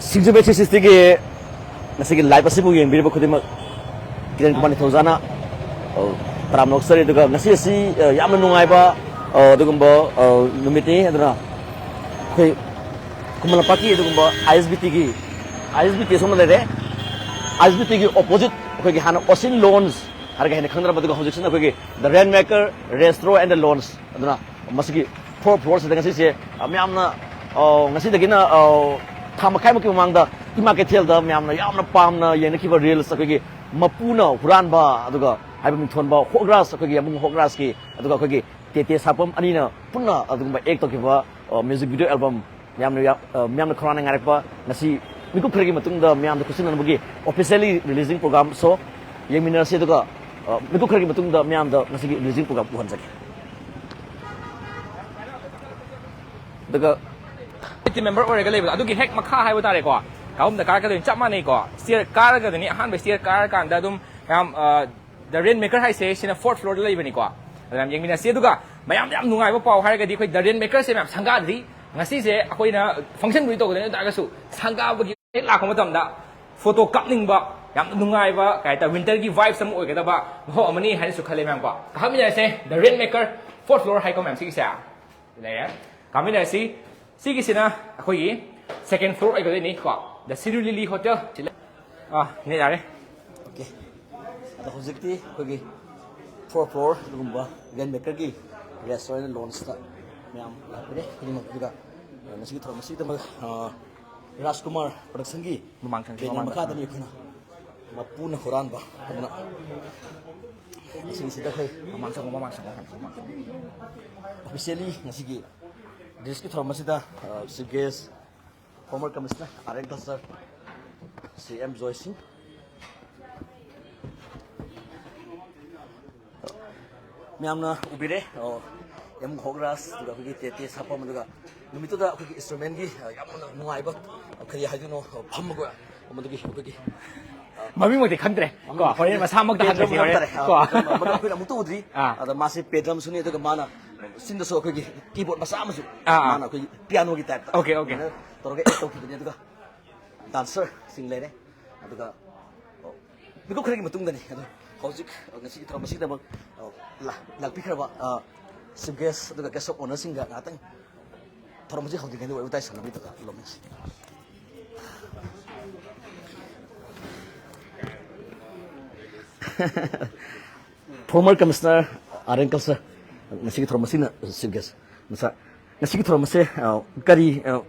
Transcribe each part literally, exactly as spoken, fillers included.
ꯁꯤꯡꯖꯃꯩ three ꯁꯤꯛꯁꯇꯤꯒꯤ ꯉꯁꯤꯒꯤ live ꯑꯁꯤꯕꯨ ꯌꯦꯡꯕꯤꯔꯤꯕ ꯈꯨꯗꯤꯡꯃꯛ ꯀꯤꯔꯟ ꯀꯨꯃꯥꯔ ꯅꯤꯡꯊꯧꯖꯥꯅ, ꯑ, ꯇꯔꯥꯝꯅ ꯑꯣꯛꯆꯔꯤ꯫ ꯑꯗꯨꯒ ꯉꯁꯤ ꯑꯁꯤ, ꯑ, ꯌꯥꯝꯅ ꯅꯨꯡꯉꯥꯏꯕ, ꯑ, ꯑꯗꯨꯒꯨꯝꯕ, ꯑ, ꯅꯨꯃꯤꯠꯅꯤ꯫ ꯑꯗꯨꯅ ꯑꯩꯈꯣꯏ ꯈꯨꯃꯟ ꯂꯝꯄꯥꯛꯀꯤ ꯑꯗꯨꯒꯨꯝꯕ ISBTꯒꯤ, ISBT ꯑꯁꯣꯝꯗ ꯂꯩꯔꯦ, ISBTꯒꯤ opposite ꯑꯩꯈꯣꯏꯒꯤ ꯍꯥꯟꯅ Ocean Lounge ꯍꯥꯏꯔꯒ ꯍꯦꯟꯅ ꯈꯪꯅꯔꯝꯕ, ꯑꯗꯨꯒ ꯍꯧꯖꯤꯛꯁꯤꯅ ꯑꯩꯈꯣꯏꯒꯤ The Rainmaker Restaurant and the Lounge꯫ ꯑꯗꯨꯅ ꯃꯁꯤꯒꯤ fourth floorꯁꯤꯗ ꯉꯁꯤꯁꯦ, ꯑ, ꯃꯌꯥꯝꯅ, ꯑ, ꯉꯁꯤꯗꯒꯤꯅ, ꯑ, ꯊꯥ ꯃꯈꯥꯏꯃꯨꯛꯀꯤ ꯃꯃꯥꯡꯗ ꯏꯃꯥ ꯀꯩꯊꯦꯜꯗ ꯃꯌꯥꯝꯅ ꯌꯥꯝꯅ ꯄꯥꯝꯅ ꯌꯦꯡꯅꯈꯤꯕ reels, ꯑꯩꯈꯣꯏꯒꯤ ꯃꯄꯨꯅ ꯍꯨꯔꯥꯟꯕ, ꯑꯗꯨꯒ ꯍꯥꯏꯕ ꯃꯤꯡꯊꯣꯟꯕ ꯍꯣꯒ꯭ꯔꯥꯁ, ꯑꯩꯈꯣꯏꯒꯤ ꯌꯥꯝꯕꯨꯡ ꯍꯣꯒ꯭ꯔꯥꯁꯀꯤ, ꯑꯗꯨꯒ ꯑꯩꯈꯣꯏꯒꯤ ꯇꯦꯇꯦ ꯁꯥꯄꯝ ꯑꯅꯤꯅ ꯄꯨꯟꯅ ꯑꯗꯨꯒꯨꯝꯕ act ꯇꯧꯈꯤꯕ, ꯑ, music video album ꯃꯌꯥꯝꯅ ꯌꯥ-, ꯑ, ꯃꯌꯥꯝꯅ ꯈꯧꯔꯥꯡꯅ ꯉꯥꯏꯔꯛꯄ, ꯉꯁꯤ ꯃꯤꯀꯨꯞ ꯈꯔꯒꯤ ꯃꯇꯨꯡꯗ ꯃꯌꯥꯝꯗ ꯈꯨꯠꯁꯤꯟꯅꯕꯒꯤ officially releasing program show ꯌꯦꯡꯃꯤꯟꯅꯔꯁꯤ꯫ ꯑꯗꯨꯒ, ꯑ, ꯃꯤꯀꯨꯞ ꯈꯔꯒꯤ ꯃꯇꯨꯡꯗ ꯃꯌꯥꯝꯗ ꯉꯁꯤꯒꯤ releasing program ꯎꯍꯟꯖꯒꯦ꯫ ꯑꯗꯨꯒ team member ꯑꯣꯏꯔꯒ ꯂꯩꯕꯗꯣ, ꯑꯗꯨꯒꯤ ꯍꯦꯛ ꯃꯈꯥ ꯍꯥꯏꯕ ꯇꯥꯔꯦꯀꯣ, ꯀꯥꯍꯨꯝꯗ ꯀꯥꯔꯛꯀꯗꯣꯏꯅꯤ, ꯆꯞ ꯃꯥꯟꯅꯩꯀꯣ꯫ Stair ꯀꯥꯔꯒꯗꯣꯏꯅꯤ, ꯑꯍꯥꯟꯕ stair ꯀꯥꯔꯀꯥꯟꯗ ꯑꯗꯨꯝ ꯃꯌꯥꯝ, ꯑ, The Rainmaker ꯍꯥꯏꯁꯦ ꯁꯤꯅ fourth floorꯗ ꯂꯩꯕꯅꯤꯀꯣ꯫ ꯑꯗꯨ ꯃꯌꯥꯝ ꯌꯦꯡꯃꯤꯟꯅꯁꯤ꯫ ꯑꯗꯨꯒ ꯃꯌꯥꯝ ꯌꯥꯝ ꯅꯨꯡꯉꯥꯏꯕ ꯄꯥꯎ ꯍꯥꯏꯔꯒꯗꯤ ꯑꯩꯈꯣꯏ The Rainmakerꯁꯦ ꯃꯌꯥꯝ ꯁꯪꯒꯥꯗ꯭ꯔꯤ꯫ ꯉꯁꯤꯁꯦ ꯑꯩꯈꯣꯏꯅ functionꯕꯨꯗꯤ ꯇꯧꯒꯗꯣꯏꯅꯤ, ꯑꯗꯨ ꯇꯥꯔꯒꯁꯨ ꯁꯪꯒꯥꯕꯒꯤ ꯍꯦꯛ ꯂꯥꯛꯄ ꯃꯇꯝꯗ photo ꯀꯥꯞꯅꯤꯡꯕ, ꯌꯥꯝꯅ ꯅꯨꯡꯉꯥꯏꯕ, ꯀꯩ ꯍꯥꯏꯇꯥꯔꯦ, winterꯒꯤ vibes ꯑꯃ ꯑꯣꯏꯒꯗꯕ ꯃꯐꯝ ꯑꯃꯅꯤ ꯍꯥꯏꯅꯁꯨ ꯈꯜꯂꯦ ꯃꯌꯥꯝꯀꯣ꯫ ꯀꯥꯈꯠꯃꯤꯟꯅꯔꯁꯦ, The Rainmaker fourth floor ꯍꯥꯏꯀꯣ ꯃꯌꯥꯝ ꯁꯤꯒꯤꯁꯦ꯫ ꯂꯩꯔꯦ꯫ ꯀꯥꯃꯤꯟꯅꯔꯁꯤ꯫ ꯁꯤꯒꯤꯁꯤꯅ ꯑꯩꯈꯣꯏꯒꯤ second floor ꯑꯣꯏꯒꯗꯣꯏꯅꯤ ꯀꯣ꯫ The Sirui Lily Hotel ꯁꯤ ꯂꯩ-, ꯑꯥ, ꯅꯦꯠ ꯌꯥꯔꯦ꯫ Okay꯫ ꯑꯗꯣ ꯍꯧꯖꯤꯛꯇꯤ ꯑꯩꯈꯣꯏꯒꯤ fourth floor ꯑꯗꯨꯒꯨꯝꯕ Rainmakerꯒꯤ restaurant loungeꯇ ꯃꯌꯥꯝ ꯂꯥꯛꯄꯤꯔꯦ ꯈꯨꯗꯤꯡꯃꯛ꯫ ꯑꯗꯨꯒ, ꯑ, ꯉꯁꯤꯒꯤ ꯊꯧꯔꯝ ꯑꯁꯤꯒꯤꯗꯃꯛ, ꯑ, ꯔꯥꯖꯀꯨꯃꯥꯔ productionꯒꯤ ꯃꯃꯥꯡ ꯊꯪꯁꯤ, banner ꯃꯃꯥꯡ ꯃꯈꯥꯗꯅꯤ ꯑꯩꯈꯣꯏꯅ ꯃꯄꯨꯅ ꯍꯨꯔꯥꯟꯕ ꯑꯗꯨꯅ ꯉꯁꯤꯒꯤꯁꯤꯗ ꯑꯩꯈꯣꯏ ꯃꯃꯥꯡ ꯆꯪꯉꯣ, ꯃꯃꯥꯡ ꯆꯪꯉꯣ, ꯃꯃꯥꯡ ꯆꯪꯉꯣ꯫ Officially ꯉꯁꯤꯒꯤ releaseꯀꯤ ꯊꯧꯔꯝ ꯑꯁꯤꯗ, ꯑ, chief guest former commissioner R N Culture, ꯁꯤ ꯑꯦꯝ ꯖꯣꯏ ꯁꯤꯡ, ꯃꯌꯥꯝꯅ ꯎꯕꯤꯔꯦ꯫ ꯑꯣ, ꯑꯦꯝ ꯍꯣꯒ꯭ꯔꯥꯁ, ꯑꯗꯨꯒ ꯑꯩꯈꯣꯏꯒꯤ ꯇꯦꯇꯦ ꯁꯥꯐꯝ, ꯑꯗꯨꯒ ꯅꯨꯃꯤꯠꯇꯨꯗ ꯑꯩꯈꯣꯏꯒꯤ instrumentꯀꯤ, ꯑ, ꯌꯥꯝꯅ ꯅꯨꯡꯉꯥꯏꯕ, ꯑ, ꯀꯔꯤ ꯍꯥꯏꯗꯣꯏꯅꯣ, ꯑ, ꯐꯝꯃꯒ, ꯑ, ꯃꯗꯨꯒꯤ ꯑꯩꯈꯣꯏꯒꯤ, ꯑ, ꯃꯃꯤꯡꯃꯛꯇꯤ ꯈꯪꯗ꯭ꯔꯦ ꯀꯣ, ꯃꯃꯤꯡ ꯍꯣꯔꯦꯟ ꯈꯪꯗ꯭ꯔꯦ꯫ ꯃꯁꯥꯃꯛꯇ ꯄꯦꯗ꯭ꯔꯝ ꯍꯪꯉꯁꯤ ꯍꯣꯔꯦꯟ ꯍꯥꯏꯕ ꯇꯥꯔꯦ꯫ ꯑ, ꯀꯣ꯫ ꯃꯗꯨ ꯑꯩꯈꯣꯏꯅ ꯑꯃꯨꯛꯇ ꯎꯗ꯭ꯔꯤ꯫ ꯑꯥ꯫ ꯑꯗ ꯃꯥꯁꯤ ꯄꯦꯗ꯭ꯔꯝꯁꯨꯅꯤ, ꯑꯗꯨꯒ ꯃꯥꯅ ꯁꯤꯟꯗꯁꯨ ꯑꯩꯈꯣꯏꯒꯤ keyboard ꯃꯆꯥ ꯑꯃꯁꯨ ꯑꯥ, ꯑꯥ꯫ ꯃꯥꯅ ꯑꯩꯈꯣꯏꯒꯤ pianoꯒꯤ typeꯇ Okay, okay꯫ ꯑꯗꯨꯃꯥꯏꯅ ꯇꯧꯔꯒ add ꯇꯧꯈꯤꯕꯅꯤ꯫ ꯑꯗꯨꯒ ꯗꯥꯟꯁꯔꯁꯤꯡ ꯂꯩꯔꯦ꯫ ꯑꯗꯨꯒ, ꯑꯣ, ꯃꯤꯀꯨꯞ ꯈꯔꯒꯤ ꯃꯇꯨꯡꯗꯅꯤ꯫ ꯑꯗꯣ ꯍꯧꯖꯤꯛ, ꯑ, ꯉꯁꯤꯒꯤ ꯊꯧꯔꯝ ꯑꯁꯤꯒꯤꯗꯃꯛ, ꯑ, ꯂꯥ-, ꯂꯥꯛꯄꯤꯈ꯭ꯔꯕ, ꯑ, ꯆꯤꯐ ꯒꯦꯁ ꯑꯗꯨꯒ ꯒꯦꯁ ꯑꯣꯐ ꯑꯣꯅꯔꯁꯤꯡꯒ ꯉꯥꯏꯍꯥꯛꯇꯪ ꯊꯧꯔꯝ ꯑꯁꯤ ꯍꯧꯗ꯭ꯔꯤꯉꯩꯗ ꯋꯥꯔꯤ ꯋꯥꯇꯥꯏ ꯁꯥꯟꯅꯕꯤꯗꯕ ꯂꯧꯃꯤꯟꯁꯤ꯫ Former Commissioner Art and Culture, ꯉꯁꯤꯒꯤ ꯊꯧꯔꯝ ꯑꯁꯤꯅ ꯆꯤꯐ ꯒꯦꯁ꯫ ꯃꯁꯥ, ꯉꯁꯤꯒꯤ ꯊꯧꯔꯝ ꯑꯁꯦ, ꯑ, ꯀꯔꯤ, ꯑ,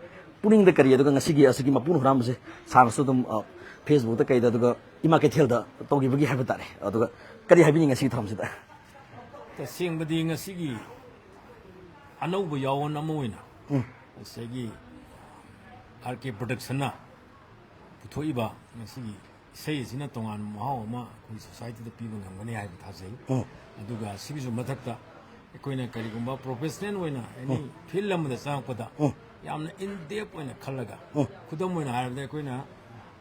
ꯄꯨꯛꯅꯤꯡꯗ ꯀꯔꯤ, ꯑꯗꯨꯒ ꯉꯁꯤꯒꯤ ꯑꯁꯤꯒꯤ ꯃꯄꯨꯅ ꯍꯨꯔꯥꯟꯕꯁꯦ ꯁꯥꯔꯅꯁꯨ ꯑꯗꯨꯝ, ꯑ, ꯐꯦꯁꯕꯨꯛꯇ ꯀꯩꯗ, ꯑꯗꯨꯒ ꯏꯃꯥ ꯀꯩꯊꯦꯜꯗ ꯇꯧꯈꯤꯕꯒꯤ ꯍꯥꯏꯕ ꯇꯥꯔꯦ꯫ ꯑꯗꯨꯒ ꯀꯔꯤ ꯍꯥꯏꯕꯤꯅꯤꯡꯉꯤ ꯉꯁꯤꯒꯤ ꯊꯧꯔꯝꯁꯤꯗ? ꯇꯁꯦꯡꯕꯗꯤ ꯉꯁꯤꯒꯤ ꯑꯅꯧꯕ ꯌꯥꯑꯣꯟ ꯑꯃ ꯑꯣꯏꯅ ꯎꯝ꯫ ꯉꯁꯥꯏꯒꯤ ꯑꯥꯔ ꯀꯦ ꯄ꯭ꯔꯗꯛꯁꯟꯅ ꯄꯨꯊꯣꯛꯏꯕ ꯉꯁꯤꯒꯤ ꯏꯁꯩ ꯑꯁꯤꯅ ꯇꯣꯉꯥꯟꯕ ꯃꯍꯥꯎ ꯑꯃ ꯑꯩꯈꯣꯏ ꯁꯣꯁꯥꯏꯇꯤꯗ ꯄꯤꯕ ꯉꯝꯒꯅꯤ ꯍꯥꯏꯕ ꯊꯥꯖꯩ꯫ ꯎꯝ꯫ ꯑꯗꯨꯒ ꯁꯤꯒꯤꯁꯨ ꯃꯊꯛꯇ ꯑꯩꯈꯣꯏꯅ ꯀꯔꯤꯒꯨꯝꯕ ꯄ꯭ꯔꯣꯐꯦꯁꯅꯦꯜ ꯑꯣꯏꯅ ꯑꯦꯅꯤ ꯎꯝ꯫ ꯐꯤꯜ ꯑꯃꯗ ꯆꯪꯉꯛꯄꯗ ꯎꯝ꯫ ꯌꯥꯝꯅ ꯏꯟ ꯗꯦꯞ ꯑꯣꯏꯅ ꯈꯜꯂꯒ, ꯎꯝ꯫ ꯈꯨꯗꯝ ꯑꯣꯏꯅ ꯍꯥꯏꯔꯕꯗ ꯑꯩꯈꯣꯏꯅ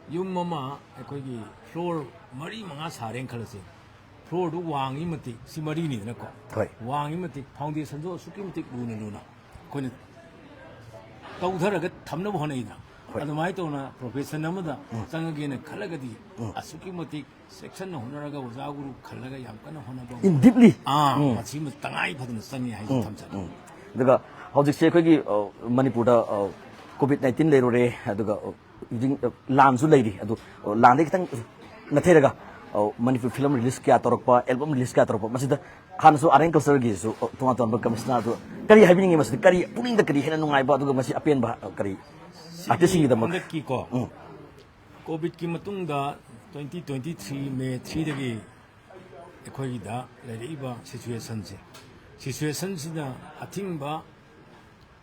ꯌꯨꯝ ꯑꯃ ꯑꯩꯈꯣꯏꯒꯤ ꯐ꯭ꯂꯣꯔ ꯃꯔꯤ ꯃꯉꯥ ꯁꯥꯔꯦꯅ ꯈꯜꯂꯁꯦ, ꯐ꯭ꯂꯣꯔꯗꯨ ꯋꯥꯡꯉꯤ ꯃꯇꯤꯛ, ꯁꯤ ꯃꯔꯤꯅꯤꯗꯅꯀꯣ, ꯍꯣꯏ꯫ ꯋꯥꯡꯉꯤ ꯃꯇꯤꯛ ꯐꯥꯎꯟꯗꯦꯁꯟꯗꯣ ꯑꯁꯨꯛꯀꯤ ꯃꯇꯤꯛ ꯂꯨꯅ ꯂꯨꯅ ꯑꯩꯈꯣꯏꯅ ꯇꯧꯊꯔꯒ ꯊꯝꯅꯕ ꯍꯣꯠꯅꯩꯗꯅ꯫ ꯍꯣꯏ꯫ ꯑꯗꯨꯃꯥꯏꯅ ꯇꯧꯅ ꯄ꯭ꯔꯣꯐꯦꯁꯟ ꯑꯃꯗ ꯎꯝ꯫ ꯆꯪꯉꯒꯦꯅ ꯈꯜꯂꯒꯗꯤ ꯎꯝ꯫ ꯑꯁꯨꯛꯀꯤ ꯃꯇꯤꯛ ꯁꯦꯛꯁꯟꯅ ꯍꯣꯠꯅꯔꯒ ꯑꯣꯖꯥ ꯒꯨꯔꯨ ꯈꯜꯂꯒ ꯌꯥꯝ ꯀꯟꯅ ꯍꯣꯠꯅꯕ ꯑꯃ, ꯏꯟ ꯗꯤꯞꯂꯤ꯫ ꯑꯥ, ꯎꯝ꯫ ꯃꯁꯤꯃ ꯇꯉꯥꯏ ꯐꯗꯅ ꯆꯪꯉꯤ ꯍꯥꯏꯁꯤ ꯎꯝ, ꯊꯝꯖꯒꯦ꯫ ꯎꯝ꯫ ꯑꯗꯨꯒ ꯍꯧꯖꯤꯛꯁꯦ ꯑꯩꯈꯣꯏꯒꯤ, ꯑ, ꯃꯅꯤꯄꯨꯔꯗ, ꯑ, ꯀꯣꯚꯤꯗ ꯅꯥꯏꯟꯇꯤꯟ ꯂꯩꯔꯨꯔꯦ, ꯑꯗꯨꯒ, ꯑ, ꯍꯧꯖꯤꯛ, ꯑ, ꯂꯥꯟꯁꯨ ꯂꯩꯔꯤ꯫ ꯑꯗꯨ, ꯑ, ꯂꯥꯟꯗꯒꯤ ꯈꯤꯇꯪ ꯅꯠꯊꯩꯔꯒ, ꯑ, ꯃꯅꯤꯄꯨꯔ ꯐꯤꯂꯝ ꯔꯤꯂꯤꯁ ꯀꯌꯥ ꯇꯧꯔꯛꯄ, ꯑꯦꯜꯕꯝ ꯔꯤꯂꯤꯁ ꯀꯌꯥ ꯇꯧꯔꯛꯄ, ꯃꯁꯤꯗ ꯍꯥꯟꯅꯁꯨ ꯑꯥꯔꯠ ꯑꯦꯟ ꯀꯜꯆꯔꯒꯤꯁꯨ, ꯑ, ꯇꯣꯉꯥꯟ ꯇꯣꯉꯥꯟꯕ ꯀꯃꯤꯁꯅꯔ ꯑꯗꯨ ꯀꯔꯤ ꯍꯥꯏꯕꯤꯅꯤꯡꯉꯤ? ꯃꯁꯤꯗ ꯀꯔꯤ, ꯄꯨꯛꯅꯤꯡꯗ ꯀꯔꯤ ꯍꯦꯟꯅ ꯅꯨꯡꯉꯥꯏꯕ, ꯑꯗꯨꯒ ꯃꯁꯤ ꯑꯄꯦꯟꯕ, ꯑ, ꯀꯔꯤ ꯁꯤꯒꯤ ꯑꯥꯔꯇꯤꯁꯁꯤꯡꯒꯤꯗꯃꯛ? ꯍꯟꯗꯛꯀꯤꯀꯣ, ꯎꯝ꯫ ꯀꯣꯚꯤꯗꯀꯤ ꯃꯇꯨꯡꯗ twenty twenty three ꯃꯦ three ꯗꯒꯤ ꯑꯩꯈꯣꯏꯒꯤꯗ ꯂꯩꯔꯛꯏꯕ ꯁꯤꯆꯨꯋꯦꯁꯟꯁꯦ, ꯁꯤꯆꯨꯋꯦꯁꯟꯁꯤꯗ ꯑꯊꯤꯡꯕ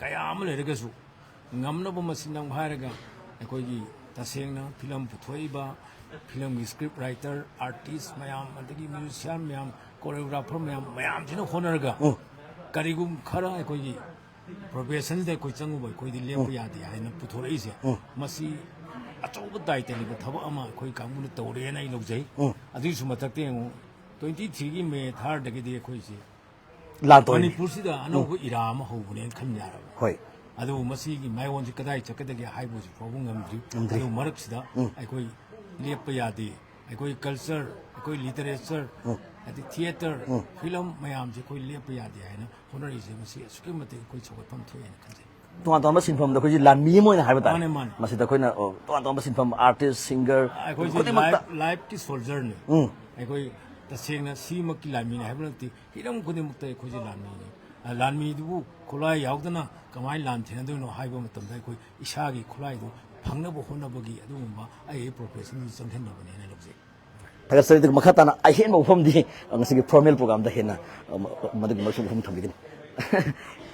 ꯀꯌꯥ ꯑꯃ ꯂꯩꯔꯒꯁꯨ, ꯉꯝꯅꯕ ꯃꯁꯤꯡ ꯅꯝ ꯍꯥꯏꯔꯒ, ꯑꯩꯈꯣꯏꯒꯤ ꯇꯁꯦꯡꯅ ꯐꯤꯂꯝ ꯄꯨꯊꯣꯛꯏꯕ, ꯐꯤꯂꯝꯒꯤ ꯁ꯭ꯀ꯭ꯔꯤꯞ ꯔꯥꯏꯇꯔ, ꯑꯥꯔꯇꯤꯁ ꯃꯌꯥꯝ, ꯑꯗꯒꯤ ꯃ꯭ꯌꯨꯖꯤꯁꯤꯌꯥꯟ ꯃꯌꯥꯝ, ꯀꯣꯔꯤꯌꯣꯒ꯭ꯔꯥꯐꯔ ꯃꯌꯥꯝ, ꯃꯌꯥꯝꯁꯤꯅ ꯍꯣꯠꯅꯔꯒ, ꯎꯝ꯫ ꯀꯔꯤꯒꯨꯝꯕ ꯈꯔ ꯑꯩꯈꯣꯏꯒꯤ ꯄ꯭ꯔꯣꯐꯦꯁꯟꯁꯤꯗ ꯑꯩꯈꯣꯏ ꯆꯪꯉꯨꯕ, ꯑꯩꯈꯣꯏꯗꯤ ꯂꯦꯞꯄ ꯎꯝ꯫ ꯌꯥꯗꯦ ꯍꯥꯏꯅ ꯄꯨꯊꯣꯔꯛꯏꯁꯦ, ꯎꯝ꯫ ꯃꯁꯤ ꯑꯆꯧꯕ ꯗꯥꯏꯇ ꯂꯩꯕ ꯊꯕꯛ ꯑꯃ ꯑꯩꯈꯣꯏ ꯀꯥꯡꯕꯨꯅ ꯇꯧꯔꯦꯅ ꯑꯩ ꯂꯧꯖꯩ꯫ ꯎꯝ꯫ ꯑꯗꯨꯒꯤꯁꯨ ꯃꯊꯛꯇ ꯌꯦꯡꯉꯨ, twenty three ꯒꯤ ꯃꯦ third ꯗꯒꯤꯗꯤ ꯑꯩꯈꯣꯏꯁꯦ ꯂꯥꯟ ꯇꯧꯔꯤꯅꯤ꯫ ꯃꯅꯤꯄꯨꯔꯁꯤꯗ ꯑꯅꯧꯕ ꯎꯝ꯫ ꯏꯔꯥ ꯑꯃ ꯍꯧꯕꯅꯦꯅ ꯈꯟ ꯌꯥꯔꯕ꯫ ꯍꯣꯏ꯫ ꯑꯗꯨꯕꯨ ꯃꯁꯤꯒꯤ ꯃꯥꯏꯑꯣꯟꯁꯤ ꯀꯗꯥꯏ ꯆꯠꯀꯗꯒꯦ ꯍꯥꯏꯕ ꯍꯧꯖꯤꯛ ꯐꯥꯎꯕ ꯉꯝꯗ꯭ꯔꯤ꯫ ꯉꯝꯗ꯭ꯔꯤ꯫ ꯑꯗꯨ ꯃꯔꯛꯁꯤꯗ ꯑꯩꯈꯣꯏ ꯂꯦꯞꯄ ꯌꯥꯗꯦ꯫ ꯑꯩꯈꯣꯏ ꯀꯜꯆꯔ, ꯑꯩꯈꯣꯏ ꯂꯤꯇꯔꯦꯆꯔ, ꯑꯗꯩ ꯊꯤꯌꯦꯇꯔ, ꯐꯤꯂꯝ ꯃꯌꯥꯝꯁꯦ ꯑꯩꯈꯣꯏ ꯂꯦꯞꯄ ꯌꯥꯗꯦ ꯍꯥꯏꯅ ꯍꯣꯠꯅꯔꯤꯁꯦ ꯃꯁꯤ ꯑꯁꯨꯛꯀꯤ ꯃꯇꯤꯛ ꯑꯩꯈꯣꯏ ꯆꯥꯎꯈꯠꯐꯝ ꯊꯣꯛꯑꯦꯅ ꯈꯟꯖꯩ꯫ ꯇꯣꯉꯥꯟ ꯇꯣꯉꯥꯟꯕ ꯁꯤꯟꯐꯝꯗ ꯑꯩꯈꯣꯏꯁꯤ ꯂꯥꯟꯃꯤ ꯑꯃ ꯑꯣꯏꯅ ꯍꯥꯏꯕ ꯇꯥꯔꯦ꯫ ꯃꯥꯅꯦ, ꯃꯥꯅꯦ꯫ ꯃꯁꯤꯗ ꯑꯩꯈꯣꯏꯅ ꯑꯣ, ꯇꯣꯉꯥꯟ ꯇꯣꯉꯥꯟꯕ ꯁꯤꯟꯐꯝ, ꯑꯥꯔꯇꯤꯁ, ꯁꯤꯡꯒꯔ, ꯑꯩꯈꯣꯏꯁꯦ ꯈꯨꯗꯤꯡꯃꯛꯇ ꯂꯥꯏꯐ, ꯂꯥꯏꯐꯀꯤ ꯁꯣꯜꯖꯔꯅꯤ꯫ ꯑꯩꯈꯣꯏ ꯇꯁꯦꯡꯅ ꯁꯤꯃꯛꯀꯤ ꯂꯥꯟꯃꯤꯅꯤ ꯍꯥꯏꯕ ꯅꯠꯇꯦ, ꯍꯤꯔꯝ ꯈꯨꯗꯤꯡꯃꯛꯇ ꯑꯩꯈꯣꯏꯁꯦ ꯂꯥꯟꯃꯤꯅꯤ꯫ ꯑ, ꯂꯥꯟꯃꯤꯗꯨꯕꯨ ꯈꯨꯠꯂꯥꯏ ꯌꯥꯎꯗꯅ ꯀꯃꯥꯏꯅ ꯂꯥꯟ ꯊꯦꯡꯅꯗꯣꯏꯅꯣ ꯍꯥꯏꯕ ꯃꯇꯝꯗ ꯑꯩꯈꯣꯏ ꯏꯁꯥꯒꯤ ꯈꯨꯠꯂꯥꯏꯗꯨ ꯐꯪꯅꯕ ꯍꯣꯠꯅꯕꯒꯤ ꯑꯗꯨꯒꯨꯝꯕ ꯑꯩ ꯑꯩ ꯄ꯭ꯔꯣꯐꯦꯁꯟꯗꯨ ꯆꯪꯁꯤꯟꯅꯕꯅꯦꯅ ꯂꯧꯖꯩ꯫ ꯊꯥꯒꯠꯆꯔꯤ꯫ ꯑꯗꯨꯒ ꯃꯈꯥ ꯇꯥꯅ ꯑꯍꯦꯟꯕ ꯋꯥꯐꯝꯗꯤ ꯉꯁꯤꯒꯤ ꯐꯣꯔꯃꯦꯜ ꯄ꯭ꯔꯣꯒꯥꯝꯗ ꯍꯦꯟꯅ ꯑ, ꯃ- ꯃꯗꯨꯒꯤ ꯃꯔꯨꯞꯁꯨ ꯋꯥꯐꯝ ꯊꯝꯕꯤꯒꯅꯤ꯫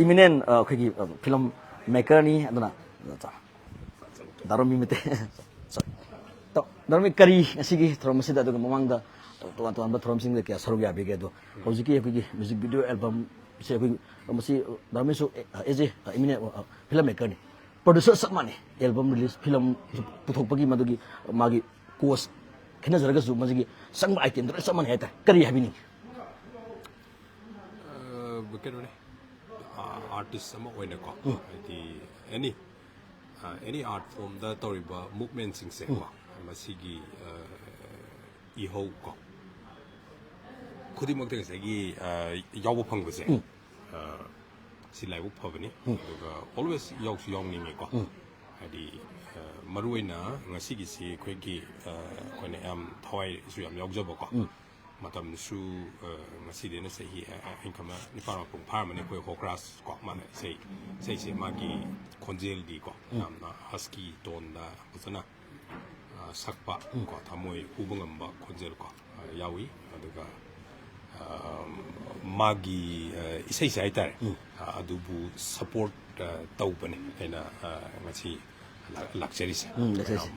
ꯏꯃꯤꯅꯦꯟ ꯑ, ꯑꯩꯈꯣꯏꯒꯤ ꯐꯤꯂꯝ ꯃꯦꯀꯔꯅꯤ꯫ ꯑꯗꯨꯅ ꯗꯥꯔꯣꯃꯤ ꯃꯩꯇꯩ꯫ Sorry꯫ ꯇꯣ, ꯗꯥꯔꯣꯃꯤ, ꯀꯔꯤ ꯉꯁꯤꯒꯤ ꯊꯧꯔꯝ ꯑꯁꯤꯗ, ꯑꯗꯨꯒ ꯃꯃꯥꯡꯗ ꯇꯣꯉꯥꯟ ꯇꯣꯉꯥꯟꯕ ꯊꯧꯔꯝꯁꯤꯡꯗ ꯀꯌꯥ ꯁꯔꯨꯛ ꯌꯥꯕꯤꯒꯦ? ꯑꯗꯣ ꯍꯧꯖꯤꯛꯀꯤ ꯑꯩꯈꯣꯏꯒꯤ ꯃ꯭ꯌꯨꯖꯤꯛ ꯚꯤꯗꯤꯑꯣ ꯑꯦꯜꯕꯝꯁꯦ ꯑꯩꯈꯣꯏ ꯃꯁꯤ ꯗꯥꯔꯣꯃꯤꯁꯨ ꯑꯦꯖ ꯑꯦ ꯏꯃꯤꯅꯦꯟ ꯐꯤꯂꯝ ꯃꯦꯀꯔꯅꯤ, ꯄ꯭ꯔꯣꯗ꯭ꯌꯨꯁꯔ ꯆꯞ ꯃꯥꯟꯅꯩ꯫ ꯑꯦꯜꯕꯝ ꯔꯤꯂꯤꯁ, ꯐꯤꯂꯝ ꯄꯨꯊꯣꯛꯄꯒꯤ ꯃꯗꯨꯒꯤ ꯃꯥꯒꯤ ꯀꯣꯁ ꯈꯦꯠꯅꯖꯔꯒꯁꯨ ꯃꯁꯤꯒꯤ ꯆꯪꯕ ꯑꯥꯏꯇꯦꯝꯗꯨ ꯂꯣꯏ ꯆꯞ ꯃꯥꯟꯅꯩ ꯍꯥꯏꯇꯥꯔꯦ꯫ ꯀꯔꯤ ꯍꯥꯏꯕꯤꯅꯤꯡꯉꯤ? ꯑ, ꯀꯩꯅꯣꯅꯦ, ꯑꯥꯔꯇꯤꯁ ꯑꯃ ꯑꯣꯏꯅꯀꯣ, ꯍꯥꯏꯗꯤ ꯑꯦꯅꯤ ꯑꯦꯅꯤ ꯑꯥꯔꯠ ꯐꯣꯝꯗ ꯇꯧꯔꯤꯕ ꯃꯨꯞꯃꯦꯟꯁꯤꯡꯁꯦꯀꯣ, ꯃꯁꯤꯒꯤ ꯑ, ꯏꯍꯧ ꯀꯣ, ꯈꯨꯗꯤꯡꯃꯛꯇ ꯉꯁꯥꯏꯒꯤ ꯑ, ꯌꯥꯎꯕ ꯐꯪꯕꯁꯦ, ꯑ, ꯁꯤ ꯂꯥꯏꯕꯛ ꯐꯕꯅꯤ꯫ ꯑꯗꯨꯒ ꯑꯣꯜꯋꯦꯁ ꯌꯥꯎꯁꯨ ꯌꯥꯎꯅꯤꯡꯉꯦꯀꯣ꯫ ꯍꯥꯏꯗꯤ ꯑ, ꯃꯔꯨ ꯑꯣꯏꯅ ꯉꯁꯤꯒꯤꯁꯤ ꯑꯩꯈꯣꯏꯒꯤ ꯑ, ꯑꯩꯈꯣꯏꯅ ꯌꯥꯝ ꯊꯋꯥꯏꯁꯨ ꯌꯥꯝ ꯌꯥꯎꯖꯕꯀꯣ꯫ ꯃꯇꯝꯁꯨ ꯑ, ꯉꯁꯤꯗꯩꯅ ꯆꯍꯤ ꯑ, ꯑ, ꯑꯩꯅ ꯈꯟꯕ ꯅꯤꯄꯥꯜ ꯃꯥꯄꯜ ꯐꯥꯔꯝꯃꯅꯤ ꯑꯩꯈꯣꯏ ꯍꯣ ꯀ꯭ꯔꯥꯁ ꯀꯣ, ꯃꯥꯅ ꯏꯁꯩ, ꯏꯁꯩꯁꯦ ꯃꯥꯒꯤ ꯈꯣꯟꯖꯦꯜꯗꯤꯀꯣ, ꯌꯥꯝꯅ ꯍꯁꯀꯤ ꯇꯣꯟꯗ ꯐꯖꯅ ꯑ, ꯁꯛꯄ ꯀꯣ, ꯊꯃꯣꯏ ꯍꯨꯕ ꯉꯝꯕ ꯈꯣꯟꯖꯦꯜ ꯀꯣ, ꯑ, ꯌꯥꯎꯏ꯫ ꯑꯗꯨꯒ ꯑ, ꯃꯥꯒꯤ ꯑ, ꯏꯁꯩꯁꯦ ꯍꯥꯏꯇꯥꯔꯦ, ꯑ, ꯑꯗꯨꯕꯨ ꯁꯄꯣꯔꯠ ꯑ, ꯇꯧꯕꯅꯦ ꯑꯩꯅ ꯑ, ꯉꯁꯤ ꯂꯥꯛ- ꯂꯥꯛꯆꯔꯤꯁꯦ꯫ ꯎꯝ, ꯂꯥꯛꯆꯔꯤꯁꯦ꯫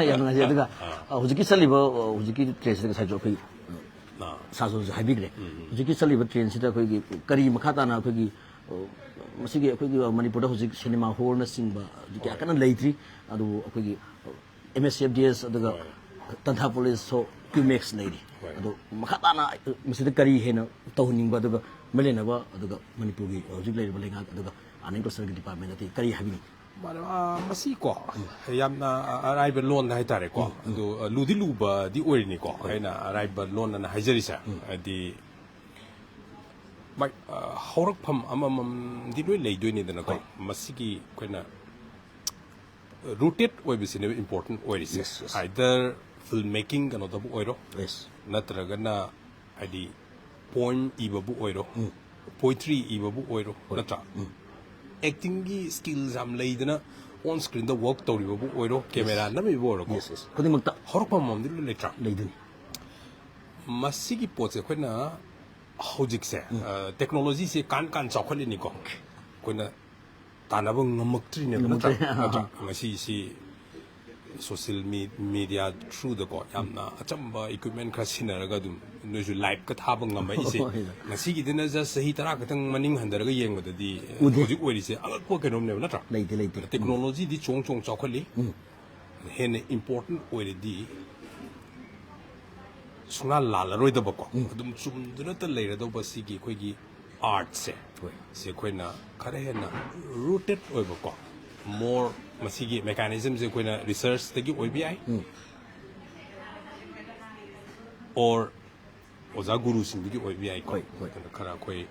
ꯌꯥꯝ ꯅꯨꯡꯉꯥꯏꯖꯩ꯫ ꯑꯗꯨꯒ ꯑ, ꯍꯧꯖꯤꯛꯀꯤ ꯆꯠꯂꯤꯕ ꯑ, ꯍꯧꯖꯤꯛꯀꯤ ꯇ꯭ꯔꯦꯟꯁꯤꯗ ꯉꯁꯥꯏꯁꯨ ꯑꯩꯈꯣꯏ ꯑ, ꯁꯥꯔꯁꯨ ꯍꯧꯖꯤꯛ ꯍꯥꯏꯕꯤꯈ꯭ꯔꯦ꯫ ꯍꯧꯖꯤꯛꯀꯤ ꯆꯠꯂꯤꯕ ꯇ꯭ꯔꯦꯟꯁꯤꯗ ꯑꯩꯈꯣꯏꯒꯤ ꯀꯔꯤ ꯃꯈꯥ ꯇꯥꯅ ꯑꯩꯈꯣꯏꯒꯤ ꯑ, ꯃꯁꯤꯒꯤ ꯑꯩꯈꯣꯏꯒꯤ ꯃꯅꯤꯄꯨꯔꯗ ꯍꯧꯖꯤꯛ ꯁꯤꯅꯦꯃꯥ ꯍꯣꯜꯅꯆꯤꯡꯕ ꯀꯌꯥ ꯀꯟꯅ ꯂꯩꯇ꯭ꯔꯤ꯫ ꯑꯗꯨꯕꯨ ꯑꯩꯈꯣꯏꯒꯤ M S C F D S ꯑꯗꯨꯒ ꯇꯟꯊꯥ ꯄꯣꯂꯤꯁ ꯁꯣ ꯀ꯭ꯌꯨꯃꯦꯛꯁ ꯂꯩꯔꯤ꯫ ꯑꯗꯣ ꯃꯈꯥ ꯇꯥꯅ ꯃꯁꯤꯗ ꯀꯔꯤ ꯍꯦꯟꯅ ꯇꯧꯍꯟꯅꯤꯡꯕ, ꯑꯗꯨꯒ ꯃꯔꯤ ꯂꯩꯅꯕ, ꯑꯗꯨꯒ ꯃꯅꯤꯄꯨꯔꯒꯤ ꯍꯧꯖꯤꯛ ꯂꯩꯔꯤꯕ ꯂꯩꯉꯥꯛ, ꯑꯗꯨꯒ ꯑꯟꯑꯦꯒ꯭ꯔꯤꯀꯜꯆꯔꯒꯤ ꯗꯤꯄꯥꯔꯠꯃꯦꯟꯗꯗꯤ ꯀꯔꯤ ꯍꯥꯏꯕꯤꯅꯤꯡꯉꯤ? ꯃꯥꯅꯦ, ꯑ, ꯃꯁꯤ ꯀꯣ, ꯌꯥꯝꯅ ꯑꯔꯥꯏꯕ ꯂꯣꯟꯗ ꯍꯥꯏꯇꯥꯔꯦꯀꯣ, ꯑꯗꯨ, ꯑ, ꯂꯨꯗꯤ ꯂꯨꯕꯗꯤ ꯑꯣꯏꯔꯤꯅꯤꯀꯣ, ꯑꯩꯅ ꯑꯔꯥꯏꯕ ꯂꯣꯟ ꯑꯅ ꯍꯥꯏꯖꯔꯤꯁꯦ꯫ ꯍꯥꯏꯗꯤ ꯃꯥꯏ-, ꯑ, ꯍꯧꯔꯛꯐꯝ ꯑꯃꯃꯝꯗꯤ ꯂꯣꯏ ꯂꯩꯗꯣꯏꯅꯤꯗꯅꯀꯣ꯫ ꯃꯁꯤꯒꯤ ꯑꯩꯈꯣꯏꯅ ꯔꯨꯇꯦꯠ ꯑꯣꯏꯕꯁꯤꯅꯦꯕ ꯏꯝꯄꯣꯔꯇꯦꯟ ꯑꯣꯏꯔꯤꯁꯦ꯫ Yes, yes. Either film making ꯀꯩꯅꯣꯗꯕꯨ ꯑꯣꯏꯔꯣ, Yes. ꯅꯠꯇ꯭ꯔꯒꯅ ꯍꯥꯏꯗꯤ ꯄꯣꯏꯝ ꯏꯕꯕꯨ ꯑꯣꯏꯔꯣ, ꯄꯣꯏꯇ꯭ꯔꯤ ꯏꯕꯕꯨ ꯑꯣꯏꯔꯣ, ꯅꯠꯇ꯭ꯔꯥ? ꯑꯦꯛꯇꯤꯡꯒꯤ ꯁ꯭ꯀꯤꯜꯁ ꯌꯥꯝ ꯂꯩꯗꯅ, ꯑꯣꯟ ꯁ꯭ꯀ꯭ꯔꯤꯟꯗ ꯋꯔꯛ ꯇꯧꯔꯤꯕꯕꯨ ꯑꯣꯏꯔꯣ, ꯀꯦꯃꯦꯔꯥ ꯅꯝꯃꯤꯕꯕꯨ ꯑꯣꯏꯔꯣꯀꯣ, Yes, yes. ꯈꯨꯗꯤꯡꯃꯛꯇ ꯍꯧꯔꯛꯐꯝ ꯑꯃꯗꯤ ꯂꯣꯏ ꯂꯩꯇ꯭ꯔꯥ? ꯂꯩꯗꯣꯏꯅꯤ. ꯃꯁꯤꯒꯤ ꯄꯣꯠꯁꯦ ꯑꯩꯈꯣꯏꯅ ꯍꯧꯖꯤꯛꯁꯦ, ꯑ, ꯇꯦꯛꯅꯣꯂꯣꯖꯤꯁꯦ ꯀꯥꯟ ꯀꯥꯟ ꯆꯥꯎꯈꯠꯂꯤꯅꯤꯀꯣ, ꯑꯩꯈꯣꯏꯅ ꯇꯥꯟꯅꯕ ꯉꯝꯃꯛꯇ꯭ꯔꯤꯅꯦꯕ, ꯅꯠꯇ꯭ꯔꯥ? ꯉꯝꯃꯛꯇ꯭ꯔꯤ. ꯅꯠꯇ꯭ꯔꯥ? ꯉꯁꯤꯁꯤ ꯁꯣꯁꯤꯌꯦꯜ ꯃꯤ-, ꯃꯤꯗꯤꯌꯥ ꯊ꯭ꯔꯨꯗꯀꯣ, ꯌꯥꯝꯅ ꯑꯆꯝꯕ ꯏꯀ꯭ꯋꯤꯞꯃꯦꯟ ꯈꯔ ꯁꯤꯟꯅꯔꯒ ꯑꯗꯨꯝ ꯅꯣꯏꯁꯨ ꯂꯥꯏꯚꯀ ꯊꯥꯕ ꯉꯝꯃꯛꯏꯁꯦ꯫ ꯍꯣꯏ. ꯉꯁꯤꯒꯤꯗꯨꯅ ꯖꯁ ꯆꯍꯤ ꯇꯔꯥ ꯈꯛꯇꯪ ꯃꯅꯤꯡ ꯍꯟꯊꯔꯒ ꯌꯦꯡꯕꯗꯗꯤ ꯎꯗꯦ. ꯍꯧꯖꯤꯛ ꯑꯣꯏꯔꯤꯁꯦ ꯑꯉꯛꯄ ꯀꯩꯅꯣꯝꯅꯦꯕ, ꯅꯠꯇ꯭ꯔꯥ? ꯂꯩꯇꯦ, ꯂꯩꯇꯦ. ꯇꯦꯛꯅꯣꯂꯣꯖꯤꯗꯤ ꯆꯣꯡ ꯆꯣꯡ ꯆꯥꯎꯈꯠꯂꯤ꯫ ꯍꯦꯟꯅ ꯏꯝꯄꯣꯔꯇꯦꯟ ꯑꯣꯏꯔꯗꯤ ꯁꯨꯡꯂꯥ ꯂꯥꯜꯂꯔꯣꯏꯗꯕꯀꯣ, ꯑꯗꯨꯝ ꯆꯨꯝꯗꯨꯅꯇ ꯂꯩꯔꯗꯧꯕ ꯁꯤꯒꯤ ꯑꯩꯈꯣꯏꯒꯤ ꯑꯥꯔꯠꯁꯦ, ꯍꯣꯏ. ꯁꯤ ꯑꯩꯈꯣꯏꯅ ꯈꯔ ꯍꯦꯟꯅ ꯔꯨꯇꯦꯠ ꯑꯣꯏꯕꯀꯣ, ꯃꯣꯔ ꯃꯁꯤꯒꯤ ꯃꯦꯀꯥꯅꯤꯖꯝꯁꯦ ꯑꯩꯈꯣꯏꯅ ꯔꯤꯁꯔꯁꯇꯒꯤ ꯑꯣꯏꯕ ꯌꯥꯏ, ꯑꯣꯔ ꯑꯣꯖꯥ ꯒꯨꯔꯨꯁꯤꯡꯗꯒꯤ ꯑꯣꯏꯕ ꯌꯥꯏꯀꯣ꯫ ꯍꯣꯏ, ꯍꯣꯏ. ꯑꯗꯨꯅ ꯈꯔ ꯑꯩꯈꯣꯏ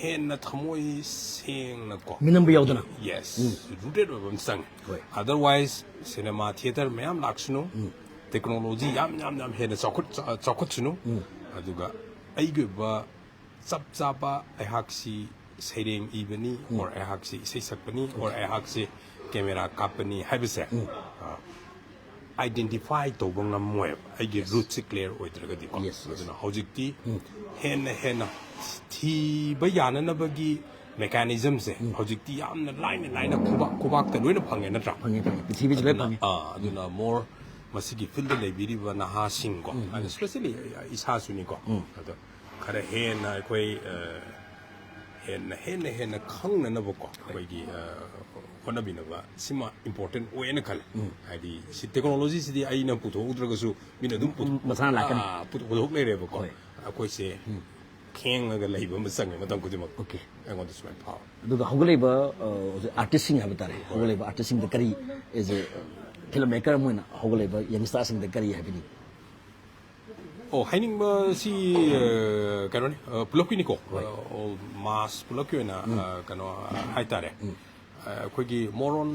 ꯍꯦꯟꯅ ꯊꯃꯣꯏ ꯁꯦꯡꯅꯀꯣ, ꯃꯤꯅꯝꯕ ꯌꯥꯎꯗꯅ. ꯌꯦꯁ, ꯔꯨꯇꯦꯠ ꯑꯣꯏꯕ ꯑꯃ ꯆꯪꯉꯦ꯫ ꯍꯣꯏ. ꯑꯗꯔꯋꯥꯏꯁ ꯁꯤꯅꯦꯃꯥ ꯊꯤꯌꯦꯇꯔ ꯃꯌꯥꯝ ꯂꯥꯛꯁꯅꯨ, ꯇꯦꯛꯅꯣꯂꯣꯖꯤ ꯌꯥꯝ ꯌꯥꯝ ꯌꯥꯝ ꯍꯦꯟꯅ ꯆꯥꯎꯈꯠ-, ꯆꯥ-, ꯆꯥꯎꯈꯠꯁꯅꯨ, ꯑꯗꯨꯒ ꯑꯩꯒꯤ ꯑꯣꯏꯕ ꯆꯞ ꯆꯥꯕ ꯑꯩꯍꯥꯛꯁꯤ ꯁꯩꯔꯦꯡ ꯏꯕꯅꯤ, ꯑꯣꯔ ꯑꯩꯍꯥꯛꯁꯤ ꯏꯁꯩ ꯁꯛꯄꯅꯤ, ꯑꯣꯔ ꯑꯩꯍꯥꯛꯁꯤ ꯀꯦꯃꯦꯔꯥ ꯀꯥꯞꯄꯅꯤ ꯍꯥꯏꯕꯁꯦ, ꯑ, ꯑꯥꯏꯗꯦꯟꯇꯤꯐꯥꯏ ꯇꯧꯕ ꯉꯝꯃꯣꯏꯕ, ꯑꯩꯒꯤ ꯔꯨꯠꯁꯦ ꯀ꯭ꯂꯤꯌꯥꯔ ꯑꯣꯏꯗ꯭ꯔꯒꯗꯤꯀꯣ꯫ Yes, yes. ꯑꯗꯨꯅ ꯍꯧꯖꯤꯛꯇꯤ ꯍꯦꯟꯅ ꯍꯦꯟꯅ ꯊꯤꯕ ꯌꯥꯅꯅꯕꯒꯤ ꯃꯦꯀꯥꯅꯤꯖꯝꯁꯦ ꯍꯧꯖꯤꯛꯇꯤ ꯌꯥꯝꯅ ꯂꯥꯏꯅ ꯂꯥꯏꯅ ꯈꯨꯕꯥꯛ, ꯈꯨꯕꯥꯛꯇ ꯂꯣꯏꯅ ꯐꯪꯉꯦ, ꯅꯠꯇ꯭ꯔꯥ? ꯐꯪꯉꯦ, ꯐꯪꯉꯦ. ꯄ꯭ꯔꯤꯊꯤꯕꯤꯁꯦ ꯂꯣꯏ ꯑꯗꯨꯅ, ꯐꯪꯉꯦ. ꯑꯥ, ꯑꯗꯨꯅ ꯃꯣꯔ ꯃꯁꯤꯒꯤ ꯐꯤꯜꯗ ꯂꯩꯕꯤꯔꯤꯕ ꯅꯍꯥꯁꯤꯡꯀꯣ, ꯑꯦꯟ ꯏꯁꯄꯦꯁꯦꯂꯤ ꯏꯁꯥꯁꯨꯅꯤꯀꯣ, ꯑꯗꯣ ꯈꯔ ꯍꯦꯟꯅ ꯑꯩꯈꯣꯏ, ꯑ, ꯍꯦꯟꯅ, ꯍꯦꯟꯅ, ꯍꯦꯟꯅ ꯈꯪꯅꯅꯕꯀꯣ, ꯑꯩꯈꯣꯏꯒꯤ, ꯑ, ꯍꯣꯠꯅꯕꯤꯅꯕ ꯁꯤꯃ ꯏꯝꯄꯣꯔꯇꯦꯟ ꯑꯣꯏꯌꯦꯅ ꯈꯜꯂꯦ꯫ ꯍꯥꯏꯗꯤ ꯁꯤ ꯇꯦꯛꯅꯣꯂꯣꯖꯤꯁꯤꯗꯤ ꯑꯩꯅ ꯄꯨꯊꯣꯛꯎꯗ꯭ꯔꯒꯁꯨ ꯃꯤꯅ ꯑꯗꯨꯝ ꯄꯨꯊꯣꯛ-, ꯃꯁꯥꯅ ꯂꯥꯛꯀꯅꯤ. ꯑꯥ, ꯄꯨꯊꯣꯛ-, ꯄꯨꯊꯣꯛ ꯂꯩꯔꯦꯕꯀꯣ꯫ ꯍꯣꯏ. ꯑꯩꯈꯣꯏꯁꯦ ꯈꯦꯡꯉꯒ ꯂꯩꯕ ꯑꯃ ꯆꯪꯉꯦ ꯃꯇꯝ ꯈꯨꯗꯤꯡꯃꯛ꯫ Okay. ꯑꯩꯉꯣꯟꯗ ꯁꯨꯃꯥꯏꯅ ꯐꯥꯎꯋꯦ꯫ ꯑꯗꯨꯒ ꯍꯧꯒꯠꯂꯛꯏꯕ ꯑ, ꯍꯧꯖꯤꯛ ꯑꯥꯔꯇꯤꯁꯁꯤꯡ ꯍꯥꯏꯕ ꯇꯥꯔꯦ, ꯍꯧꯒꯠꯂꯛꯏꯕ ꯑꯥꯔꯇꯤꯁꯁꯤꯡꯗ ꯀꯔꯤ, ꯑꯦꯖ ꯑꯦ ꯐꯤꯂꯝ ꯃꯦꯀꯔ ꯑꯃ ꯑꯣꯏꯅ ꯍꯧꯒꯠꯂꯛꯏꯕ ꯌꯪꯁꯇꯥꯔꯁꯤꯡꯗ ꯀꯔꯤ ꯍꯥꯏꯕꯤꯅꯤꯡ? ꯑꯣ, ꯍꯥꯏꯅꯤꯡꯕ ꯁꯤ ꯀꯩꯅꯣꯅꯤ, ꯄꯨꯂꯞꯀꯤꯅꯤꯀꯣ꯫ ꯑꯣꯜ ꯃꯥꯁ ꯄꯨꯂꯞꯀꯤ ꯑꯣꯏꯅ ꯀꯩꯅꯣ ꯍꯥꯏꯇꯥꯔꯦ꯫ ꯑꯩꯈꯣꯏꯒꯤ ꯃꯣꯔꯣꯟ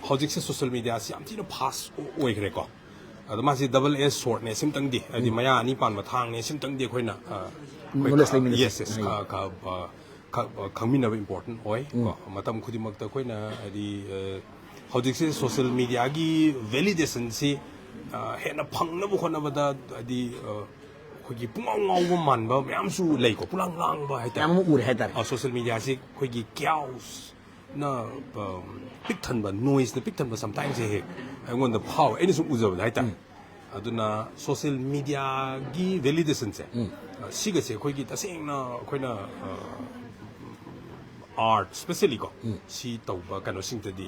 ꯍꯧꯖꯤꯛꯁꯦ ꯁꯣꯁꯤꯌꯦꯜ ꯃꯦꯗꯤꯌꯥꯁꯤ ꯌꯥꯝ ꯊꯤꯅ ꯐꯥꯁ ꯑꯣꯏꯈ꯭ꯔꯦꯀꯣ꯫ ꯑꯗꯣ ꯃꯥꯁꯤ ꯗꯕꯜ ꯑꯦꯖ ꯁꯣꯔꯠꯅꯦ ꯁꯤꯝꯇꯪꯗꯤ, ꯍꯥꯏꯗꯤ ꯃꯌꯥ ꯑꯅꯤ ꯄꯥꯟꯕ ꯊꯥꯡꯅꯦ ꯁꯤꯝꯇꯪꯗꯤ ꯑꯩꯈꯣꯏꯅ ꯑ, ꯑꯩꯈꯣꯏ Knowledge ꯈ- ꯂꯩꯃꯤꯟꯅꯁꯦ꯫ ꯌꯦꯁ ꯌꯦꯁ ꯈ- ꯈ- ꯑ, ꯈ- ꯑ, ꯈꯪꯃꯤꯟꯅꯕ ꯏꯝꯄꯣꯔꯇꯦꯟ ꯑꯣꯏ ꯀꯣ꯫ ꯃꯇꯝ ꯈꯨꯗꯤꯡꯃꯛꯇ ꯑꯩꯈꯣꯏꯅ ꯍꯥꯏꯗꯤ ꯑ, ꯍꯧꯖꯤꯛꯁꯦ ꯁꯣꯁꯤꯌꯦꯜ ꯃꯦꯗꯤꯌꯥꯒꯤ ꯚꯦꯂꯤꯗꯦꯁꯟꯁꯤ ꯍꯦꯟꯅ ꯐꯪꯅꯕ ꯍꯣꯠꯅꯕꯗ ꯍꯥꯏꯗꯤ ꯑ, ꯑꯩꯈꯣꯏꯒꯤ ꯄꯨꯡꯉꯥꯎ ꯉꯥꯎꯕ ꯃꯥꯟꯕ ꯃꯌꯥꯝꯁꯨ ꯂꯩꯀꯣ, ꯄꯨꯡꯂꯥꯡ ꯂꯥꯡꯕ ꯍꯥꯏꯇꯥꯔꯦ꯫ ꯃꯌꯥꯝ ꯑꯃ ꯎꯔꯦ ꯍꯥꯏꯇꯥꯔꯦ꯫ ꯁꯣꯁꯤꯌꯦꯜ ꯃꯦꯗꯤꯌꯥꯁꯤ ꯑꯩꯈꯣꯏꯒꯤ ꯀ꯭ꯌꯥꯎꯁ ꯅ ꯄꯤꯛ ꯊꯟꯕ, ꯅꯣꯏꯁꯅ ꯄꯤꯛ ꯊꯟꯕ ꯁꯝꯇꯥꯏꯝꯁ ꯍꯦꯛ ꯍꯦꯛ ꯑꯩꯉꯣꯟꯗ ꯐꯥꯎꯋꯦ, ꯑꯩꯅ ꯁꯨꯝ ꯎꯖꯕꯗ ꯍꯥꯏꯇꯥꯔꯦ꯫ ꯑꯗꯨꯅ ꯁꯣꯁꯤꯌꯦꯜ ꯃꯦꯗꯤꯌꯥꯒꯤ ꯚꯦꯂꯤꯗꯦꯁꯟꯁꯦ ꯁꯤꯒꯁꯦ ꯑꯩꯈꯣꯏꯒꯤ ꯇꯁꯦꯡꯅ ꯑꯩꯈꯣꯏꯅ ꯑꯥꯔꯠ ꯁ꯭ꯄꯦꯁꯦꯜꯂꯤꯀꯣ ꯁꯤ ꯇꯧꯕ ꯀꯩꯅꯣꯁꯤꯡꯗꯗꯤ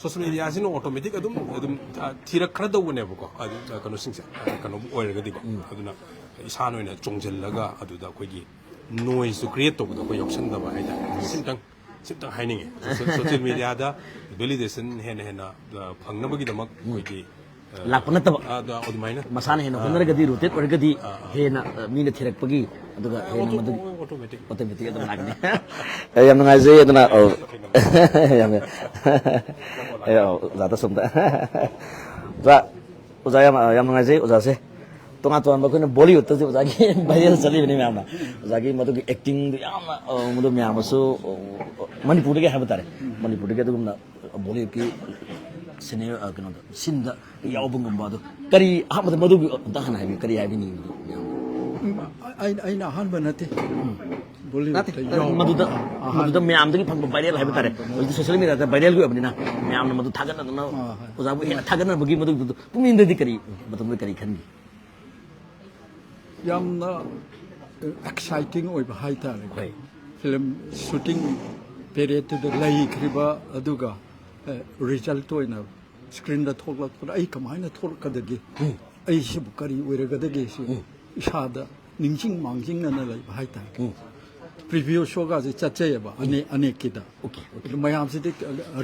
ꯁꯣꯁꯤꯌꯦꯜ ꯃꯦꯗꯤꯌꯥꯁꯤꯅ ꯑꯣꯇꯣꯃꯦꯇꯤꯛ ꯑꯗꯨꯝ ꯑꯗꯨꯝ ꯑ, ꯊꯤꯔꯛꯈ꯭ꯔꯗꯧꯕꯅꯦꯕꯀꯣ꯫ ꯑꯗꯨ ꯑ, ꯀꯩꯅꯣꯁꯤꯡꯁꯦ ꯑ, ꯀꯩꯅꯣꯕꯨ ꯑꯣꯏꯔꯒꯗꯤꯀꯣ꯫ ꯑꯗꯨꯅ ꯏꯁꯥꯅ ꯑꯣꯏꯅ ꯆꯣꯡꯁꯤꯜꯂꯒ ꯑꯗꯨꯗ ꯑꯩꯈꯣꯏꯒꯤ ꯅꯣꯏꯁꯇꯨ ꯀ꯭ꯔꯤꯌꯦꯠ ꯇꯧꯕꯗꯣ ꯑꯩꯈꯣꯏ ꯌꯥꯎꯁꯟꯗꯕ ꯍꯥꯏꯇꯥꯔꯦ꯫ ꯁꯤꯝꯇꯪ ꯁꯤꯝꯇꯪ ꯍꯥꯏꯅꯤꯡꯉꯦ꯫ ꯁꯣꯁꯤꯌꯦꯜ ꯃꯦꯗꯤꯌꯥꯗ ꯚꯦꯂꯤꯗꯦꯁꯟ ꯍꯦꯟꯅ ꯍꯦꯟꯅ ꯑ, ꯐꯪꯅꯕꯒꯤꯗꯃꯛ ꯑꯩꯈꯣꯏꯒꯤ ꯑ, ꯂꯥꯛꯄ ꯅꯠꯇꯕ꯫ ꯑ, ꯑꯗ ꯑꯗꯨꯃꯥꯏꯅ ꯃꯁꯥꯅ ꯍꯦꯟꯅ ꯍꯣꯠꯅꯔꯒꯗꯤ, ꯔꯣꯇꯦꯠ ꯑꯣꯏꯔꯒꯗꯤ ꯍꯦꯟꯅ ꯑ, ꯃꯤꯅ ꯊꯤꯔꯛꯄꯒꯤ, ꯑꯗꯨꯒ ꯍꯦꯟꯅ ꯃꯗꯨ ꯑꯣꯇꯣꯃꯦꯇꯤꯛ ꯑꯣꯇꯣꯃꯦꯇꯤꯛ ꯑꯗꯨꯝ ꯂꯥꯛꯀꯅꯤ꯫ ꯑꯦ, ꯌꯥꯝ ꯅꯨꯡꯉꯥꯏꯖꯩ꯫ ꯑꯗꯨꯅ ꯑꯧ, ꯌꯥꯝ ꯑꯦ, ꯑꯧ, ꯑꯣꯖꯥꯗ ꯁꯣꯝꯗ ꯑꯣꯖꯥ, ꯑꯣꯖꯥ ꯌꯥꯝ ꯌꯥꯝ ꯅꯨꯡꯉꯥꯏꯖꯩ ꯑꯣꯖꯥꯁꯦ꯫ ꯇꯣꯉꯥꯟ ꯇꯣꯉꯥꯟꯕ ꯑꯩꯈꯣꯏꯅ ꯕꯣꯂꯤꯋꯨꯗꯇꯁꯨ ꯑꯣꯖꯥꯒꯤ ꯚꯥꯏꯔꯦꯜ ꯆꯠꯂꯤꯕꯅꯤ ꯃꯌꯥꯝꯅ꯫ ꯑꯣꯖꯥꯒꯤ ꯃꯗꯨꯒꯤ ꯑꯦꯛꯇꯤꯡꯗꯨ ꯌꯥꯝꯅ ꯑ, ꯃꯗꯨ ꯃꯌꯥꯝ ꯑꯃꯁꯨ ꯑ, ꯃꯅꯤꯄꯨꯔꯗꯒꯤ ꯍꯥꯏꯕ ꯇꯥꯔꯦ, ꯃꯅꯤꯄꯨꯔꯗꯒꯤ ꯑꯗꯨꯒꯨꯝꯅ ꯕꯣꯂꯤꯋꯨꯗꯀꯤ ꯁꯤꯅꯦ ꯑ, ꯀꯩꯅꯣꯗ ꯁꯤꯟꯗ ꯌꯥꯎꯕ ꯉꯝꯕ ꯑꯗꯣ ꯀꯔꯤ ꯑꯍꯥꯟꯕꯗ ꯃꯗꯨꯒꯤ ꯑꯝꯇ ꯍꯥꯟꯅ ꯍꯥꯏꯕꯤꯌꯨ, ꯀꯔꯤ ꯍꯥꯏꯕꯤꯅꯤꯡꯉꯤ ꯃꯗꯨ ꯃꯌꯥꯝ? ꯑꯩꯅ ꯑꯩꯅ ꯑꯍꯥꯟꯕ ꯅꯠꯇꯦ ꯅꯠꯇꯦ, ꯕꯣꯂꯤꯋꯨꯗꯇ ꯌꯥꯎꯕ ꯃꯗꯨꯗ ꯑꯍꯥꯟꯕ ꯃꯗꯨꯗ ꯃꯌꯥꯝꯗꯒꯤ ꯐꯪꯕ ꯚꯥꯏꯔꯦꯜ ꯍꯥꯏꯕ ꯇꯥꯔꯦ꯫ ꯍꯧꯖꯤꯛꯇꯤ ꯁꯣꯁꯤꯌꯦꯜ ꯃꯦꯗꯤꯌꯥꯗ ꯚꯥꯏꯔꯦꯜꯒꯤ ꯑꯣꯏꯕꯅꯤꯅ ꯃꯌꯥꯝꯅ ꯃꯗꯨ ꯊꯥꯒꯠꯅꯗꯅ ꯑꯥ, ꯍꯣꯏ꯫ ꯑꯣꯖꯥꯕꯨ ꯍꯦꯟꯅ ꯊꯥꯒꯠꯅꯕꯒꯤ ꯃꯗꯨꯒꯤꯗꯨ ꯄꯨꯛꯅꯤꯡꯗꯗꯤ ꯀꯔꯤ, ꯃꯇꯝꯗꯨꯗ ꯀꯔꯤ ꯈꯟꯈꯤ? ꯌꯥꯝꯅ ꯑꯦꯛꯁꯥꯏꯇꯤꯡ ꯑꯣꯏꯕ ꯍꯥꯏꯇꯥꯔꯦꯀꯣ꯫ ꯍꯣꯏ꯫ ꯐꯤꯂꯝ ꯁꯨꯇꯤꯡ ꯄꯦꯔꯦꯠꯇꯨꯗ ꯂꯩꯈ꯭ꯔꯤꯕ ꯑꯗꯨꯒ ꯔꯤꯖꯜꯠ ꯑꯣꯏꯅ ꯁ꯭ꯀ꯭ꯔꯤꯟꯗ ꯊꯣꯛꯂꯛꯄꯗ ꯑꯩ ꯀꯃꯥꯏꯅ ꯊꯣꯛꯂꯛꯀꯗꯒꯦ, ꯑꯩꯁꯤꯕꯨ ꯀꯔꯤ ꯑꯣꯏꯔꯒꯗꯒꯦ ꯁꯤ ꯏꯁꯥꯗ ꯅꯤꯡꯁꯤꯡ ꯃꯥꯡꯖꯤꯡꯅꯅ ꯂꯩꯕ ꯍꯥꯏꯇꯥꯔꯦ꯫ ꯄ꯭ꯔꯤꯚꯤꯌꯨ ꯁꯣꯒꯁꯦ ꯆꯠꯆꯩꯌꯦꯕ ꯑꯅꯦꯛ ꯑꯅꯦꯛꯀꯤꯗ꯫ Okay, okay. ꯑꯗꯨ ꯃꯌꯥꯝꯁꯤꯗꯤ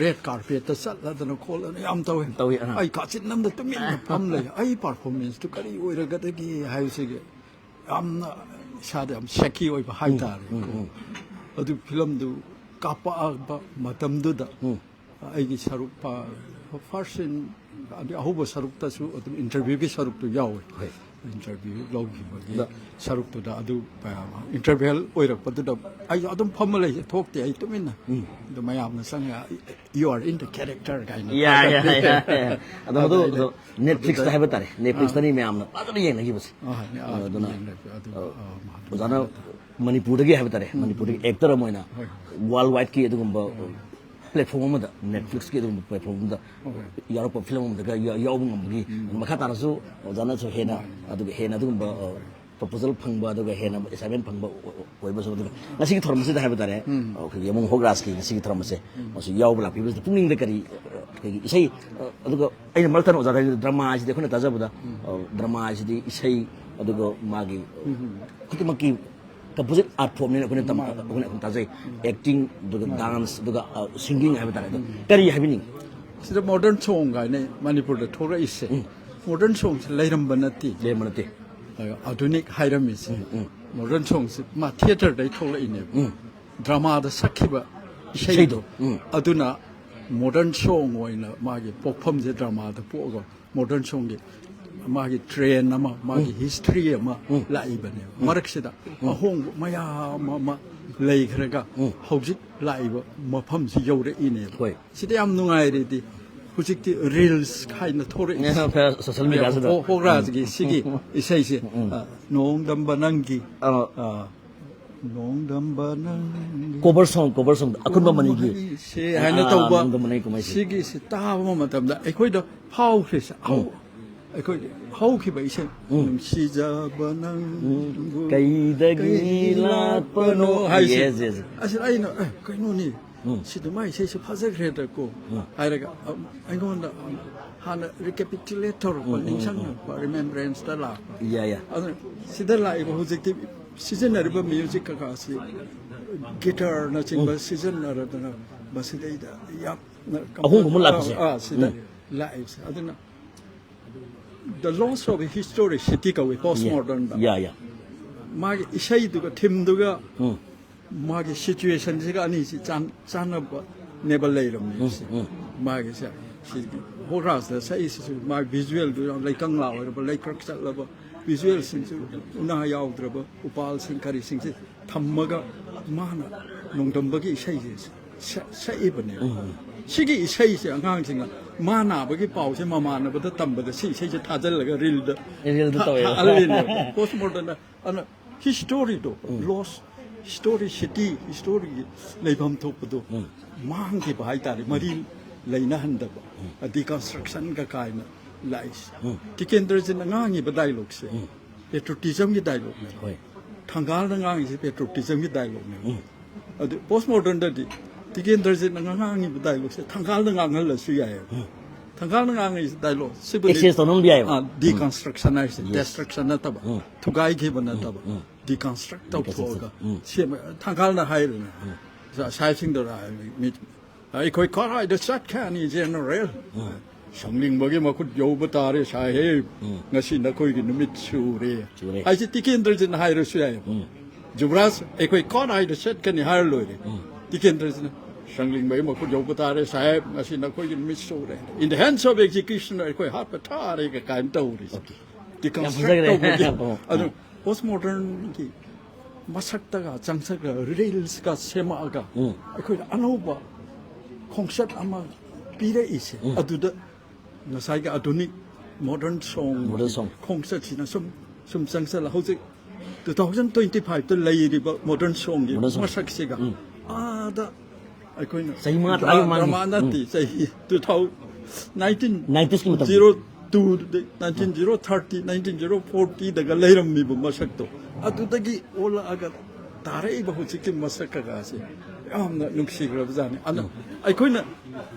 ꯔꯦꯗ ꯀꯥꯔꯄꯦꯠꯇ ꯆꯠꯂꯗꯅ ꯈꯣꯠꯂꯗꯅ ꯌꯥꯝ ꯇꯧꯋꯦ꯫ ꯇꯧꯋꯤ, ꯑꯥ꯫ ꯑꯩ ꯀꯥꯆꯤꯟ ꯑꯃꯗ ꯇꯨꯃꯤꯟꯅ ꯐꯝ ꯂꯩ꯫ ꯑꯩ ꯄꯔꯐꯣꯔꯃꯦꯟꯁꯇꯨ ꯀꯔꯤ ꯑꯣꯏꯔꯒꯗꯒꯦ ꯍꯥꯏꯕꯁꯤꯒꯤ ꯌꯥꯝꯅ ꯏꯁꯥꯗ ꯌꯥꯝ ꯁꯦꯀꯤ ꯑꯣꯏꯕ ꯍꯥꯏꯇꯥꯔꯦ꯫ ꯎꯝ, ꯎꯝ꯫ ꯑꯗꯨ ꯐꯤꯂꯝꯗꯨ ꯀꯥꯞꯄꯛꯑꯕ ꯃꯇꯝꯗꯨꯗ ꯎꯝ꯫ ꯑꯩꯒꯤ ꯁꯔꯨꯛ ꯐꯥꯔꯁ ꯁꯤꯟ, ꯑꯗꯩ ꯑꯍꯧꯕ ꯁꯔꯨꯛꯇꯁꯨ ꯑꯗꯨꯝ ꯏꯟꯇꯔꯚ꯭ꯌꯨꯒꯤ ꯁꯔꯨꯛꯇꯨ ꯌꯥꯎꯋꯦ꯫ ꯍꯣꯏ꯫ ꯏꯟꯇꯔꯚ꯭ꯌꯨ ꯂꯧꯈꯤꯕꯒꯤ ꯗ- ꯁꯔꯨꯛꯇꯨꯗ ꯑꯗꯨ ꯏꯟꯇꯔꯚꯦꯜ ꯑꯣꯏꯔꯛꯄꯗꯨꯗ ꯑꯩꯁꯨ ꯑꯗꯨꯝ ꯐꯝꯃ ꯂꯩꯁꯦ, ꯊꯣꯛꯇꯦ ꯑꯩ ꯇꯨꯃꯤꯟꯅ꯫ ꯎꯝ꯫ ꯑꯗꯨ ꯃꯌꯥꯝꯅ ꯆꯪꯉꯒ "You are in the character" ꯀꯥꯏꯅ ꯌꯥ, ꯌꯥ, ꯊꯥꯒꯠꯂꯦ꯫ ꯌꯥ, ꯌꯥ꯫ ꯑꯗꯣ ꯃꯗꯨ ꯑꯗꯩꯗꯤ ꯑꯗꯣ Netflix-ꯇ ꯑꯗꯨꯗ ꯍꯥꯏꯕ ꯇꯥꯔꯦ꯫ ꯑꯥ꯫ Netflix-ꯇꯅꯤ ꯃꯌꯥꯝꯅ ꯐꯖꯅ ꯌꯦꯡꯅꯈꯤꯕꯁꯦ꯫ ꯑꯥ, ꯑꯥ, ꯑꯗꯨꯅ, ꯌꯦꯡꯅꯈꯤꯕ꯫ ꯑꯗꯨ, ꯑ, ꯑꯥ, ꯃꯥꯅꯦ꯫ ꯑꯣꯖꯥꯅ ꯃꯅꯤꯄꯨꯔꯗꯒꯤ ꯍꯥꯏꯕ ꯇꯥꯔꯦ, ꯎꯝ꯫ ꯃꯅꯤꯄꯨꯔꯗꯒꯤ ꯑꯦꯛꯇꯔ ꯑꯃ ꯑꯣꯏꯅ ꯍꯣꯏ, ꯍꯣꯏ꯫ ꯋꯥꯔꯜ ꯋꯥꯏꯗꯀꯤ ꯑꯗꯨꯒꯨꯝꯕ ꯄ꯭ꯂꯦꯠꯐꯣꯝ ꯑꯃꯗ, Netflix-ꯀꯤ ꯑꯗꯨꯒꯨꯝꯕ ꯄ꯭ꯂꯦꯠꯐꯣꯝ ꯑꯃꯗ ꯍꯣꯏ, ꯍꯣꯏ꯫ ꯌꯥꯎꯔꯛꯄ ꯐꯤꯂꯝ ꯑꯃꯗꯒ ꯌꯥ-, ꯌꯥꯎꯕ ꯉꯝꯕꯒꯤ ꯎꯝ꯫ ꯃꯈꯥ ꯇꯥꯅꯁꯨ ꯑꯣꯖꯥꯅꯁꯨ ꯍꯦꯟꯅ, ꯃꯥꯅꯦ, ꯃꯥꯅꯦ꯫ ꯑꯗꯨꯒ ꯍꯦꯟꯅ ꯑꯗꯨꯒꯨꯝꯕ, ꯑ, ꯄ꯭ꯔꯣꯄꯣꯖꯦꯜ ꯐꯪꯕ, ꯑꯗꯨꯒ ꯍꯦꯟꯅ ꯑꯦꯁꯥꯏꯟꯃꯦꯟ ꯐꯪꯕ ꯑꯣ-, ꯑꯣ-, ꯑꯣꯏꯕꯁꯨ꯫ ꯑꯗꯨꯒ ꯉꯁꯤꯒꯤ ꯊꯧꯔꯝ ꯑꯁꯤꯗ ꯍꯥꯏꯕ ꯇꯥꯔꯦ, ꯎꯝ꯫ ꯑꯩꯈꯣꯏꯒꯤ ꯌꯥꯃꯣꯡ ꯍꯣꯛ ꯔꯥꯖꯀꯤ ꯉꯁꯤꯒꯤ ꯊꯧꯔꯝ ꯑꯁꯦ, ꯎꯝ꯫ ꯃꯁꯤ ꯌꯥꯎꯕ ꯂꯥꯛꯄꯤꯕꯁꯤꯗ ꯄꯨꯛꯅꯤꯡꯗ ꯀꯔꯤ, ꯑꯩꯈꯣꯏꯒꯤ ꯏꯁꯩ, ꯑꯗꯨꯒ ꯑꯩꯅ ꯃꯔꯛ ꯊꯠꯅ ꯑꯣꯖꯥꯗ ꯍꯥꯏꯕꯗ ꯗ꯭ꯔꯃꯥ ꯍꯥꯏꯁꯤꯗꯤ ꯑꯩꯈꯣꯏꯅ ꯇꯥꯖꯕꯗ, ꯎꯝ꯫ ꯗ꯭ꯔꯃꯥ ꯍꯥꯏꯁꯤꯗꯤ ꯏꯁꯩ, ꯑꯗꯨꯒ ꯃꯥꯒꯤ ꯎꯝ꯫ ꯈꯨꯗꯤꯡꯃꯛꯀꯤ composite art form-ꯅꯦꯅ ꯑꯩꯈꯣꯏꯅ ꯇꯝ-, ꯃꯥꯅꯤ꯫ ꯑꯩꯈꯣꯏꯅ ꯑꯗꯨꯝ ꯇꯥꯖꯩ꯫ Acting, ꯑꯗꯨꯒ ꯃꯥꯅꯤ꯫ Dance, ꯑꯗꯨꯒ, ꯑ, singing ꯍꯥꯏꯕ ꯇꯥꯔꯦ꯫ ꯑꯗꯣ ꯎꯝ꯫ ꯀꯔꯤ ꯍꯥꯏꯕꯤꯅꯤꯡꯉꯤ? ꯁꯤꯗ modern song ꯀꯥꯏꯅ ꯃꯅꯤꯄꯨꯔꯗ ꯊꯣꯛꯂꯛꯏꯁꯦ, ꯎꯝ꯫ Modern song-ꯁꯦ ꯂꯩꯔꯝꯕ ꯅꯠꯇꯦ꯫ ꯂꯩꯔꯝꯕ ꯅꯠꯇꯦ꯫ ꯑ, ꯑꯥꯙꯨꯅꯤꯛ ꯍꯥꯏꯔꯝꯃꯤꯁꯦ꯫ ꯎꯝ, ꯎꯝ꯫ Modern song-ꯁꯦ ꯃꯥ theatre-ꯗꯩ ꯊꯣꯛꯂꯛꯏꯅꯦꯕ꯫ ꯎꯝ꯫ ꯗ꯭ꯔꯃꯥꯗ ꯁꯛꯈꯤꯕ ꯏꯁꯩꯗꯣ꯫ ꯏꯁꯩꯗꯣ꯫ ꯎꯝ꯫ ꯑꯗꯨꯅ modern song ꯑꯣꯏꯅ ꯃꯥꯒꯤ ꯄꯣꯛꯐꯝꯁꯦ ꯗ꯭ꯔꯃꯥꯗ ꯄꯣꯛꯑꯒ modern song-ꯒꯤ ꯃꯥꯒꯤ trend ꯑꯃ, ꯃꯥꯒꯤ ꯎꯝ꯫ History ꯑꯃ ꯎꯝ꯫ ꯂꯥꯛꯏꯕꯅꯦꯕ꯫ ꯎꯝ꯫ ꯃꯔꯛꯁꯤꯗ ꯎꯝ꯫ ꯑꯍꯣꯡꯕ ꯃꯌꯥꯝ ꯑꯃ ꯂꯩꯈ꯭ꯔꯒ ꯎꯝ꯫ ꯍꯧꯖꯤꯛ ꯂꯥꯛꯏꯕ ꯃꯐꯝꯁꯤ ꯌꯧꯔꯛꯏꯅꯦꯕ꯫ ꯍꯣꯏ꯫ ꯁꯤꯗ ꯌꯥꯝ ꯅꯨꯡꯉꯥꯏꯔꯤꯗꯤ ꯍꯧꯖꯤꯛꯇꯤ reels ꯍꯥꯏꯅ ꯊꯣꯔꯛꯏꯁꯦ꯫ ꯐꯦ-, social media-ꯁꯤꯗ꯫ ꯍꯣ-, ꯍꯣꯛ ꯔꯥꯖꯒꯤ ꯎꯝ꯫ ꯁꯤꯒꯤ ꯎꯝ꯫ ꯏꯁꯩꯁꯦ, ꯎꯝ꯫ ꯑ, ꯅꯣꯡꯗꯝꯕ ꯅꯪꯒꯤ, ꯑ꯫ ꯑ, ꯅꯣꯡꯗꯝꯕ ꯅꯪꯒꯤ cover song, cover song, ꯑꯀꯨꯟꯕ ꯃꯅꯤꯒꯤ꯫ ꯀꯨꯝꯍꯩꯁꯦ ꯍꯥꯏꯅ ꯑꯥ, ꯇꯧꯕ ꯅꯣꯡꯗꯝꯕ ꯅꯪꯒꯤ ꯀꯨꯝꯍꯩꯁꯦ꯫ ꯁꯤꯒꯤꯁꯤ ꯇꯥꯕ ꯃꯇꯝꯗ ꯑꯩꯈꯣꯏꯗ ꯐꯥꯎꯈ꯭ꯔꯤꯁꯦ, ꯎꯝ꯫ ꯑꯩꯈꯣꯏꯒꯤ ꯍꯧꯈꯤꯕ ꯏꯁꯩ, ꯎꯝ꯫ "ꯅꯨꯡꯁꯤꯖꯕ ꯅꯪꯕꯨ ꯎꯝ꯫ ꯀꯩꯗꯒꯤ ꯀꯩ ꯂꯥꯛꯄꯅꯣ?" ꯂꯥꯛꯄꯅꯣ ꯍꯥꯏꯁꯦ꯫ Yes, yes꯫ ꯑꯁꯤꯗ ꯑꯩꯅ, "ꯑꯦ, ꯀꯩꯅꯣꯅꯦ? ꯎꯝ꯫ ꯁꯤ ꯑꯗꯨꯃꯥꯏ ꯏꯁꯩꯁꯦ ꯐꯖꯈ꯭ꯔꯦꯗꯀꯣ" ꯎꯝ꯫ ꯍꯥꯏꯔꯒ, ꯑ, ꯑꯩꯉꯣꯟꯗ, ꯑ, ꯍꯥꯟꯅ recapitulate ꯇꯧꯔꯛꯄ, ꯎꯝ, ꯎꯝ, ꯎꯝ꯫ ꯅꯤꯡꯁꯤꯡꯉꯛꯄ, remembrance-ꯇ ꯂꯥꯛꯄ꯫ ꯌꯥ, ꯌꯥ꯫ ꯑꯗꯨꯅ ꯁꯤꯗ ꯂꯥꯛꯏꯕ ꯍꯧꯖꯤꯛꯇꯤ ꯁꯤꯖꯤꯟꯅꯔꯤꯕ ꯃ꯭ꯌꯨꯖꯤꯛ ꯀꯀꯥꯁꯤ ꯒꯤꯇꯔꯅꯆꯤꯡꯕ ꯁꯤꯖꯤꯟꯅꯔꯗꯅ ꯃꯁꯤꯗꯩꯗ ꯌꯥꯝꯅ ꯑꯍꯣꯡꯕ ꯑꯃ ꯂꯥꯛꯄꯁꯦ꯫ ꯑꯥ, ꯁꯤꯗ ꯂꯥꯛꯏꯁꯦ꯫ ꯑꯗꯨꯅ the loss of historicity ꯀꯧꯏ ꯄꯣꯁ ꯃꯣꯗꯔꯟꯗ꯫ ꯌꯥ ꯌꯥ ꯃꯥꯒꯤ ꯏꯁꯩꯗꯨꯒ ꯊꯤꯝꯗꯨꯒ ꯃꯥꯒꯤ ꯁꯤꯆꯨꯋꯦꯁꯟꯁꯤꯒ ꯑꯅꯤꯁꯤ ꯆꯥꯟ- ꯆꯥꯟꯅꯕꯅꯦꯕ ꯂꯩꯔꯝꯃꯤꯁꯦ꯫ ꯃꯥꯒꯤꯁꯦ ꯁꯤꯒꯤ ꯍꯣꯔꯥꯁꯇ ꯁꯛꯏꯁꯤꯁꯨ ꯃꯥꯒꯤ ꯚꯤꯖꯨꯋꯦꯜꯗꯨ ꯌꯥꯝ ꯂꯩꯀꯪꯂꯥ ꯑꯣꯏꯔꯕ, ꯂꯩꯀ꯭ꯔꯛ ꯆꯠꯂꯕ, ꯚꯤꯖꯨꯋꯦꯜꯁꯤꯡꯁꯨ ꯎꯅꯥ ꯌꯥꯎꯗ꯭ꯔꯕ, ꯎꯄꯥꯜꯁꯤꯡ ꯀꯔꯤꯁꯤꯡꯁꯦ ꯊꯝꯃꯒ ꯃꯥꯅ ꯅꯣꯡꯗꯝꯕꯒꯤ ꯏꯁꯩꯁꯦ ꯁ- ꯁꯛꯏꯕꯅꯦꯕ꯫ ꯁꯤꯒꯤ ꯏꯁꯩꯁꯦ ꯑꯉꯥꯡꯁꯤꯡꯅ ꯃꯥ ꯅꯥꯕꯒꯤ ꯄꯥꯎꯁꯦ ꯃꯃꯥꯟꯅꯕꯗ ꯇꯝꯕꯗ ꯁꯤ ꯏꯁꯩꯁꯦ ꯊꯥꯖꯤꯜꯂꯒ ꯔꯤꯜꯗ ꯔꯤꯜꯗ ꯇꯧꯋꯦ꯫ ꯊꯥꯍꯜꯂꯤꯅꯦꯕ ꯄꯣꯁ ꯃꯣꯗꯔꯟꯗ꯫ ꯑꯗꯨꯅ ꯍꯤꯁꯇꯣꯔꯤꯗꯣ ꯂꯣꯁ ꯍꯤꯁꯇꯣꯔꯤ ꯁꯤꯇꯤ ꯍꯤꯁꯇꯣꯔꯤꯒꯤ ꯂꯩꯐꯝ ꯊꯣꯛꯄꯗꯣ ꯃꯥꯡꯈꯤꯕ ꯍꯥꯏꯇꯥꯔꯦ꯫ ꯃꯔꯤ ꯂꯩꯅꯍꯟꯗꯕ ꯗꯤꯀꯟꯁꯇ꯭ꯔꯛꯁꯟꯒ ꯀꯥꯏꯅ ꯂꯥꯛꯏꯁꯦ꯫ ꯇꯤꯀꯦꯟꯗ꯭ꯔꯖꯤꯠꯅ ꯉꯥꯡꯉꯤꯕ ꯗꯥꯏꯂꯣꯛꯁꯦ ꯄꯦꯇ꯭ꯔꯣꯇꯤꯖꯝꯒꯤ ꯗꯥꯏꯂꯣꯛꯅꯦꯕ꯫ ꯍꯣꯏ꯫ ꯊꯪꯒꯥꯜꯗ ꯉꯥꯡꯉꯤꯁꯦ ꯄꯦꯇ꯭ꯔꯣꯇꯤꯖꯝꯒꯤ ꯗꯥꯏꯂꯣꯛꯅꯦꯕ꯫ ꯑꯗꯨ ꯄꯣꯁ ꯃꯣꯗꯔꯟꯗꯗꯤ ꯇꯤꯀꯦꯟꯗ꯭ꯔꯖꯤꯠꯅ ꯉꯥꯡꯉꯤꯕ ꯗꯥꯏꯂꯣꯛꯁꯦ ꯊꯪꯒꯥꯜꯗ ꯉꯥꯡꯍꯜꯂꯁꯨ ꯌꯥꯏꯑꯕ꯫ ꯊꯪꯒꯥꯜꯗ ꯉꯥꯡꯉꯤꯁꯦ ꯗꯥꯏꯂꯣꯛ ꯁꯤꯕꯨꯗꯤ ꯑꯦꯛꯁꯦꯁ ꯇꯧꯅꯕ ꯌꯥꯏꯑꯕ꯫ ꯗꯤꯀꯟꯁꯇ꯭ꯔꯛꯁꯟ ꯍꯥꯏꯁꯦ ꯗꯦꯁꯇ꯭ꯔꯛꯁꯟ ꯅꯠꯇꯕ, ꯊꯨꯒꯥꯏꯈꯤꯕ ꯅꯠꯇꯕ, ꯗꯤꯀꯟꯁꯇ꯭ꯔꯛ ꯇꯧꯊꯣꯛꯑꯒ ꯁꯦꯝꯕ꯫ ꯊꯪꯒꯥꯜꯅ ꯍꯥꯏꯔꯤꯅꯦ, ꯁꯥꯍꯦꯕꯁꯤꯡꯗꯨꯅ ꯍꯥꯏ- ꯃꯤ- ꯑꯩꯈꯣꯏ ꯀꯔꯥꯏꯗ ꯆꯠꯈ꯭ꯔꯅꯤ ꯖꯦꯅꯔꯦꯜ? ꯁꯪꯂꯤꯡꯕꯒꯤ ꯃꯈꯨꯠ ꯌꯧꯕ ꯇꯥꯔꯦ ꯁꯥꯍꯦꯕ, ꯉꯁꯤ ꯅꯈꯣꯏꯒꯤ ꯅꯨꯃꯤꯠ ꯁꯨꯔꯦ ꯁꯨꯔꯦ꯫ ꯍꯥꯏꯁꯦ ꯇꯤꯀꯦꯟꯗ꯭ꯔꯖꯤꯠꯅ ꯍꯥꯏꯔꯁꯨ ꯌꯥꯏ꯫ ꯖꯨꯕ꯭ꯔꯥꯖ, ꯑꯩꯈꯣꯏ ꯀꯔꯥꯏꯗ ꯆꯠꯀꯅꯤ ꯍꯥꯏꯔ ꯂꯣꯏꯔꯦ꯫ ꯇꯤꯀꯦꯟꯗ꯭ꯔꯖꯤꯠꯅ ꯁꯪꯂꯤꯡꯕꯒꯤ ꯃꯈꯨꯠ ꯌꯧꯕ ꯇꯥꯔꯦ ꯁꯥꯍꯦꯕ, ꯉꯁꯤ ꯅꯈꯣꯏꯒꯤ ꯅꯨꯃꯤꯠ ꯁꯨꯔꯦ꯫ In the hands of executioner ꯑꯩꯈꯣꯏ ꯍꯥꯠꯄ ꯇꯥꯔꯦꯒ ꯀꯥꯏꯅ ꯇꯧꯔꯤꯁꯦ꯫ ꯗꯤꯀꯟꯁꯇ꯭ꯔꯛ ꯐꯖꯈ꯭ꯔꯦ꯫ ꯇꯧꯕꯒꯤ ꯑꯣ꯫ ꯑꯗꯨ ꯄꯣꯁ ꯃꯣꯗꯔꯟꯒꯤ ꯃꯁꯛꯇꯒ ꯆꯪꯁꯛꯂꯒ ꯔꯤꯜꯁꯀ ꯁꯦꯝꯃꯛꯑꯒ ꯑꯩꯈꯣꯏꯅ ꯑꯅꯧꯕ ꯈꯣꯡꯆꯠ ꯑꯃ ꯄꯤꯔꯛꯏꯁꯦ꯫ ꯑꯗꯨꯗ ꯉꯁꯥꯏꯒꯤ ꯑꯥꯙꯨꯅꯤꯛ ꯃꯣꯗꯔꯟ ꯁꯣꯡ ꯃꯣꯗꯔꯟ ꯁꯣꯡ꯫ ꯈꯣꯡꯆꯠꯁꯤꯅ ꯁꯨꯝ ꯁꯨꯝ ꯆꯪꯁꯜꯂ ꯍꯧꯖꯤꯛ two thousand twenty fiveꯇ ꯂꯩꯔꯤꯕ ꯃꯣꯗꯔꯟ ꯁꯣꯡꯒꯤ ꯃꯣꯗꯔꯟ ꯁꯣꯡ꯫ ꯃꯁꯛꯁꯤꯒ ꯑꯥꯗ ꯑꯩꯈꯣꯏꯅ ꯆꯍꯤ ꯃꯉꯥ, ꯇꯔꯥꯒꯤ ꯃꯃꯥꯡꯒꯤ꯫ ꯗ꯭ꯔꯃꯥ ꯅꯠꯇꯦ, ꯆꯍꯤ two thousand nineteen Nineties ꯀꯤ ꯃꯇꯝ꯫ zero two nineteen zero thirty nineteen zero fortyꯗꯒ ꯂꯩꯔꯝꯃꯤꯕ ꯃꯁꯛꯇꯣ ꯑꯗꯨꯗꯒꯤ ꯑꯣꯜꯂꯛꯑꯒ ꯇꯥꯔꯛꯏꯕ ꯍꯧꯖꯤꯛꯀꯤ ꯃꯁꯛ ꯀꯀꯥꯁꯦ ꯌꯥꯝꯅ ꯅꯨꯡꯁꯤꯈ꯭ꯔꯕꯖꯥꯠꯅꯤ꯫ ꯑꯗꯨ ꯑꯩꯈꯣꯏꯅ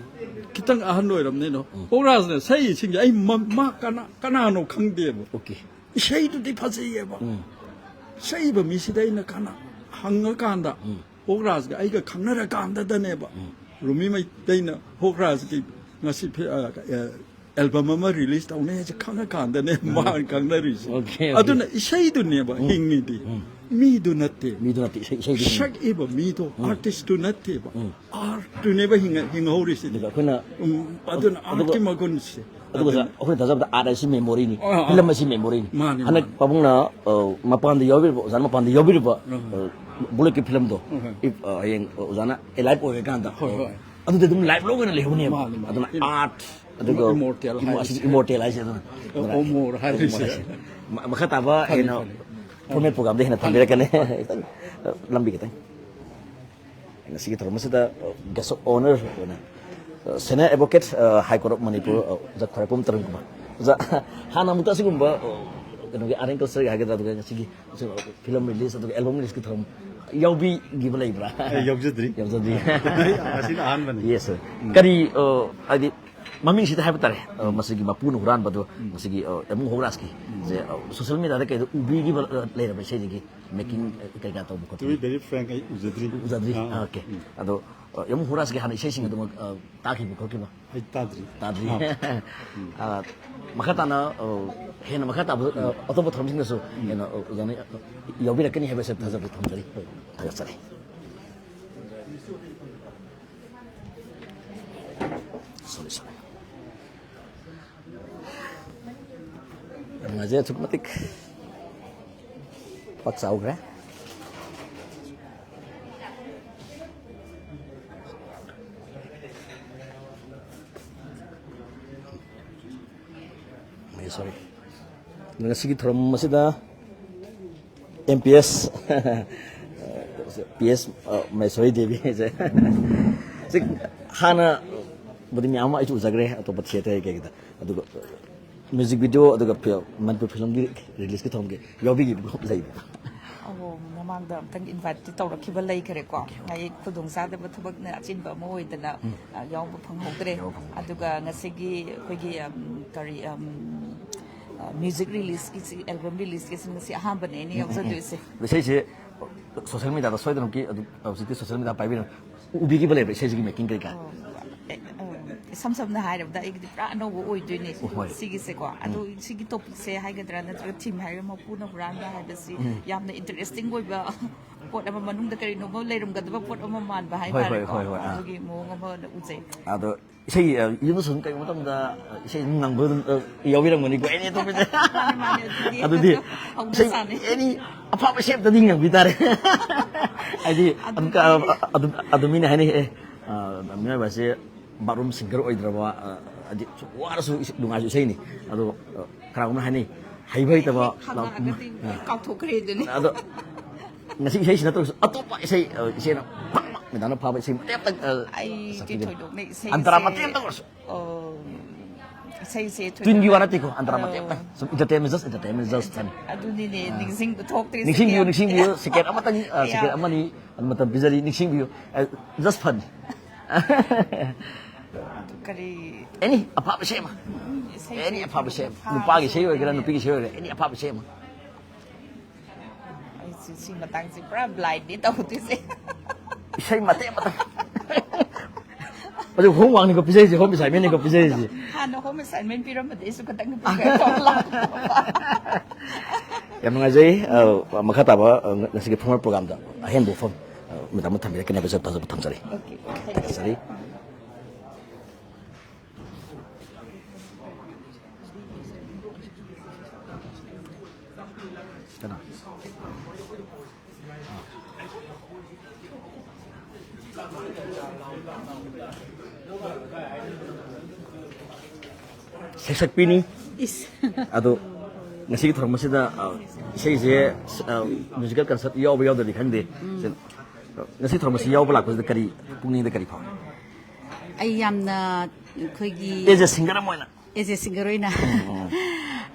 ꯈꯤꯇꯪ ꯑꯍꯟ ꯑꯣꯏꯔꯕꯅꯤꯅ ꯄꯣꯛꯔꯥꯖꯅ ꯁꯛꯏꯁꯤꯡꯁꯦ ꯑꯩ ꯃ- ꯃꯥ ꯀꯅꯥ ꯀꯅꯥꯅꯣ ꯈꯪꯗꯦꯕ꯫ ꯑꯣꯀꯦ꯫ ꯏꯁꯩꯗꯨꯗꯤ ꯐꯖꯩꯌꯦꯕ꯫ ꯁꯛꯏꯕ ꯃꯤꯁꯤꯗ ꯑꯩꯅ ꯀꯅꯥ ꯍꯪꯉꯀꯥꯟꯗ, ꯍꯣꯛ ꯔꯥꯖꯒ ꯑꯩꯒ ꯈꯪꯅꯔꯀꯥꯟꯗꯗꯅꯦꯕ, ꯔꯨꯃꯤ ꯃꯩꯇꯩꯅ ꯍꯣꯛ ꯔꯥꯖꯒꯤ ꯉꯁꯤ ꯐꯤ-, ꯑ, ꯑ, ꯑꯦꯜꯕꯝ ꯑꯃ ꯔꯤꯂꯤꯁ ꯇꯧꯅꯤ ꯍꯥꯏꯁꯦ ꯈꯪꯉꯀꯥꯟꯗꯅꯦ ꯃꯥꯅ ꯈꯪꯅꯔꯤꯁꯦ꯫ Okay, okay. ꯑꯗꯨꯅ ꯏꯁꯩꯗꯨꯅꯦꯕ ꯍꯤꯡꯉꯤꯗꯤ, ꯃꯤꯗꯨ ꯅꯠꯇꯦ꯫ ꯃꯤꯗꯨ ꯅꯠꯇꯦ, ꯏꯁꯩꯗꯨ ꯍꯤꯡꯉꯤ꯫ ꯁꯛꯏꯕ ꯃꯤꯗꯣ ꯑꯥꯔꯇꯤꯁꯇꯨ ꯅꯠꯇꯦꯕ, ꯑꯥꯔꯠꯇꯨꯅꯦꯕ ꯍꯤꯡꯉ-, ꯍꯤꯡꯍꯧꯔꯤꯁꯤꯗꯤ꯫ ꯑꯗꯨꯒ ꯑꯩꯈꯣꯏꯅ ꯎꯝ, ꯑꯗꯨꯅ ꯑꯗꯨꯒ ꯑꯥꯔꯠꯀꯤ ꯃꯒꯨꯟꯁꯦ꯫ ꯑꯗꯨꯒ ꯑꯗꯨꯅ ꯑꯩꯈꯣꯏꯅ ꯊꯥꯖꯕꯗ ꯑꯥꯔꯠ ꯍꯥꯏꯁꯤ ꯃꯦꯃꯣꯔꯤꯅꯤ, ꯑꯥ, ꯑꯥ꯫ ꯐꯤꯂꯝ ꯑꯁꯤ ꯃꯦꯃꯣꯔꯤꯅꯤ꯫ ꯃꯥꯅꯤ, ꯍꯟꯗꯛ ꯃꯥꯅꯤ꯫ ꯄꯥꯕꯨꯡꯅ, ꯑ, ꯃꯄꯥꯟꯗ ꯌꯥꯎꯕꯤꯔꯤꯕ, ꯑꯣꯖꯥꯅ ꯃꯄꯥꯟꯗ ꯌꯥꯎꯕꯤꯔꯤꯕ, ꯎꯝ꯫ ꯑ, ꯕꯨꯂꯦꯠꯀꯤ ꯐꯤꯂꯝꯗꯣ, ꯎꯝ꯫ ꯏꯐ-, ꯑ, ꯍꯌꯦꯡ, ꯑ, ꯑꯣꯖꯥꯅ ꯑꯦꯂꯥꯏꯚ ꯑꯣꯏꯔꯀꯥꯟꯗ, ꯍꯣꯏ, ꯍꯣꯏ꯫ ꯑꯗꯨꯗꯤ ꯑꯗꯨꯝ ꯂꯥꯏꯐ ꯂꯣꯡ ꯑꯣꯏꯅ ꯂꯩꯍꯧꯅꯦꯕ꯫ ꯃꯥꯅꯤ, ꯃꯥꯅꯤ꯫ ꯑꯗꯨꯅ ꯏꯝ-, ꯑꯥꯔꯠ, ꯑꯗꯨꯒ ꯏꯃꯣꯔꯇꯦꯜ ꯏꯃꯣ-, ꯍꯥꯏꯁꯦ꯫ ꯑꯁꯤꯗꯤ ꯏꯃꯣꯔꯇꯦꯜ ꯍꯥꯏꯁꯦ ꯑꯗꯨꯅ꯫ ꯑꯗꯨꯅ ꯑꯃꯣꯔ ꯍꯥꯏꯔꯤꯁꯦ꯫ ꯑꯃꯣꯔ ꯍꯥꯏꯁꯦ꯫ ꯃ-, ꯃꯈꯥ ꯇꯥꯕ ꯐꯅꯤ, ꯍꯦꯟꯅ ꯐꯅꯤ꯫ ꯐꯣꯔꯃꯦꯠ ꯄ꯭ꯔꯣꯒꯥꯝꯗ ꯍꯦꯟꯅ ꯊꯝꯕꯤꯔꯛꯀꯅꯤ꯫ ꯈꯤꯇꯪ ꯂꯝꯕꯤ ꯈꯤꯇꯪ꯫ ꯉꯁꯤꯒꯤ ꯊꯧꯔꯝ ꯑꯁꯤꯗ, ꯑ, ꯒꯦꯁ ꯑꯣꯐ ꯑꯣꯅꯔ ꯑꯣꯏꯅ, ꯑ, ꯁꯦꯅꯤꯌꯔ ꯑꯦꯗꯚꯣꯀꯦꯠ, ꯑ, ꯍꯥꯏ ꯀꯣꯔꯠ ꯑꯣꯐ ꯃꯅꯤꯄꯨꯔ, ꯑ, ꯑꯣꯖꯥ ꯈ꯭ꯋꯥꯏꯔꯥꯛꯄꯝ ꯇꯔꯨꯡ ꯀꯨꯃꯥꯔ꯫ ꯑꯣꯖꯥ, ꯍꯥꯟꯅ ꯑꯃꯨꯛꯇ ꯑꯁꯤꯒꯨꯝꯕ, ꯑ, ꯀꯩꯅꯣꯒꯤ ꯑꯥꯔꯠ ꯑꯦꯟ ꯀꯜꯆꯔꯒꯤ ꯍꯥꯏꯒꯗ꯭ꯔꯥ, ꯑꯗꯨꯒ ꯉꯁꯤꯒꯤ ꯐꯤꯂꯝ ꯔꯤꯂꯤꯁ, ꯑꯗꯨꯒ ꯑꯦꯜꯕꯝ ꯔꯤꯂꯤꯁꯀꯤ ꯊꯧꯔꯝ ꯌꯥꯎꯕꯤꯈꯤꯕ ꯂꯩꯕ꯭ꯔꯥ? ꯑꯩ ꯌꯥꯎꯖꯗ꯭ꯔꯤ꯫ ꯌꯥꯎꯖꯗ꯭ꯔꯤ꯫ ꯑꯁꯤꯅ ꯑꯍꯥꯟꯕꯅꯤ꯫ Yes, sir. ꯎꯝ꯫ ꯀꯔꯤ, ꯑ, ꯍꯥꯏꯗꯤ, ꯃꯃꯤꯡꯁꯤꯗ ꯍꯥꯏꯕ ꯇꯥꯔꯦ, ꯑ, ꯃꯁꯤꯒꯤ ꯃꯄꯨꯅ ꯍꯨꯔꯥꯟꯕꯗꯣ, ꯎꯝ꯫ ꯃꯁꯤꯒꯤ, ꯑ, ꯑꯦꯝ ꯍꯣꯔꯥꯁꯀꯤ, ꯎꯝ꯫ ꯁꯦ, ꯑ, ꯁꯣꯁꯤꯌꯦꯜ ꯃꯦꯗꯤꯌꯥꯗ ꯀꯩꯗ ꯎꯕꯤꯈꯤꯕ, ꯑ, ꯂꯩꯔꯕ ꯏꯁꯩꯁꯤꯒꯤ ꯃꯦꯀꯤꯡ, ꯑ, ꯀꯩꯀꯥ ꯇꯧꯕ ꯈꯣꯠꯄ? To be very frank, ꯑꯩ ꯎꯖꯗ꯭ꯔꯤ꯫ ꯎꯖꯗ꯭ꯔꯤ? ꯑꯥ, ꯑꯣꯀꯦ꯫ ꯎꯝ꯫ ꯑꯗꯣ, ꯑ, ꯑꯦꯝ ꯍꯣꯔꯥꯁꯀꯤ ꯍꯥꯟꯅ ꯏꯁꯩꯁꯤꯡ ꯑꯗꯨꯃꯛ, ꯑ, ꯇꯥꯈꯤꯕ꯭ꯔꯥ ꯈꯣꯠꯈꯤꯕ꯭ꯔꯥ? ꯑꯩ ꯇꯥꯗ꯭ꯔꯤ꯫ ꯇꯥꯗ꯭ꯔꯤ꯫ ꯑꯥ꯫ ꯎꯝ꯫ ꯑ, ꯃꯈꯥ ꯇꯥꯅ, ꯑ, ꯍꯦꯟꯅ ꯃꯈꯥ ꯇꯥꯕ, ꯑ, ꯑꯇꯣꯞꯄ ꯊꯧꯔꯝꯁꯤꯡꯗꯁꯨ ꯎꯝ꯫ ꯍꯦꯟꯅ, ꯑ, ꯑꯣꯖꯥꯅ, ꯑ, ꯌꯥꯎꯕꯤꯔꯛꯀꯅꯤ ꯍꯥꯏꯕꯁꯦ ꯊꯥꯖꯕ ꯊꯝꯖꯔꯤ꯫ ꯊꯥꯒꯠꯆꯔꯤ꯫ ꯁꯣꯔꯤ, ꯁꯣꯔꯤ꯫ ꯌꯥꯝ ꯅꯨꯡꯉꯥꯏꯖꯩ, ꯑꯁꯨꯛꯀꯤ ꯃꯇꯤꯛ ꯄꯥꯛ ꯆꯥꯎꯈ꯭ꯔꯦ꯫ ꯁꯣꯔꯤ꯫ ꯉꯁꯤꯒꯤ ꯊꯧꯔꯝ ꯑꯁꯤꯗ ꯑꯦꯝ ꯄꯤ ꯑꯦꯁ, ꯄꯤ ꯑꯦꯁ, ꯑ, ꯃꯍꯦꯁꯣꯔꯤ ꯗꯦꯕꯤ ꯍꯥꯏꯁꯦ꯫ ꯁꯤ ꯍꯥꯟꯅꯕꯨꯗꯤ ꯃꯌꯥꯝ ꯑꯃ ꯑꯩꯁꯨ ꯎꯖꯈ꯭ꯔꯦ ꯑꯇꯣꯞꯄ ꯊꯤꯌꯦꯇꯔ ꯀꯩꯀꯩꯗ꯫ ꯑꯗꯨꯒ ꯃ꯭ꯌꯨꯖꯤꯛ ꯚꯤꯗꯤꯑꯣ, ꯑꯗꯨꯒ ꯐꯤ-, ꯃꯅꯤꯄꯨꯔ ꯐꯤꯂꯝꯒꯤ ꯔꯤꯂꯤꯁꯀꯤ ꯊꯧꯔꯝꯒꯤ ꯌꯥꯎꯕꯤꯈꯤꯕ ꯂꯩꯕ꯭ꯔꯥ? ꯑꯣ, ꯃꯃꯥꯡꯗ ꯑꯝꯇꯪ ꯏꯟꯚꯥꯏꯠꯇꯤ ꯇꯧꯔꯛꯈꯤꯕ ꯂꯩꯈꯔꯦꯀꯣ꯫ Okay, okay. ꯑꯩ ꯈꯨꯗꯣꯡꯆꯥꯗꯕ ꯊꯕꯛꯅ ꯑꯆꯤꯟꯕ ꯑꯃ ꯑꯣꯏꯗꯅ, ꯎꯝ꯫ ꯑ, ꯌꯥꯎꯕ ꯐꯪꯍꯧꯗ꯭ꯔꯦ꯫ ꯌꯥꯎꯕ ꯐꯪꯍꯧꯗ꯭ꯔꯦ꯫ ꯑꯗꯨꯒ ꯉꯁꯤꯒꯤ ꯑꯩꯈꯣꯏꯒꯤ, ꯑꯝ, ꯀꯔꯤ, ꯑꯝ, ꯃ꯭ꯌꯨꯖꯤꯛ ꯔꯤꯂꯤꯁꯀꯤꯁꯤ, ꯑꯦꯜꯕꯝ ꯔꯤꯂꯤꯁꯀꯤꯁꯤ ꯉꯁꯤ ꯑꯍꯥꯟꯕꯅꯦ ꯑꯩꯅ ꯌꯥꯎꯖꯗꯣꯏꯁꯦ꯫ ꯏꯁꯩꯁꯦ ꯁꯣꯁꯦꯜ ꯃꯤꯗꯤꯌꯥꯗ ꯁꯣꯏꯗꯅꯃꯛꯀꯤ ꯑꯗꯨꯝ ꯍꯧꯖꯤꯛꯇꯤ ꯁꯣꯁꯦꯜ ꯃꯤꯗꯤꯌꯥ ꯄꯥꯏꯕꯤꯔꯝ, ꯎꯕꯤꯈꯤꯕ ꯂꯩꯕ꯭ꯔꯥ ꯏꯁꯩꯁꯤꯒꯤ ꯃꯦꯀꯤꯡ ꯀꯔꯤ ꯀꯔꯥ? ꯑꯣ, ꯑꯦ, ꯑꯣ, ꯏꯁꯝ ꯁꯝꯅ ꯍꯥꯏꯔꯕꯗ ꯑꯩꯒꯤꯗꯤ ꯄꯨꯔꯥ ꯑꯅꯧꯕ ꯑꯣꯏꯗꯣꯏꯅꯦ ꯍꯣꯏ꯫ ꯁꯤꯒꯤꯁꯦꯀꯣ꯫ ꯑꯗꯣ ꯁꯤꯒꯤ ꯇꯣꯄꯤꯛꯁꯦ ꯍꯥꯏꯒꯗ꯭ꯔꯥ ꯅꯠꯇ꯭ꯔꯒ ꯊꯤꯝ ꯍꯥꯏꯒꯗ꯭ꯔꯥ, ꯃꯄꯨꯅ ꯍꯨꯔꯥꯟꯕ ꯍꯥꯏꯕꯁꯤ ꯌꯥꯝꯅ ꯏꯟꯇꯔꯦꯁꯇꯤꯡ ꯑꯣꯏꯕ ꯄꯣꯠ ꯑꯃ, ꯃꯅꯨꯡꯗ ꯀꯔꯤꯅꯣꯃ ꯂꯩꯔꯝꯒꯗꯕ ꯄꯣꯠ ꯑꯃ ꯃꯥꯟꯕ ꯍꯣꯏ, ꯍꯣꯏ, ꯍꯥꯏꯇꯥꯔꯦꯀꯣ꯫ ꯍꯣꯏ, ꯍꯣꯏ, ꯑꯥ꯫ ꯑꯗꯨꯒꯤ ꯃꯑꯣꯡ ꯑꯃ ꯎꯖꯩ꯫ ꯑꯗꯣ ꯏꯁꯩ, ꯑ, ꯌꯨꯝꯗ ꯁꯨꯝ ꯀꯩꯒꯨꯝꯕ ꯃꯇꯝꯗ, ꯑ, ꯏꯁꯩ ꯑꯗꯨꯝ ꯉꯪꯕ ꯑꯗꯨꯝ, ꯑ, ꯌꯥꯎꯕꯤꯔꯝꯒꯅꯤꯀꯣ, ꯑꯦꯅꯤ ꯇꯣꯄꯤꯛꯁꯦ꯫ ꯃꯥꯅꯦ, ꯃꯥꯅꯦ, ꯑꯗꯨꯗꯤ ꯑꯗꯨꯗꯤ ꯍꯧꯅ ꯏꯁꯩ ꯁꯥꯅꯤ꯫ ꯑꯦꯅꯤ ꯑꯐꯕ ꯏꯁꯩ ꯑꯝꯇꯗꯤ ꯉꯪꯕꯤ ꯇꯥꯔꯦ꯫ ꯍꯥꯏꯗꯤ ꯑꯗꯨꯝ ꯑꯗꯨꯗꯤ ꯀ-, ꯑ-, ꯑꯗꯨꯝ, ꯑꯗꯨꯝ ꯃꯤꯅ ꯍꯥꯏꯅꯩ, "ꯑꯦ, ꯑ, ꯃꯤꯑꯣꯏꯕꯁꯦ ꯕꯥꯠꯔꯨꯝ ꯁꯤꯡꯒꯔ ꯑꯣꯏꯗ꯭ꯔꯕ, ꯑ, ꯍꯥꯏꯗꯤ ꯁꯨꯝ ꯋꯥꯔꯁꯨ ꯏꯁ-, ꯅꯨꯡꯉꯥꯏꯔꯁꯨ ꯏꯁꯩꯅꯤ"꯫ ꯑꯗꯣ, ꯑ, ꯀꯅꯥꯒꯨꯝꯕꯅ ꯍꯥꯏꯅꯩ, "ꯍꯩꯕ ꯍꯩꯇꯕ ꯍꯦꯛ ꯂꯥꯎ-", ꯍꯪꯉꯛꯑꯒꯗꯤ ꯑ꯫ ꯀꯥꯎꯊꯣꯛꯈ꯭ꯔꯦ ꯑꯗꯨꯅꯤ꯫ ꯑꯗꯣ ꯉꯁꯤ ꯏꯁꯩꯁꯤ ꯅꯠꯇ꯭ꯔꯒꯁꯨ ꯑꯇꯣꯞꯄ ꯏꯁꯩ, ꯑ, ꯏꯆꯦꯅ ꯐꯪꯕ, ꯃꯦꯗꯥꯝꯅ ꯐꯥꯕ ꯏꯁꯩ ꯃꯇꯦꯛ ꯑꯝꯇꯪ, ꯑ, ꯑꯩꯗꯤ ꯁꯛꯄꯤꯒꯦ꯫ ꯊꯣꯏꯗꯣꯛꯅ ꯏꯁꯩꯁꯦ, ꯑꯟꯇꯔꯥ ꯃꯇꯦꯛ ꯑꯝꯇꯪ ꯑꯣꯏꯔꯁꯨ꯫ ꯑꯣ, ꯏꯁꯩꯁꯦ ꯇ꯭ꯋꯤꯟꯒꯤ ꯊꯣꯏꯗꯣꯛꯅ, ꯋꯥ ꯅꯠꯇꯦꯀꯣ, ꯑꯟꯇꯔꯥ ꯃꯇꯦꯛ ꯑꯣ꯫ ꯑꯝꯇꯪ꯫ ꯁꯨꯝ entertainment, just entertainment, just fun꯫ ꯑꯗꯨꯅꯤꯅꯦ, ꯑꯥ꯫ ꯅꯤꯡꯁꯤꯡꯕ ꯊꯣꯛꯇ꯭ꯔꯤꯁꯦ꯫ ꯅꯤꯡꯁꯤꯡꯕꯤꯌꯨ, ꯅꯤꯡꯁꯤꯡꯕꯤꯌꯨ꯫ ꯁꯦꯀꯦꯟ ꯑꯃꯇꯪ, ꯑ, ꯁꯦꯀꯦꯟ ꯑꯃꯅꯤ ꯃꯇꯝ ꯄꯤꯖꯔꯤ, ꯅꯤꯡꯁꯤꯡꯕꯤꯌꯨ꯫ ꯑ, just fun꯫ ꯑꯗꯨ ꯀꯔꯤ? Any ꯑꯐꯕ ꯏꯁꯩ ꯑꯃ꯫ ꯏꯁꯩꯁꯦ any ꯑꯐꯕ ꯏꯁꯩ ꯑꯃ꯫ ꯐꯥꯕꯁꯨ ꯅꯨꯄꯥꯒꯤ ꯏꯁꯩ ꯑꯣꯏꯒꯦꯔꯥ, ꯂꯩꯇꯦꯅꯦ꯫ ꯅꯨꯄꯤꯒꯤ ꯏꯁꯩ ꯑꯣꯏꯒꯦꯔꯥ, any ꯑꯐꯕ ꯏꯁꯩ ꯑꯃ꯫ ꯑꯩꯁꯦ ꯁꯤ ꯃꯇꯥꯡꯁꯦ ꯄꯨꯔꯥ blindꯅꯤ ꯇꯧꯗꯣꯏꯁꯦ꯫ ꯏꯁꯩ ꯃꯇꯦꯛ ꯑꯃꯇꯪ꯫ ꯑꯗꯨ homeworkꯅꯤꯀꯣ ꯄꯤꯖꯔꯤꯁꯦ, home assignmentꯅꯤꯀꯣ ꯄꯤꯖꯔꯤꯁꯦ꯫ ꯍꯥꯟꯅ home assignment ꯄꯤꯔꯝꯕꯗꯤ ꯑꯩꯁꯨ ꯈꯤꯇꯪ ꯄꯤꯈ꯭ꯔꯦ꯫ ꯌꯥꯝ ꯅꯨꯡꯉꯥꯏꯖꯩ꯫ ꯑ, ꯃꯈꯥ ꯇꯥꯕ, ꯑ, ꯉꯁꯤꯒꯤ formal programꯗ ꯑꯍꯦꯟꯕ ꯋꯥꯐꯝ, ꯑ, ꯃꯦꯗꯥꯝꯅ ꯊꯝꯕꯤꯔꯛꯀꯅꯤ ꯍꯥꯏꯕꯁꯦ ꯊꯥꯖꯕ ꯊꯝꯖꯔꯤ꯫ Okay, thank you꯫ ꯊꯥꯖꯔꯤ꯫ ꯀꯅꯥ? ꯁꯩꯁꯛꯄꯤꯅꯤ꯫ ꯏꯁ꯫ ꯑꯗꯣ ꯉꯁꯤꯒꯤ ꯊꯧꯔꯝ ꯑꯁꯤꯗ, ꯑ, ꯏꯁꯩꯁꯦ, ꯑ, musical concert ꯌꯥꯎꯕ ꯌꯥꯎꯗ꯭ꯔꯗꯤ ꯈꯪꯗꯦ꯫ ꯎꯝ꯫ ꯉꯁꯤ ꯊꯧꯔꯝ ꯑꯁꯤ ꯌꯥꯎꯕ ꯂꯥꯛꯄꯁꯤꯗ ꯀꯔꯤ, ꯄꯨꯛꯅꯤꯡꯗ ꯀꯔꯤ ꯐꯥꯎꯏ? ꯑꯩ ꯌꯥꯝꯅ ꯑꯩꯈꯣꯏꯒꯤ as a singer ꯑꯃ ꯑꯣꯏꯅ꯫ As a singer ꯑꯣꯏꯅ ꯎꯝ, ꯎꯝ꯫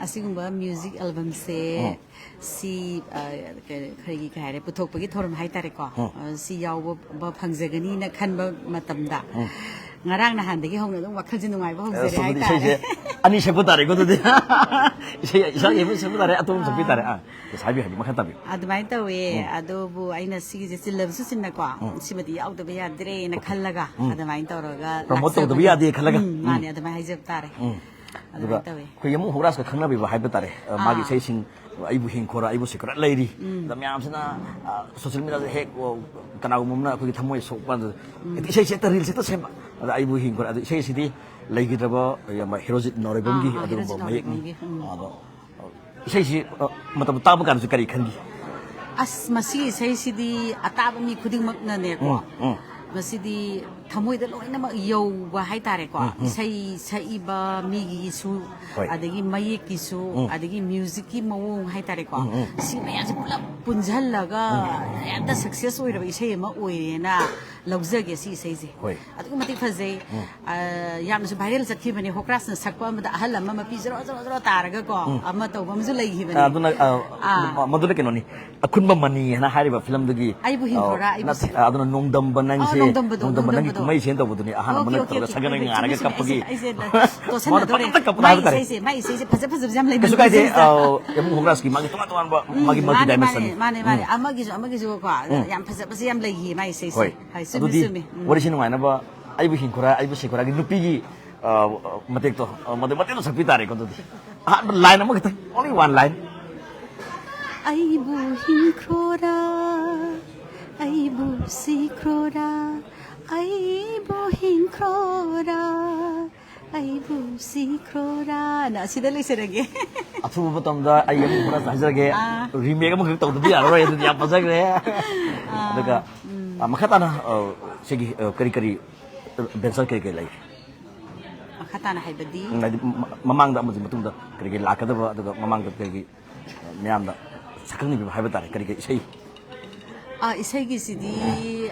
ꯑꯁꯤꯒꯨꯝꯕ music albumꯁꯦ ꯎꯝ꯫ ꯁꯤ, ꯑ, ꯀ-, ꯀꯔꯤꯒꯤ ꯀꯩ ꯍꯥꯏꯔꯦ, ꯄꯨꯊꯣꯛꯄꯒꯤ ꯊꯧꯔꯝ ꯍꯥꯏꯇꯥꯔꯦꯀꯣ꯫ ꯎꯝ꯫ ꯑ, ꯁꯤ ꯌꯥꯎꯕ ꯐꯪꯖꯒꯅꯤꯅ ꯈꯟꯕ ꯃꯇꯝꯗ ꯎꯝ꯫ ꯉꯔꯥꯡ ꯅꯍꯥꯟꯗꯒꯤ ꯍꯧꯅ ꯑꯗꯨꯝ ꯋꯥꯈꯜꯁꯦ ꯅꯨꯡꯉꯥꯏꯕ ꯍꯧꯖꯔꯦ ꯑꯁ, ꯑꯗꯨꯗꯤ ꯍꯥꯏꯇꯥꯔꯦ꯫ ꯏꯁꯩꯁꯦ ꯑꯅꯤ ꯁꯛꯄ ꯇꯥꯔꯦꯀꯣ ꯑꯗꯨꯗꯤ꯫ ꯏꯁꯩ ꯏꯁꯥꯒꯤ ꯑꯃ ꯁꯛꯄ ꯇꯥꯔꯦ, ꯑꯇꯣꯞꯄ ꯑꯃ ꯁꯛꯄꯤ ꯇꯥꯔꯦ꯫ ꯑꯥ, ꯏꯁꯥꯕꯤ ꯍꯥꯏꯗꯤ ꯃꯈꯥ ꯇꯥꯕꯤꯌꯨ꯫ ꯑꯗꯨꯃꯥꯏꯅ ꯇꯧꯋꯦ꯫ ꯑꯗꯨꯕꯨ ꯑꯩꯅ ꯁꯤꯒꯤꯁꯦ ꯆꯤꯜꯂꯕꯁꯨ ꯆꯤꯟꯅꯀꯣ, ꯁꯤꯃꯗꯤ ꯌꯥꯎꯗꯕ ꯌꯥꯗ꯭ꯔꯦꯅ ꯈꯜꯂꯒ ꯑꯗꯨꯃꯥꯏꯅ ꯇꯧꯔꯒ Promote ꯇꯧꯗꯕ ꯂꯥꯛꯆꯕꯅꯦ꯫ ꯌꯥꯗꯦ ꯈꯜꯂꯒ꯫ ꯎꯝ, ꯃꯥꯅꯦ, ꯑꯗꯨꯃꯥꯏꯅ ꯍꯥꯏꯖꯕ ꯇꯥꯔꯦ꯫ ꯑꯗꯨꯒ ꯑꯗꯨꯃꯥꯏꯅ ꯇꯧꯋꯦ꯫ ꯑꯩꯈꯣꯏ ꯌꯥꯝꯕꯨꯡ ꯍꯧꯔꯥꯖꯀ ꯈꯪꯅꯕꯤꯕ ꯍꯥꯏꯕ ꯇꯥꯔꯦ꯫ ꯑ, ꯃꯥꯒꯤ ꯑꯥ꯫ ꯏꯁꯩꯁꯤꯡ, ꯑꯩꯕꯨ ꯍꯤꯡꯈꯣꯔꯥ, ꯑꯩꯕꯨ ꯁꯤꯈꯣꯔꯥ ꯂꯩꯔꯤ꯫ ꯑꯗ ꯃꯌꯥꯝꯁꯤꯅ, ꯑ, social media ꯗ ꯍꯦꯛ, ꯑꯣ, ꯀꯅꯥꯒꯨꯝꯕ ꯑꯃꯅ ꯑꯩꯈꯣꯏꯒꯤ ꯊꯃꯣꯏ ꯁꯣꯛꯄ ꯀꯥꯟꯗ, "ꯏꯁꯩꯁꯦ ꯍꯦꯛꯇ reels ꯍꯦꯛꯇ ꯁꯦꯝꯕ"꯫ ꯑꯗ ꯑꯩꯕꯨ ꯍꯤꯡꯈꯣꯔꯥ, ꯑꯗ ꯏꯁꯩꯁꯤꯗꯤ ꯂꯩꯈꯤꯗ꯭ꯔꯕ ꯏꯌꯥꯝꯕ ꯍꯤꯔꯣꯖꯤꯠ ꯅꯥꯎꯔꯦꯝꯕꯝꯒꯤ ꯑꯥ, ꯑꯥ, ꯑꯗꯨꯒꯨꯝꯕ ꯍꯤꯔꯣꯖꯤꯠ ꯃꯌꯦꯛꯅꯤ꯫ ꯅꯥꯎꯔꯦꯝꯕꯝꯒꯤ, ꯎꯝ꯫ ꯑꯗꯣ, ꯑ, ꯏꯁꯩꯁꯤ, ꯑ, ꯃꯇꯝ ꯇꯥꯕ ꯀꯥꯟꯗꯁꯨ ꯀꯔꯤ ꯈꯟꯈꯤ? ꯑꯁ, ꯃꯁꯤꯒꯤ ꯏꯁꯩꯁꯤꯗꯤ ꯑꯇꯥꯕ ꯃꯤ ꯈꯨꯗꯤꯡꯃꯛꯅꯅꯦꯀꯣ, ꯎꯝ, ꯎꯝ꯫ ꯃꯁꯤꯗꯤ ꯊꯃꯣꯏꯗ ꯂꯣꯏꯅꯃꯛ ꯌꯧꯕ ꯍꯥꯏꯇꯥꯔꯦꯀꯣ꯫ ꯏꯁꯩ ꯁꯛꯏꯕ ꯃꯤꯒꯤꯁꯨ, ꯍꯣꯏ꯫ ꯑꯗꯒꯤ ꯃꯌꯦꯛꯀꯤꯁꯨ, ꯑꯗꯒꯤ ꯃ꯭ꯌꯨꯖꯤꯛꯀꯤ ꯃꯑꯣꯡ ꯍꯥꯏꯇꯥꯔꯦꯀꯣ, ꯁꯤ ꯃꯌꯥꯝꯁꯦ ꯄꯨꯂꯞ ꯄꯨꯟꯁꯤꯜꯂꯒ ꯍꯦꯛꯇ success ꯑꯣꯏꯔꯕ ꯏꯁꯩ ꯑꯃ ꯑꯣꯏꯔꯦꯅ ꯂꯧꯖꯒꯦ ꯁꯤ ꯏꯁꯩꯁꯦ꯫ ꯍꯣꯏ꯫ ꯑꯗꯨꯛꯀꯤ ꯃꯇꯤꯛ ꯐꯖꯩ꯫ ꯑ, ꯌꯥꯝꯅꯁꯨ viral ꯆꯠꯈꯤꯕꯅꯦ, ꯍꯣꯀ꯭ꯔꯥꯁꯅ ꯁꯛꯄ ꯑꯃꯗ ꯑꯍꯜ ꯑꯃ ꯃꯄꯤ ꯖꯔꯣ ꯖꯔꯣ ꯖꯔꯣ ꯇꯥꯔꯒꯀꯣ ꯑꯃ ꯇꯧꯕ ꯑꯃꯁꯨ ꯂꯩꯈꯤꯕꯅꯦ꯫ ꯑ, ꯑꯗꯨꯅ, ꯑ, ꯑꯥ꯫ ꯃ-, ꯃꯗꯨꯅ ꯀꯩꯅꯣꯅꯤ, "ꯑꯈꯨꯟꯕ ꯃꯅꯤ" ꯍꯥꯏꯅ ꯍꯥꯏꯔꯤꯕ ꯐꯤꯂꯝꯗꯨꯒꯤ, ꯑꯩꯕꯨ ꯍꯤꯡꯈꯣꯔꯥ, ꯑ, ꯑꯩꯕꯨ ꯅꯠꯇꯦ, ꯁꯤ- ꯑ, ꯑꯗꯨꯅ "ꯅꯣꯡꯗꯝꯕ ꯅꯪꯁꯦ", ꯑꯣ, ꯅꯣꯡꯗꯝꯕꯗꯣ, "ꯅꯣꯡꯗꯝꯕ ꯅꯪꯒꯤ ꯅꯣꯡꯗꯝꯕꯗꯣ꯫ ꯀꯨꯝꯍꯩꯁꯦꯅ" ꯇꯧꯕꯗꯨꯅꯤ, ꯑꯍꯥꯟꯕ ꯑꯣꯀꯦ, ꯑꯃꯅ ꯑꯣꯀꯦ, ꯇꯧꯔꯒ ꯑꯣꯀꯦ, ꯁꯒꯅ ꯑꯣꯀꯦ, ꯉꯥꯔꯒ ꯆꯨꯝꯃꯤ, ꯆꯨꯝꯃꯤ, ꯀꯞꯄꯒꯤ꯫ ꯑꯩꯁꯦ, ꯑꯩꯁꯦ ꯇꯣꯁꯟꯅꯗꯣꯔꯦ꯫ ꯃꯥꯗꯣ ꯄꯪꯇꯛ ꯀꯞꯄꯗꯣ ꯃꯥꯏ ꯍꯥꯏꯕ ꯇꯥꯔꯦ꯫ ꯏꯁꯩꯁꯦ, ꯃꯥꯏ ꯏꯁꯩꯁꯦ ꯐꯖ ꯐꯖꯕꯁꯦ ꯌꯥꯝ ꯂꯩꯕꯅꯦ ꯀꯩꯁꯨ ꯀꯥꯏꯗꯦ꯫ ꯏꯁꯩꯁꯦ꯫ ꯑ, ꯌꯥꯝꯕꯨꯡ ꯍꯧꯔꯥꯁꯀꯤ ꯃꯥꯒꯤ ꯇꯣꯉꯥꯟ ꯇꯣꯉꯥꯟꯕ, ꯃꯥꯒꯤ multi ꯃꯥꯅꯦ, dimension ꯃꯥꯅꯦ, ꯅꯤ꯫ ꯃꯥꯅꯦ, ꯃꯥꯅꯦ꯫ ꯑꯃꯒꯤꯁꯨ, ꯑꯃꯒꯤꯁꯨ ꯀꯣ, ꯌꯥꯝ ꯐꯖꯕꯁꯦ ꯌꯥꯝ ꯂꯩꯈꯤ ꯃꯥꯏ ꯏꯁꯩꯁꯦ꯫ ꯍꯣꯏ꯫ ꯍꯥꯏ, ꯆꯨꯝꯃꯤ, ꯑꯗꯨꯗꯤ ꯆꯨꯝꯃꯤ꯫ ꯎꯝ꯫ ꯋꯥꯔꯤꯁꯤ ꯅꯨꯡꯉꯥꯏꯅꯕ, "ꯑꯩꯕꯨ ꯍꯤꯡꯈꯣꯔꯥ, ꯑꯩꯕꯨ ꯁꯤꯈꯣꯔꯥꯒꯤ" ꯅꯨꯄꯤꯒꯤ, ꯑ, ꯃꯇꯦꯛꯇꯣ, ꯑ, ꯃꯇꯦꯛ, ꯃꯇꯦꯛ ꯑꯃ ꯁꯛꯄꯤ ꯇꯥꯔꯦꯀꯣ ꯑꯗꯨꯗꯤ꯫ ꯑꯍꯥꯟꯕ line ꯑꯃꯈꯛꯇꯪ, only one line꯫ ꯑꯩꯕꯨ ꯍꯤꯡꯈ꯭ꯔꯣꯔꯥ, ꯑꯩꯕꯨ ꯁꯤꯈ꯭ꯔꯣꯔꯥ, ꯑꯩꯕꯨ ꯍꯤꯡꯈ꯭ꯔꯣꯔꯥ, ꯑꯩꯕꯨ ꯁꯤꯈ꯭ꯔꯣꯔꯥꯅ ꯑꯁꯤꯗ ꯂꯣꯏꯁꯤꯜꯂꯒꯦ꯫ ꯑꯊꯨꯕ ꯃꯇꯝꯗ ꯑꯩ ꯑꯃꯨꯛ ꯈꯔ ꯍꯥꯏꯖꯔꯒꯦ꯫ ꯑꯥ꯫ Remake ꯑꯃꯈꯛ ꯇꯧꯗꯕ ꯌꯥꯔꯔꯣꯏ, ꯑꯗꯨꯗꯤ ꯌꯥꯝ ꯐꯖꯈ꯭ꯔꯦ꯫ ꯑꯗꯨꯒ, ꯑ, ꯃꯈꯥ ꯇꯥꯅ, ꯑ, ꯁꯤꯒꯤ, ꯑ, ꯀꯔꯤ ꯀꯔꯤ, ꯑ, venture ꯀꯔꯤ ꯀꯔꯤ ꯂꯩ? ꯃꯈꯥ ꯇꯥꯅ ꯍꯥꯏꯕꯗꯤ? ꯎꯝ, ꯍꯥꯏꯗꯤ ꯃ-, ꯃꯃꯥꯡꯗ ꯑꯃꯗꯤ ꯃꯇꯨꯡꯗ ꯀꯔꯤ ꯀꯔꯤ ꯂꯥꯛꯀꯗꯕ, ꯑꯗꯨꯒ ꯃꯃꯥꯡꯗ ꯀꯔꯤ ꯀꯔꯤ, ꯑ, ꯃꯌꯥꯝꯗ ꯁꯛꯈꯪꯅꯕꯤꯕ ꯍꯥꯏꯕ ꯇꯥꯔꯦ, ꯀꯔꯤ ꯀꯔꯤ ꯏꯁꯩ? ꯑꯥ, ꯏꯁꯩꯒꯤꯁꯤꯗꯤ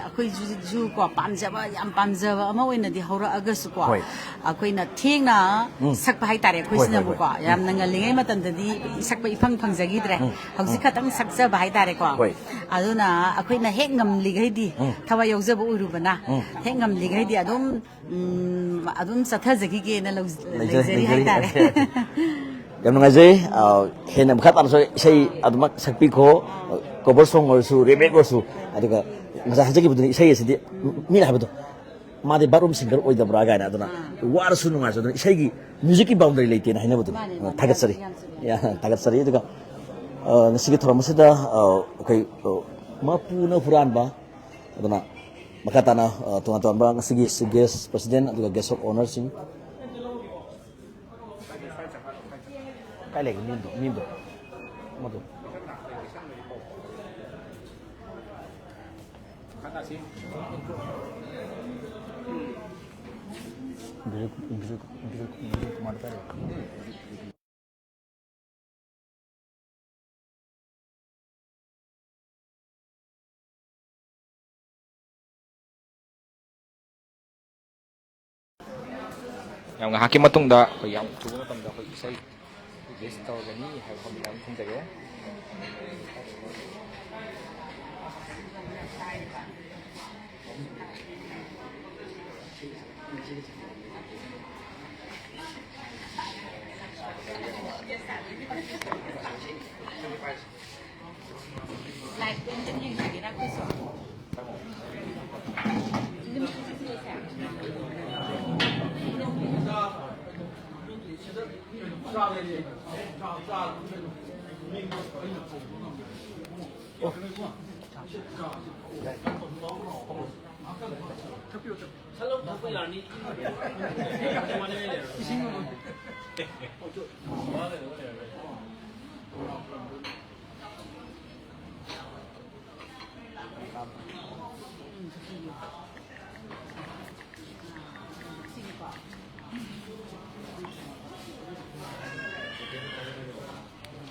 ꯑꯩꯈꯣꯏꯁꯨ ꯀꯣ, ꯄꯥꯝꯖꯕ, ꯌꯥꯝ ꯄꯥꯝꯖꯕ ꯑꯃ ꯑꯣꯏꯅꯗꯤ ꯍꯧꯔꯛꯑꯒꯁꯨꯀꯣ, ꯍꯣꯏ꯫ ꯑꯩꯈꯣꯏꯅ ꯊꯦꯡꯅ ꯎꯝ꯫ ꯁꯛꯄ ꯍꯥꯏꯇꯥꯔꯦ꯫ ꯍꯣꯏ, ꯍꯣꯏ, ꯑꯩꯈꯣꯏꯁꯤꯅꯕꯨꯀꯣ, ꯍꯣꯏ꯫ ꯌꯥꯝꯅ ꯉꯜꯂꯤꯉꯩ ꯃꯇꯝꯗꯗꯤ ꯁꯛꯄ ꯏꯐꯪ ꯐꯪꯖꯈꯤꯗ꯭ꯔꯦ꯫ ꯎꯝ꯫ ꯍꯧꯖꯤꯛ ꯎꯝ꯫ ꯈꯛꯇꯪ ꯁꯛꯆꯕ ꯍꯥꯏꯇꯥꯔꯦꯀꯣ꯫ ꯍꯣꯏ꯫ ꯑꯗꯨꯅ ꯑꯩꯈꯣꯏꯅ ꯍꯦꯛ ꯉꯝꯂꯤꯈꯩꯗꯤ, ꯎꯝ꯫ ꯊꯋꯥꯏ ꯌꯥꯎꯖꯕ ꯑꯣꯏꯔꯨꯕꯅ, ꯎꯝ꯫ ꯍꯦꯛ ꯉꯝꯂꯤꯈꯩꯗꯤ ꯑꯗꯨꯝ, ꯎꯝ, ꯑꯗꯨꯝ ꯆꯠꯊꯖꯈꯤꯒꯦꯅ ꯂꯧ-, ꯂꯩꯖꯔꯦ, ꯂꯩꯖꯔꯤ ꯂꯩꯖꯔꯤ꯫ ꯍꯥꯏꯇꯥꯔꯦ꯫ ꯌꯥꯝ ꯅꯨꯡꯉꯥꯏꯖꯩ꯫ ꯑ, ꯍꯦꯟꯅ ꯃꯈꯥ ꯇꯥꯅꯁꯨ ꯏꯁꯩ ꯑꯗꯨꯃꯛ ꯁꯛꯄꯤꯈꯣ꯫ Cover song ꯑꯣꯏꯔꯁꯨ, remake ꯑꯣꯏꯔꯁꯨ, ꯑꯗꯨꯒ ꯉꯁꯥꯏ ꯍꯥꯏꯖꯈꯤꯕꯗꯨꯅꯤ, ꯏꯁꯩ ꯑꯁꯤꯗꯤ ꯃꯤꯅ ꯍꯥꯏꯕꯗꯣ, "ꯃꯥꯗꯤ bathroom singer ꯑꯣꯏꯗꯕ꯭ꯔꯥ?" ꯀꯥꯏꯅ꯫ ꯑꯗꯨꯅ ꯑꯥ꯫ ꯋꯥꯔꯁꯨ ꯅꯨꯡꯉꯥꯏꯔꯁꯨ ꯑꯗꯨꯅ ꯏꯁꯩꯒꯤ musicꯀꯤ boundary ꯂꯩꯇꯦꯅ ꯍꯥꯏꯅꯕꯗꯨꯅꯤ꯫ ꯃꯥꯅꯦ, ꯃꯥꯅꯦ꯫ ꯊꯥꯒꯠꯆꯔꯤ꯫ ꯌꯥꯝ ꯆꯨꯝꯃꯦ꯫ ꯌꯥ, ꯊꯥꯒꯠꯆꯔꯤ꯫ ꯑꯗꯨꯒ, ꯑ, ꯉꯁꯤꯒꯤ ꯊꯧꯔꯝ ꯑꯁꯤꯗ, ꯑ, ꯑꯩꯈꯣꯏ, ꯑ, ꯃꯄꯨꯅ ꯍꯨꯔꯥꯟꯕ, ꯑꯗꯨꯅ ꯃꯈꯥ ꯇꯥꯅ, ꯑ, ꯇꯣꯉꯥꯟ ꯇꯣꯉꯥꯟꯕ ꯉꯁꯤꯒꯤ chief guest president ꯑꯗꯨꯒ guest of honourꯁꯤꯡ꯫ ꯀꯥꯏ ꯂꯩꯒꯦ ꯃꯤ ꯑꯃꯗꯣ? ꯃꯤ ꯑꯃꯗꯣ? ꯑꯃꯗꯣ? ꯕꯤꯖꯣꯏ, ꯕꯤꯖꯣꯏ, ꯕꯤꯖꯣꯏ, ꯕꯤꯖꯣꯏ ꯀꯨꯃꯥꯔꯗꯣ ꯀꯥꯏ ꯂꯩꯒꯦ? ꯌꯥꯝ ꯉꯥꯏꯍꯥꯛꯀꯤ ꯃꯇꯨꯡꯗ ꯑꯩꯈꯣꯏ ꯌꯥꯝ ꯊꯨꯕ ꯃꯇꯝꯗ ꯑꯩꯈꯣꯏ ꯏꯁꯩ release ꯇꯧꯔꯒꯅꯤ ꯍꯥꯏꯕ ꯋꯥꯐꯝꯁꯤꯗ ꯑꯗꯨꯝ ꯊꯝꯖꯒꯦ꯫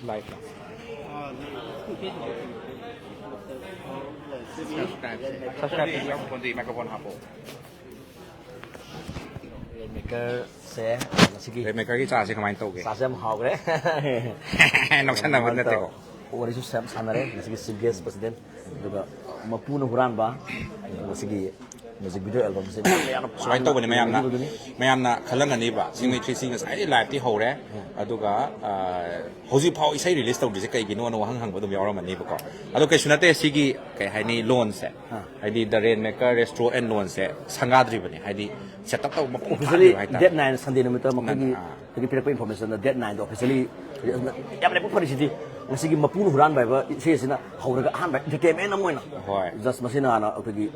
Live ꯂꯥ? ꯁꯕꯁꯀ꯭ꯔꯥꯏꯕꯁꯦ ꯌꯥꯎ ꯐꯣꯟꯗꯤ ꯃꯥꯏꯀ꯭ꯔꯣꯐꯣꯟ ꯍꯥꯞꯄꯣ꯫ ꯔꯦꯟꯃꯦꯀꯔꯁꯦ ꯉꯁꯤꯒꯤ ꯔꯦꯟꯃꯦꯀꯔꯒꯤ ꯆꯥꯁꯦ ꯀꯃꯥꯏꯅ ꯇꯧꯒꯦ? ꯆꯥꯁꯦ ꯌꯥꯝ ꯍꯥꯎꯈ꯭ꯔꯦ꯫ ꯅꯣꯛꯁꯟꯅꯕ ꯅꯠꯇꯦꯀꯣ꯫ ꯋꯥꯔꯤꯁꯨ ꯁꯥꯟ- ꯁꯥꯟꯅꯔꯦ ꯉꯁꯤꯒꯤ ꯆꯤꯐ ꯒꯦꯁ ꯄ꯭ꯔꯁꯤꯗꯦꯟ, ꯑꯗꯨꯒ ꯃꯄꯨꯅ ꯍꯨꯔꯥꯟꯕ ꯉꯁꯤꯒꯤ ꯃ꯭ꯌꯨꯖꯤꯛ ꯚꯤꯗꯤꯑꯣ ꯑꯦꯜꯕꯝꯁꯦ ꯌꯥꯝꯅ ꯁꯨꯃꯥꯏꯅ ꯇꯧꯕꯅꯦ ꯃꯌꯥꯝꯅ꯫ ꯄꯥꯝꯅ ꯃꯌꯥꯝꯅ ꯈꯜꯂꯝꯒꯅꯤꯕ, ꯁꯤꯡꯃꯩ ꯊ꯭ꯔꯤ ꯁꯤ ꯉꯁꯥꯏꯗꯩ ꯂꯥꯏꯞꯇꯤ ꯍꯧꯔꯦ, ꯑꯗꯨꯒ ꯑ, ꯍꯧꯖꯤꯛ ꯐꯥꯎ ꯏꯁꯩ ꯔꯤꯂꯤꯁ ꯇꯧꯗ꯭ꯔꯤꯁꯦ ꯀꯩꯒꯤꯅꯣꯅ ꯋꯥꯍꯪ ꯍꯪꯕ ꯑꯗꯨꯝ ꯌꯥꯎꯔꯝꯃꯅꯤꯕꯀꯣ꯫ ꯑꯗꯣ ꯀꯩꯁꯨ ꯅꯠꯇꯦ, ꯁꯤꯒꯤ ꯀꯩ ꯍꯥꯏꯅꯤ, ꯂꯣꯟꯁꯦ, ꯑꯥ꯫ ꯍꯥꯏꯗꯤ ꯗ ꯔꯦꯟ ꯃꯦꯀꯔ ꯔꯦꯁꯇ꯭ꯔꯣ ꯑꯦꯟ ꯂꯣꯟꯁꯦ ꯁꯪꯒꯥꯗ꯭ꯔꯤꯕꯅꯤ, ꯍꯥꯏꯗꯤ ꯁꯦꯠ ꯑꯞ ꯇꯧꯕ ꯃꯄꯨꯡ ꯑꯣꯐꯤꯁꯤꯌꯦꯜꯂꯤ ꯐꯥꯗ꯭ꯔꯤꯕ ꯍꯥꯏꯇꯥꯔꯦ꯫ ꯗꯦꯠ ꯅꯥꯏꯟ ꯁꯟꯗꯦ ꯅꯨꯃꯤꯠꯇ ꯃꯈꯣꯏꯒꯤ ꯅꯪ, ꯑꯥ꯫ ꯑꯩꯈꯣꯏꯒꯤ ꯄꯤꯔꯛꯄ ꯏꯟꯐꯣꯔꯃꯦꯁꯟꯗ ꯗꯦꯠ ꯅꯥꯏꯟꯗ ꯑꯣꯐꯤꯁꯤꯌꯦꯜꯂꯤ ꯌꯥꯝ ꯂꯥꯏꯕꯛ ꯐꯔꯤꯁꯤꯗꯤ ꯉꯁꯤꯒꯤ ꯃꯄꯨꯅ ꯍꯨꯔꯥꯟꯕ ꯍꯥꯏꯕ ꯏꯁꯩ ꯑꯁꯤꯅ ꯍꯧꯔꯒ ꯑꯍꯥꯟꯕ ꯏꯟꯇꯔꯇꯦꯟꯃꯦꯟ ꯑꯃ ꯑꯣꯏꯅ ꯍꯣꯏ꯫ ꯖꯁ ꯃꯁꯤꯅ ꯍꯥꯟꯅ ꯑꯩꯈꯣꯏꯒꯤ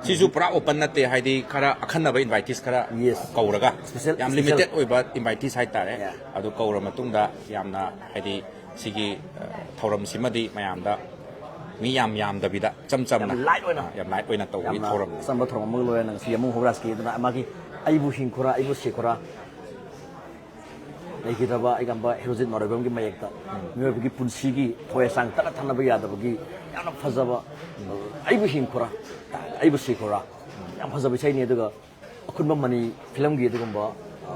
ꯁꯤꯁꯨ ꯄꯨꯔꯥ ꯑꯣꯄꯟ ꯅꯠꯇꯦ, ꯍꯥꯏꯗꯤ ꯈꯔ ꯑꯈꯟꯅꯕ ꯏꯟꯚꯥꯏꯇꯤꯁ ꯈꯔ Yes. ꯀꯧꯔꯒ Special, ꯌꯥꯝ special. ꯂꯤꯃꯤꯇꯦꯠ ꯑꯣꯏꯕ ꯏꯟꯚꯥꯏꯇꯤꯁ ꯍꯥꯏꯇꯥꯔꯦ꯫ Yeah. ꯑꯗꯨ ꯀꯧꯔ ꯃꯇꯨꯡꯗ ꯌꯥꯝꯅ ꯍꯥꯏꯗꯤ ꯁꯤꯒꯤ, ꯑ, ꯊꯧꯔꯝꯁꯤꯃꯗꯤ ꯃꯌꯥꯝꯗ ꯃꯤ ꯌꯥꯝ ꯌꯥꯝꯗꯕꯤꯗ ꯏꯆꯝ ꯆꯝꯅ, ꯌꯥꯝ ꯂꯥꯏꯠ ꯑꯣꯏꯅ, ꯑ, ꯌꯥꯝ ꯂꯥꯏꯠ ꯑꯣꯏꯅ ꯇꯧꯕꯒꯤ ꯌꯥꯝꯅ ꯊꯧꯔꯝꯅꯤ꯫ ꯑꯆꯝꯕ ꯊꯧꯔꯝ ꯑꯃ ꯂꯣꯏꯔꯦ꯫ ꯉꯁꯤ ꯑꯃꯨꯛ ꯍꯧꯔꯥꯖꯀꯤ ꯑꯗꯨꯅ ꯃꯥꯒꯤ "ꯑꯩꯕꯨ ꯍꯤꯡꯈꯣꯔꯥ, ꯑꯩꯕꯨ ꯁꯤꯈꯣꯔꯥ", ꯂꯩꯈꯤꯗ꯭ꯔꯕ ꯑꯩꯒꯝꯕ ꯍꯦꯔꯣꯖꯤꯠ ꯃꯔꯣꯏꯕꯝꯒꯤ ꯃꯌꯦꯛꯇ ꯃꯤꯑꯣꯏꯕꯒꯤ ꯄꯨꯟꯁꯤꯒꯤ ꯊꯋꯥꯏ ꯍꯛꯆꯥꯡ ꯇꯠꯅ ꯊꯥꯅꯕ ꯌꯥꯗꯕꯒꯤ ꯌꯥꯝꯅ ꯐꯖꯕ, "ꯑꯩꯕꯨ ꯍꯤꯡꯈꯣꯔꯥ, ꯑꯩꯕꯨ ꯁꯤꯈꯣꯔꯥ", ꯌꯥꯝ ꯐꯖꯕ ꯏꯁꯩꯅꯤ꯫ ꯑꯗꯨꯒ ꯑꯈꯨꯟꯕ ꯃꯅꯤ ꯐꯤꯂꯝꯒꯤ ꯑꯗꯨꯒꯨꯝꯕ, ꯑ,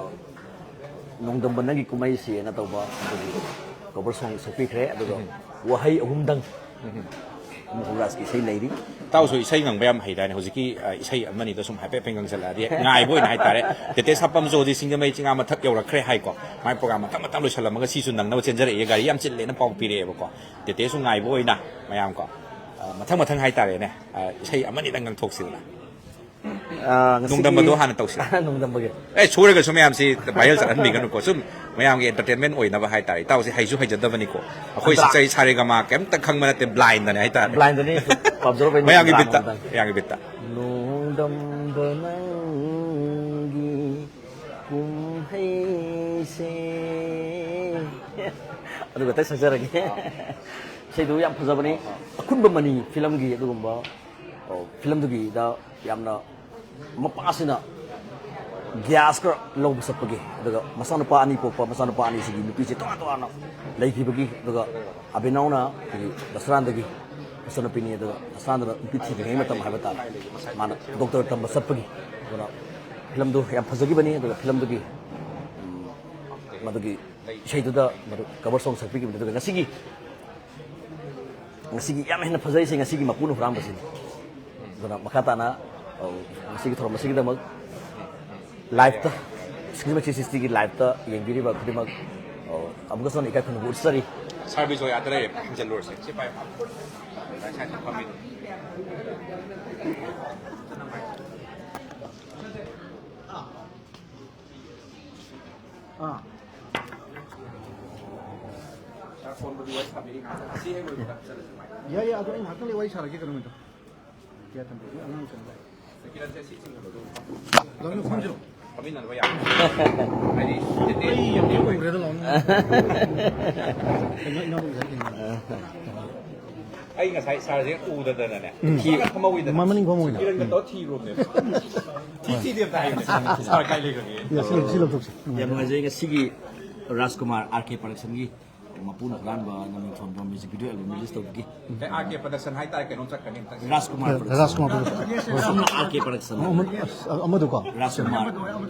"ꯅꯣꯡꯗꯝꯕ ꯅꯪꯒꯤ ꯀꯨꯝꯍꯩꯁꯤ" ꯍꯥꯏꯅ ꯇꯧꯕ ꯑꯗꯨꯒꯤ ꯀꯣꯕꯔ ꯁꯣꯡ ꯁꯛꯄꯤꯈ꯭ꯔꯦ꯫ ꯑꯗꯨꯒ ꯎꯝ꯫ ꯋꯥꯍꯩ ꯑꯍꯨꯝꯗꯪ ꯎꯝ꯫ ꯑꯃꯨꯛ ꯍꯧꯔꯥꯖꯀꯤ ꯏꯁꯩ ꯂꯩꯔꯤ꯫ ꯏꯇꯥꯎꯁꯨ ꯏꯁꯩ ꯉꯪꯕ ꯌꯥꯝ ꯍꯩꯗꯥꯏꯅꯦ? ꯍꯧꯖꯤꯛꯀꯤ, ꯑ, ꯏꯁꯩ ꯑꯃꯅꯤꯗꯣ ꯁꯨꯝ ꯍꯥꯏꯐꯦꯠ ꯍꯥꯏꯐꯦꯠ ꯉꯪꯁꯜꯂꯛꯑꯗꯤ ꯉꯥꯏꯕ ꯑꯣꯏꯅ ꯍꯥꯏꯇꯥꯔꯦ꯫ ꯇꯦꯇꯦ ꯁꯥꯄꯝꯁꯨ ꯍꯧꯖꯤꯛ ꯁꯤꯡꯖꯃꯩ ꯆꯤꯡꯉꯥ ꯃꯊꯛ ꯌꯧꯔꯛꯈ꯭ꯔꯦ ꯍꯥꯏꯀꯣ꯫ ꯃꯥꯏ ꯄ꯭ꯔꯣꯒ꯭ꯔꯥꯝ ꯃꯊꯪ ꯃꯊꯪ ꯂꯣꯏꯁꯜꯂꯝꯃꯒ ꯁꯤꯁꯨ ꯅꯪꯅꯕ ꯆꯦꯟꯖꯔꯛꯑꯦ꯫ ꯒꯥꯔꯤ ꯌꯥꯝ ꯆꯤꯜꯂꯦꯅ ꯄꯥꯎ ꯄꯤꯔꯛꯑꯦꯕꯀꯣ꯫ ꯇꯦꯇꯦꯁꯨ ꯉꯥꯏꯕ ꯑꯣꯏꯅ ꯃꯌꯥꯝ ꯀꯣ, ꯑ, ꯃꯊꯪ ꯃꯊꯪ ꯍꯥꯏꯇꯥꯔꯦꯅꯦ, ꯑ, ꯏꯁꯩ ꯑꯃꯅꯤꯗꯪ ꯉꯪꯊꯣꯛꯁꯤꯗꯅ꯫ ꯑ, ꯉꯁꯤꯒꯤ ꯅꯣꯡꯗꯝꯕꯗꯣ ꯍꯥꯟꯅ ꯇꯧꯁꯤꯔꯥ? ꯅꯣꯡꯗꯝꯕꯒꯤ꯫ ꯑꯦ, ꯁꯣꯏꯔꯒꯁꯨ ꯃꯌꯥꯝꯁꯤ ꯚꯥꯏꯔꯦꯜ ꯆꯠꯍꯟꯕꯤꯒꯅꯨꯀꯣ꯫ ꯁꯨꯝ ꯃꯌꯥꯝꯒꯤ ꯑꯦꯟꯇꯔꯇꯦꯟꯃꯦꯟ ꯑꯣꯏꯅꯕ ꯍꯥꯏꯇꯥꯔꯦ꯫ ꯏꯇꯥꯎꯁꯤ ꯍꯩꯁꯨ ꯍꯩꯖꯗꯕꯅꯤꯀꯣ꯫ ꯑꯩꯈꯣꯏ ꯅꯠꯇ꯭ꯔꯥ? ꯁꯤꯆꯩ ꯁꯥꯔꯦꯒꯃꯥ ꯀꯩꯝꯇ ꯈꯪꯕ ꯅꯠꯇꯦ, ꯕ꯭ꯂꯥꯏꯟꯗꯅꯦ ꯍꯥꯏꯇꯥꯔꯦ꯫ ꯕ꯭ꯂꯥꯏꯟꯗꯅꯤ꯫ ꯄꯥꯝꯖꯔꯨꯕꯩ ꯃꯌꯥꯝꯒꯤ ꯕ꯭ꯂꯥꯏꯟ ꯕꯤꯠꯇ, ꯅꯣꯡꯗꯝ꯫ ꯃꯌꯥꯝꯒꯤ ꯕꯤꯠꯇ꯫ ꯅꯣꯡꯗꯝꯕ ꯅꯪꯒꯤ ꯀꯨꯝꯍꯩꯁꯦ꯫ ꯑꯗꯨꯒ ꯇꯦꯛ ꯁꯛꯆꯔꯒꯦ꯫ ꯏꯁꯩꯗꯨ ꯌꯥꯝ ꯐꯖꯕꯅꯤ꯫ ꯑꯈꯨꯟꯕ ꯃꯅꯤ ꯐꯤꯂꯝꯒꯤ ꯑꯗꯨꯒꯨꯝꯕ, ꯑꯣ, ꯐꯤꯂꯝꯗꯨꯒꯤꯗ ꯌꯥꯝꯅ ꯃꯄꯥꯁꯤꯅ ꯒ꯭ꯌꯥꯁꯀ ꯂꯧꯕ ꯆꯠꯄꯒꯤ, ꯑꯗꯨꯒ ꯃꯆꯥꯅꯨꯄꯥ ꯑꯅꯤ ꯄꯣꯛꯄ, ꯃꯆꯥꯅꯨꯄꯥ ꯑꯅꯤꯁꯤꯒꯤ ꯅꯨꯄꯤꯁꯦ ꯇꯣꯉꯥꯟ ꯇꯣꯉꯥꯟꯅ ꯂꯩꯈꯤꯕꯒꯤ, ꯑꯗꯨꯒ ꯑꯕꯤꯅꯥꯎꯅ ꯑꯩꯈꯣꯏꯒꯤ ꯗꯁꯔꯥꯟꯗꯒꯤ ꯏꯆꯟꯅꯨꯄꯤꯅꯤ, ꯑꯗꯨꯒ ꯑꯁꯥꯟꯗꯅ ꯅꯨꯄꯤ ꯊꯤꯗ꯭ꯔꯤꯉꯩ ꯃꯇꯝ ꯍꯥꯏꯕ ꯇꯥꯔꯦ, ꯃꯥꯅ ꯗꯣꯛꯇꯔ ꯇꯝꯕ ꯆꯠꯄꯒꯤ, ꯑꯗꯨꯅ ꯐꯤꯂꯝꯗꯨ ꯌꯥꯝ ꯐꯖꯈꯤꯕꯅꯤ꯫ ꯑꯗꯨꯒ ꯐꯤꯂꯝꯗꯨꯒꯤ, ꯎꯝ, ꯃꯗꯨꯒꯤ ꯏꯁꯩꯗꯨꯗ ꯃꯗꯨ ꯀꯚꯔ ꯁꯣꯡ ꯁꯛꯄꯤꯈꯤꯕꯅꯤ꯫ ꯑꯗꯨꯒ ꯉꯁꯤꯒꯤ, ꯉꯁꯤꯒꯤ ꯌꯥꯝ ꯍꯦꯟꯅ ꯐꯖꯔꯤꯁꯦ ꯉꯁꯤꯒꯤ ꯃꯄꯨꯅ ꯍꯨꯔꯥꯟꯕꯁꯤꯅꯤ꯫ ꯑꯗꯨꯅ ꯃꯈꯥ ꯇꯥꯅ, ꯑ, ꯉꯁꯤꯒꯤ ꯊꯧꯔꯝ ꯑꯁꯤꯒꯤꯗꯃꯛ ꯂꯥꯏꯞꯇ, ꯁꯤꯛꯁꯇꯤ ꯁꯤꯛꯁꯇꯤꯒꯤ ꯂꯥꯏꯞꯇ ꯌꯦꯡꯕꯤꯔꯤꯕ ꯈꯨꯗꯤꯡꯃꯛ, ꯑ, ꯑꯃꯨꯛꯀꯁꯨ ꯍꯟꯅ ꯏꯀꯥꯏ ꯈꯨꯝꯅꯕ ꯎꯠꯆꯔꯤ꯫ ꯁꯥꯔ ꯕꯤꯖꯣꯌꯥꯗ ꯂꯩꯔꯦ, ꯊꯤꯡꯖꯤꯜꯂꯨꯔꯁꯦ꯫ ꯁꯤ ꯄꯥꯏ, ꯁꯥꯏ ꯁꯥꯏ ꯐꯝꯃꯤ꯫ ꯑꯥ꯫ ꯁꯥꯔ, ꯐꯣꯟꯕꯨꯗꯤ ꯋꯥꯔꯤ ꯁꯥꯕꯤꯔꯤ ꯉꯥꯏꯍꯥꯛꯇꯪ꯫ ꯑꯁꯤ ꯍꯦꯛ ꯂꯣꯏꯕꯒ ꯆꯠꯂꯁꯤ꯫ ꯌꯥꯏ, ꯌꯥꯏ, ꯑꯗꯣ ꯑꯩ ꯉꯥꯏꯍꯥꯛꯇꯪ ꯂꯩ ꯋꯥꯔꯤ ꯁꯥꯔꯒꯦ ꯀꯩꯅꯣ ꯃꯦꯗꯥꯝ꯫ ꯀꯌꯥ ꯊꯝꯕꯤꯔꯤ? ꯑꯉꯥꯡ ꯆꯪꯕ꯫ ꯁꯦꯀꯤꯔꯟꯁꯦ ꯁꯤ ꯆꯤꯡꯈꯠꯂꯣ, ꯑꯗꯨꯒ ꯂꯥꯎꯅ ꯐꯝꯁꯤꯔꯣ? ꯐꯝꯃꯤꯟꯅꯅꯕ ꯌꯥꯕ꯭ꯔꯥ? ꯍꯥꯏꯗꯤ, ꯑꯩ ꯌꯥꯝ ꯊꯤ ꯎꯔꯦꯗ ꯂꯥꯎꯅ꯫ ꯀꯩꯅꯣ, ꯏꯅꯥꯎ ꯉꯁꯥꯏ ꯊꯦꯡꯅꯕ꯫ ꯑꯩ ꯉꯁꯥꯏ ꯁꯥꯔꯁꯦ ꯎꯗꯗꯅꯅꯦ꯫ ꯎꯝ꯫ ꯃꯥꯅ ꯐꯝꯍꯧꯋꯤꯗꯅ꯫ ꯃꯃꯅꯤꯡ ꯐꯝꯍꯧꯋꯤꯗꯅ꯫ ꯀꯤꯔꯟꯒ ꯎꯝ꯫ ꯇꯧꯔ ꯊꯤꯔꯨꯕꯅꯦ꯫ ꯊꯤ ꯊꯤꯗꯦ ꯑꯝꯇ ꯍꯥꯏꯌꯨꯅꯦ꯫ ꯁꯥꯔ ꯀꯥꯏ ꯂꯩꯈ꯭ꯔꯒꯦ? ꯌꯥ, ꯁꯤ ꯂꯧ-, ꯁꯤ ꯂꯧꯊꯣꯛꯁꯤ꯫ ꯎꯝ꯫ ꯌꯥꯝ ꯅꯨꯡꯉꯥꯏꯖꯩ꯫ ꯉꯁꯤꯒꯤ ꯔꯥꯖꯀꯨꯃꯥꯔ ꯑꯥꯔ ꯀꯦ ꯄ꯭ꯔꯗꯛꯁꯟꯒꯤ ꯃꯄꯨꯅ ꯍꯨꯔꯥꯟꯕ ꯅꯃꯤꯡ ꯊꯣꯟꯕ ꯃ꯭ꯌꯨꯖꯤꯛ ꯚꯤꯗꯤꯑꯣ ꯑꯦꯜꯕꯝ ꯔꯤꯂꯤꯁ ꯇꯧꯕꯒꯤ꯫ ꯑꯦ, ꯑꯥꯔ ꯀꯦ ꯄ꯭ꯔꯗꯛꯁꯟ ꯍꯥꯏꯇꯥꯔꯦ, ꯀꯩꯅꯣꯝ ꯆꯠꯈ꯭ꯔꯅꯤ ꯑꯝꯇꯪ꯫ ꯔꯥꯖꯀꯨꯃꯥꯔ ꯄ꯭ꯔꯗꯛꯁꯟ꯫ ꯔꯥꯖꯀꯨꯃꯥꯔ ꯄ꯭ꯔꯗꯛꯁꯟ꯫ ꯑꯃꯅ ꯑꯥꯔ ꯀꯦ ꯄ꯭ꯔꯗꯛꯁꯟ ꯑꯃ-, ꯍꯥꯏꯕꯅꯤ꯫ ꯑꯁ, ꯑꯃꯗꯨꯀꯣ? ꯔꯥꯖꯀꯨꯃꯥꯔ꯫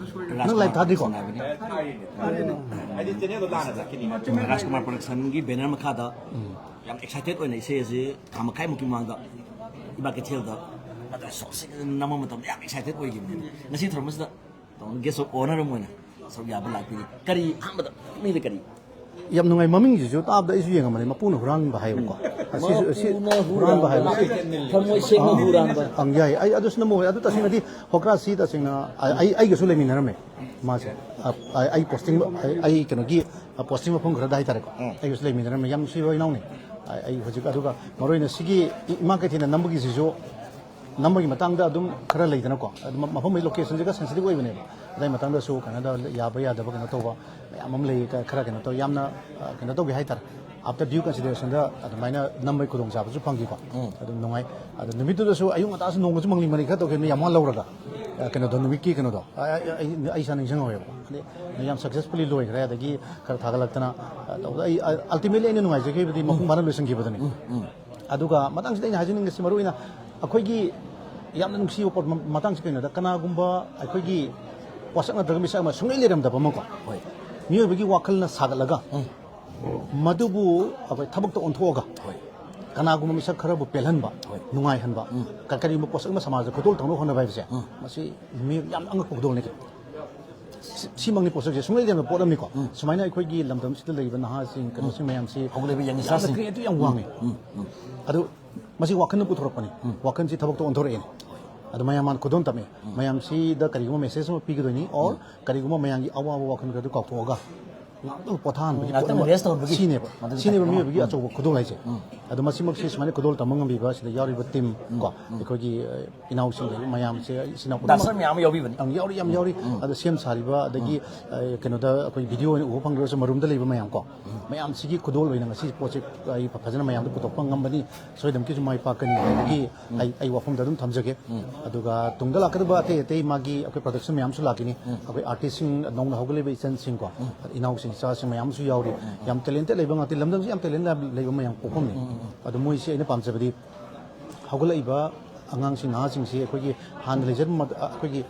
ꯅꯪ ꯂꯥꯏꯚ ꯊꯥꯗ꯭ꯔꯤꯀꯣ? ꯄ꯭ꯔꯗꯛꯁꯟ ꯍꯥꯏꯕꯅꯤ꯫ ꯊꯥꯔꯤꯅꯦ, ꯊꯥꯔꯤꯅꯦ꯫ ꯍꯥꯏꯗꯤ ꯆꯦꯅꯦꯜꯗꯣ ꯂꯥꯟꯅ ꯆꯠꯈꯤꯅꯤ꯫ ꯔꯥꯖꯀꯨꯃꯥꯔ ꯄ꯭ꯔꯗꯛꯁꯟꯒꯤ ꯕꯦꯅꯔ ꯃꯈꯥꯗ ꯎꯝ꯫ ꯌꯥꯝ ꯑꯦꯛꯁꯥꯏꯇꯦꯗ ꯑꯣꯏꯅ ꯏꯁꯩ ꯑꯁꯤ ꯊꯥ ꯃꯈꯥꯏꯃꯨꯛꯀꯤ ꯃꯃꯥꯡꯗ ꯏꯃꯥ ꯀꯩꯊꯦꯜꯗ ꯃꯇꯝ ꯁꯣꯛꯁꯤꯡ ꯅꯝꯕ ꯃꯇꯝꯗ ꯌꯥꯝ ꯑꯦꯛꯁꯥꯏꯇꯦꯗ ꯑꯣꯏꯈꯤꯕꯅꯤ꯫ ꯉꯁꯤ ꯊꯧꯔꯝ ꯑꯁꯤꯗ ꯇꯧꯕ ꯒꯦꯁ ꯑꯣꯐ ꯑꯣꯅꯔ ꯑꯃ ꯑꯣꯏꯅ ꯁꯔꯨꯛ ꯌꯥꯕ ꯂꯥꯛꯄꯤꯔꯤ꯫ ꯀꯔꯤ ꯑꯍꯥꯟꯕꯗ ꯄꯨꯛꯅꯤꯡꯗ ꯀꯔꯤ? ꯌꯥꯝ ꯅꯨꯡꯉꯥꯏ, ꯃꯃꯤꯡꯁꯤꯁꯨ ꯇꯥꯕꯗ ꯑꯩꯁꯨ ꯌꯦꯡꯉꯝꯕꯅꯤ, ꯃꯄꯨꯅ ꯍꯨꯔꯥꯟꯕ ꯍꯥꯏꯕꯀꯣ꯫ ꯎꯝ꯫ ꯑꯁꯤꯁꯨ, ꯑꯁꯤ ꯃꯄꯨꯅ ꯍꯨꯔꯥꯟꯕ ꯍꯨꯔꯥꯟꯕ ꯍꯥꯏꯕꯁꯤ ꯍꯥꯏꯕꯁꯤ ꯊꯃꯣꯏ ꯁꯦꯡꯅ ꯑꯥ, ꯍꯨꯔꯥꯟꯕ꯫ ꯑꯪ, ꯌꯥꯏ꯫ ꯑꯩ ꯑꯗꯨꯁꯨ ꯅꯝꯃꯧꯋꯦ꯫ ꯑꯗꯨ ꯇꯁꯦꯡꯅꯗꯤ ꯍꯣꯀ꯭ꯔꯥ ꯁꯤ ꯇꯁꯦꯡꯅ ꯑ-, ꯑꯩ, ꯑꯩꯒꯁꯨ ꯂꯩꯃꯤꯟꯅꯔꯝꯃꯦ ꯃꯥꯁꯦ꯫ ꯑ, ꯑ, ꯑꯩ ꯄꯣꯁꯇꯤꯡ, ꯑꯩ, ꯑꯩ ꯀꯩꯅꯣꯒꯤ, ꯑ, ꯄꯣꯁꯇꯤꯡ ꯃꯐꯝ ꯈꯔꯗ ꯍꯥꯏꯇꯥꯔꯦꯀꯣ꯫ ꯎꯝ꯫ ꯑꯩꯒꯁꯨ ꯂꯩꯃꯤꯟꯅꯔꯝꯃꯦ꯫ ꯌꯥꯝ ꯅꯨꯡꯁꯤꯕ ꯏꯅꯥꯎꯅꯤ꯫ ꯑ-, ꯑꯩ ꯍꯧꯖꯤꯛ, ꯑꯗꯨꯒ ꯃꯔꯨ ꯑꯣꯏꯅ ꯁꯤꯒꯤ ꯏ-, ꯏꯃꯥ ꯀꯩꯊꯦꯜꯗ ꯅꯝꯕꯒꯤꯁꯤꯁꯨ ꯅꯝꯕꯒꯤ ꯃꯇꯥꯡꯗ ꯑꯗꯨꯝ ꯈꯔ ꯂꯩꯗꯅꯀꯣ, ꯑꯗꯨꯝ ꯃꯐꯝ ꯂꯣꯀꯦꯁꯟꯁꯤꯒ ꯁꯦꯟꯁꯤꯇꯤꯚ ꯑꯣꯏꯕꯅꯦꯕ꯫ ꯑꯗꯨꯒꯤ ꯃꯇꯥꯡꯗꯁꯨ ꯀꯩꯅꯣꯗ ꯌꯥꯕ ꯌꯥꯗꯕ ꯀꯩꯅꯣ ꯇꯧꯕ ꯃꯌꯥꯝ ꯑꯃ ꯂꯩ, ꯈ-, ꯈꯔ ꯀꯩꯅꯣ ꯇꯧ, ꯌꯥꯝꯅ, ꯑ, ꯀꯩꯅꯣ ꯇꯧꯒꯦ ꯍꯥꯏꯇꯥꯔꯦ, after due considerationꯗ ꯑꯗꯨꯃꯥꯏꯅ ꯅꯝꯕꯒꯤ ꯈꯨꯗꯣꯡꯆꯥꯕꯁꯨ ꯐꯪꯈꯤꯀꯣ꯫ ꯎꯝ꯫ ꯑꯗꯨꯝ ꯅꯨꯡꯉꯥꯏ꯫ ꯑꯗꯣ ꯅꯨꯃꯤꯠꯇꯨꯗꯁꯨ ꯑꯌꯨꯛ ꯉꯟꯇꯥꯁꯨ ꯅꯣꯡꯒꯁꯨ ꯃꯪꯂꯤ ꯃꯪꯂꯤ ꯈꯔ ꯇꯧꯈꯤꯕꯅꯤ, ꯌꯥꯝ ꯋꯥꯅ ꯂꯧꯔꯒ, ꯑ, ꯀꯩꯅꯣꯗꯣ, ꯅꯨꯃꯤꯠꯀꯤ ꯀꯩꯅꯣꯗꯣ, ꯑ, ꯑ, ꯑꯩ, ꯑꯩ ꯏꯁꯥ ꯅꯤꯡꯁꯤꯡꯍꯧꯋꯦꯕ꯫ ꯑꯗꯩ ꯌꯥꯝ successfully ꯂꯣꯏꯈ꯭ꯔꯦ꯫ ꯑꯗꯒꯤ ꯈꯔ ꯊꯥꯒꯠꯂꯛꯇꯅ, ꯑ, ꯇꯧꯕꯗ ꯑꯩ, ꯑ, ultimately ꯑꯩꯅ ꯅꯨꯡꯉꯥꯏꯖꯈꯤꯕꯗꯤ ꯃꯄꯨꯡ ꯐꯥꯅ ꯂꯣꯏꯁꯤꯟꯈꯤꯕꯗꯨꯅꯤ꯫ ꯎꯝ, ꯎꯝ꯫ ꯑꯗꯨꯒ ꯃꯇꯥꯡꯁꯤꯗ ꯑꯩꯅ ꯍꯥꯏꯖꯅꯤꯡꯉꯤꯁꯤ ꯃꯔꯨ ꯑꯣꯏꯅ ꯑꯩꯈꯣꯏꯒꯤ ꯌꯥꯝꯅ ꯅꯨꯡꯁꯤꯕ ꯄꯣꯠ ꯃ-, ꯃꯇꯥꯡꯁꯤ ꯀꯩꯅꯣꯗ, ꯀꯅꯥꯒꯨꯝꯕ ꯑꯩꯈꯣꯏꯒꯤ ꯄꯣꯠꯁꯛ ꯅꯠꯇ꯭ꯔꯒ ꯃꯤꯁꯛ ꯑꯃ ꯁꯨꯡꯂꯩ ꯂꯩꯔꯝꯗꯕ ꯑꯃꯀꯣ, ꯍꯣꯏ꯫ ꯃꯤꯑꯣꯏꯕꯒꯤ ꯋꯥꯈꯜꯅ ꯁꯥꯒꯠꯂꯒ ꯎꯝ꯫ ꯃꯗꯨꯕꯨ ꯑꯩꯈꯣꯏ ꯊꯕꯛꯇ ꯑꯣꯟꯊꯣꯛꯑꯒ ꯍꯣꯏ꯫ ꯀꯅꯥꯒꯨꯝꯕ ꯃꯤꯁꯛ ꯈꯔꯕꯨ ꯄꯦꯜꯍꯟꯕ, ꯍꯣꯏ꯫ ꯅꯨꯡꯉꯥꯏꯍꯟꯕ, ꯎꯝ꯫ ꯀ-, ꯀꯔꯤꯒꯨꯝꯕ ꯄꯣꯠꯁꯛ ꯑꯃ ꯁꯃꯥꯖꯗ ꯈꯨꯗꯣꯜ ꯇꯧꯅꯕ ꯍꯣꯠꯅꯕ ꯍꯥꯏꯕꯁꯦ, ꯎꯝ꯫ ꯃꯁꯤ ꯃꯤ ꯌꯥꯝꯅ ꯑꯉꯛꯄ ꯈꯨꯗꯣꯜꯅꯤ ꯀꯩꯅꯣ꯫ ꯁꯤ-, ꯁꯤꯃꯛꯅꯤ ꯄꯣꯠꯁꯛꯁꯦ, ꯁꯨꯡꯂꯩ ꯂꯩꯔꯝꯗꯕ ꯄꯣꯠ ꯑꯃꯅꯤꯀꯣ꯫ ꯎꯝ꯫ ꯁꯨꯃꯥꯏꯅ ꯑꯩꯈꯣꯏꯒꯤ ꯂꯝꯗꯝꯁꯤꯗ ꯂꯩꯔꯤꯕ ꯅꯍꯥꯁꯤꯡ, ꯀꯩꯅꯣꯁꯤꯡ ꯃꯌꯥꯝꯁꯤ ꯍꯧꯒꯠꯂꯛꯏꯕ ꯌꯪꯒꯁꯇꯔꯁꯤꯡ꯫ ꯌꯥꯝꯅ creative ꯌꯥꯝ ꯋꯥꯡꯉꯤ꯫ ꯎꯝ, ꯎꯝ꯫ ꯑꯗꯨ ꯃꯁꯤ ꯋꯥꯈꯜꯅ ꯄꯨꯊꯣꯔꯛꯄꯅꯤ꯫ ꯎꯝ꯫ ꯋꯥꯈꯜꯁꯤ ꯊꯕꯛꯇ ꯑꯣꯟꯊꯣꯔꯛꯑꯦꯅꯤ꯫ ꯑꯗꯨ ꯃꯌꯥꯝ ꯃꯥꯅ ꯈꯨꯗꯣꯜ ꯇꯝꯃꯤ꯫ ꯎꯝ꯫ ꯃꯌꯥꯝꯁꯤꯗ ꯀꯔꯤꯒꯨꯝꯕ message ꯑꯃ ꯄꯤꯒꯗꯣꯏꯅꯤ, or ꯎꯝ꯫ ꯀꯔꯤꯒꯨꯝꯕ ꯃꯌꯥꯝꯒꯤ ꯑꯋꯥꯕ ꯋꯥꯈꯜ ꯈꯔꯗꯨ ꯀꯥꯎꯊꯣꯛꯑꯒ ꯉꯥꯛꯇꯪ ꯄꯣꯊꯥꯍꯟꯕꯒꯤ ꯎꯝ, ꯉꯥꯛꯇꯪ ꯄꯣꯠ ꯑꯃ rest ꯇꯧꯍꯟꯕꯒꯤ ꯁꯤꯅꯦꯕ꯫ ꯃꯗꯨꯒꯤ ꯁꯤꯅꯦꯕ ꯇꯥꯏꯞꯇ ꯃꯤꯑꯣꯏꯕꯒꯤ ꯎꯝ꯫ ꯑꯆꯧꯕ ꯈꯨꯗꯣꯜ ꯍꯥꯏꯁꯦ꯫ ꯎꯝ꯫ ꯑꯗꯣ ꯃꯁꯤꯃꯛꯁꯤ ꯁꯨꯃꯥꯏꯅ ꯈꯨꯗꯣꯜ ꯇꯝꯕ ꯉꯝꯕꯤꯕ ꯁꯤꯗ ꯌꯥꯎꯔꯤꯕ team ꯎꯝ꯫ ꯀꯣ, ꯎꯝ꯫ ꯑꯩꯈꯣꯏꯒꯤ, ꯑ, ꯏꯅꯥꯎꯁꯤꯡ ꯂꯩꯔꯤꯕ ꯃꯌꯥꯝꯁꯦ, ꯏꯆꯤꯟ ꯏꯅꯥꯎ ꯄꯨꯝꯅꯃꯛ ꯗꯥꯁꯔ ꯃꯌꯥꯝ ꯑꯃ ꯌꯥꯎꯕꯤꯕꯅꯤ꯫ ꯌꯥꯝ ꯌꯥꯎꯔꯤ, ꯌꯥꯝ ꯎꯝ꯫ ꯌꯥꯎꯔꯤ꯫ ꯎꯝ꯫ ꯑꯗꯣ ꯁꯦꯝ ꯁꯥꯔꯤꯕ, ꯑꯗꯒꯤ, ꯎꯝ꯫ ꯑ, ꯀꯩꯅꯣꯗ ꯑꯩꯈꯣꯏ video ꯑꯣꯏꯅ ꯎꯕ ꯐꯪꯗ꯭ꯔꯒꯁꯨ ꯃꯔꯨꯝꯗ ꯂꯩꯕ ꯃꯌꯥꯝ ꯀꯣ, ꯎꯝ꯫ ꯃꯌꯥꯝꯁꯤꯒꯤ ꯈꯨꯗꯣꯜ ꯑꯣꯏꯅ ꯉꯁꯤ ꯄꯣꯠꯁꯦ ꯑꯩ ꯐꯖꯅ ꯃꯌꯥꯝꯗ ꯄꯨꯊꯣꯛꯄ ꯉꯝꯕꯅꯤ꯫ ꯁꯣꯏꯗꯅꯃꯛꯀꯤꯁꯨ ꯃꯥꯏ ꯄꯥꯛꯀꯅꯤ ꯍꯥꯏꯕꯒꯤ ꯎꯝ꯫ ꯑꯩ, ꯑꯩ ꯋꯥꯐꯝꯗ ꯑꯗꯨꯝ ꯊꯝꯖꯒꯦ꯫ ꯎꯝ꯫ ꯑꯗꯨꯒ ꯇꯨꯡꯗ ꯂꯥꯛꯀꯗꯕ ꯑꯇꯩ ꯑꯇꯩ ꯃꯥꯒꯤ ꯑꯩꯈꯣꯏ production ꯃꯌꯥꯝꯁꯨ ꯂꯥꯛꯈꯤꯅꯤ꯫ ꯎꯝ꯫ ꯑꯩꯈꯣꯏ artistꯁꯤꯡ ꯅꯧꯅ ꯍꯧꯒꯠꯂꯛꯏꯕ ꯏꯆꯟꯁꯤꯡꯀꯣ, ꯎꯝ꯫ ꯏꯅꯥꯎꯁꯤꯡ ꯏꯆꯥꯁꯤꯡ ꯃꯌꯥꯝꯁꯨ ꯌꯥꯎꯔꯤ꯫ ꯎꯝ, ꯎꯝ꯫ ꯌꯥꯝ talented ꯂꯩꯕ ꯉꯥꯛꯇꯅꯤ꯫ ꯂꯝꯗꯝꯁꯤ ꯌꯥꯝ talent ꯂꯩꯕ ꯃꯌꯥꯝ ꯄꯣꯛꯐꯝꯅꯤ꯫ ꯎꯝ, ꯎꯝ, ꯎꯝ꯫ ꯑꯗꯣ ꯃꯣꯏꯁꯤ ꯑꯩꯅ ꯄꯥꯝꯖꯕꯗꯤ ꯍꯧꯒꯠꯂꯛꯏꯕ ꯑꯉꯥꯡꯁꯤꯡ, ꯅꯍꯥꯁꯤꯡꯁꯤ ꯑꯩꯈꯣꯏꯒꯤ ꯍꯥꯟꯅ ꯂꯩꯖꯔꯝꯕ ꯃ-, ꯑꯩꯈꯣꯏꯒꯤ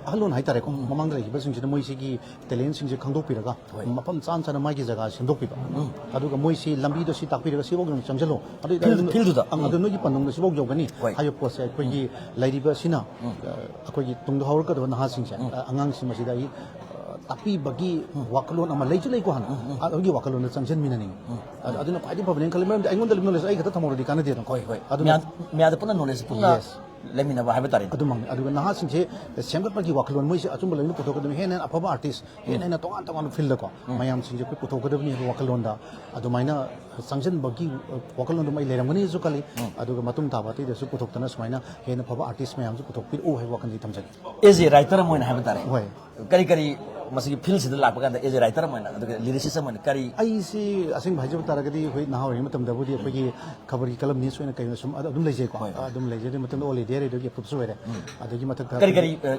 ꯑꯍꯜꯂꯣꯟ ꯍꯥꯏꯇꯥꯔꯦꯀꯣ, ꯎꯝ, ꯎꯝ꯫ ꯃꯃꯥꯡꯗ ꯂꯩꯈꯤꯕꯁꯤꯡꯁꯤꯗ ꯃꯣꯏꯁꯤꯒꯤ talentꯁꯤꯡꯁꯦ ꯈꯪꯗꯣꯛꯄꯤꯔꯒ ꯍꯣꯏ꯫ ꯃꯐꯝ ꯆꯥꯅ ꯆꯥꯅ ꯃꯥꯒꯤ ꯖꯒꯥ ꯁꯦꯝꯗꯣꯛꯄꯤꯕ꯫ ꯎꯝ꯫ ꯑꯗꯨꯒ ꯃꯣꯏꯁꯤ ꯂꯝꯕꯤꯗ ꯁꯤ ꯇꯥꯛꯄꯤꯔꯒ ꯁꯤꯐꯥꯎ ꯌꯧꯅ ꯆꯪꯁꯤꯜꯂꯣ꯫ ꯑꯗꯨ ꯑꯣꯏꯇꯥꯔꯗꯤ field, fieldꯗꯨꯗ꯫ ꯑꯪ, ꯎꯝ꯫ ꯑꯗꯨ ꯅꯣꯏꯒꯤ ꯄꯟꯗꯨꯡꯗ ꯁꯤꯐꯥꯎ ꯌꯧꯒꯅꯤ ꯍꯣꯏ꯫ ꯍꯥꯏꯕ ꯄꯣꯠꯁꯦ ꯑꯩꯈꯣꯏꯒꯤ ꯎꯝ꯫ ꯂꯩꯔꯤꯕ ꯑꯁꯤꯅ, ꯎꯝ꯫ ꯑ, ꯑꯩꯈꯣꯏꯒꯤ ꯇꯨꯡꯗ ꯍꯧꯔꯛꯀꯗꯕ ꯅꯍꯥꯁꯤꯡꯁꯦ, ꯎꯝ꯫ ꯑ, ꯑꯉꯥꯡꯁꯤꯡ ꯑꯁꯤꯗ ꯑꯩ, ꯑ, ꯇꯥꯛꯄꯤꯕꯒꯤ ꯎꯝ꯫ ꯋꯥꯈꯜꯂꯣꯟ ꯑꯃ ꯂꯩꯁꯨ ꯂꯩꯀꯣ ꯍꯥꯟꯅ꯫ ꯎꯝ, ꯎꯝ꯫ ꯑ, ꯑꯗꯨꯒꯤ ꯋꯥꯈꯜꯂꯣꯟꯗ ꯆꯪꯁꯤꯟꯃꯤꯟꯅꯅꯤꯡꯉꯤ꯫ ꯎꯝ꯫ ꯑꯗꯨ, ꯑꯗꯨꯅ ꯈ꯭ꯋꯥꯏꯗꯒꯤ ꯐꯕꯅꯦꯅ ꯈꯜꯂꯤ꯫ ꯃꯔꯝꯗꯤ ꯑꯩꯉꯣꯟꯗ ꯂꯩꯕ knowledge ꯑꯩ ꯈꯛꯇ ꯊꯝꯍꯧꯔꯗꯤ ꯀꯥꯟꯅꯗꯦꯗꯅ꯫ ꯍꯣꯏ, ꯍꯣꯏ꯫ ꯑꯗꯨꯅ ꯃꯌꯥꯝ, ꯃꯌꯥꯝꯗ ꯄꯨꯟꯅ knowledge ꯄꯨꯟꯅ Yes꯫ ꯂꯩꯃꯤꯟꯅꯕ ꯍꯥꯏꯕ ꯇꯥꯔꯦꯅꯦ꯫ ꯑꯗꯨꯃꯛꯅꯤ꯫ ꯑꯗꯨꯒ ꯅꯍꯥꯁꯤꯡꯁꯦ ꯁꯦꯝꯒꯠꯄꯒꯤ ꯋꯥꯈꯜꯂꯣꯟ, ꯃꯣꯏꯁꯦ ꯑꯆꯨꯝꯕ ꯂꯝꯕꯤꯗ ꯄꯨꯊꯣꯛꯀꯗꯕꯅꯤ, ꯍꯦꯟꯅ ꯍꯦꯟꯅ ꯑꯐꯕ artist, ꯍꯦꯟꯅ ꯎꯝ꯫ ꯍꯦꯟꯅ ꯇꯣꯉꯥꯟ ꯇꯣꯉꯥꯟꯕ fieldꯗꯀꯣ ꯎꯝ꯫ ꯃꯌꯥꯝꯁꯤꯡꯁꯦ ꯑꯩꯈꯣꯏ ꯄꯨꯊꯣꯛꯀꯗꯕꯅꯤ ꯍꯥꯏꯕ ꯋꯥꯈꯜꯂꯣꯟꯗ ꯑꯗꯨꯃꯥꯏꯅ ꯆꯪꯁꯤꯟꯕꯒꯤ ꯋꯥꯈꯜꯂꯣꯟ ꯑꯗꯨꯝ ꯑꯩ ꯂꯩꯔꯝꯒꯅꯤꯁꯨ ꯈꯜꯂꯤ꯫ ꯎꯝ꯫ ꯑꯗꯨꯒ ꯃꯇꯨꯡ ꯇꯥꯕ ꯑꯇꯩꯗꯁꯨ ꯄꯨꯊꯣꯛꯇꯅ ꯁꯨꯃꯥꯏꯅ ꯍꯦꯟꯅ ꯐꯕ artist ꯃꯌꯥꯝꯁꯨ ꯄꯨꯊꯣꯛꯄꯤꯔꯛꯎ ꯍꯥꯏꯕ ꯋꯥꯈꯜꯗꯤ ꯊꯝꯖꯒꯦ꯫ As a writer ꯑꯃ ꯑꯣꯏꯅ ꯍꯥꯏꯕ ꯇꯥꯔꯦ꯫ ꯍꯣꯏ꯫ ꯀꯔꯤ ꯀꯔꯤ ꯃꯁꯤꯒꯤ fieldꯁꯤꯗ ꯂꯥꯛꯄ ꯀꯥꯟꯗ as a writer ꯑꯃ ꯑꯣꯏꯅ, ꯑꯗꯨꯒ lyricist ꯑꯃ ꯑꯣꯏꯅ ꯀꯔꯤ ꯑꯩꯁꯤ ꯑꯁꯦꯡꯕ ꯍꯥꯏꯖꯕ ꯇꯥꯔꯒꯗꯤ ꯑꯩꯈꯣꯏ ꯅꯍꯥ ꯑꯣꯏꯔꯤꯉꯩ ꯃꯇꯝꯗꯕꯨꯗꯤ ꯑꯩꯈꯣꯏꯒꯤ ꯈꯕꯔꯒꯤ columnist ꯑꯣꯏꯅ ꯀꯩꯅꯣ ꯁꯨꯝ ꯑꯗꯨꯝ ꯂꯩꯖꯩꯀꯣ꯫ ꯍꯣꯏ, ꯍꯣꯏ꯫ ꯑꯗꯨꯝ ꯂꯩꯖꯩ꯫ ꯑꯗꯨꯒꯤ ꯃꯇꯝꯗ All India Radioꯒꯤ approved ꯁꯨ ꯑꯣꯏꯔꯦ꯫ ꯎꯝ꯫ ꯑꯗꯒꯤ ꯃꯊꯛꯇ ꯀꯔꯤ ꯀꯔꯤ, ꯑ,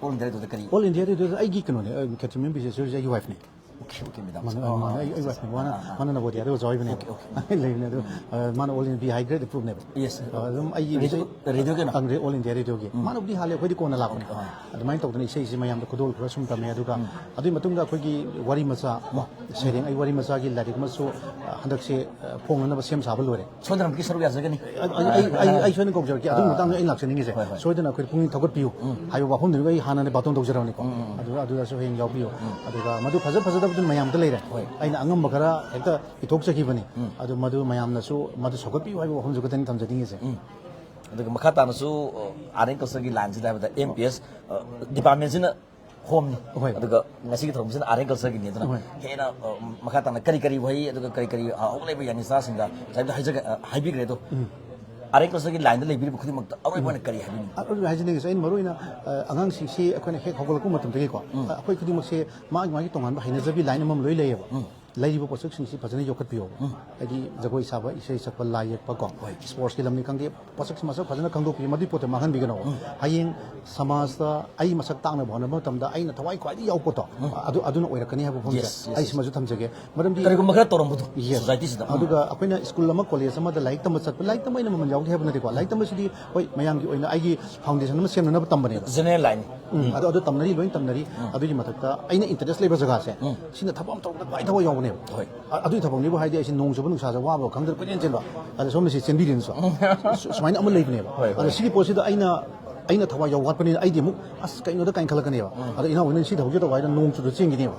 All India Radioꯗ ꯀꯔꯤ? All India Radioꯗ ꯑꯩꯒꯤ ꯀꯩꯅꯣꯅꯦ, ꯑ, ꯈꯦꯇ꯭ꯔꯤꯃꯌꯨꯝ ꯕꯤꯁꯦꯁꯣꯔꯁꯦ ꯑꯩꯒꯤ wifeꯅꯦ꯫ Okay, okay, madam. ꯃꯥꯅ ꯃꯥꯅ ꯑꯩ ꯑꯩ ꯋꯥꯏꯐꯅꯦ ꯃꯥꯅ ꯃꯥꯅ ꯅꯕꯣꯗꯤꯌꯥꯗ ꯑꯣꯖꯥ ꯑꯣꯏꯕꯅꯦꯕ ꯂꯩꯕꯅꯦ ꯑꯗꯣ ꯃꯥꯅ all India high grade approveꯅꯦꯕ꯫ Yes. ꯑꯗꯨꯝ ꯑꯩꯒꯤ Radio- radio ꯀꯩꯅꯣ? ꯑꯪ, all India radioꯒꯤ ꯃꯥꯅꯕꯨꯗꯤ ꯍꯥꯜꯂꯦ, ꯑꯩꯈꯣꯏꯗꯤ ꯀꯣꯟꯅ ꯂꯥꯛꯄꯅꯦ꯫ ꯑꯗꯨꯃꯥꯏꯅ ꯇꯧꯗꯅ ꯏꯁꯩꯁꯤ ꯃꯌꯥꯝꯗ ꯈꯨꯗꯣꯜ ꯈꯔ ꯁꯨꯝ ꯇꯝꯃꯦ꯫ ꯑꯗꯨꯒ ꯑꯗꯨꯒꯤ ꯃꯇꯨꯡꯗ ꯑꯩꯈꯣꯏꯒꯤ ꯋꯥꯔꯤ ꯃꯆꯥ ꯀꯣ, ꯁꯩꯔꯦꯡ ꯑꯩ ꯋꯥꯔꯤ ꯃꯆꯥꯒꯤ ꯂꯥꯏꯔꯤꯛ ꯑꯃꯁꯨ ꯑ, ꯍꯟꯗꯛꯁꯦ ꯑ, ꯐꯣꯡꯅꯅꯕ ꯁꯦꯝ ꯁꯥꯕ ꯂꯣꯏꯔꯦ꯫ ꯁꯣꯏꯗꯅꯃꯛꯀꯤ ꯁꯔꯨꯛ ꯌꯥꯖꯒꯅꯤ꯫ ꯑꯩ ꯑꯩ- ꯑꯩ- ꯑꯩ ꯁꯣꯏꯗꯅ ꯀꯧꯖꯔꯛꯀꯦ꯫ ꯑꯗꯨꯒꯤ ꯃꯇꯥꯡꯗ ꯑꯩ ꯂꯥꯛꯆꯅꯤꯡꯉꯤꯁꯦ꯫ ꯁꯣꯏꯗꯅ ꯑꯩꯈꯣꯏ ꯄꯨꯛꯅꯤꯡ ꯊꯧꯒꯠꯄꯤꯌꯨ ꯍꯥꯏꯕ ꯋꯥꯐꯝꯗꯨꯒ ꯑꯩ ꯍꯥꯟꯅ ꯕꯥꯇꯣꯟ ꯇꯧꯖꯔꯕꯅꯤꯀꯣ꯫ ꯑꯗꯨ ꯑꯗꯨꯗꯁꯨ ꯍꯌꯦꯡ ꯌꯥꯎꯕꯤꯌꯨ꯫ ꯑꯗꯨꯒ ꯃꯗꯨ ꯐꯖ ꯐꯖꯗꯕꯗꯨ ꯃꯌꯥꯝꯗ ꯂꯩꯔꯦ꯫ ꯑꯩꯅ ꯑꯉꯝꯕ ꯈꯔ ꯍꯦꯛꯇ ꯄꯤꯊꯣꯛꯆꯈꯤꯕꯅꯤ꯫ ꯑꯗꯨ ꯃꯗꯨ ꯃꯌꯥꯝꯅꯁꯨ ꯃꯗꯨ ꯁꯧꯒꯠꯄꯤꯌꯨ ꯍꯥꯏꯕ ꯋꯥꯐꯝꯁꯨ ꯈꯛꯇꯅꯤ ꯊꯝꯖꯅꯤꯡꯉꯤꯁꯦ꯫ ꯑꯗꯨꯒ ꯃꯈꯥ ꯇꯥꯅꯁꯨ ꯑꯥꯔ ꯑꯦꯟ ꯀꯜꯆꯔꯒꯤ ꯂꯥꯏꯟꯁꯤꯗ ꯍꯥꯏꯕꯗ ꯑꯦꯝ ꯄꯤ ꯑꯦꯁ ꯗꯤꯄꯥꯔꯠꯃꯦꯟꯁꯤꯅ ꯍꯣꯝꯅꯤ꯫ ꯍꯣꯏ꯫ ꯑꯗꯨꯒ ꯉꯁꯤꯒꯤ ꯊꯧꯔꯝꯁꯤꯅ ꯑꯥꯔ ꯑꯦꯟ ꯀꯜꯆꯔꯒꯤꯅꯤ꯫ ꯑꯗꯨꯅ ꯍꯣꯏ꯫ ꯍꯦꯟꯅ ꯑ, ꯃꯈꯥ ꯇꯥꯅ ꯀꯔꯤ ꯀꯔꯤ ꯋꯥꯍꯩ ꯑꯗꯨꯒ ꯀꯔꯤ ꯀꯔꯤ ꯑ, ꯍꯧꯒꯠꯂꯛꯏꯕ ꯌꯥꯅꯤꯡꯆꯥꯁꯤꯡꯗ ꯉꯁꯥꯏꯗ ꯍꯥꯏꯖꯒ- ꯑ, ꯍꯥꯏꯕꯤꯈ꯭ꯔꯦ꯫ ꯑꯗꯣ ꯑꯥꯔ ꯑꯦꯟ ꯀꯜꯆꯔꯒꯤ ꯂꯥꯏꯟꯗ ꯂꯩꯕꯤꯔꯤꯕ ꯈꯨꯗꯤꯡꯃꯛꯇ ꯑꯔꯣꯏꯕ ꯑꯣꯏꯅ ꯀꯔꯤ ꯍꯥꯏꯕꯤꯅꯤꯡꯕ? ꯑꯗꯨ ꯍꯥꯏꯖꯅꯤꯡꯉꯤꯁꯦ ꯑꯩꯅ ꯃꯔꯨꯑꯣꯏꯅ ꯑ, ꯑꯉꯥꯡꯁꯤꯡꯁꯤ ꯑꯩꯈꯣꯏꯅ ꯍꯦꯛ ꯍꯧꯒꯠꯂꯛꯄ ꯃꯇꯝꯗꯒꯤꯀꯣ ꯑ, ꯑꯩꯈꯣꯏ ꯈꯨꯗꯤꯡꯃꯛꯁꯦ ꯃꯥꯒꯤ ꯃꯥꯒꯤ ꯇꯣꯉꯥꯟꯕ ꯍꯩꯅꯖꯕꯤ ꯂꯥꯏꯟ ꯑꯃꯃꯝ ꯂꯣꯏ ꯂꯩꯌꯦꯕ꯫ ꯂꯩꯔꯤꯕ ꯄꯣꯠꯁꯛꯁꯤꯡꯁꯤ ꯐꯖꯅ ꯌꯣꯛꯈꯠꯄꯤꯌꯣ꯫ ꯍꯥꯏꯗꯤ ꯖꯒꯣꯏ ꯁꯥꯕ, ꯏꯁꯩ ꯁꯛꯄ, ꯂꯥꯏ ꯌꯦꯛꯄ ꯀꯣ, ꯏꯁꯄꯣꯔꯠꯁꯀꯤ ꯂꯝꯅꯤ ꯈꯪꯗꯦ, ꯄꯣꯠꯁꯛꯁꯤ ꯃꯁꯛ ꯐꯖꯅ ꯈꯪꯗꯣꯛꯄꯤꯌꯨ꯫ ꯃꯗꯨꯒꯤ ꯄꯣꯠꯇꯣ ꯃꯥꯡꯍꯟꯕꯤꯒꯅꯣ꯫ ꯍꯌꯦꯡ ꯁꯃꯥꯖꯇ ꯑꯩ ꯃꯁꯛ ꯇꯥꯛꯅꯕ ꯍꯣꯠꯅꯕ ꯃꯇꯝꯗ ꯑꯩꯅ ꯊꯋꯥꯏ ꯈ꯭ꯋꯥꯏꯗꯒꯤ ꯌꯥꯎꯕ ꯄꯣꯠꯇꯣ ꯑꯗꯨ ꯑꯗꯨꯅ ꯑꯣꯏꯔꯛꯀꯅꯤ ꯍꯥꯏꯕ ꯋꯥꯐꯝꯁꯦ Yes, yes, ꯑꯩ yes. ꯁꯤꯃꯁꯨ ꯊꯝꯖꯒꯦ꯫ ꯃꯔꯝꯗꯤ ꯀꯔꯤꯒꯨꯝꯕ ꯈꯔ ꯇꯧꯔꯝꯕꯗꯣ Yes. ꯁꯣꯁꯥꯏꯇꯤꯁꯤꯗ꯫ ꯑꯗꯨꯒ ꯑꯩꯈꯣꯏꯅ ꯁ꯭ꯀꯨꯜ ꯑꯃ ꯀꯣꯂꯦꯖ ꯑꯃꯗ ꯂꯥꯏꯔꯤꯛ ꯇꯝꯕ ꯆꯠꯄ, ꯂꯥꯏꯔꯤꯛ ꯇꯝꯕ ꯑꯩꯅ ꯃꯃꯜ ꯌꯥꯎꯗꯦ ꯍꯥꯏꯕ ꯅꯠꯇꯦꯀꯣ꯫ ꯂꯥꯏꯔꯤꯛ ꯇꯝꯕꯁꯤꯗꯤ ꯍꯣꯏ ꯃꯌꯥꯝꯒꯤ ꯑꯣꯏꯅ ꯑꯩꯒꯤ ꯐꯥꯎꯟꯗꯦꯁꯟ ꯑꯃ ꯁꯦꯝꯅꯅꯕ ꯇꯝꯕꯅꯦꯕ꯫ General line. ꯎꯝ, ꯑꯗꯣ ꯑꯗꯨ ꯇꯝꯅꯔꯤ, ꯂꯣꯏ ꯇꯝꯅꯔꯤ꯫ ꯑꯗꯨꯒꯤ ꯃꯊꯛꯇ ꯑꯩꯅ ꯏꯟꯇꯔꯦꯁ ꯂꯩꯕ ꯖꯒꯥꯁꯦ ꯁꯤꯅ ꯊꯕꯛ ꯑꯃ ꯇꯧꯕꯗ ꯈ꯭ꯋꯥꯏ ꯊꯋꯥꯏ ꯌꯥꯎꯕꯅꯦꯕ꯫ ꯍꯣꯏ꯫ ꯑ- ꯑꯗꯨꯒꯤ ꯊꯕꯛꯅꯤꯕꯨ ꯍꯥꯏꯗꯤ ꯑꯩꯁꯦ ꯅꯣꯡ ꯆꯨꯕ ꯅꯨꯡꯁꯥ ꯆꯠꯄ ꯋꯥꯕ ꯈꯪꯗꯅ ꯀꯣꯏꯆꯦꯟ ꯆꯦꯟꯕ꯫ ꯑꯗ ꯁꯣꯝꯗ ꯁꯤ ꯆꯦꯟꯕꯤꯔꯤꯅꯁꯨ ꯁꯨ- ꯁꯨꯃꯥꯏꯅ ꯑꯃ ꯂꯩꯕꯅꯦꯕ꯫ ꯍꯣꯏ, ꯍꯣꯏ꯫ ꯑꯗ ꯁꯤꯒꯤ ꯄꯣꯠꯁꯤꯗ ꯑꯩꯅ ꯑꯩꯅ ꯊꯋꯥꯏ ꯌꯥꯎ ꯋꯥꯠꯄꯅꯤꯅ ꯑꯩꯗꯤ ꯑꯃꯨꯛ ꯑꯁ ꯀꯩꯅꯣꯗ ꯀꯥꯏꯅ ꯈꯜꯂꯛꯀꯅꯦꯕ꯫ ꯑꯗ ꯏꯅꯥꯎ ꯍꯣꯏꯅ ꯁꯤ ꯊꯕꯛꯁꯦ ꯇꯧꯕ ꯍꯥꯏꯗ ꯅꯣꯡ ꯆꯨꯗ ꯆꯦꯟꯈꯤꯅꯦꯕ꯫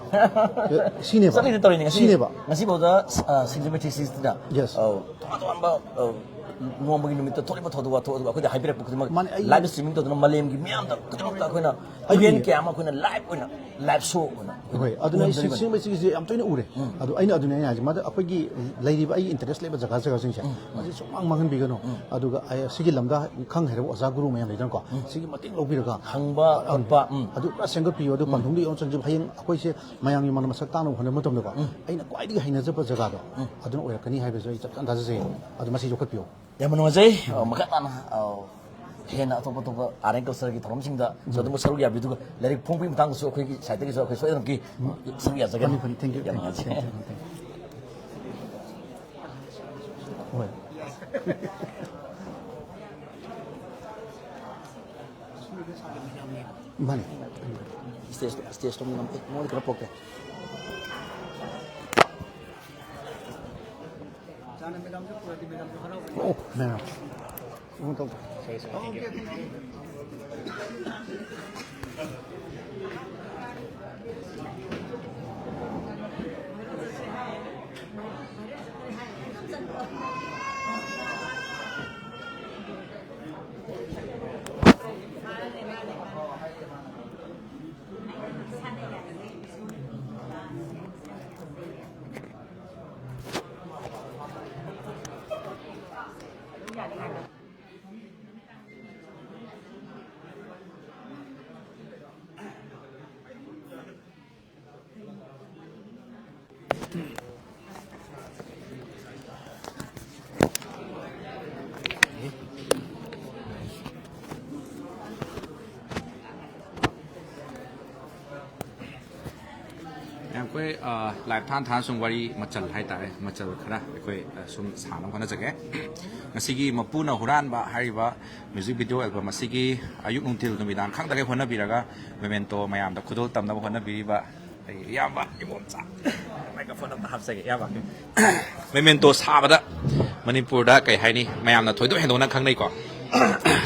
ꯁꯤꯅꯦꯕ꯫ ꯆꯠꯂꯤꯅꯦ ꯇꯧꯔꯤꯅꯦ ꯉꯁꯤ꯫ ꯁꯤꯅꯦꯕ꯫ ꯉꯁꯤꯐꯥꯎꯗ ꯁꯤꯛꯁꯇꯤꯟ ꯐꯤꯐꯇꯤ ꯁꯤꯛꯁꯇ Yes. ꯇꯣꯉꯥꯟ ꯇꯣꯉꯥꯟꯕ ꯑ, ꯅꯣꯡꯃꯒꯤ ꯅꯨꯃꯤꯠꯇ ꯊꯣꯛꯂꯤꯕ ꯊꯧꯗꯣꯛ ꯋꯥꯊꯣꯛ ꯑꯗꯨꯒ ꯑꯩꯈꯣꯏꯗ ꯍꯥꯏꯕꯤꯔꯛꯄ ꯈꯨꯗꯤꯡꯃꯛ ꯃꯥꯅꯦ, ꯑꯩ- ꯂꯥꯏꯚ ꯁ꯭ꯇ꯭ꯔꯤꯃꯤꯡ ꯇꯧꯗꯨꯅ ꯃꯥꯂꯦꯝꯒꯤ ꯃꯤꯌꯥꯝꯗ ꯈꯨꯗꯤꯡꯃꯛꯇ ꯑꯩꯈꯣꯏꯅ ꯏꯚꯦꯟ ꯀꯌꯥ ꯑꯃ ꯑꯩꯈꯣꯏꯅ ꯂꯥꯏꯚ ꯑꯣꯏꯅ ꯂꯥꯏꯚ ꯁꯣ ꯑꯣꯏꯅ ꯍꯣꯏ, ꯑꯗꯨꯅ ꯑꯩ ꯁꯤ- ꯁꯤꯒꯨꯝꯕ ꯁꯤꯒꯤꯁꯦ ꯌꯥꯝ ꯇꯣꯏꯅ ꯎꯔꯦ꯫ ꯑꯗꯣ ꯑꯩꯅ ꯑꯗꯨꯅꯦ ꯑꯩꯅ ꯍꯥꯏꯁꯦ, ꯃꯥꯗ ꯑꯩꯈꯣꯏꯒꯤ ꯂꯩꯔꯤꯕ ꯑꯩꯒꯤ ꯏꯟꯇꯔꯦꯁ ꯂꯩꯕ ꯖꯒꯥ ꯖꯒꯥꯁꯤꯡꯁꯦ ꯃꯁꯤ ꯁꯨꯡꯃꯥꯡ ꯃꯥꯡꯍꯟꯕꯤꯒꯅꯨ꯫ ꯑꯗꯨꯒ ꯑꯩ ꯁꯤꯒꯤ ꯂꯝꯗ ꯈꯪ ꯍꯩꯔꯕ ꯑꯣꯖꯥ ꯒꯨꯔꯨ ꯃꯌꯥꯝ ꯂꯩꯗꯅꯀꯣ, ꯁꯤꯒꯤ ꯃꯇꯦꯡ ꯂꯧꯕꯤꯔꯒ ꯍꯪꯕ ꯈꯣꯠꯄ꯫ ꯎꯝ꯫ ꯑꯗꯨ ꯄꯨꯔꯥ ꯁꯦꯝꯒꯠꯄꯤꯌꯨ꯫ ꯑꯗꯨ ꯄꯟꯊꯨꯡꯗ ꯌꯧꯅ ꯆꯪꯖꯕ ꯍꯌꯦꯡ ꯑꯩꯈꯣꯏꯁꯦ ꯃꯌꯥꯝꯒꯤ ꯃꯃꯥꯡꯗ ꯃꯁꯛ ꯇꯥꯛꯅꯕ ꯍꯣꯠꯅꯕ ꯃꯇꯝꯗꯀꯣ, ꯑꯩꯅ ꯈ꯭ꯋꯥꯏꯗꯒꯤ ꯍꯩꯅꯖꯕ ꯖꯒꯥꯗꯣ ꯑꯗꯨꯅ ꯑꯣꯏꯔꯛꯀꯅꯤ ꯍꯥꯏꯕꯁꯨ ꯑꯩ ꯆꯞ ꯆꯥꯅ ꯊꯥꯖꯖꯩ꯫ ꯑꯗꯨ ꯃꯁꯤ ꯌꯣꯛꯈꯠꯄꯤꯌꯨ꯫ ꯌꯥꯝꯅ ꯅꯨꯡꯉꯥꯏꯖꯩ꯫ ꯑ, ꯃꯈꯥ ꯇꯥꯅ ꯑ, ꯍꯦꯟꯅ ꯑꯇꯣꯞ ꯑꯇꯣꯞꯄ ꯑꯥꯔꯠ ꯑꯦꯟ ꯀꯜꯆꯔꯒꯤ ꯊꯧꯔꯝꯁꯤꯡꯗ ꯁꯨ ꯑꯗꯨꯝ ꯁꯔꯨꯛ ꯌꯥꯕꯤꯌꯨ, ꯑꯗꯨꯒ ꯂꯥꯏꯔꯤꯛ ꯐꯣꯡꯕꯒꯤ ꯃꯇꯥꯡꯗꯁꯨ ꯑꯩꯈꯣꯏꯒꯤ ꯁꯥꯏꯠꯇꯒꯤꯁꯨ ꯑꯩꯈꯣꯏ ꯁꯣꯏꯗꯅꯃꯛꯀꯤ ꯁꯔꯨꯛ ꯌꯥꯖꯒꯅꯤ꯫ ꯐꯅꯤ, ꯐꯅꯤ, thank you, ꯌꯥꯝ thank you, ꯅꯨꯡꯉꯥꯏꯖꯔꯦ꯫ Thank you, thank you. ꯍꯣꯏ꯫ ꯃꯥꯅꯤ꯫ ꯁ꯭ꯇꯦꯖ, ꯁ꯭ꯇꯦꯖꯇꯣ ꯉꯝꯗꯦ, ꯃꯉꯣꯟꯗ ꯈꯔ ꯄꯣꯛꯀꯦ꯫ ꯑꯣ, ꯃꯌꯥꯝ꯫ ꯑꯩꯈꯣꯏ, ꯑ, ꯂꯥꯏꯞ ꯊꯥꯟ ꯊꯥꯟ ꯁꯨꯝ ꯋꯥꯔꯤ ꯃꯆꯜ ꯍꯥꯏꯇꯥꯔꯦ, ꯃꯆꯜ ꯈꯔ ꯑꯩꯈꯣꯏ, ꯑ, ꯁꯨꯝ ꯁꯥꯟꯅꯕ ꯍꯣꯠꯅꯖꯒꯦ꯫ ꯉꯁꯤꯒꯤ ꯃꯄꯨꯅ ꯍꯨꯔꯥꯟꯕ ꯍꯥꯏꯔꯤꯕ ꯃ꯭ꯌꯨꯖꯤꯛ ꯚꯤꯗꯤꯑꯣ ꯑꯦꯜꯕꯝ ꯑꯁꯤꯒꯤ ꯑꯌꯨꯛ ꯅꯨꯡꯊꯤꯜ ꯅꯨꯃꯤꯗꯥꯡ ꯈꯪꯗꯈꯩ ꯍꯣꯠꯅꯕꯤꯔꯒ ꯃꯦꯃꯦꯟꯇꯣ ꯃꯌꯥꯝꯗ ꯈꯨꯗꯣꯜ ꯇꯝꯅꯕ ꯍꯣꯠꯅꯕꯤꯔꯤꯕ ꯑꯩ ꯏꯌꯥꯝꯕ ꯏꯕꯣꯝꯆꯥ, ꯃꯥꯏꯀ꯭ꯔꯣꯐꯣꯟ ꯑꯝꯇ ꯍꯥꯞꯆꯒꯦ, ꯏꯌꯥꯝꯕ꯫ ꯃꯦꯃꯦꯟꯇꯣ ꯁꯥꯕꯗ ꯃꯅꯤꯄꯨꯔꯗ ꯀꯩ ꯍꯥꯏꯅꯤ, ꯃꯌꯥꯝꯅ ꯊꯣꯏꯗꯣꯛ ꯍꯦꯟꯗꯣꯛꯅ ꯈꯪꯅꯩꯀꯣ꯫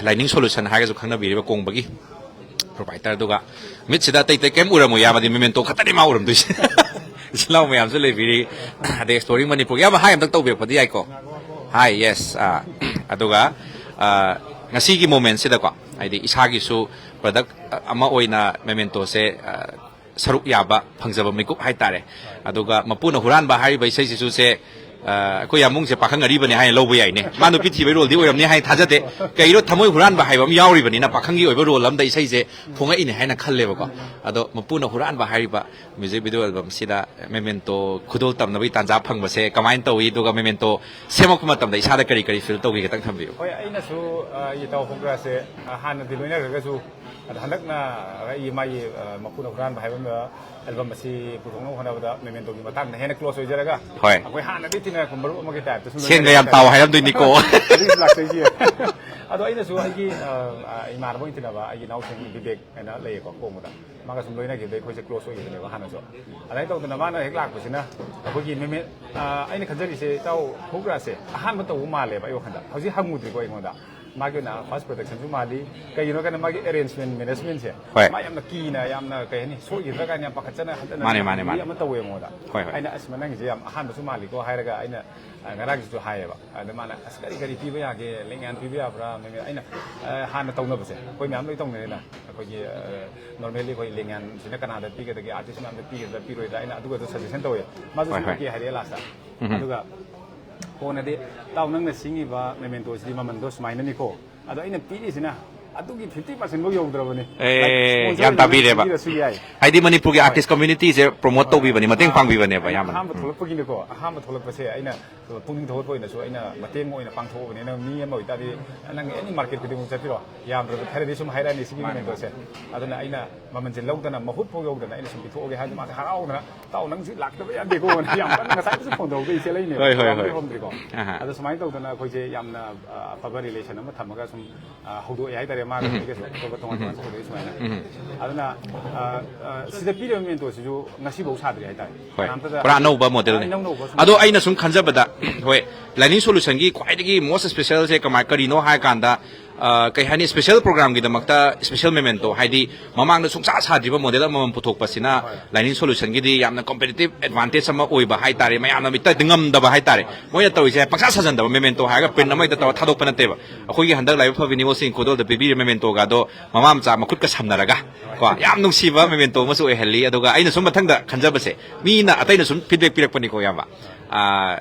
ꯂꯥꯏꯅꯤꯡ ꯁꯣꯂꯨꯁꯟ ꯍꯥꯏꯔꯒꯁꯨ ꯈꯪꯅꯕꯤꯔꯤꯕ ꯀꯣꯡꯕꯒꯤ ꯄ꯭ꯔꯣꯄꯥꯏꯇꯔꯗꯨꯒ꯫ ꯃꯤꯠꯁꯤꯗ ꯑꯇꯩ ꯑꯇꯩ ꯀꯩꯝ ꯎꯔꯝꯃꯣꯏ, ꯏꯌꯥꯝꯕꯗꯤ ꯃꯦꯃꯦꯟꯇꯣ ꯈꯛꯇꯅꯤ ꯃꯥ ꯎꯔꯝꯗꯣꯏꯁꯦ꯫ ꯏꯆꯤꯜ ꯏꯅꯥꯎ ꯃꯌꯥꯝꯁꯨ ꯂꯩꯕꯤꯔꯤ꯫ ꯑꯗꯩ ꯑꯦꯛꯁꯄ꯭ꯂꯣꯔꯤꯡ ꯃꯅꯤꯄꯨꯔ, ꯏꯌꯥꯝꯕ ꯍꯥꯏ ꯑꯝꯇꯪ ꯇꯧꯕꯤꯔꯛꯄꯗꯤ ꯌꯥꯏꯀꯣ? ꯍꯥꯏ, ꯌꯦꯁ꯫ ꯑꯥ, ꯑꯗꯨꯒ, ꯑꯥ, ꯉꯁꯤꯒꯤ ꯃꯣꯃꯦꯟꯁꯤꯗꯀꯣ, ꯍꯥꯏꯗꯤ ꯏꯁꯥꯒꯤꯁꯨ ꯄ꯭ꯔꯗꯛ ꯑꯃ ꯑꯣꯏꯅ ꯃꯦꯃꯦꯟꯇꯣꯁꯦ, ꯑꯥ, ꯁꯔꯨꯛ ꯌꯥꯕ ꯐꯪꯖꯕ ꯃꯤꯀꯨꯞ ꯍꯥꯏꯇꯥꯔꯦ꯫ ꯑꯗꯨꯒ ꯃꯄꯨꯅ ꯍꯨꯔꯥꯟꯕ ꯍꯥꯏꯔꯤꯕ ꯏꯁꯩꯁꯤꯁꯨ ꯁꯦ ꯑ, ꯑꯩꯈꯣꯏ ꯌꯥꯝꯕꯨꯡꯁꯦ ꯄꯥꯈꯪ ꯑꯔꯤꯕꯅꯤ ꯍꯥꯏꯅ ꯂꯧꯕ ꯌꯥꯏꯅꯦ꯫ ꯃꯥ ꯅꯨꯄꯤ ꯊꯤꯕꯩ ꯔꯣꯜꯗꯤ ꯑꯣꯏꯔꯝꯅꯤ ꯍꯥꯏꯅ ꯊꯥꯖꯗꯦ꯫ ꯀꯩꯅꯣ, ꯊꯃꯣꯏ ꯍꯨꯔꯥꯟꯕ ꯍꯥꯏꯕ ꯑꯃ ꯌꯥꯎꯔꯤꯕꯅꯤꯅ ꯄꯥꯈꯪꯒꯤ ꯑꯣꯏꯕ ꯔꯣꯜ ꯑꯃꯗ ꯏꯁꯩꯁꯦ ꯐꯣꯡꯉꯛꯏꯅꯦ ꯍꯥꯏꯅ ꯈꯜꯂꯦꯕꯀꯣ꯫ ꯑꯗꯣ ꯃꯄꯨꯅ ꯍꯨꯔꯥꯟꯕ ꯍꯥꯏꯔꯤꯕ ꯃ꯭ꯌꯨꯖꯤꯛ ꯚꯤꯗꯤꯑꯣ ꯑꯦꯜꯕꯝꯁꯤꯗ ꯃꯦꯃꯦꯟꯇꯣ ꯈꯨꯗꯣꯜ ꯇꯝꯅꯕꯒꯤ ꯇꯥꯟꯖꯥ ꯐꯪꯕꯁꯦ ꯀꯃꯥꯏꯅ ꯇꯧꯏ? ꯑꯗꯨꯒ ꯃꯦꯃꯦꯟꯇꯣ ꯁꯦꯝꯃꯛꯄ ꯃꯇꯝꯗ ꯏꯁꯥꯗ ꯀꯔꯤ ꯀꯔꯤ ꯐꯤꯜ ꯇꯧꯈꯤ ꯈꯤꯇꯪ ꯊꯝꯕꯤꯌꯨ꯫ ꯍꯣꯏ, ꯑꯩꯅꯁꯨ, ꯑ, ꯏꯇꯥꯎ ꯍꯣꯛꯔꯥꯁꯦ, ꯑ, ꯍꯥꯟꯅꯗꯤ ꯂꯣꯏꯅꯈ꯭ꯔꯒꯁꯨ, ꯑꯗ ꯍꯟꯗꯛꯅ ꯑꯩꯒꯤ ꯃꯥꯒꯤ, ꯑ, ꯃꯄꯨꯅ ꯍꯨꯔꯥꯟꯕ ꯍꯥꯏꯕ ꯑꯃ ꯑꯦꯜꯕꯝ ꯑꯁꯤ ꯄꯨꯊꯣꯛꯅꯕ ꯍꯣꯠꯅꯕꯗ ꯃꯦꯃꯦꯟꯇꯣꯒꯤ ꯃꯇꯥꯡꯗ ꯍꯦꯟꯅ ꯀ꯭ꯂꯣꯁ ꯑꯣꯏꯖꯔꯒ, ꯍꯣꯏ꯫ ꯑꯩꯈꯣꯏ ꯍꯥꯟꯅꯗꯤ ꯇꯤꯟꯅꯔꯛꯄ ꯃꯔꯨꯞ ꯑꯃꯒꯤ ꯇꯥꯏꯞꯇ ꯁꯨꯝ ꯁꯦꯟꯒ ꯌꯥꯝ ꯂꯣꯏꯅꯔꯛꯑꯦ ꯇꯥꯎ ꯍꯥꯏꯇꯥꯔꯦ꯫ ꯍꯥꯏꯔꯝꯗꯣꯏꯅꯤꯀꯣ꯫ ꯍꯧꯖꯤꯛ ꯂꯥꯛꯆꯩꯁꯦ꯫ ꯑꯗꯣ ꯑꯩꯅꯁꯨ ꯑꯩꯒꯤ, ꯑ, ꯑ, ꯏꯃꯥꯟꯅꯕ ꯑꯣꯏꯅ ꯇꯤꯟꯅꯕ ꯑꯩꯒꯤ ꯏꯅꯥꯎꯁꯤꯡ ꯕꯤꯕꯦꯛ ꯍꯥꯏꯅ ꯂꯩꯌꯦꯀꯣ, ꯀꯣꯡꯕꯗ꯫ ꯃꯥꯒ ꯁꯨꯝ ꯂꯣꯏꯅꯈꯤꯕꯗꯩ ꯑꯩꯈꯣꯏꯁꯦ ꯀ꯭ꯂꯣꯁ ꯑꯣꯏꯈꯤꯕꯅꯦꯕ ꯍꯥꯟꯅꯁꯨ꯫ ꯑꯗꯨꯃꯥꯏꯅ ꯇꯧꯗꯅ ꯃꯥꯅ ꯍꯦꯛ ꯂꯥꯛꯄꯁꯤꯅ ꯑꯩꯈꯣꯏꯒꯤ ꯃꯦꯃꯦ-, ꯑ, ꯑꯩꯅ ꯈꯟꯖꯔꯤꯁꯦ ꯏꯇꯥꯎ ꯍꯨꯛꯔꯥꯁꯦ ꯑꯍꯥꯟꯕ ꯇꯧꯕ ꯃꯥꯜꯂꯦꯕ ꯑꯩ ꯋꯥꯈꯟꯗ꯫ ꯍꯧꯖꯤꯛ ꯍꯪꯉꯨꯗ꯭ꯔꯤꯀꯣ ꯑꯩꯉꯣꯟꯗ꯫ ꯃꯥꯒꯤ ꯑꯣꯏꯅ ꯐꯥꯔꯁ ꯄ꯭ꯔꯗꯛꯁꯟꯁꯨ ꯃꯥꯜꯂꯤ꯫ ꯀꯩꯒꯤꯅꯣ ꯍꯥꯏꯀꯥꯟꯗ ꯃꯥꯒꯤ ꯑꯦꯔꯦꯟꯖꯃꯦꯟ, ꯃꯦꯅꯦꯖꯃꯦꯟꯁꯦ ꯍꯣꯏ꯫ ꯃꯥ ꯌꯥꯝꯅ ꯀꯤꯅ, ꯌꯥꯝꯅ ꯀꯩ ꯍꯥꯏꯅꯤ, ꯁꯣꯏꯈꯤꯗ꯭ꯔꯥ ꯀꯥꯏꯅ ꯌꯥꯝ ꯄꯥꯈꯠꯆꯅ ꯍꯟꯖꯟꯅ ꯃꯥꯅꯦ, ꯃꯥꯅꯦ, ꯃꯤ ꯃꯥꯅꯦ꯫ ꯑꯃ ꯇꯧꯋꯦ ꯑꯩꯉꯣꯟꯗ꯫ ꯍꯣꯏ, ꯍꯣꯏ꯫ ꯑꯩꯅ, "ꯑꯁ, ꯅꯪꯒꯤꯁꯦ ꯌꯥꯝ ꯑꯍꯥꯟꯕꯁꯨ ꯃꯥꯜꯂꯤꯀꯣ" ꯍꯥꯏꯔꯒ ꯑꯩꯅ, ꯑ, ꯉꯔꯥꯡꯁꯤꯁꯨ ꯍꯥꯏꯌꯦꯕ꯫ ꯑꯗ ꯃꯥꯅ, "ꯑꯁ, ꯀꯔꯤ ꯀꯔꯤ ꯄꯤꯕ ꯌꯥꯒꯦ? ꯂꯦꯡꯌꯥꯟ ꯄꯤꯕ ꯌꯥꯕ꯭ꯔꯥ?" ꯃꯦꯃꯦ-, ꯑꯩꯅ, ꯑ, ꯍꯥꯟꯅ ꯇꯧꯅꯕꯁꯦ ꯑꯩꯈꯣꯏ ꯃꯌꯥꯝ ꯂꯣꯏ ꯇꯧꯅꯔꯦꯅ꯫ ꯑꯩꯈꯣꯏꯒꯤ, ꯑ, normally ꯑꯩꯈꯣꯏ ꯂꯦꯡꯌꯥꯟꯁꯤꯅ ꯀꯅꯥꯗ ꯄꯤꯒꯗꯒꯦ, ꯑꯥꯔꯇꯤꯁ ꯃꯌꯥꯝꯗ ꯄꯤꯒꯗ꯭ꯔꯥ ꯄꯤꯔꯣꯏꯗ꯭ꯔꯥ, ꯑꯩꯅ ꯑꯗꯨꯒꯗꯣ ꯁꯖꯦꯁꯟ ꯇꯧꯋꯦ꯫ ꯃꯥꯁꯨ ꯍꯣꯏ, ꯁꯨꯝ ꯍꯣꯏ꯫ ꯑꯣꯀꯦ ꯍꯥꯏꯔꯛꯑꯦ ꯂꯥꯁꯇ꯫ ꯎꯝ꯫ ꯑꯗꯨꯒ ꯀꯣꯟꯅꯗꯤ, "ꯏꯇꯥꯎ, ꯅꯪꯅ ꯁꯤꯡꯉꯤꯕ ꯃꯦꯃꯦꯟꯇꯣꯁꯤꯗꯤ ꯃꯃꯟꯗꯣ ꯁꯨꯃꯥꯏꯅꯅꯤꯀꯣ, ꯑꯗꯣ ꯑꯩꯅ ꯄꯤꯔꯤꯁꯤꯅ ꯑꯗꯨꯒꯤ ꯐꯤꯐꯇꯤ ꯄꯥꯔꯁꯦꯟ ꯐꯥꯎ ꯌꯧꯗ꯭ꯔꯕꯅꯤ꯫ ꯑꯦ, Like, sponsor ꯌꯥꯝ ꯑꯣꯏꯅ ꯇꯥꯕꯤꯔꯦꯕ꯫ ꯄꯤꯕꯤꯔꯁꯨ ꯌꯥꯏ"꯫ ꯍꯥꯏꯗꯤ ꯃꯅꯤꯄꯨꯔꯒꯤ ꯍꯣꯏ꯫ ꯑꯥꯔꯇꯤꯁ ꯀꯝꯃ꯭ꯌꯨꯅꯤꯇꯤꯁꯦ ꯄ꯭ꯔꯣꯃꯣꯠ ꯍꯣꯏ꯫ ꯇꯧꯕꯤꯕꯅꯦ, ꯃꯇꯦꯡ ꯑꯍꯥꯟꯕ, ꯄꯥꯡꯕꯤꯕꯅꯦꯕ ꯑꯍꯥꯟꯕ, ꯑꯌꯥꯝꯕꯅ꯫ ꯑꯍꯥꯟꯕ ꯎꯝ꯫ ꯊꯣꯛꯂꯛꯄꯒꯤꯅꯤꯀꯣ, ꯑꯍꯥꯟꯕ ꯊꯣꯛꯂꯛꯄꯁꯦ ꯑꯩꯅ ꯄꯨꯛꯅꯤꯡ ꯊꯧꯒꯠꯄ ꯑꯣꯏꯅꯁꯨ ꯑꯩꯅ ꯃꯇꯦꯡ ꯑꯣꯏꯅ ꯄꯥꯡꯊꯣꯛꯑꯕꯅꯤꯅ, ꯃꯤ ꯑꯃ ꯑꯣꯏꯇꯥꯔꯗꯤ ꯅꯪ ꯑꯦꯅꯤ ꯃꯥꯔꯀꯦꯠ ꯈꯨꯗꯤꯡꯃꯛ ꯆꯠꯄꯤꯔꯣ, ꯌꯥꯝꯗ꯭ꯔꯕꯗ ꯈꯔꯗꯤ ꯁꯨꯝ ꯍꯥꯏꯔꯛꯑꯅꯤ ꯁꯤꯒꯤ ꯃꯥꯅꯦ, ꯃꯦꯃꯦꯟꯇꯣꯁꯦ꯫ ꯃꯥꯅꯦ꯫ ꯑꯗꯨꯅ ꯑꯩꯅ ꯃꯃꯜꯁꯦ ꯂꯧꯗꯅ, ꯃꯍꯨꯠ ꯐꯥꯎ ꯌꯧꯗꯅ ꯑꯩꯅ ꯁꯨꯝ ꯄꯤꯊꯣꯛꯑꯒꯦ ꯍꯥꯏꯕꯗꯤ ꯃꯥꯁꯦ ꯍꯔꯥꯎꯗꯅ, "ꯏꯇꯥꯎ, ꯅꯪꯁꯨ ꯂꯥꯛꯇꯕ ꯌꯥꯗꯦꯀꯣ"꯫ ꯌꯥꯝ ꯀꯟꯅ ꯉꯁꯥꯏꯗꯁꯨ ꯐꯣꯟ ꯇꯧꯔꯛꯄ ꯏꯆꯦ ꯂꯩꯅꯦꯕ, ꯍꯣꯏ, ꯍꯣꯏ, ꯍꯣꯏ꯫ ꯍꯣꯝꯗ꯭ꯔꯤꯀꯣ꯫ ꯑꯍꯥ꯫ ꯑꯗꯣ ꯁꯨꯃꯥꯏꯅ ꯇꯧꯗꯅ ꯑꯩꯈꯣꯏꯁꯦ ꯌꯥꯝꯅ, ꯑ, ꯑꯐꯕ ꯔꯤꯂꯦꯁꯟ ꯑꯃ ꯊꯝꯃꯒ ꯁꯨꯝ, ꯑ, ꯍꯧꯗꯣꯛꯑꯦ ꯍꯥꯏꯇꯥꯔꯦ꯫ ꯃꯥꯒ ꯎꯝ꯫ ꯑꯩꯒꯁꯨ ꯑꯇꯣꯞꯄ ꯇꯣꯉꯥꯟ ꯇꯣꯉꯥꯟ ꯎꯝ꯫ ꯍꯧꯗꯣꯛꯑꯦ ꯁꯨꯃꯥꯏꯅ꯫ ꯎꯝ꯫ ꯑꯗꯨꯅ, ꯑ, ꯑ, ꯁꯤꯗ ꯄꯤꯔꯤꯕ ꯃꯦꯃꯦꯟꯇꯣꯁꯤꯁꯨ ꯉꯁꯤꯐꯥꯎ ꯁꯥꯗ꯭ꯔꯤ ꯍꯥꯏꯇꯥꯔꯦ꯫ ꯍꯣꯏ꯫ ꯀꯅꯥꯝꯇꯗ ꯄꯨꯔꯥ ꯑꯅꯧꯕ ꯃꯣꯗꯦꯜꯅꯤ꯫ ꯑꯅꯧ ꯑꯅꯧꯕ ꯁꯨꯝ ꯑꯗꯣ ꯑꯩꯅ ꯁꯨꯝ ꯈꯟꯖꯕꯗ, ꯍꯣꯏ, ꯂꯥꯏꯅꯤꯡ ꯁꯣꯂꯨꯁꯟꯒꯤ ꯈ꯭ꯋꯥꯏꯗꯒꯤ most specialꯁꯦ ꯀꯃꯥꯏ, ꯀꯔꯤꯅꯣ ꯍꯥꯏ ꯀꯥꯟꯗ, ꯑ, ꯀꯩ ꯍꯥꯏꯅꯤ, ꯁ꯭ꯄꯦꯁꯦꯜ ꯄ꯭ꯔꯣꯒ꯭ꯔꯥꯝꯒꯤꯗꯃꯛꯇ ꯁ꯭ꯄꯦꯁꯦꯜ ꯃꯦꯃꯦꯟꯇꯣ, ꯍꯥꯏꯗꯤ ꯃꯃꯥꯡꯗ ꯁꯨꯡꯁꯥ ꯁꯥꯗ꯭ꯔꯤꯕ ꯃꯣꯗꯦꯜ ꯑꯃꯃꯝ ꯄꯨꯊꯣꯛꯄꯁꯤꯅ ꯍꯣꯏ꯫ ꯂꯥꯏꯅꯤꯡ ꯁꯣꯂꯨꯁꯟꯒꯤꯗꯤ ꯌꯥꯝꯅ ꯀꯝꯄꯤꯇꯤꯇꯤꯞ ꯑꯦꯗꯚꯥꯟꯇꯦꯖ ꯑꯃ ꯑꯣꯏꯕ ꯍꯥꯏꯇꯥꯔꯦ꯫ ꯃꯌꯥꯝꯅ ꯃꯤꯠꯇ ꯉꯝꯗꯕ ꯍꯥꯏꯇꯥꯔꯦ꯫ ꯃꯣꯏꯅ ꯇꯧꯔꯤꯁꯦ ꯄꯪꯁꯥ ꯁꯥꯖꯟꯗꯕ, ꯃꯦꯃꯦꯟꯇꯣ ꯍꯥꯏꯔꯒ ꯄ꯭ꯔꯤꯟ ꯑꯃ ꯍꯦꯛꯇ ꯇꯧꯔ ꯊꯥꯗꯣꯛꯄ ꯅꯠꯇꯦꯕ꯫ ꯑꯩꯈꯣꯏꯒꯤ ꯍꯟꯗꯛ ꯂꯥꯏꯕꯛ ꯐꯕꯤ ꯅꯤꯉꯣꯜꯁꯤꯡ ꯈꯨꯗꯣꯜꯗ ꯄꯤꯕꯤꯔꯤꯕ ꯃꯦꯃꯦꯟꯇꯣꯒꯗꯣ ꯃꯃꯥ ꯃꯆꯥ ꯃꯈꯨꯠꯀ ꯁꯝꯅꯔꯒ ꯀꯣ, ꯌꯥꯝ ꯅꯨꯡꯁꯤꯕ ꯃꯦꯃꯦꯟꯇꯣ ꯑꯃꯁꯨ ꯑꯣꯏꯍꯜꯂꯤ꯫ ꯑꯗꯨꯒ ꯑꯩꯅ ꯁꯨꯝ ꯃꯊꯪꯗ ꯈꯟꯖꯕꯁꯦ, ꯃꯤꯅ, ꯑꯇꯩꯅ ꯁꯨꯝ ꯐꯤꯗꯕꯦꯛ ꯄꯤꯔꯛꯄꯅꯤꯀꯣ, ꯏꯌꯥꯝꯕ꯫ ꯑꯥ,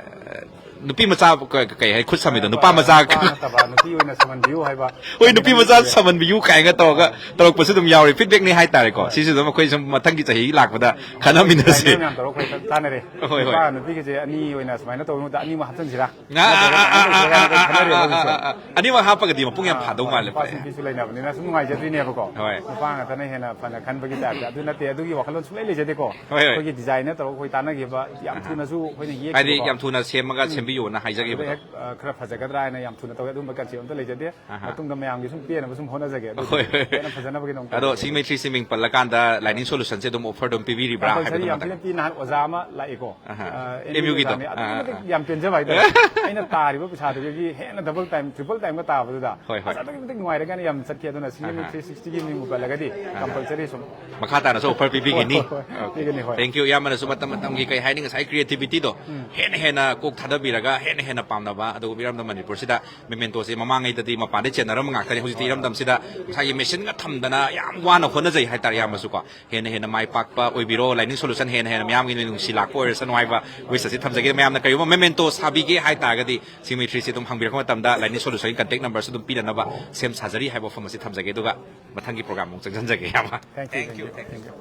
ꯅꯨꯄꯤ ꯃꯆꯥ ꯀ-, ꯀꯩ ꯍꯥꯏ, ꯈꯨꯠ ꯁꯝꯃꯤꯗꯣ, ꯅꯨꯄꯥ ꯃꯆꯥ ꯅꯨꯄꯥ ꯅꯠꯇꯕ, ꯅꯨꯄꯤ ꯑꯣꯏꯅ ꯁꯝꯍꯟꯕꯤꯌꯨ ꯍꯥꯏꯕ꯫ ꯍꯣꯏ, ꯅꯨꯄꯤ ꯃꯆꯥ ꯁꯝꯍꯟꯕꯤꯌꯨ ꯀꯥꯏꯅꯒ ꯇꯧꯔꯒ ꯇꯧꯔꯛꯄꯁꯨ ꯑꯗꯨꯝ ꯌꯥꯎꯔꯤ, feedbackꯅꯤ ꯍꯥꯏꯇꯥꯔꯦꯀꯣ꯫ ꯁꯤꯁꯨ ꯑꯗꯨꯝ ꯑꯩꯈꯣꯏ ꯁꯨꯝ ꯃꯊꯪꯒꯤ ꯆꯍꯤ ꯂꯥꯛꯄꯗ ꯈꯟꯅꯃꯤꯟꯅꯁꯤ꯫ ꯃꯌꯥꯝ ꯇꯧꯔꯒ ꯑꯩꯈꯣꯏ ꯇꯥꯟꯅꯔꯦ꯫ ꯍꯣꯏ, ꯍꯣꯏ꯫ ꯅꯨꯄꯥ ꯅꯨꯄꯤꯒꯤꯁꯦ ꯑꯅꯤ ꯑꯣꯏꯅ ꯁꯨꯃꯥꯏꯅ ꯇꯧꯕ ꯃꯍꯨꯠꯇ ꯑꯅꯤꯃꯛ ꯍꯥꯞꯆꯤꯟꯁꯤꯔꯥ? ꯉꯥ-, ꯅꯠꯇ꯭ꯔꯒꯅ ꯑꯥ, ꯑꯥ, ꯑꯥ, ꯑꯥ, ꯑꯥ, ꯑꯥ, ꯑꯥ, ꯑꯥ, ꯑꯥ, ꯑꯥ꯫ ꯑꯅꯤꯃꯛ ꯍꯥꯞꯄꯒꯗꯤ ꯃꯄꯨꯡ ꯌꯥꯝ ꯑꯥ, ꯐꯥꯗꯧ ꯍꯣꯏ, ꯃꯥꯜꯂꯦ, ꯅꯨꯄꯥꯁꯨ ꯐꯔꯦ꯫ ꯅꯨꯄꯤꯁꯨ ꯂꯩꯅꯕꯅꯤꯅ ꯁꯨꯝ ꯅꯨꯡꯉꯥꯏꯖꯗꯣꯏꯅꯦꯕꯀꯣ꯫ ꯍꯣꯏ꯫ ꯅꯨꯄꯥ ꯉꯥꯛꯇꯅ ꯍꯦꯟꯅ ꯐꯅ ꯈꯟꯕꯒꯤ ꯇꯥꯏꯞꯇ꯫ ꯑꯗꯨ ꯅꯠꯇꯦ, ꯑꯗꯨꯒꯤ ꯋꯥꯈꯜꯂꯣꯟ ꯁꯨꯡꯂꯩ ꯂꯩꯖꯗꯦꯀꯣ꯫ ꯍꯣꯏ, ꯍꯣꯏ꯫ ꯑꯩꯈꯣꯏꯒꯤ design ꯇꯧꯔꯒ ꯑꯩꯈꯣꯏ ꯇꯥꯟꯅꯈꯤꯕ ꯌꯥꯝ ꯑꯍꯥ꯫ ꯊꯨꯅꯁꯨ ꯑꯩꯈꯣꯏꯅ ꯌꯦꯛꯈꯤꯕꯀꯣ꯫ ꯍꯥꯏꯗꯤ ꯌꯥꯝ ꯊꯨꯅ ꯁꯦꯝꯃꯒ ꯎꯝ꯫ ꯁꯦꯝꯕꯤꯌꯣꯅ ꯑꯗꯨꯗ ꯍꯥꯏꯖꯈꯤꯕꯗꯣ꯫ ꯍꯦꯛ, ꯑ, ꯈꯔ ꯐꯖꯒꯗ꯭ꯔꯥ ꯍꯥꯏꯅ ꯌꯥꯝ ꯊꯨꯅ ꯇꯧꯋꯦ꯫ ꯑꯗꯨꯝꯕ concept ꯑꯝꯇ ꯂꯩꯖꯗꯦ꯫ ꯑꯍꯥ꯫ ꯃꯇꯨꯡꯗ ꯃꯌꯥꯝꯒꯤ ꯁꯨꯝ ꯄꯦꯟꯅꯕ ꯁꯨꯝ ꯍꯣꯠꯅꯖꯒꯦ꯫ ꯑꯗꯨ ꯍꯣꯏ, ꯍꯣꯏ, ꯍꯣꯏ꯫ ꯍꯦꯟꯅ ꯐꯖꯅꯕꯒꯤꯗꯃꯛꯇ ꯑꯗꯣ ꯍꯣꯠꯅꯖꯒꯦ꯫ ꯁꯤꯡꯃꯩ ꯊ꯭ꯔꯤ ꯁꯤ ꯃꯤꯡ ꯄꯜꯂꯀꯥꯟꯗ Lining Solutionꯁꯦ ꯑꯗꯨꯝ offer ꯑꯗꯨꯝ ꯄꯤꯕꯤꯔꯤꯕ꯭ꯔꯥ ꯍꯥꯏꯕꯗꯨ compulsory ꯌꯥꯝ ꯃꯇꯪ꯫ ꯊꯤꯅ ꯄꯤ꯫ ꯅꯍꯥꯟ ꯑꯣꯖꯥ ꯑꯃ ꯂꯥꯛꯑꯦꯀꯣ꯫ ꯑꯍꯥ꯫ ꯑ, MUꯒꯤꯗꯣ? MUꯒꯤ ꯑꯣꯖꯥ ꯑꯃ꯫ ꯑꯗꯨꯛꯀꯤ ꯑꯥ, ꯃꯇꯤꯛ ꯑꯥ, ꯑꯥ꯫ ꯌꯥꯝ ꯄꯦꯟꯖꯕ ꯍꯥꯏꯇꯥꯔꯦ꯫ ꯑꯩꯅ ꯇꯥꯔꯤꯕ ꯄꯩꯁꯥꯗꯨꯗꯒꯤ ꯍꯦꯟꯅ double time, triple timeꯒ ꯇꯥꯕꯗꯨꯗ ꯍꯣꯏ, ꯍꯣꯏ꯫ ꯑꯁ, ꯑꯗꯨꯛꯀꯤ ꯃꯇꯤꯛ ꯅꯨꯡꯉꯥꯏꯔꯦ ꯀꯥꯏꯅ ꯌꯥꯝ ꯆꯠꯈꯤ꯫ ꯑꯗꯨꯅ ꯁꯤꯡꯃꯩ ꯑꯍꯥ꯫ ꯊ꯭ꯔꯤ ꯁꯤꯛꯁꯇꯤꯒꯤ ꯃꯤꯡꯕꯨ ꯄꯜꯂꯒꯗꯤ ꯑꯍꯥ꯫ Compulsory ꯁꯨꯝ꯫ ꯃꯈꯥ ꯇꯥꯅꯁꯨ offer ꯄꯤꯕꯤꯒꯅꯤ꯫ ꯍꯣꯏ, ꯍꯣꯏ, ꯍꯣꯏ꯫ OK꯫ ꯄꯤꯒꯅꯤ, ꯍꯣꯏ꯫ Thank you꯫ ꯏꯌꯥꯝꯕꯅꯁꯨ ꯃꯇꯝ ꯃꯇꯝꯒꯤ ꯀꯩ ꯍꯥꯏꯅꯤ, ꯉꯁꯥꯏ creativityꯗꯣ ꯎꯝ꯫ ꯍꯦꯟꯅ ꯍꯦꯟꯅ ꯀꯣꯛ ꯊꯥꯗꯕꯤꯔꯒ ꯍꯦꯟꯅ ꯍꯦꯟꯅ ꯄꯥꯝꯅꯕ, ꯑꯗꯨꯒ ꯏꯔꯝꯗꯝ ꯃꯅꯤꯄꯨꯔꯁꯤꯗ mementoꯁꯦ ꯃꯃꯥꯡꯉꯩꯗꯗꯤ ꯃꯄꯥꯟꯗꯩ ꯆꯦꯟꯅꯔꯝꯕ ꯉꯥꯛꯇꯅꯤ꯫ ꯍꯧꯖꯤꯛꯇꯤ ꯏꯔꯝꯗꯝꯁꯤꯗ ꯉꯁꯥꯏꯒꯤ machineꯒ ꯊꯝꯗꯅ ꯌꯥꯝ ꯋꯥꯅ ꯍꯣꯠꯅꯖꯩ ꯍꯥꯏꯇꯥꯔꯦ ꯏꯌꯥꯝꯕꯁꯨꯀꯣ꯫ ꯍꯦꯟꯅ ꯍꯦꯟꯅ ꯃꯥꯏ ꯄꯥꯛꯄ ꯑꯣꯏꯕꯤꯔꯣ꯫ Lining Solution ꯍꯦꯟꯅ ꯍꯦꯟꯅ ꯃꯤꯌꯥꯝꯒꯤ ꯅꯨꯡꯁꯤ ꯂꯥꯛꯄ ꯑꯣꯏꯔꯁꯅꯨ ꯍꯥꯏꯕ wish ꯑꯁꯤ ꯊꯝꯖꯒꯦ꯫ ꯃꯌꯥꯝꯅ ꯀꯔꯤꯒꯨꯝꯕ memento ꯁꯥꯕꯤꯒꯦ ꯍꯥꯏ ꯇꯥꯔꯒꯗꯤ ꯁꯤꯡꯃꯩ ꯊ꯭ꯔꯤꯁꯤ ꯑꯗꯨꯝ ꯍꯪꯕꯤꯔꯛꯄ ꯃꯇꯝꯗ Lining Solutionꯒꯤ contact numberꯁꯨ ꯑꯗꯨꯝ ꯄꯤꯔꯛꯅꯕ ꯁꯦꯝ ꯁꯥꯖꯔꯤ ꯍꯥꯏꯕ ꯋꯥꯐꯝ ꯑꯁꯤ ꯊꯝꯖꯒꯦ꯫ ꯑꯗꯨꯒ ꯃꯊꯪꯒꯤ program ꯑꯃꯨꯛ ꯆꯪꯁꯤꯟꯖꯒꯦ, ꯏꯌꯥꯝꯕ꯫ Thank you, thank you, thank you꯫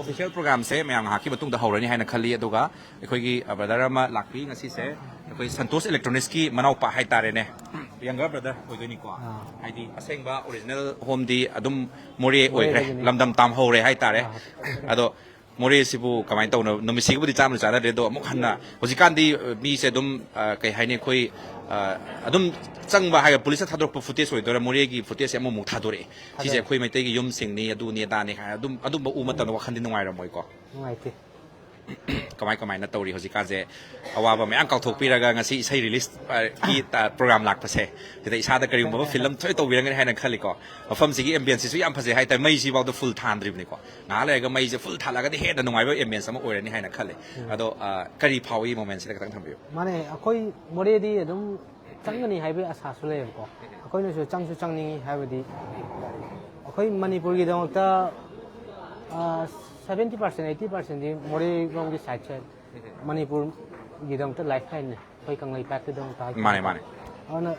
Official programꯁꯦ ꯃꯌꯥꯝ ꯉꯥꯏꯍꯥꯛꯀꯤ ꯃꯇꯨꯡꯗ ꯍꯧꯔꯅꯤ ꯍꯥꯏꯅ ꯈꯜꯂꯤ꯫ ꯑꯗꯨꯒ ꯑꯩꯈꯣꯏꯒꯤ, ꯑ, brother ꯑꯃ ꯂꯥꯛꯄꯤ ꯉꯁꯤꯁꯦ, ꯑꯩꯈꯣꯏ ꯁꯟꯇꯣꯁ Electronicsꯀꯤ ꯃꯅꯥꯎꯄꯥ ꯍꯥꯏꯇꯥꯔꯦꯅꯦ, younger brother ꯑꯣꯏꯗꯣꯏꯅꯤꯀꯣ꯫ ꯑꯥ꯫ ꯍꯥꯏꯗꯤ ꯑꯁꯦꯡꯕ original homeꯗꯤ ꯑꯗꯨꯝ ꯃꯣꯔꯦ ꯑꯣꯏꯈ꯭ꯔꯦ, ꯃꯣꯔꯦꯗꯒꯤꯅꯤ꯫ ꯂꯝꯗꯝ ꯇꯥꯝꯍꯧꯔꯦ ꯍꯥꯏꯇꯥꯔꯦ꯫ ꯑꯥ꯫ ꯑꯗꯣ ꯃꯣꯔꯦꯁꯤꯕꯨ ꯀꯃꯥꯏꯅ ꯇꯧꯅ, ꯅꯨꯃꯤꯠꯁꯤꯒꯕꯨꯗꯤ ꯆꯥꯕꯨꯗꯤ ꯆꯥꯅꯗ꯭ꯔꯦ, ꯑꯗꯣ ꯑꯃꯨꯛ ꯍꯟꯅ ꯍꯧꯖꯤꯛꯀꯥꯟꯗꯤ, ꯑ, ꯃꯤꯁꯦ ꯑꯗꯨꯝ, ꯑ, ꯀꯩ ꯍꯥꯏꯅꯤ, ꯑꯩꯈꯣꯏ, ꯑ, ꯑꯗꯨꯝ ꯆꯪꯕ ꯍꯥꯏꯔꯒ ꯄꯨꯂꯤꯁꯅ ꯊꯥꯗꯣꯔꯛꯄ footage ꯑꯣꯏꯗꯣꯏꯔꯥ, ꯃꯣꯔꯦꯒꯤ footageꯁꯦ ꯑꯃꯨꯛꯃꯨꯛ ꯊꯥꯗꯣꯔꯛꯑꯦ꯫ ꯁꯤꯁꯦ ꯊꯥꯗꯣꯔꯛꯑꯦ꯫ ꯑꯩꯈꯣꯏ ꯃꯩꯇꯩꯒꯤ ꯌꯨꯝꯁꯤꯡꯅꯤ, ꯑꯗꯨꯅꯤ ꯑꯗꯥꯅꯤ ꯍꯥꯏꯅ ꯑꯗꯨꯝ, ꯑꯗꯨꯝꯕ ꯎꯕ ꯃꯇꯝꯗ ꯋꯥꯈꯜꯗꯤ ꯅꯨꯡꯉꯥꯏꯔꯝꯃꯣꯏꯀꯣ? ꯅꯨꯡꯉꯥꯏꯇꯦ꯫ ꯀꯃꯥꯏ ꯀꯃꯥꯏꯅ ꯇꯧꯔꯤ ꯍꯧꯖꯤꯛꯀꯥꯟꯁꯦ? ꯑꯋꯥꯕ ꯃꯌꯥꯝ ꯀꯥꯎꯊꯣꯛꯄꯤꯔꯒ ꯉꯁꯤ ꯏꯁꯩ release, ꯑ, ꯀꯤ, ꯑ, program ꯂꯥꯛꯄꯁꯦ, ꯁꯤꯗ ꯏꯁꯥꯗ ꯀꯔꯤꯒꯨꯝꯕ ꯑꯃ feel ꯑꯃ ꯊꯣꯏ ꯇꯧꯕꯤꯔꯝꯒꯅꯤ ꯍꯥꯏꯅ ꯈꯜꯂꯤꯀꯣ꯫ ꯃꯐꯝꯁꯤꯒꯤ ambienceꯁꯤꯁꯨ ꯌꯥꯝ ꯐꯖꯩ ꯍꯥꯏꯇꯥꯔꯦ꯫ ꯃꯩꯁꯤꯐꯥꯎꯗ full ꯊꯥꯟꯗ꯭ꯔꯤꯕꯅꯤꯀꯣ꯫ ꯉꯥꯏꯍꯥꯛ ꯂꯩꯔꯒ ꯃꯩꯁꯦ full ꯊꯥꯜꯂꯒꯗꯤ ꯍꯦꯟꯅ ꯅꯨꯡꯉꯥꯏꯕ ambience ꯑꯃ ꯑꯣꯏꯔꯅꯤ ꯍꯥꯏꯅ ꯈꯜꯂꯤ꯫ ꯎꯝ꯫ ꯑꯗꯣ, ꯑ, ꯀꯔꯤ ꯐꯥꯎꯏ momentꯁꯤꯗ ꯈꯤꯇꯪ ꯊꯝꯕꯤꯌꯨ꯫ ꯃꯥꯅꯦ, ꯑꯩꯈꯣꯏ ꯃꯣꯔꯦꯗꯤ ꯑꯗꯨꯝ ꯆꯪꯒꯅꯤ ꯍꯥꯏꯕꯒꯤ ꯑꯁꯥꯁꯨ ꯂꯩꯌꯦꯕꯀꯣ꯫ ꯑꯩꯈꯣꯏꯅꯁꯨ ꯆꯪꯁꯨ ꯆꯪꯅꯤꯡꯉꯤ꯫ ꯍꯥꯏꯕꯗꯤ ꯑꯩꯈꯣꯏ ꯃꯅꯤꯄꯨꯔꯒꯤꯗꯃꯛꯇ, ꯑ, ꯁꯚꯦꯟꯇꯤ ꯄꯥꯔꯁꯦꯟ ꯑꯩꯠꯇꯤ ꯄꯥꯔꯁꯦꯟꯗꯤ ꯃꯣꯔꯦꯔꯣꯝꯒꯤ ꯁꯥꯏꯠꯁꯦ ꯃꯅꯤꯄꯨꯔꯒꯤꯗꯃꯛꯇ ꯂꯥꯏꯐ ꯂꯥꯏꯟꯅꯤ, ꯑꯩꯈꯣꯏ ꯀꯪꯂꯩꯄꯥꯛꯀꯤꯗꯃꯛꯇ ꯍꯥꯏ ꯇꯥꯔꯦ꯫ ꯃꯥꯅꯦ, ꯃꯥꯅꯦ꯫ ꯑꯗꯨꯅ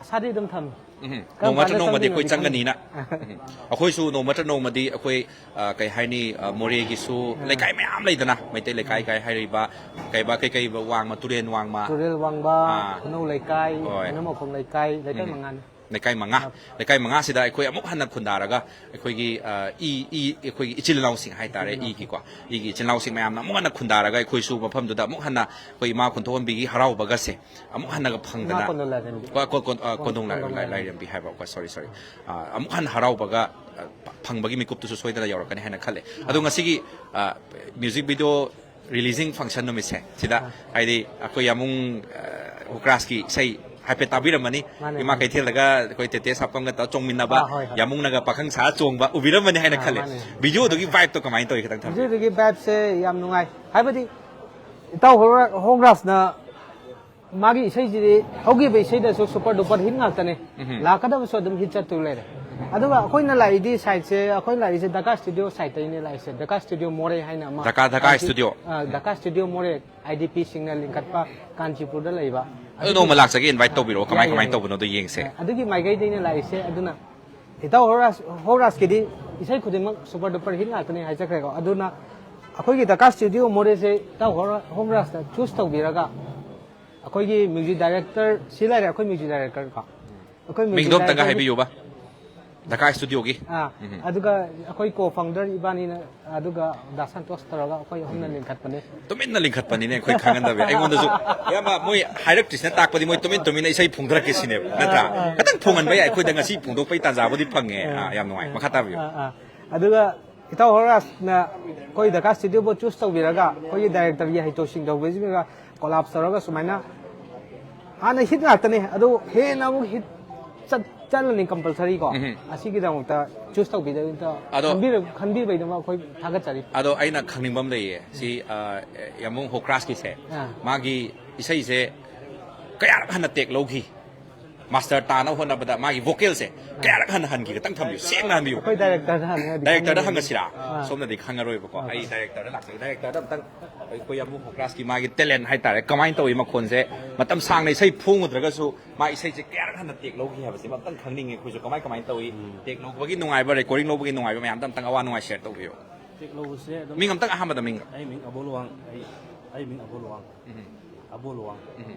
ꯑꯁꯥꯗꯤ ꯑꯗꯨꯝ ꯊꯝꯃꯤ꯫ ꯎꯝ꯫ ꯀꯔꯝ ꯅꯣꯡꯃ ꯅꯠꯇ꯭ꯔ ꯀꯥꯟꯗ ꯅꯣꯡꯃꯗꯤ ꯑꯩꯈꯣꯏ ꯆꯪꯗꯣꯏꯅꯣꯗꯤ ꯆꯪꯒꯅꯤꯅ꯫ ꯎꯝ꯫ ꯑꯩꯈꯣꯏꯁꯨ ꯅꯣꯡꯃ ꯅꯠꯇ꯭ꯔ ꯅꯣꯡꯃꯗꯤ ꯑꯩꯈꯣꯏ, ꯑ, ꯀꯩ ꯍꯥꯏꯅꯤ, ꯑ, ꯃꯣꯔꯦꯒꯤꯁꯨ ꯂꯩꯀꯥꯏ ꯃꯌꯥꯝ ꯂꯩꯗꯅ, ꯃꯩꯇꯩ ꯂꯩꯀꯥꯏ ꯀꯥꯏ ꯍꯥꯏꯔꯤꯕ, ꯀꯩꯕ, ꯀꯩ, ꯀꯩ, ꯋꯥꯡꯃ, ꯇꯨꯔꯦꯜ ꯋꯥꯡꯃ꯫ ꯇꯨꯔꯦꯜ ꯋꯥꯡꯕ, ꯑꯥ꯫ ꯈꯨꯅꯧ ꯂꯩꯀꯥꯏ, ꯍꯣꯏ꯫ ꯈꯨꯅꯧ ꯃꯈꯣꯡ ꯂꯩꯀꯥꯏ, ꯂꯩꯀꯥꯏ ꯎꯝ꯫ ꯃꯉꯥꯅꯤ꯫ ꯂꯩꯀꯥꯏ ꯃꯉꯥ꯫ ꯂꯩꯀꯥꯏ ꯃꯉꯥꯁꯤꯗ ꯑꯩꯈꯣꯏ ꯑꯃꯨꯛ ꯍꯟꯅ ꯈꯨꯟꯗꯥꯔꯒ ꯑꯩꯈꯣꯏꯒꯤ, ꯑ, ꯏ, ꯏ, ꯑꯩꯈꯣꯏꯒꯤ ꯏꯆꯤꯜ ꯏꯅꯥꯎꯁꯤꯡ ꯍꯥꯏꯇꯥꯔꯦ, ꯏꯒꯤꯀꯣ, ꯏꯒꯤ ꯏꯆꯤꯜ ꯏꯅꯥꯎꯁꯤꯡ ꯃꯌꯥꯝꯅ ꯑꯃꯨꯛ ꯍꯟꯅ ꯈꯨꯟꯗꯥꯔꯒ ꯑꯩꯈꯣꯏꯁꯨ ꯃꯐꯝꯗꯨꯗ ꯑꯃꯨꯛ ꯍꯟꯅ ꯑꯩꯈꯣꯏ ꯏꯃꯥ ꯈꯨꯟꯊꯣꯛꯍꯟꯕꯤꯒꯤ ꯍꯔꯥꯎꯕꯒꯁꯦ ꯑꯃꯨꯛ ꯍꯟꯅꯒ ꯐꯪꯗꯅ꯫ ꯏꯃꯥ ꯀꯣꯟꯗꯣꯡ ꯂꯥꯏꯔꯦꯝꯕꯤ꯫ ꯀꯣ-, ꯀꯣ-, ꯀꯣ-, ꯑ, ꯀꯣꯟꯗꯣꯡ ꯂꯥꯏ-, ꯀꯣꯟꯗꯣꯡ ꯂꯥꯏ-, ꯂꯥꯏꯔꯦꯝꯕꯤ꯫ ꯂꯥꯏꯔꯦꯝꯕꯤ ꯍꯥꯏꯕ, ꯀꯣ, sorry, sorry꯫ ꯑ, ꯑꯃꯨꯛ ꯍꯟꯅ ꯍꯔꯥꯎꯕꯒ, ꯑ, ꯐ-, ꯐꯪꯕꯒꯤ ꯃꯤꯀꯨꯞꯇꯨꯁꯨ ꯁꯣꯏꯗꯅ ꯌꯧꯔꯛꯀꯅꯤ ꯍꯥꯏꯅ ꯈꯜꯂꯦ꯫ ꯑꯗꯣ ꯉꯁꯤꯒꯤ, ꯑ, ꯃ꯭ꯌꯨꯖꯤꯛ ꯚꯤꯗꯤꯑꯣ ꯔꯤꯂꯤꯖꯤꯡ ꯐꯪꯁꯟ ꯅꯨꯃꯤꯠꯁꯦ ꯁꯤꯗ, ꯑꯥ꯫ ꯍꯥꯏꯗꯤ ꯑꯩꯈꯣꯏ ꯌꯥꯃꯨꯡ, ꯑ, ꯍꯨꯀ꯭ꯔꯥꯁꯀꯤ ꯏꯁꯩ ꯍꯥꯏꯐꯦꯠ ꯇꯥꯕꯤꯔꯝꯃꯅꯤ꯫ ꯃꯥꯅꯦ, ꯏꯃꯥ ꯃꯥꯅꯦ꯫ ꯀꯩꯊꯦꯜꯗꯒ ꯑꯩꯈꯣꯏ ꯇꯦꯇꯦ ꯁꯥꯄꯝꯒ ꯇꯧꯔ ꯆꯣꯡꯃꯤꯟꯅꯕ, ꯑꯥ, ꯍꯣꯏ, ꯍꯣꯏ꯫ ꯌꯥꯃꯨꯡꯅꯒ ꯄꯥꯈꯪ ꯁꯥꯔ ꯆꯣꯡꯕ ꯎꯕꯤꯔꯝꯃꯅꯤ ꯍꯥꯏꯅ ꯑꯥ, ꯈꯜꯂꯦ꯫ ꯃꯥꯅꯦ꯫ ꯚꯤꯗꯤꯑꯣꯗꯨꯒꯤ ꯚꯥꯏꯞꯇꯣ ꯀꯃꯥꯏꯅ ꯇꯧꯏ ꯈꯤꯇꯪ ꯊꯝꯕꯤꯌꯨ꯫ ꯍꯧꯖꯤꯛ ꯍꯧꯖꯤꯛꯀꯤ ꯚꯥꯏꯞꯁꯦ ꯌꯥꯝ ꯅꯨꯡꯉꯥꯏ꯫ ꯍꯥꯏꯕꯗꯤ ꯏꯇꯥꯎ ꯍꯣꯔ-, ꯍꯣꯡꯒ꯭ꯔꯥꯁꯅ ꯃꯥꯒꯤ ꯏꯁꯩꯁꯤꯗꯤ ꯍꯧꯈꯤꯕ ꯏꯁꯩꯗꯁꯨ ꯁꯨꯄꯔ ꯗꯨꯄꯔ ꯍꯤꯠ ꯉꯥꯛꯇꯅꯦ꯫ ꯎꯝ꯫ ꯂꯥꯛꯀꯗꯕꯁꯨ ꯑꯗꯨꯝ ꯍꯤꯠ ꯆꯠꯇꯨ ꯂꯩꯔꯦ꯫ ꯑꯗꯨꯒ ꯑꯩꯈꯣꯏꯅ ꯂꯥꯛꯏꯗꯤ ꯁꯥꯏꯠꯁꯦ, ꯑꯩꯈꯣꯏꯅ ꯂꯥꯛꯏꯁꯦ ꯗꯀꯥ ꯁ꯭ꯇꯨꯗꯤꯑꯣ ꯁꯥꯏꯠꯇꯒꯤꯅꯦ ꯂꯥꯛꯏꯁꯦ꯫ ꯗꯀꯥ ꯁ꯭ꯇꯨꯗꯤꯑꯣ ꯃꯣꯔꯦ ꯍꯥꯏꯅ ꯑꯃ꯫ ꯗꯀꯥ, ꯗꯀꯥ ꯀꯥꯟꯆꯤ-, ꯁ꯭ꯇꯨꯗꯤꯑꯣ꯫ ꯑ, ꯗꯀꯥ ꯁ꯭ꯇꯨꯗꯤꯑꯣ ꯃꯣꯔꯦ, ꯑꯥꯏ ꯗꯤ ꯄꯤꯁꯤꯡꯅ ꯂꯤꯡꯈꯠꯄ ꯀꯥꯟꯆꯤꯄꯨꯔꯗ ꯂꯩꯕ꯫ ꯑꯗꯨ ꯅꯣꯡꯃ ꯂꯥꯛꯆꯒꯦ, ꯏꯟꯚꯥꯏꯠ ꯇꯧꯕꯤꯔꯛꯑꯣ, ꯀꯃꯥꯏ, ꯌꯥꯏ, ꯀꯃꯥꯏ ꯌꯥꯏ꯫ ꯇꯧꯕꯅꯣꯗꯣ ꯌꯦꯡꯁꯦ꯫ ꯑ, ꯑꯗꯨꯒꯤ ꯃꯥꯏꯀꯩꯗꯩꯅ ꯂꯥꯛꯏꯁꯦ꯫ ꯑꯗꯨꯅ ꯏꯇꯥꯎ ꯍꯣꯔꯥꯁ-, ꯍꯣꯔꯥꯁꯀꯤꯗꯤ ꯏꯁꯩ ꯈꯨꯗꯤꯡꯃꯛ ꯁꯨꯄꯔ ꯗꯨꯄꯔ ꯍꯤꯠ ꯉꯥꯛꯇꯅꯦ ꯍꯥꯏꯖꯈ꯭ꯔꯦꯀꯣ꯫ ꯑꯗꯨꯅ ꯑꯩꯈꯣꯏꯒꯤ ꯗꯀꯥ ꯁ꯭ꯇꯨꯗꯤꯑꯣ ꯃꯣꯔꯦꯁꯦ ꯏꯇꯥꯎ ꯍꯣꯔ-, ꯍꯣꯝ ꯔꯥꯖꯅ ꯆꯨꯁ ꯇꯧꯕꯤꯔꯒ ꯑꯩꯈꯣꯏꯒꯤ ꯃ꯭ꯌꯨꯖꯤꯛ ꯗꯥꯏꯔꯦꯛꯇꯔ ꯁꯤ ꯂꯩꯔꯦ, ꯑꯩꯈꯣꯏ ꯃ꯭ꯌꯨꯖꯤꯛ ꯗꯥꯏꯔꯦꯛꯇꯔ ꯀꯣ꯫ ꯑꯩꯈꯣꯏ ꯃ꯭ꯌꯨꯖꯤꯛ ꯃꯤꯡꯗꯣ ꯑꯝꯇꯒ ꯗꯥꯏꯔꯦꯛꯇꯔ ꯍꯥꯏꯕꯤꯌꯨꯕ, ꯗꯀꯥ ꯁ꯭ꯇꯨꯗꯤꯑꯣꯒꯤ꯫ ꯑꯥ, ꯎꯝ꯫ ꯑꯗꯨꯒ ꯑꯩꯈꯣꯏ ꯀꯣ ꯐꯥꯎꯟꯗꯔ ꯏꯕꯥꯅꯤꯅ, ꯑꯗꯨꯒ ꯗꯥ ꯁꯟꯇꯣꯁ ꯇꯧꯔꯒ ꯑꯩꯈꯣꯏ ꯑꯍꯨꯝꯅ ꯂꯤꯡꯈꯠꯄꯅꯦ꯫ ꯇꯨꯃꯤꯟꯅ ꯂꯤꯡꯈꯠꯄꯅꯤꯅꯦ ꯑꯩꯈꯣꯏ ꯈꯪꯍꯟꯗꯕꯤ꯫ ꯑꯩꯉꯣꯟꯗꯁꯨ, "ꯏꯌꯥꯝꯕ, ꯃꯣꯏ ꯍꯥꯏꯔꯛꯇ꯭ꯔꯤꯁꯤꯅ ꯇꯥꯛꯄꯗꯤ ꯃꯣꯏ ꯇꯨꯃꯤꯟ ꯇꯨꯃꯤꯟꯅ ꯏꯁꯩ ꯐꯣꯡꯊꯔꯛꯀꯦ ꯁꯤꯅꯦꯕ, ꯅꯠꯇ꯭ꯔꯥ?" ꯑꯥ, ꯑꯥ꯫ ꯈꯤꯇꯪ ꯐꯣꯡꯍꯟꯕ ꯌꯥꯏ, ꯑꯩꯈꯣꯏꯗ ꯉꯁꯤ ꯐꯣꯡꯗꯣꯛꯄꯩ ꯇꯥꯟꯖꯥꯕꯨꯗꯤ ꯐꯪꯉꯦ꯫ ꯑꯥ, ꯌꯥꯝ ꯅꯨꯡꯉꯥꯏ꯫ ꯃꯈꯥ ꯇꯥꯕꯤꯌꯨ꯫ ꯑꯥ, ꯑꯥ꯫ ꯑꯗꯨꯒ ꯏꯇꯥꯎ ꯍꯣꯔꯥꯁꯅ ꯑꯩꯈꯣꯏ ꯗꯀꯥ ꯁ꯭ꯇꯨꯗꯤꯑꯣꯕꯨ ꯆꯨꯁ ꯇꯧꯕꯤꯔꯒ ꯑꯩꯈꯣꯏꯒꯤ ꯗꯥꯏꯔꯦꯛꯇꯔꯒꯤ ꯍꯩꯊꯣꯏ ꯁꯤꯡꯊꯣꯏꯕꯁꯤꯡꯒ ꯀꯣꯂꯥꯞ ꯇꯧꯔꯒ ꯁꯨꯃꯥꯏꯅ ꯍꯥꯟꯅ ꯍꯤꯠ ꯉꯥꯛꯇꯅꯦ, ꯑꯗꯨ ꯍꯦꯟꯅ ꯑꯃꯨꯛ ꯍꯤꯠ ꯆꯠ-, ꯆꯠꯂꯅꯤ ꯀꯝꯄꯜꯁꯔꯤ ꯀꯣ꯫ ꯎꯝ꯫ ꯑꯁꯤꯒꯤꯗꯃꯛꯇ ꯆꯨꯁ ꯇꯧꯕꯤꯗꯕ ꯑꯗꯣ ꯈꯟꯕꯤꯔ-, ꯈꯟꯕꯤꯕꯩꯗꯃꯛ ꯑꯩꯈꯣꯏ ꯊꯥꯒꯠꯆꯔꯤ꯫ ꯑꯗꯣ ꯑꯩꯅ ꯈꯪꯅꯤꯡꯕ ꯑꯃ ꯂꯩꯌꯦ꯫ ꯁꯤ, ꯑ, ꯌꯥꯃꯨꯡ ꯍꯣꯀ꯭ꯔꯥꯁꯀꯤꯁꯦ, ꯑꯥ꯫ ꯃꯥꯒꯤ ꯏꯁꯩꯁꯦ ꯀꯌꯥꯔꯛ ꯍꯟꯅ ꯇꯦꯛ ꯂꯧꯈꯤ? ꯃꯥꯁꯇꯔ ꯇꯥꯅꯕ ꯍꯣꯠꯅꯕꯗ ꯃꯥꯒꯤ ꯚꯣꯀꯦꯜꯁꯦ ꯀꯌꯥꯔꯛ ꯍꯟꯅ ꯍꯟꯈꯤꯒꯦ ꯇꯪ ꯊꯝꯕꯤꯌꯨ, ꯁꯦꯡꯅ ꯍꯟꯕꯤꯌꯨ꯫ ꯑꯩꯈꯣꯏ ꯗꯥꯏꯔꯦꯛꯇꯔꯗ ꯍꯪꯉꯗꯤ ꯗꯥꯏꯔꯦꯛꯇꯔꯗ ꯈꯪꯒꯅꯤ꯫ ꯍꯪꯉꯁꯤꯔꯥ? ꯑꯥ꯫ ꯁꯣꯝꯅꯗꯤ ꯈꯪꯉꯔꯣꯏꯕꯀꯣ꯫ ꯑꯩ ꯗꯥꯏꯔꯦꯛꯇꯔꯗ ꯂꯥꯛꯆꯒꯦ꯫ ꯗꯥꯏꯔꯦꯛꯇꯔꯗ ꯑꯝꯇꯪ ꯑꯩꯈꯣꯏ ꯌꯥꯝꯕꯨꯡ ꯈꯣꯀ꯭ꯔꯥꯁꯀꯤ ꯃꯥꯒꯤ ꯇꯦꯂꯦꯟ ꯍꯥꯏꯇꯥꯔꯦ, ꯀꯃꯥꯏꯅ ꯇꯧꯏ, ꯃꯈꯣꯟꯁꯦ ꯃꯇꯝ ꯁꯥꯡꯅ ꯏꯁꯩ ꯐꯣꯡꯉꯨꯗ꯭ꯔꯒꯁꯨ ꯃꯥ ꯏꯁꯩꯁꯦ ꯀꯌꯥꯔꯛ ꯍꯟꯅ ꯇꯦꯛ ꯂꯧꯈꯤ ꯍꯥꯏꯕꯁꯤꯃ ꯑꯝꯇꯪ ꯈꯪꯅꯤꯡꯉꯦ ꯑꯩꯈꯣꯏꯁꯨ꯫ ꯀꯃꯥꯏ ꯀꯃꯥꯏꯅ ꯇꯧꯏ, ꯇꯦꯛ ꯂꯧꯕꯒꯤ ꯅꯨꯡꯉꯥꯏꯕ, ꯔꯦꯀꯣꯔꯗꯤꯡ ꯂꯧꯕꯒꯤ ꯅꯨꯡꯉꯥꯏꯕ ꯃꯌꯥꯝꯗꯣ ꯑꯝꯇꯪ ꯑꯋꯥ ꯅꯨꯡꯉꯥꯏ ꯁꯤꯌꯔ ꯇꯧꯕꯤꯌꯨ꯫ ꯇꯦꯛ ꯂꯧꯕꯁꯦ ꯑꯗꯨꯝ ꯃꯤꯡ ꯑꯝꯇꯪ ꯑꯍꯥꯟꯕꯗ ꯃꯤꯡ ꯑꯩ ꯃꯤꯡ ꯑꯕꯣ ꯂꯨꯋꯥꯡ꯫ ꯑꯩ ꯑꯩ ꯃꯤꯡ ꯑꯕꯣ ꯂꯨꯋꯥꯡ꯫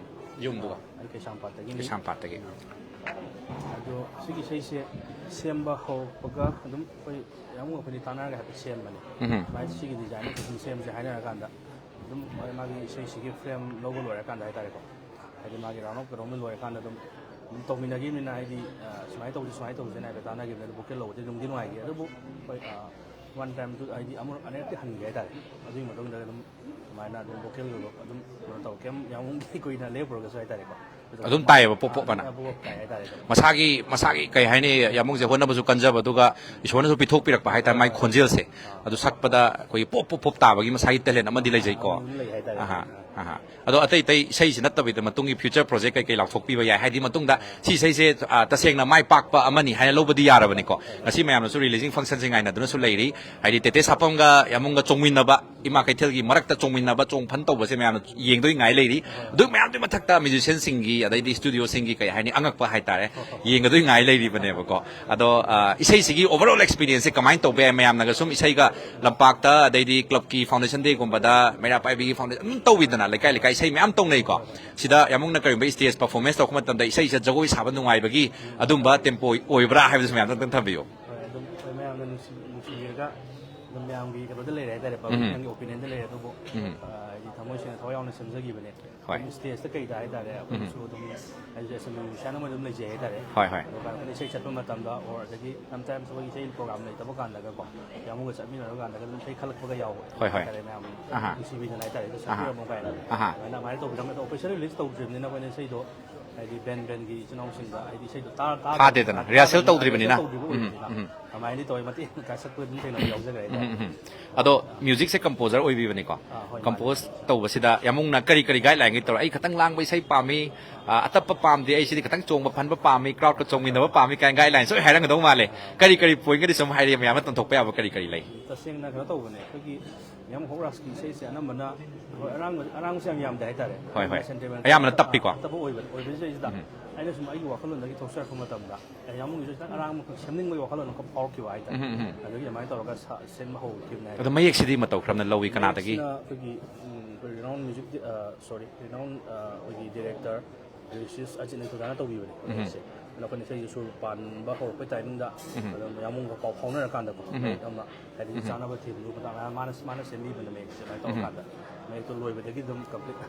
ꯌꯨꯝꯗꯨꯒ ꯑꯩ ꯀꯩꯁꯥꯝꯄꯥꯠꯇꯒꯤꯅꯤ꯫ ꯀꯩꯁꯥꯝꯄꯥꯠꯇꯒꯤ꯫ ꯑꯗꯣ ꯁꯤꯒꯤ ꯏꯁꯩꯁꯦ ꯁꯦꯝꯕ ꯍꯧꯔꯛꯄꯒ ꯑꯗꯨꯝ ꯑꯩꯈꯣꯏ ꯌꯥꯝ ꯑꯩꯈꯣꯏꯅꯤ ꯇꯥꯟꯅꯔꯒ ꯍꯥꯏꯐꯦꯠ ꯁꯦꯝꯕꯅꯦ꯫ ꯎꯝ꯫ ꯁꯨꯃꯥꯏꯅ ꯁꯤꯒꯤ ꯗꯤꯖꯥꯏꯟ ꯁꯨꯝ ꯁꯦꯝꯁꯦ ꯍꯥꯏꯅꯔꯀꯥꯟꯗ ꯑꯗꯨꯝ ꯃꯥꯒꯤ ꯏꯁꯩꯁꯤꯒꯤ ꯐ꯭ꯔꯦꯝ ꯂꯧꯕ ꯂꯣꯏꯔꯀꯥꯟꯗ ꯍꯥꯏꯇꯥꯔꯦꯀꯣ, ꯍꯥꯏꯗꯤ ꯃꯥꯒꯤ ꯔꯥꯎꯟ ꯑꯣꯐ ꯀꯩꯅꯣꯝꯃ ꯂꯣꯏꯔꯀꯥꯟꯗ ꯑꯗꯨꯝ ꯑꯗꯨꯝ ꯇꯧꯃꯤꯟꯅꯈꯤꯕꯅꯤꯅ, ꯍꯥꯏꯗꯤ ꯑ, ꯁꯨꯃꯥꯏꯅ ꯇꯧꯁꯤ ꯁꯨꯃꯥꯏꯅ ꯇꯧꯁꯤꯅ ꯍꯥꯏꯐꯦꯠ ꯇꯥꯟꯅꯈꯤꯕꯅꯤ꯫ ꯑꯗꯨ ꯚꯣꯀꯦꯜ ꯂꯧꯕꯗꯤ ꯅꯨꯡꯗꯤ ꯅꯨꯡꯉꯥꯏꯈꯤ꯫ ꯑꯗꯨꯕꯨ ꯍꯣꯏ, ꯋꯥꯟ ꯇꯥꯏꯝꯗꯨ ꯍꯥꯏꯗꯤ ꯑꯃꯨꯛ ꯑꯅꯤꯔꯛꯇꯤ ꯍꯟꯈꯤ ꯍꯥꯏꯇꯥꯔꯦ꯫ ꯑꯗꯨꯒꯤ ꯃꯇꯨꯡꯗ ꯑꯗꯨꯝ ꯑꯗꯨꯃꯥꯏꯅ ꯑꯗꯨꯝ ꯚꯣꯀꯦꯜꯗꯨ ꯑꯗꯨꯝ ꯀꯩꯅꯣ ꯇꯧ ꯀꯩꯝ ꯌꯥꯝ ꯀꯨꯏꯅ ꯂꯦꯞꯄꯨꯔꯒꯁꯨ ꯍꯥꯏꯇꯥꯔꯦꯀꯣ꯫ ꯑꯗꯨꯝ ꯇꯥꯏꯌꯦꯕ ꯄꯣꯞ ꯄꯣꯞ ꯑꯅ꯫ ꯑ, ꯄꯣꯞ ꯄꯣꯞ ꯇꯥꯏ ꯍꯥꯏꯇꯥꯔꯦ ꯑꯗꯨꯝ꯫ ꯃꯁꯥꯒꯤ ꯃꯁꯥꯒꯤ ꯀꯩ ꯍꯥꯏꯅꯤ, ꯌꯥꯝꯕꯨꯡꯁꯦ ꯍꯣꯠꯅꯕꯁꯨ ꯀꯟꯖꯕ, ꯑꯗꯨꯒ ꯏꯁꯣꯔꯅꯁꯨ ꯄꯤꯊꯣꯛꯄꯤꯔꯛꯄ ꯍꯥꯏꯇꯥꯔꯦ꯫ ꯃꯥꯒꯤ ꯈꯣꯟꯖꯦꯜꯁꯦ ꯑꯗꯨ ꯁꯛꯄꯗ ꯑꯩꯈꯣꯏꯒꯤ ꯄꯣꯞ ꯄꯣꯞ ꯄꯣꯞ ꯇꯥꯕꯒꯤ ꯃꯁꯥꯒꯤ ꯇꯦꯂꯦꯟ ꯑꯃꯗꯤ ꯂꯩꯖꯩꯀꯣ꯫ ꯑꯗꯨꯝ ꯂꯩ ꯍꯥꯏꯇꯥꯔꯦ꯫ ꯑꯍꯥ, ꯑꯍꯥ꯫ ꯑꯗꯣ ꯑꯇꯩ ꯑꯇꯩ ꯏꯁꯩꯁꯤ ꯅꯠꯇꯕꯤꯗ ꯃꯇꯨꯡꯒꯤ ꯐ꯭ꯌꯨꯆꯔ ꯄ꯭ꯔꯣꯖꯦꯛ ꯀꯩ ꯀꯩ ꯂꯥꯎꯊꯣꯛꯄꯤꯕ ꯌꯥꯏ? ꯍꯥꯏꯗꯤ ꯃꯇꯨꯡꯗ ꯁꯤ ꯏꯁꯩꯁꯦ, ꯑ, ꯇꯁꯦꯡꯅ ꯃꯥꯏ ꯄꯥꯛꯄ ꯑꯃꯅꯤ ꯍꯥꯏꯅ ꯂꯧꯕꯗꯤ ꯌꯥꯔꯕꯅꯤꯀꯣ꯫ ꯉꯁꯤ ꯃꯌꯥꯝꯅꯁꯨ ꯔꯤꯂꯤꯖꯤꯡ ꯐꯪꯁꯟꯁꯦ ꯉꯥꯏꯅꯗꯨꯅꯁꯨ ꯂꯩꯔꯤ꯫ ꯍꯥꯏꯗꯤ ꯇꯦꯇꯦ ꯁꯥꯄꯝꯒ ꯌꯥꯝꯕꯨꯡꯒ ꯆꯣꯡꯃꯤꯟꯅꯕ, ꯏꯃꯥ ꯀꯩꯊꯦꯜꯒꯤ ꯃꯔꯛꯇ ꯆꯣꯡꯃꯤꯟꯅꯕ, ꯆꯣꯡ ꯐꯟ ꯇꯧꯕꯁꯦ ꯃꯌꯥꯝꯅ ꯌꯦꯡꯗꯣꯏ ꯉꯥꯏ ꯂꯩꯔꯤ꯫ ꯑꯗꯨ ꯃꯌꯥꯝꯗꯨꯒꯤ ꯃꯊꯛꯇ ꯃ꯭ꯌꯨꯖꯤꯁꯤꯌꯥꯟꯁꯤꯡꯒꯤ, ꯑꯗꯩꯗꯤ ꯁ꯭ꯇꯨꯗꯤꯑꯣꯁꯤꯡꯒꯤ ꯀꯩ ꯍꯥꯏꯅꯤ, ꯑꯉꯛꯄ ꯍꯥꯏꯇꯥꯔꯦ, ꯌꯦꯡꯒꯗꯣꯏ ꯉꯥꯏ ꯂꯩꯔꯤꯕꯅꯦꯕꯀꯣ꯫ ꯑꯗꯣ, ꯑ, ꯏꯁꯩꯁꯤꯒꯤ ꯑꯣꯚꯔꯑꯣꯜ ꯑꯦꯛꯁꯄꯤꯔꯤꯌꯦꯟꯁꯁꯦ ꯀꯃꯥꯏꯅ ꯇꯧꯕ ꯌꯥꯏ? ꯃꯌꯥꯝꯅꯒ ꯁꯨꯝ ꯏꯁꯩꯒ ꯂꯝꯄꯥꯛꯇ, ꯑꯗꯩꯗꯤ ꯀ꯭ꯂꯕꯀꯤ ꯐꯥꯎꯟꯗꯦꯁꯟ ꯗꯦꯒꯨꯝꯕꯗ, ꯃꯩꯔꯥ ꯄꯥꯏꯕꯤꯒꯤ ꯐꯥꯎꯟꯗꯦꯁꯟ ꯑꯗꯨꯝ ꯇꯧꯋꯤꯗꯅ, ꯂꯩꯀꯥꯏ ꯂꯩꯀꯥꯏ ꯏꯁꯩ ꯃꯌꯥꯝ ꯇꯧꯅꯩꯀꯣ꯫ ꯁꯤꯗ ꯌꯥꯝꯕꯨꯡꯅ ꯀꯔꯤꯒꯨꯝꯕ ꯁ꯭ꯇꯦꯖ ꯄꯔꯐꯣꯔꯃꯦꯟꯁ ꯇꯧꯔꯛꯄ ꯃꯇꯝꯗ ꯏꯁꯩꯁꯦ ꯖꯒꯣꯏ ꯁꯥꯕ ꯅꯨꯡꯉꯥꯏꯕꯒꯤ ꯑꯗꯨꯝꯕ ꯇꯦꯝꯄꯣ ꯑꯣꯏꯕ꯭ꯔꯥ ꯍꯥꯏꯕꯗꯨꯁꯨ ꯃꯌꯥꯝꯗ ꯑꯝꯇꯪ ꯊꯝꯕꯤꯌꯨ꯫ ꯍꯣꯏ, ꯑꯗꯨꯝ ꯑꯩꯈꯣꯏ ꯃꯌꯥꯝꯅ ꯅꯨꯡꯁꯤ ꯅꯨꯡꯁꯤꯕꯤꯔꯒ ꯑꯗꯨꯝ ꯃꯌꯥꯝꯒꯤ ꯀꯩꯅꯣꯗ ꯂꯩꯔꯦ ꯍꯥꯏꯇꯥꯔꯦ, ꯄꯕ꯭ꯂꯤꯛ ꯃꯌꯥꯝꯒꯤ ꯑꯣꯄꯤꯅꯤꯌꯟꯗ ꯂꯩꯔꯦ꯫ ꯑꯗꯨꯕꯨ ꯑ, ꯍꯥꯏꯗꯤ ꯊꯃꯣꯏ ꯁꯦꯡꯅ ꯊꯋꯥꯏ ꯌꯥꯎꯅ ꯁꯦꯝꯖꯈꯤꯕꯅꯦ꯫ ꯍꯣꯏ꯫ ꯑꯗꯨꯝ ꯁ꯭ꯇꯦꯖꯇ ꯀꯩꯗ ꯍꯥꯏꯇꯥꯔꯦ, ꯑꯩꯈꯣꯏꯅꯁꯨ ꯑꯗꯨꯝ ꯍꯥꯏꯗꯤ ꯑꯦꯁ ꯑꯦ ꯃ꯭ꯌꯨꯖꯤꯁꯤꯌꯥꯟ ꯑꯃ ꯑꯗꯨꯝ ꯂꯩꯖꯩ ꯍꯥꯏꯇꯥꯔꯦ꯫ ꯍꯣꯏ, ꯍꯣꯏ꯫ ꯑꯗꯨꯒ ꯑꯩꯈꯣꯏꯅ ꯏꯁꯩ ꯆꯠꯄ ꯃꯇꯝꯗ ꯑꯣꯔ ꯑꯗꯒꯤ ꯁꯝꯇꯥꯏꯝꯁ ꯑꯩꯈꯣꯏꯒꯤ ꯏꯁꯩ ꯄ꯭ꯔꯣꯒ꯭ꯔꯥꯝ ꯂꯩꯇꯕ ꯀꯥꯟꯗꯒꯀꯣ, ꯌꯥꯝꯕꯨꯡꯒ ꯆꯠꯃꯤꯟꯅꯔ ꯀꯥꯟꯗꯒ ꯑꯗꯨꯝ ꯏꯁꯩ ꯈꯜꯂꯛꯄꯒ ꯌꯥꯎꯕ ꯍꯣꯏ, ꯍꯣꯏ꯫ ꯍꯥꯏꯇꯥꯔꯦ꯫ ꯃꯌꯥꯝ ꯑꯍꯥ꯫ ꯅꯨꯡꯁꯤꯕꯤꯗꯅ ꯍꯥꯏꯇꯥꯔꯦ꯫ ꯑꯗꯨ ꯑꯍꯥ꯫ ꯁꯛꯄꯤꯔꯝꯃꯣ ꯀꯥꯏꯅ ꯑꯍꯥ꯫ ꯑꯗꯨꯃꯥꯏꯅ ꯑꯗꯨꯃꯥꯏꯅ ꯇꯧꯕꯤꯔꯝꯃꯦ꯫ ꯑꯗꯣ ꯑꯣꯐꯤꯁꯤꯌꯦꯜ ꯔꯤꯂꯤꯁ ꯇꯧꯗ꯭ꯔꯤꯕꯅꯤꯅ ꯑꯩꯈꯣꯏꯅ ꯏꯁꯩꯗꯣ ꯍꯥꯏꯗꯤ ꯕꯦꯟ ꯕꯦꯟꯒꯤ ꯏꯆꯤꯟ ꯏꯅꯥꯎꯁꯤꯡꯗ ꯍꯥꯏꯗꯤ ꯏꯁꯩꯗꯣ ꯇꯥ- ꯇꯥ- ꯊꯥꯗꯦꯗꯅ, ꯔꯤꯍꯔꯁꯦꯜ ꯇꯧꯗ꯭ꯔꯤꯕꯅꯤꯅ꯫ ꯇꯧꯗ꯭ꯔꯤꯕ ꯎꯝ, ꯑꯣꯏꯕꯅꯤꯅ꯫ ꯎꯝ꯫ ꯀꯃꯥꯏꯅꯗꯤ ꯇꯧꯋꯤ, ꯃꯇꯦꯛ ꯈꯔ ꯁꯛꯄ ꯑꯗꯨꯝ ꯊꯦꯡꯅꯕ ꯌꯥꯎꯖꯈ꯭ꯔꯦ ꯍꯥꯏꯇꯥꯔꯦ꯫ ꯎꯝ, ꯎꯝ꯫ ꯑꯗꯣ ꯃ꯭ꯌꯨꯖꯤꯛꯁꯦ ꯀꯝꯄꯣꯖꯔ ꯑꯣꯏꯕꯤꯕꯅꯤꯀꯣ꯫ ꯑꯥ, ꯍꯣꯏ, ꯃꯥꯅꯦ꯫ ꯀꯝꯄꯣꯖ ꯇꯧꯕꯁꯤꯗ ꯌꯥꯝꯕꯨꯡꯅ ꯀꯔꯤ ꯀꯔꯤ ꯒꯥꯏꯗꯂꯥꯏꯟꯒ ꯇꯧꯔ? "ꯑꯩ ꯈꯇꯪ ꯂꯥꯡꯕ ꯏꯁꯩ ꯄꯥꯝꯃꯤ, ꯑ, ꯑꯇꯞꯄ ꯄꯥꯝꯗꯦ, ꯑꯩ ꯁꯤꯗꯤ ꯈꯇꯪ ꯆꯣꯡꯕ ꯐꯟꯕ ꯄꯥꯝꯃꯤ, ꯀ꯭ꯔꯥꯎꯗꯀ ꯆꯣꯡꯃꯤꯟꯅꯕ ꯄꯥꯝꯃꯤ" ꯀꯥꯏꯅ ꯒꯥꯏꯗꯂꯥꯏꯟꯁꯨ ꯂꯣꯏ ꯍꯥꯏꯔꯝꯒꯗꯧ ꯃꯥꯜꯂꯦ꯫ ꯀꯔꯤ ꯀꯔꯤ ꯄꯣꯏꯟꯒꯗꯤ ꯁꯨꯝ ꯍꯥꯏꯔꯤ, ꯃꯌꯥꯝꯅ ꯇꯝꯊꯣꯛꯄ ꯌꯥꯕ ꯀꯔꯤ ꯀꯔꯤ ꯂꯩ? ꯇꯁꯦꯡꯅ ꯀꯩꯅꯣ ꯇꯧꯕꯅꯦ, ꯑꯩꯈꯣꯏꯒꯤ ꯃꯌꯥꯝ ꯍꯣꯛ ꯔꯥꯁꯀꯤ ꯏꯁꯩꯁꯦ ꯑꯅꯝꯕꯅ, ꯍꯣꯏ, ꯑꯔꯥꯡꯕ, ꯑꯔꯥꯡꯕꯁꯦ ꯌꯥꯝ ꯌꯥꯝꯗꯦ ꯍꯥꯏꯇꯥꯔꯦ꯫ ꯍꯣꯏ, ꯍꯣꯏ꯫ Sentimental ꯑꯌꯥꯝꯕꯅ ꯑꯣꯏꯕ, ꯇꯞꯄꯤꯀꯣ? ꯇꯞꯄ ꯑꯣꯏꯕ, ꯑꯣꯏꯕꯁꯤꯗꯩꯁꯤꯗ ꯑꯩꯅ ꯁꯨꯝ ꯑꯩꯒꯤ ꯋꯥꯈꯜꯂꯣꯟꯗꯒꯤ ꯊꯣꯛꯆꯔꯛꯄ ꯃꯇꯝꯗ, ꯑꯦ, ꯌꯥꯝꯕꯨꯡꯒꯤꯁꯨ ꯈꯤꯇꯪ ꯑꯔꯥꯡꯕ, ꯁꯦꯝꯅꯤꯡꯕꯒꯤ ꯋꯥꯈꯜꯂꯣꯟ ꯑꯃꯈꯛ ꯐꯥꯎꯔꯛꯈꯤꯕ ꯍꯥꯏꯇꯥꯔꯦ꯫ ꯎꯝ, ꯎꯝ, ꯎꯝ꯫ ꯑꯗꯨꯒꯤ ꯑꯗꯨꯃꯥꯏꯅ ꯇꯧꯔꯒ ꯁꯥ-, ꯁꯦꯝꯕ ꯍꯧꯈꯤꯕꯅꯦ ꯑꯗꯣ ꯍꯥꯏꯇꯥꯔꯦ꯫ ꯃꯌꯦꯛꯁꯤꯗꯤ ꯃꯇꯧ ꯀꯔꯝꯅ ꯂꯧꯏ, ꯀꯅꯥꯗꯒꯤ? ꯃꯌꯦꯛꯁꯤꯅ ꯑꯩꯈꯣꯏꯒꯤ, ꯎꯝ, ꯑꯩꯈꯣꯏ renowned music, ꯑ, sorry, renowned, ꯑ, ꯑꯩꯈꯣꯏꯒꯤ director ꯂꯤꯔꯤꯁꯤꯁ ꯑꯖꯤꯠ ꯅꯤꯡꯊꯧꯖꯥꯅ ꯇꯧꯕꯤꯕꯅꯦ ꯃꯌꯦꯛꯁꯦ꯫ ꯑꯗꯣ ꯑꯩꯈꯣꯏꯅ ꯏꯁꯩꯁꯦ ꯁꯨꯔ ꯄꯥꯟꯕ ꯍꯧꯔꯛꯄꯩ ꯇꯥꯏꯃꯤꯡꯗ ꯑꯗꯨꯝ ꯌꯥꯝꯕꯨꯡꯒ ꯄꯥꯎ ꯐꯥꯎꯅꯔꯀꯥꯟꯗꯀꯣ, ꯃꯌꯦꯛ ꯑꯃ ꯍꯥꯏꯗꯤ ꯆꯥꯅꯕ ꯊꯤꯝꯗꯨ ꯃꯇꯥꯡ ꯃꯥꯅ, ꯃꯥꯅ ꯁꯦꯝꯕꯤꯕꯅꯦ ꯃꯌꯦꯛꯁꯦ꯫ ꯑꯗꯨꯃꯥꯏꯅ ꯇꯧꯔꯀꯥꯟꯗ ꯃꯌꯦꯛꯇꯣ ꯂꯣꯏꯕꯗꯒꯤ ꯑꯗꯨꯝ complete꯫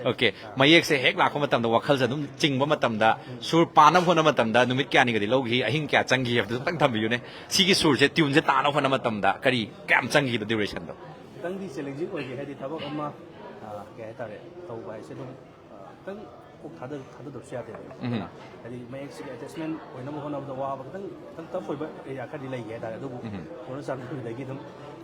ꯑꯣꯀꯦ, ꯃꯌꯦꯛꯁꯦ ꯍꯦꯛ ꯂꯥꯛꯄ ꯃꯇꯝꯗ ꯋꯥꯈꯜꯁꯦ ꯑꯗꯨꯝ ꯆꯤꯡꯕ ꯃꯇꯝꯗ, ꯁꯨꯔ ꯄꯥꯟꯅꯕ ꯍꯣꯠꯅꯕ ꯃꯇꯝꯗ ꯅꯨꯃꯤꯠ ꯀꯌꯥꯅꯤꯒꯗꯤ ꯂꯧꯈꯤ, ꯑꯍꯤꯡ ꯀꯌꯥ ꯆꯪꯈꯤ ꯍꯥꯏꯕꯗꯨ ꯑꯝꯇꯪ ꯊꯝꯕꯤꯌꯨꯅꯦ꯫ ꯁꯤꯒꯤ ꯁꯨꯔꯁꯦ, ꯇ꯭ꯌꯨꯟꯁꯦ ꯇꯥꯅꯕ ꯍꯣꯠꯅꯕ ꯃꯇꯝꯗ ꯀꯔꯤ, ꯀꯌꯥꯝ ꯆꯪꯈꯤꯕ ꯗ꯭ꯌꯨꯔꯦꯁꯟꯗꯣ? ꯈꯤꯇꯪꯗꯤ ꯆꯦꯂꯦꯟꯖꯤꯡ ꯑꯣꯏꯈꯤ, ꯍꯥꯏꯗꯤ ꯊꯕꯛ ꯑꯃ, ꯑ, ꯀꯩ ꯍꯥꯏꯇꯥꯔꯦ, ꯇꯧꯕ ꯍꯥꯏꯁꯦ ꯑꯗꯨꯝ, ꯑ, ꯈꯤꯇꯪ ꯀꯣꯛ ꯊꯥꯗ-, ꯊꯥꯗꯗꯕꯁꯨ ꯌꯥꯗꯦꯕ꯫ ꯑꯗꯨꯅ ꯍꯥꯏꯗꯤ ꯃꯌꯦꯛꯁꯤꯒꯤ ꯑꯦꯇꯦꯆꯃꯦꯟ ꯑꯣꯏꯅꯕ ꯍꯣꯠꯅꯕꯗ ꯋꯥꯕ ꯈꯤꯇꯪ, ꯈꯤꯇꯪ ꯇꯐ ꯑꯣꯏꯕ ꯑꯦꯔꯤꯌꯥ ꯈꯔꯗꯤ ꯂꯩꯒꯦ ꯍꯥꯏꯇꯥꯔꯦ꯫ ꯑꯗꯨꯕꯨ ꯀꯣꯟꯅ ꯆꯥꯟꯕꯤꯕꯗꯒꯤ ꯑꯗꯨꯝ,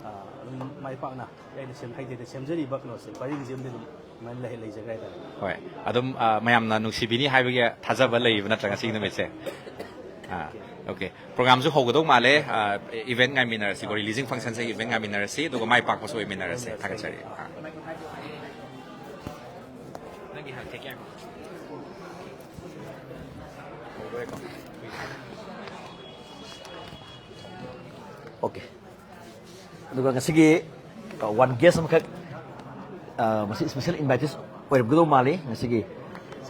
ꯑ, ꯑꯗꯨꯝ ꯃꯥꯏ ꯄꯥꯛꯅ ꯑꯩꯅ ꯁꯦꯝ-, ꯍꯩꯇꯦ ꯍꯩꯇꯦ ꯁꯦꯝꯖꯔꯤꯕ ꯀꯩꯅꯣꯁꯦ, ꯄꯔꯤꯡꯁꯦ ꯑꯃꯗꯤ ꯑꯗꯨꯝ ꯑꯗꯨꯃꯥꯏꯅ ꯂꯩ-, ꯂꯩꯖꯈ꯭ꯔꯦ ꯍꯥꯏꯇꯥꯔꯦ꯫ ꯍꯣꯏ, ꯑꯗꯨꯝ, ꯑ, ꯃꯌꯥꯝꯅ ꯅꯨꯡꯁꯤꯕꯤꯅꯤ ꯍꯥꯏꯕꯒꯤ ꯊꯥꯖꯕ ꯂꯩꯕ ꯅꯠꯇ꯭ꯔꯥ ꯉꯁꯤꯒꯤ ꯅꯨꯃꯤꯠꯁꯦ? ꯑꯥ, ꯑꯣꯀꯦ꯫ ꯄ꯭ꯔꯣꯒꯥꯝꯁꯨ ꯍꯧꯒꯗꯧ ꯃꯥꯜꯂꯦ꯫ ꯑ, ꯏꯚꯦꯟ ꯉꯥꯏꯃꯤꯟꯅꯔꯁꯤꯀꯣ, ꯔꯤꯂꯤꯖꯤꯡ ꯐꯪꯁꯟꯁꯦ ꯏꯚꯦꯟ ꯉꯥꯏꯃꯤꯟꯅꯔꯁꯤ, ꯑꯗꯨꯒ ꯃꯥꯏ ꯄꯥꯛꯄꯁꯨ ꯑꯣꯏꯃꯤꯟꯅꯔꯁꯦ꯫ ꯊꯥꯒꯠꯆꯔꯤ꯫ ꯑꯥ꯫ ꯑꯣꯀꯦ꯫ ꯑꯗꯨꯒ ꯉꯁꯤꯒꯤ, ꯑ, ꯋꯥꯟ ꯒꯦꯁ ꯑꯃꯈꯛ, ꯑ, ꯃꯁꯤ ꯁ꯭ꯄꯦꯁꯦꯜ ꯏꯟꯚꯥꯏꯇꯦꯁ ꯑꯣꯏꯔꯝꯒꯗꯧ ꯃꯥꯜꯂꯤ ꯉꯁꯤꯒꯤ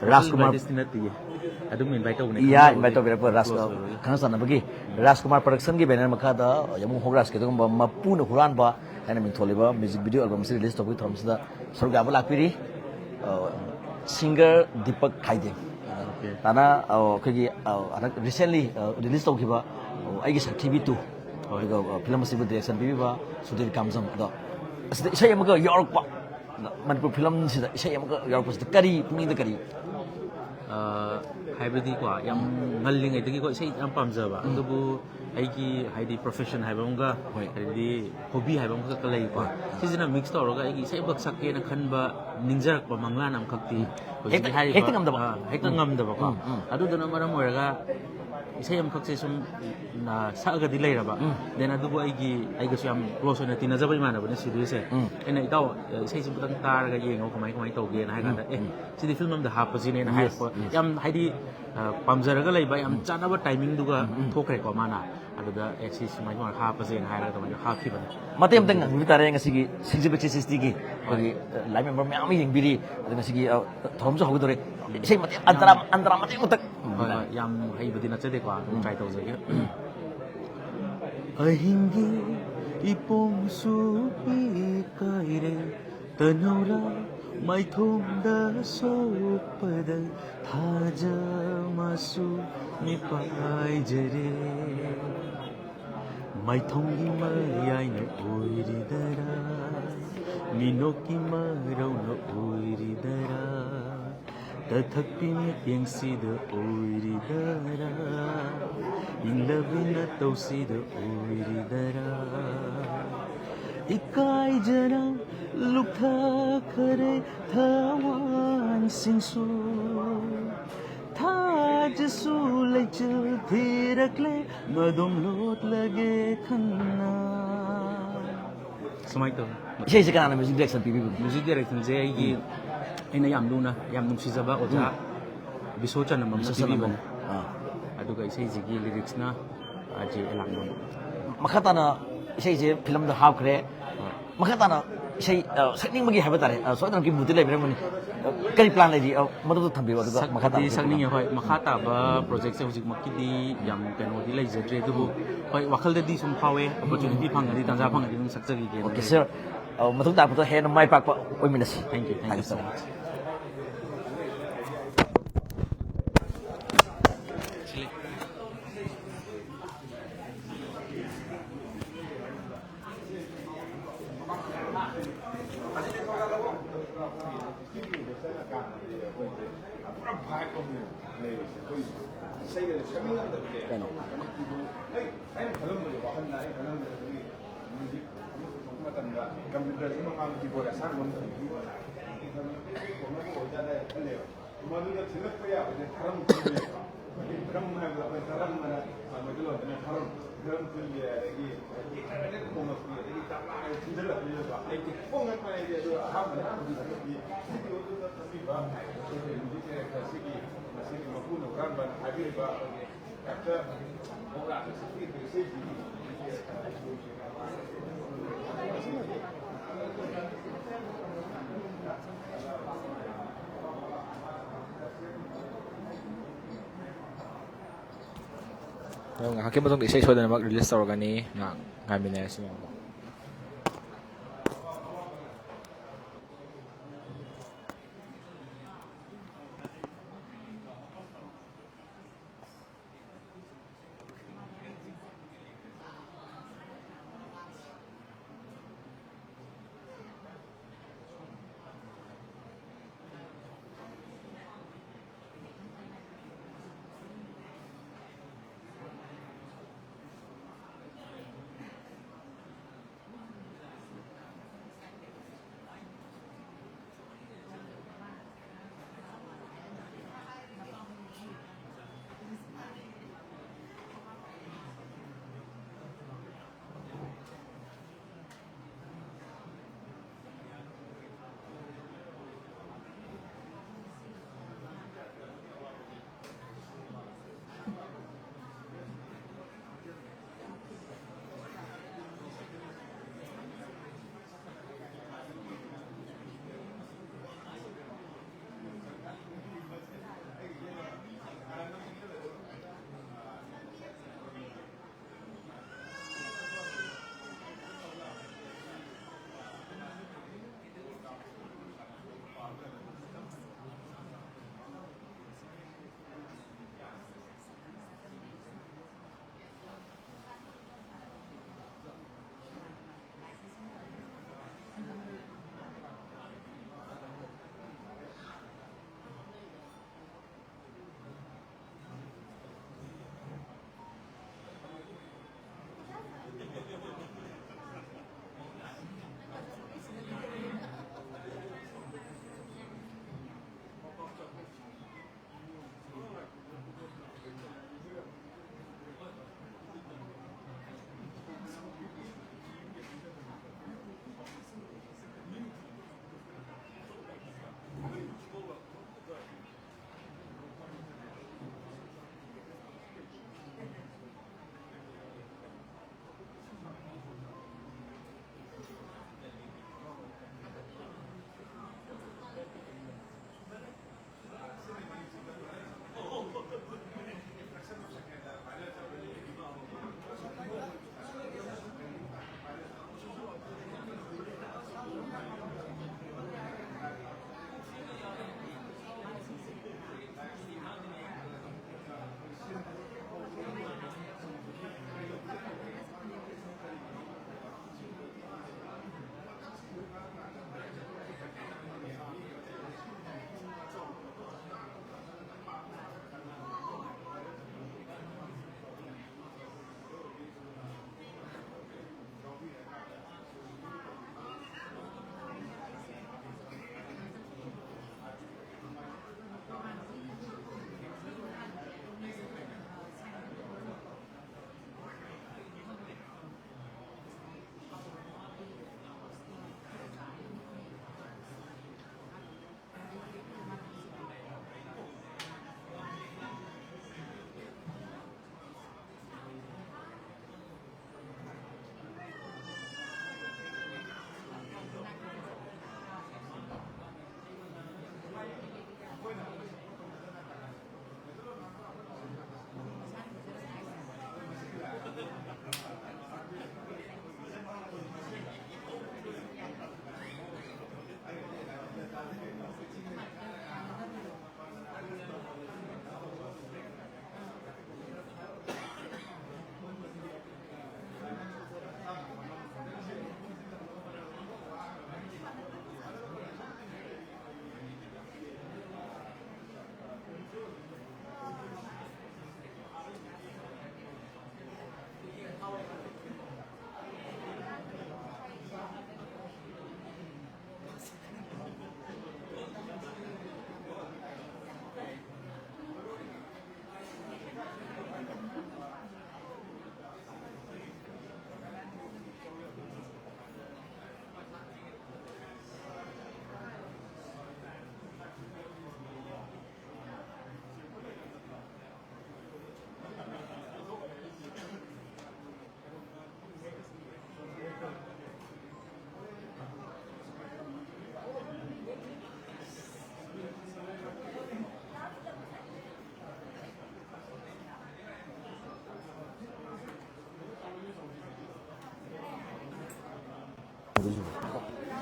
ꯔꯥꯖꯀꯨꯃꯥꯔ꯫ ꯏꯟꯚꯥꯏꯇꯦꯁ ꯅꯠꯇꯤꯌꯦ, ꯑꯗꯨꯝ ꯏꯟꯚꯥꯏꯠ ꯇꯧꯕꯅꯦ꯫ ꯌꯥ, ꯏꯟꯚꯥꯏꯠ ꯇꯧꯕꯤꯔꯛꯄ ꯔꯥꯖ, Close ꯑꯣꯏꯕꯒꯤ꯫ ꯈꯪꯅ ꯆꯥꯟꯅꯕꯒꯤ ꯔꯥꯖꯀꯨꯃꯥꯔ ꯄ꯭ꯔꯗꯛꯁꯟꯒꯤ ꯕꯦꯅꯔ ꯃꯈꯥꯗ ꯌꯥꯝꯕꯨꯡ ꯍꯣꯛ ꯔꯥꯖꯀꯤ ꯑꯗꯨꯒꯨꯝꯕ ꯃꯄꯨꯅ ꯍꯨꯔꯥꯟꯕ ꯍꯥꯏꯅ ꯃꯤꯡꯊꯣꯜꯂꯤꯕ ꯃ꯭ꯌꯨꯖꯤꯛ ꯚꯤꯗꯤꯑꯣ ꯑꯦꯜꯕꯝ ꯑꯁꯤ ꯔꯤꯂꯤꯁ ꯇꯧꯕꯒꯤ ꯊꯧꯔꯝꯁꯤꯗ ꯁꯔꯨꯛ ꯌꯥꯕ ꯂꯥꯛꯄꯤꯔꯤ꯫ ꯑ, ꯁꯤꯡꯒꯔ ꯗꯤꯄꯛ ꯈꯥꯏꯗꯦꯝ꯫ ꯑꯣꯀꯦ꯫ ꯇꯥꯅ, ꯑ, ꯑꯩꯈꯣꯏꯒꯤ, ꯑ, ꯍꯟꯗꯛ ꯔꯤꯁꯦꯟꯂꯤ, ꯑ, ꯔꯤꯂꯤꯁ ꯇꯧꯈꯤꯕ, ꯑ, ꯑꯩꯒꯤ ꯁꯛꯊꯤꯕꯤ ꯇꯨ꯫ ꯑꯗꯨꯒ, ꯑ, ꯐꯤꯂꯝ ꯑꯁꯤꯕꯨ ꯗꯤꯔꯦꯛꯁꯟ ꯄꯤꯕꯤꯕ ꯁꯨꯙꯤꯔ ꯀꯥꯝꯖꯝ꯫ ꯑꯗꯣ ꯑꯁꯤꯗ ꯏꯁꯩ ꯑꯃꯒ ꯌꯥꯎꯔꯛꯄ, ꯃꯅꯤꯄꯨꯔ ꯐꯤꯂꯝꯁꯤꯗ ꯏꯁꯩ ꯑꯃꯒ ꯌꯥꯎꯔꯛꯄꯁꯤꯗ ꯀꯔꯤ, ꯄꯨꯛꯅꯤꯡꯗ ꯀꯔꯤ? ꯑꯥ, ꯍꯥꯏꯕꯗꯤꯀꯣ, ꯌꯥꯝ ꯉꯜꯂꯤꯉꯩꯗꯒꯤꯀꯣ ꯏꯁꯩ ꯌꯥꯝ ꯄꯥꯝꯖꯕ, ꯑꯗꯨꯕꯨ ꯑꯩꯒꯤ ꯍꯥꯏꯗꯤ profession ꯍꯥꯏꯕ ꯑꯃꯒ, ꯍꯣꯏ꯫ ꯍꯥꯏꯗꯤ hobby ꯍꯥꯏꯕ ꯑꯃꯈꯛꯀ ꯂꯩꯀꯣ꯫ ꯍꯣꯏ꯫ ꯁꯤꯁꯤꯅ mix ꯇꯧꯔꯒ ꯑꯩꯒꯤ ꯏꯁꯩ ꯑꯃꯈꯛ ꯁꯛꯀꯦꯅ ꯈꯟꯕ, ꯅꯤꯡꯖꯔꯛꯄ ꯃꯪꯂꯥꯟ ꯑꯃꯈꯛꯇꯤ ꯍꯧꯖꯤꯛꯀꯤ ꯍꯦꯛꯇ, ꯍꯥꯏꯔꯤꯕ, ꯍꯦꯛꯇ ꯉꯝꯗꯕ꯫ ꯑ, ꯍꯦꯛꯇ ꯉꯝꯗꯕꯀꯣ꯫ ꯎꯝ, ꯎꯝ꯫ ꯑꯗꯨꯗꯨꯅ ꯃꯔꯝ ꯑꯣꯏꯔꯒ ꯏꯁꯩ ꯑꯃꯈꯛꯁꯦ ꯁꯨꯝ, ꯑ, ꯁꯛꯑꯒꯗꯤ ꯂꯩꯔꯕ꯫ ꯎꯝ꯫ Then ꯑꯗꯨꯕꯨ ꯑꯩꯒꯤ, ꯑꯩꯒꯁꯨ ꯌꯥꯝ close ꯑꯣꯏꯅ ꯇꯤꯟꯅꯖꯕ ꯏꯃꯥꯟꯅꯕꯅ ꯁꯤꯗꯣꯏꯁꯦ꯫ ꯎꯝ꯫ ꯑꯩꯅ, "ꯏꯇꯥꯎ, ꯏꯁꯩꯁꯤ ꯑꯃꯨꯛꯇꯪ ꯇꯥꯔꯒ ꯌꯦꯡꯉꯣ, ꯀꯃꯥꯏ, ꯀꯃꯥꯏ ꯇꯧꯒꯦꯅ?" ꯍꯥꯏ ꯀꯥꯟꯗ, "ꯑꯦ, ꯁꯤꯗꯤ film ꯑꯝꯗ ꯍꯥꯞꯄꯁꯤꯅꯦꯅ" ꯍꯥꯏꯔꯛꯄ꯫ ꯌꯥꯝ ꯍꯥꯏꯗꯤ, ꯑ, ꯄꯥꯝꯖꯔꯒ ꯂꯩꯕ, ꯌꯥꯝ ꯆꯥꯟꯅꯕ timingꯗꯨꯒ ꯊꯣꯛꯈ꯭ꯔꯦꯀꯣ ꯃꯥꯅ꯫ ꯑꯗꯨꯗ, "ꯑꯦ, ꯁꯤ ꯁꯨꯃꯥꯏ ꯁꯨꯃꯥꯏꯅ ꯍꯥꯞꯄꯁꯦꯅ" ꯍꯥꯏꯔꯒ ꯑꯗꯨꯃꯥꯏꯅ ꯍꯥꯞꯈꯤꯕꯅꯦ꯫ ꯃꯇꯦꯛ ꯑꯃꯇꯪ ꯉꯪꯕꯤꯕ ꯇꯥꯔꯦ ꯉꯁꯤꯒꯤ ꯁꯤꯡꯖꯕ ꯁꯤꯁꯇꯤꯒꯤ ꯑꯩꯈꯣꯏꯒꯤ, ꯑ, live member ꯃꯌꯥꯝ ꯑꯃ ꯌꯦꯡꯕꯤꯔꯤ꯫ ꯑꯗ ꯉꯁꯤꯒꯤ, ꯑ, ꯊꯧꯔꯝꯁꯨ ꯍꯧꯒꯗꯧꯔꯦ꯫ ꯏꯁꯩ ꯃꯇꯦꯛ ꯑꯟꯇꯔꯥ, ꯑꯟꯇꯔꯥ ꯃꯇꯦꯛ ꯑꯃꯇꯪ꯫ ꯍꯣꯏ, ꯍꯣꯏ, ꯌꯥꯝ ꯍꯩꯕꯗꯤ ꯅꯠꯆꯗꯦꯀꯣ, ꯑꯗꯨꯝ try ꯇꯧꯖꯒꯦ꯫ ꯑꯍꯤꯡꯒꯤ ꯏꯄꯣꯝꯁꯨ ꯄꯤꯛ ꯀꯥꯏꯔꯦ, ꯇꯅꯧꯔꯥ ꯃꯥꯏꯊꯣꯡꯗ ꯁꯣꯛꯄꯗ ꯊꯥꯖ ꯃꯁꯨ ꯃꯤꯄꯥꯏꯖꯔꯦ꯫ ꯃꯥꯏꯊꯣꯡꯒꯤ ꯃꯌꯥꯏꯅ ꯑꯣꯏꯔꯤꯗꯔꯥ, ꯃꯤꯅꯣꯛꯀꯤ ꯃꯔꯧꯅ ꯑꯣꯏꯔꯤꯗꯔꯥ, ꯇꯊꯛꯄꯤ ꯃꯤꯠꯌꯦꯡꯁꯤꯗ ꯑꯣꯏꯔꯤꯗꯔꯥ, ꯏꯪꯂꯕꯤ ꯅꯇꯧꯁꯤꯗ ꯑꯣꯏꯔꯤꯗꯔꯥ, ꯏꯀꯥꯏꯖꯅ ꯂꯨꯞꯊꯈꯔꯦ ꯊꯋꯥꯟꯁꯤꯡꯁꯨ꯫ ꯊꯥꯖꯁꯨ ꯂꯩꯆꯤꯜ ꯊꯤꯔꯛꯂꯦ, ꯃꯗꯣꯝ ꯂꯣꯠꯂꯒꯦ ꯈꯟꯅ꯫ ꯁꯨꯃꯥꯏꯅ ꯇꯧꯋꯤ꯫ ꯏꯁꯩꯁꯦ ꯀꯅꯥꯅ music direction ꯄꯤꯕꯤꯕꯅꯣ? Music directionꯁꯦ ꯑꯩꯒꯤ, ꯑꯩꯅ ꯌꯥꯝ ꯂꯨꯅ, ꯌꯥꯝ ꯅꯨꯡꯁꯤꯖꯕ ꯑꯣꯖꯥ ꯕꯤꯁꯣꯆꯟꯗ꯭ꯔ ꯃꯝꯅ ꯕꯤꯁꯣꯆꯟꯗ꯭ꯔ ꯄꯤꯕꯤꯕꯅꯦ꯫ ꯃꯝ꯫ ꯑꯥ꯫ ꯑꯗꯨꯒ ꯏꯁꯩꯁꯤꯒꯤ lyricsꯅ ꯑꯖꯦ ꯑꯦꯂꯥꯡꯕꯝ꯫ ꯃꯈꯥ ꯇꯥꯅ ꯏꯁꯩꯁꯦ filmꯗ ꯍꯥꯞꯈ꯭ꯔꯦ꯫ ꯍꯣꯏ꯫ ꯃꯈꯥ ꯇꯥꯅ ꯏꯁꯩ, ꯑ, ꯁꯛꯅꯤꯡꯕꯒꯤ ꯍꯥꯏꯕ ꯇꯥꯔꯦ, ꯑ, ꯁꯣꯏꯗꯅꯃꯛꯀꯤ moodꯇꯤ ꯂꯩꯕꯤꯔꯝꯒꯅꯤ꯫ ꯑ, ꯀꯔꯤ plan ꯂꯩꯔꯤ? ꯑ, ꯃꯗꯨꯗ ꯊꯝꯕꯤꯌꯨ, ꯑꯗꯨꯒ ꯃꯈꯥ ꯁꯛꯄꯗꯤ ꯇꯥꯅ ꯁꯛꯅꯤꯡꯉꯦ, ꯍꯣꯏ꯫ ꯃꯈꯥ ꯇꯥꯕ projectꯁꯦ ꯍꯧꯖꯤꯛꯃꯛꯀꯤꯗꯤ ꯌꯥꯝ ꯀꯩꯅꯣꯗꯤ ꯂꯩꯖꯗ꯭ꯔꯦ, ꯑꯗꯨꯕꯨ ꯍꯣꯏ, ꯋꯥꯈꯜꯗꯗꯤ ꯁꯨꯝ ꯐꯥꯎꯋꯦ, opportunity ꯐꯪꯉꯗꯤ, ꯇꯥꯟꯖꯥ ꯐꯪꯉꯗꯤ ꯑꯗꯨꯝ ꯁꯛꯆꯈꯤꯒꯦꯅ OK, ꯂꯩ꯫ Sir, ꯑ, ꯃꯇꯨꯡ ꯇꯥꯔꯛꯄꯗ ꯍꯦꯟꯅ ꯃꯥꯏ ꯄꯥꯛꯄ ꯑꯣꯏꯃꯤꯟꯅꯁꯤ꯫ Thank you, thank you so much. ꯄꯨꯔꯥ vibe ꯑꯃꯅꯦ ꯂꯩꯔꯤꯁꯦ꯫ ꯑꯩꯈꯣꯏ ꯏꯁꯩꯒꯁꯦ ꯁꯛꯅꯤꯡꯉꯝꯗꯕꯁꯦ꯫ ꯀꯩꯅꯣ? ꯑꯩ, ꯑꯩꯅ ꯈꯜꯂꯝꯕꯁꯦ, ꯋꯥꯈꯜꯗ ꯑꯩꯅ ꯈꯜꯂꯝꯕꯁꯦ, ꯑꯩꯈꯣꯏꯒꯤ music ꯑꯃ ꯄꯨꯊꯣꯛꯄ ꯃꯇꯝꯗ computerꯁꯤ ꯃꯃꯥꯡꯗ keyboard ꯑꯁꯥꯡꯕ ꯑꯃ ꯊꯝꯕꯤꯕ, ꯈꯣꯡꯅꯕ ꯑꯣꯏꯖꯥꯠꯂ ꯈꯜꯂꯦꯕ꯫ ꯃꯗꯨꯗ ꯊꯤꯜꯂꯛꯄ ꯌꯥꯕꯁꯦ ꯊꯔꯝ ꯈꯨꯟꯕꯅꯦꯕ꯫ ꯊꯔꯝ ꯍꯥꯏꯕꯗ ꯑꯩꯈꯣꯏ ꯊꯔꯝ ꯍꯥꯏꯅ, ꯑ, ꯃꯩꯇꯩꯂꯣꯟꯗꯅ ꯊꯔꯝ, ꯊꯔꯝ ꯈꯨꯟꯕꯤ, ꯑꯗꯒꯤ ꯒꯤꯇꯔꯗ ꯈꯣꯡꯉꯛꯄꯤ, ꯑꯗꯒꯤ ꯇꯞꯂꯥꯗ ꯊꯤꯟꯖꯤꯜꯂꯛꯄꯤ, ꯑꯩꯗꯤ ꯄꯨꯡ ꯉꯛꯄꯅꯦ ꯑꯩꯗꯤ꯫ ꯑꯗꯨ ꯑꯍꯥꯟꯕꯗ ꯑꯩꯈꯣꯏꯒꯤ video-ꯗꯨꯗ ꯊꯝꯕꯤꯕ ꯑꯩꯈꯣꯏꯒꯤ music director ꯁꯤꯒꯤ, ꯃꯁꯤꯒꯤ ꯃꯄꯨꯅ ꯍꯨꯔꯥꯟꯕꯅ ꯍꯥꯏꯕꯤꯔꯤꯕ ꯑꯩꯈꯣꯏꯒꯤ ꯑꯗꯣ ꯉꯥꯏꯍꯥꯛꯀꯤ ꯃꯇꯨꯡꯗ ꯏꯁꯩ ꯁꯣꯏꯗꯅꯃꯛ release ꯇꯧꯔꯒꯅꯤ꯫ ꯉꯥꯏꯍꯥꯛ ꯉꯥꯏꯃꯤꯟꯅꯔꯁꯤ ꯃꯌꯥꯝ꯫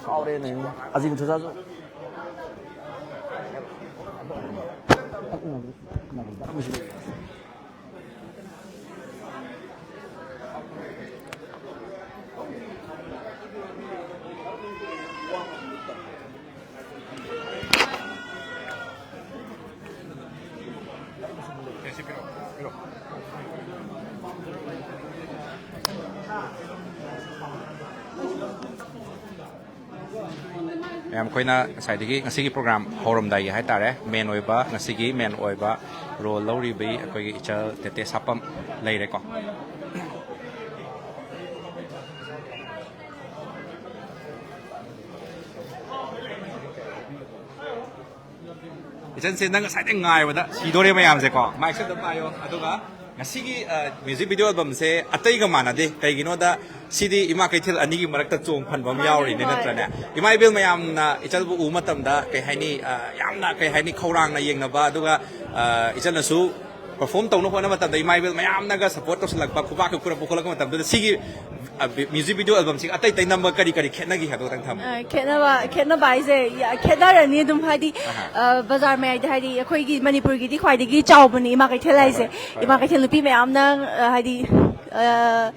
ꯀꯥꯎꯔꯦꯅꯦ꯫ ꯑꯖꯤꯝ ꯊꯨꯖꯥꯁꯨ꯫ ꯃꯌꯥꯝ, ꯑꯩꯈꯣꯏꯅ ꯉꯁꯥꯏꯗꯒꯤ ꯉꯁꯤꯒꯤ ꯄ꯭ꯔꯣꯒ꯭ꯔꯥꯝ ꯍꯧꯔꯝꯗꯥꯏꯒꯤ ꯍꯥꯏꯇꯥꯔꯦ, ꯃꯦꯟ ꯑꯣꯏꯕ, ꯉꯁꯤꯒꯤ ꯃꯦꯟ ꯑꯣꯏꯕ ꯔꯣꯜ ꯂꯧꯔꯤꯕꯤ ꯑꯩꯈꯣꯏꯒꯤ ꯏꯆꯜ ꯇꯦꯇꯦ ꯁꯥꯄꯝ ꯂꯩꯔꯦꯀꯣ꯫ ꯏꯆꯟꯁꯦ, ꯅꯪ ꯉꯁꯥꯏꯗꯩ ꯉꯥꯏꯕꯗ ꯁꯤꯗꯣꯔꯦ ꯃꯌꯥꯝꯁꯦꯀꯣ꯫ ꯃꯥꯏꯛꯁꯦ ꯑꯗꯨꯝ ꯄꯥꯏꯌꯣ꯫ ꯑꯗꯨꯒ ꯉꯁꯤꯒꯤ, ꯑ, ꯃ꯭ꯌꯨꯖꯤꯛ ꯚꯤꯗꯤꯑꯣ ꯑꯦꯜꯕꯝꯁꯦ ꯑꯇꯩꯒ ꯃꯥꯟꯅꯗꯦ꯫ ꯀꯩꯒꯤꯅꯣꯗ ꯁꯤꯗꯤ ꯏꯃꯥ ꯀꯩꯊꯦꯜ ꯑꯅꯤꯒꯤ ꯃꯔꯛꯇ ꯆꯣꯡ ꯐꯟꯕ ꯑꯃ ꯃꯥꯅꯦ, ꯌꯥꯎꯔꯤꯅꯦ, ꯍꯣꯏ꯫ ꯅꯠꯇ꯭ꯔꯅꯦ? ꯏꯃꯥ ꯏꯕꯦꯜ ꯃꯌꯥꯝꯅ ꯏꯆꯜꯕꯨ ꯎꯕ ꯃꯇꯝꯗ ꯀꯩ ꯍꯥꯏꯅꯤ, ꯑ, ꯌꯥꯝꯅ ꯀꯩ ꯍꯥꯏꯅꯤ, ꯈꯧꯔꯥꯡꯅ ꯌꯦꯡꯅꯕ, ꯑꯗꯨꯒ, ꯑ, ꯏꯆꯜꯅꯁꯨ ꯄꯔꯐꯣꯔꯝ ꯇꯧꯅꯕ ꯍꯣꯠꯅꯕ ꯃꯇꯝꯗ ꯏꯃꯥ ꯏꯕꯦꯜ ꯃꯌꯥꯝꯅꯒ ꯁꯄꯣꯔꯠ ꯇꯧꯁꯜꯂꯛꯄ, ꯈꯨꯕꯥꯛꯀ ꯈꯨꯔꯛꯄ ꯈꯣꯠꯂꯛꯄ ꯃꯇꯝꯗꯨꯗ ꯁꯤꯒꯤ, ꯑ, ꯕꯤ-, ꯃ꯭ꯌꯨꯖꯤꯛ ꯚꯤꯗꯤꯑꯣ ꯑꯦꯜꯕꯝꯁꯤꯒ ꯑꯇꯩ ꯑꯇꯩ ꯅꯝꯕ ꯀꯔꯤ ꯀꯔꯤ ꯈꯦꯠꯅꯒꯦ ꯍꯥꯏꯕꯗꯣ ꯈꯤꯇꯪ ꯊꯝꯃꯨ꯫ ꯑ, ꯈꯦꯠꯅꯕ, ꯈꯦꯠꯅꯕ ꯍꯥꯏꯁꯦ, ꯌꯥ-, ꯈꯦꯠꯅꯔꯅꯤ ꯑꯗꯨꯝ, ꯍꯥꯏꯗꯤ, ꯑꯍꯥ꯫ ꯑ, ꯕꯖꯥꯔ ꯃꯌꯥꯏꯗ, ꯍꯥꯏꯗꯤ, ꯑꯩꯈꯣꯏꯒꯤ ꯃꯅꯤꯄꯨꯔꯒꯤꯗꯤ ꯈ꯭ꯋꯥꯏꯗꯒꯤ ꯆꯥꯎꯕꯅꯤ ꯏꯃꯥ ꯀꯩꯊꯦꯜ ꯍꯣꯏ, ꯍꯥꯏꯁꯦ꯫ ꯍꯣꯏ, ꯍꯣꯏ, ꯏꯃꯥ ꯍꯣꯏ꯫ ꯀꯩꯊꯦꯜ ꯅꯨꯄꯤ ꯃꯌꯥꯝꯅ, ꯑ, ꯍꯥꯏꯗꯤ, ꯑ,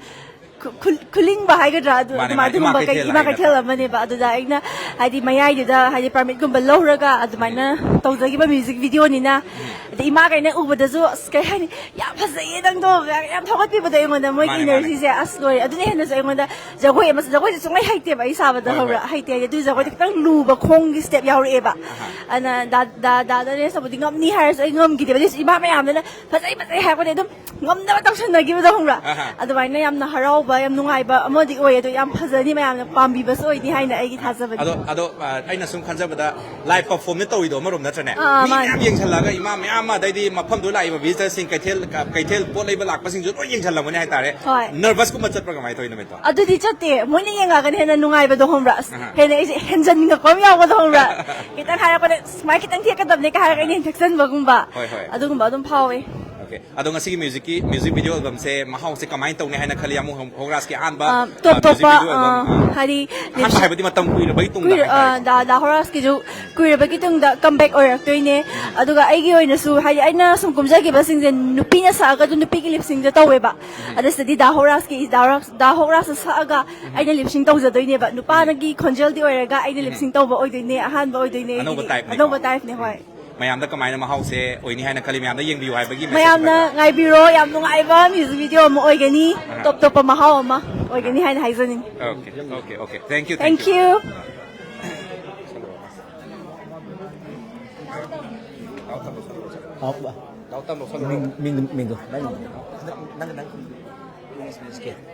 ꯈꯨ-, ꯈꯨ-, ꯈꯨꯂꯤꯡꯕ ꯍꯥꯏꯒꯗ꯭ꯔꯥ, ꯑꯗꯨ, ꯃꯥꯅꯦ, ꯑꯗꯨꯃꯥꯏ-, ꯃꯥꯅꯦ, ꯏꯃꯥ ꯑꯗꯨꯒꯨꯝꯕ ꯀꯩ-, ꯀꯩꯊꯦꯜ ꯏꯃꯥ ꯍꯥꯏꯅ꯫ ꯀꯩꯊꯦꯜ ꯑꯃꯅꯦꯕ꯫ ꯑꯗꯨꯗ ꯑꯩꯅ, ꯍꯥꯏꯗꯤ, ꯃꯌꯥꯏꯗꯨꯗ, ꯍꯥꯏꯗꯤ, ꯄꯔꯃꯤꯠꯀꯨꯝꯕ ꯂꯧꯔꯒ ꯑꯗꯨꯃꯥꯏꯅ ꯎꯝ꯫ ꯇꯧꯖꯈꯤꯕ ꯃ꯭ꯌꯨꯖꯤꯛ ꯚꯤꯗꯤꯑꯣꯅꯤꯅ, ꯎꯝ꯫ ꯑꯗꯩ ꯏꯃꯥꯈꯩꯅ ꯎꯕꯗꯁꯨ, "ꯑꯁ, ꯀꯩ ꯍꯥꯏꯅꯤ, ꯌꯥꯝ ꯐꯖꯩꯌꯦ ꯅꯪꯗꯣ, ꯌꯥꯝ ꯊꯥꯒꯠꯄꯤꯕꯗꯣ ꯑꯩꯉꯣꯟꯗ, ꯃꯣꯏꯒꯤ ꯃꯥꯅꯦ, ꯃꯥꯅꯦ꯫ ꯏꯅꯔꯖꯤꯁꯦ, ꯑꯁ, ꯂꯣꯏꯔꯦ!" ꯑꯗꯨꯅ ꯍꯦꯟꯅꯁꯨ ꯑꯩꯉꯣꯟꯗ ꯖꯒꯣꯏ ꯑꯃꯁꯨ, ꯖꯒꯣꯏꯁꯦ ꯁꯨꯡꯍꯩ ꯍꯩꯇꯦꯕ, ꯑꯩ ꯁꯥꯕꯗ ꯍꯣꯏ, ꯍꯣꯏ꯫ ꯍꯧꯔ ꯍꯩꯇꯦ ꯍꯥꯏꯗꯤ, ꯑꯗꯨ ꯖꯒꯣꯏꯗꯣ ꯑꯥ꯫ ꯈꯤꯇꯪ ꯂꯨꯕ ꯈꯣꯡꯒꯤ ꯁ꯭ꯇꯦꯞ ꯌꯥꯎꯔꯛꯑꯦꯕ꯫ ꯑꯍꯥ꯫ ꯑꯗꯨꯅ ꯗꯥ-, ꯗꯥ-, ꯗꯥ ꯅꯔꯦꯁꯅꯕꯨꯗꯤ ꯉꯝꯅꯤ ꯍꯥꯏꯔꯁꯨ ꯑꯩ ꯉꯝꯈꯤꯗꯦꯕ꯫ ꯑꯗꯨꯏꯁꯨ ꯏꯃꯥ ꯃꯌꯥꯝꯗꯨꯅ "ꯐꯖꯩ, ꯐꯖꯩ" ꯍꯥꯏꯔꯛꯄꯗꯤ ꯑꯗꯨꯝ ꯉꯝꯅꯕ ꯇꯧꯁꯟꯅꯈꯤꯕꯗꯣ, ꯈꯪꯕ꯭ꯔꯥ? ꯑꯍꯥ꯫ ꯑꯗꯨꯃꯥꯏꯅ ꯌꯥꯝꯅ ꯍꯔꯥꯎꯕ, ꯌꯥꯝ ꯅꯨꯡꯉꯥꯏꯕ ꯑꯃꯗꯤ ꯑꯣꯏ꯫ ꯑꯗꯣ ꯌꯥꯝ ꯐꯖꯅꯤ, ꯃꯌꯥꯝꯅ ꯄꯥꯝꯕꯤꯕꯁꯨ ꯑꯣꯏꯅꯤ ꯍꯥꯏꯅ ꯑꯩꯒꯤ ꯊꯥꯖꯕꯅꯤ꯫ ꯑꯗꯣ, ꯑꯗꯣ, ꯑ, ꯑꯩꯅ ꯁꯨꯝ ꯈꯟꯖꯕꯗ, ꯂꯥꯏꯚ ꯄꯔꯐꯣꯔꯝꯅ ꯇꯧꯔꯤꯗꯣ ꯑꯃꯔꯣꯝ ꯅꯠꯇ꯭ꯔꯅꯦ? ꯑꯥ, ꯃꯤ ꯃꯥꯅꯦ꯫ ꯃꯌꯥꯝ ꯌꯦꯡꯁꯜꯂꯛꯑꯒ ꯏꯃꯥ ꯃꯌꯥꯝ ꯑꯃ, ꯑꯗꯩꯗꯤ ꯃꯐꯝꯗꯨꯗ ꯂꯥꯛꯏꯕ ꯚꯤꯖꯤꯇꯔꯁꯤꯡ, ꯀꯩꯊꯦꯜ, ꯀ-, ꯀꯩꯊꯦꯜ ꯄꯣꯠ ꯂꯩꯕ ꯂꯥꯛꯄꯁꯤꯡꯁꯨ ꯂꯣꯏ ꯌꯦꯡꯁꯜꯂꯝꯒꯅꯤ ꯍꯥꯏꯇꯥꯔꯦ꯫ ꯍꯣꯏ꯫ ꯅꯔꯚꯁꯀꯨꯝꯕ ꯆꯠꯄ꯭ꯔꯥ ꯀꯃꯥꯏꯅ ꯇꯧꯋꯤ ꯅꯨꯃꯤꯠꯇꯣ? ꯑꯗꯨꯗꯤ ꯆꯠꯇꯦ꯫ ꯃꯣꯏꯅ ꯌꯦꯡꯉꯛꯑꯒꯅ ꯍꯦꯟꯅ ꯅꯨꯡꯉꯥꯏꯕꯗꯣ, ꯈꯪꯕ꯭ꯔꯥ? ꯑꯁ, ꯑꯍꯥ꯫ ꯍꯦꯟꯅ ꯑꯩꯁꯦ ꯍꯦꯟꯖꯟꯅꯤꯡꯉꯛꯄ ꯑꯃ ꯌꯥꯎꯕꯗꯣ, ꯈꯪꯕ꯭ꯔꯥ? ꯈꯤꯇꯪ ꯍꯥꯏꯔꯛꯄꯗ, "ꯁꯨꯃꯥꯏꯅ ꯈꯤꯇꯪ ꯊꯦꯛꯀꯗꯕꯅꯦ" ꯀꯥꯏ ꯍꯥꯏꯔꯒ ꯑꯩꯅ ꯍꯦꯟꯅ ꯊꯦꯛꯆꯟꯕꯒꯨꯝꯕ꯫ ꯍꯣꯏ, ꯍꯣꯏ꯫ ꯑꯗꯨꯒꯨꯝꯕ ꯑꯗꯨꯝ ꯐꯥꯎꯋꯦ꯫ ꯑꯗꯣ ꯉꯁꯤꯒꯤ ꯃ꯭ꯌꯨꯖꯤꯛꯀꯤ ꯃ꯭ꯌꯨꯖꯤꯛ ꯚꯤꯗꯤꯑꯣ ꯑꯦꯜꯕꯝꯁꯦ ꯃꯍꯥꯎꯁꯦ ꯀꯃꯥꯏꯅ ꯇꯧꯅꯤ ꯍꯥꯏꯅ ꯈꯜꯂꯤ? ꯑꯃꯨꯛ ꯍꯧꯔꯥꯁꯀꯤ ꯑꯍꯥꯟꯕ ꯑ, ꯇꯣꯞ ꯇꯣꯞꯄ, ꯑ, ꯍꯥꯏꯗꯤ ꯑꯍꯥꯟꯕ ꯍꯥꯏꯕꯗꯤ ꯃꯇꯝ ꯀꯨꯏꯔꯕꯒꯤ ꯇꯨꯡꯗ ꯀꯨꯏꯔ- ꯑ, ꯍꯥꯏꯇꯥꯔꯦꯀꯣ꯫ ꯗꯥ ꯗꯥ ꯍꯧꯔꯥꯁꯀꯤꯁꯨ ꯀꯨꯏꯔꯕꯒꯤ ꯇꯨꯡꯗ ꯀꯝꯕꯦꯛ ꯑꯣꯏꯔꯛꯇꯣꯏꯅꯦ꯫ ꯑꯗꯨꯒ ꯑꯩꯒꯤ ꯑꯣꯏꯅꯁꯨ ꯍꯥꯏꯗꯤ ꯑꯩꯅ ꯁꯨꯝ ꯀꯨꯝꯖꯈꯤꯕꯁꯤꯡꯁꯦ ꯅꯨꯄꯤꯅ ꯁꯛꯑꯒ ꯑꯗꯨꯝ ꯅꯨꯄꯤꯒꯤ ꯂꯤꯞꯁꯤꯡꯗ ꯇꯧꯋꯦꯕ꯫ ꯑꯗꯨ ꯁꯤꯗꯗꯤ ꯗꯥ ꯍꯧꯔꯥꯁꯀꯤ ꯗꯥ ꯍꯧꯔꯥꯁ- ꯗꯥ ꯍꯧꯔꯥꯁꯅ ꯁꯛꯑꯒ ꯑꯩꯅ ꯂꯤꯞꯁꯤꯡ ꯇꯧꯖꯗꯣꯏꯅꯦꯕ꯫ ꯅꯨꯄꯥꯒꯤ ꯈꯣꯟꯖꯦꯜꯗꯤ ꯑꯣꯏꯔꯒ ꯑꯩꯅ ꯂꯤꯞꯁꯤꯡ ꯇꯧꯕ ꯑꯣꯏꯗꯣꯏꯅꯦ, ꯑꯍꯥꯟꯕ ꯑꯣꯏꯗꯣꯏꯅꯦ ꯑꯅꯧꯕ ꯑꯩꯒꯤꯗꯤ꯫ ꯇꯥꯏꯞꯅꯤꯀꯣ꯫ ꯑꯅꯧꯕ ꯇꯥꯏꯞꯅꯦ, ꯍꯣꯏ꯫ ꯃꯌꯥꯝꯗ ꯀꯃꯥꯏꯅ ꯃꯍꯥꯎꯁꯦ ꯑꯣꯏꯅꯤ ꯍꯥꯏꯅ ꯈꯜꯂꯤ? ꯃꯌꯥꯝꯗ ꯌꯦꯡꯕꯤꯌꯨ ꯍꯥꯏꯕꯒꯤ message ꯃꯌꯥꯝꯅ ꯑꯣꯏꯕ꯭ꯔꯥ? ꯉꯥꯏꯕꯤꯔꯣ, ꯌꯥꯝ ꯅꯨꯡꯉꯥꯏꯕ ꯃ꯭ꯌꯨꯖꯤꯛ ꯚꯤꯗꯤꯑꯣ ꯑꯃ ꯑꯣꯏꯒꯅꯤ, ꯇꯣꯞ ꯇꯣꯞꯄ ꯃꯍꯥꯎ ꯑꯃ ꯑꯣꯏꯒꯅꯤ ꯍꯥꯏꯅ ꯍꯥꯏꯖꯅꯤꯡꯉꯤ꯫ Okay, okay, okay. Thank you, Thank you. ꯃꯤꯡ ꯃꯤꯡꯗꯣ ꯃꯤꯡꯗꯣ ꯅꯪ ꯅꯪ ꯅꯪ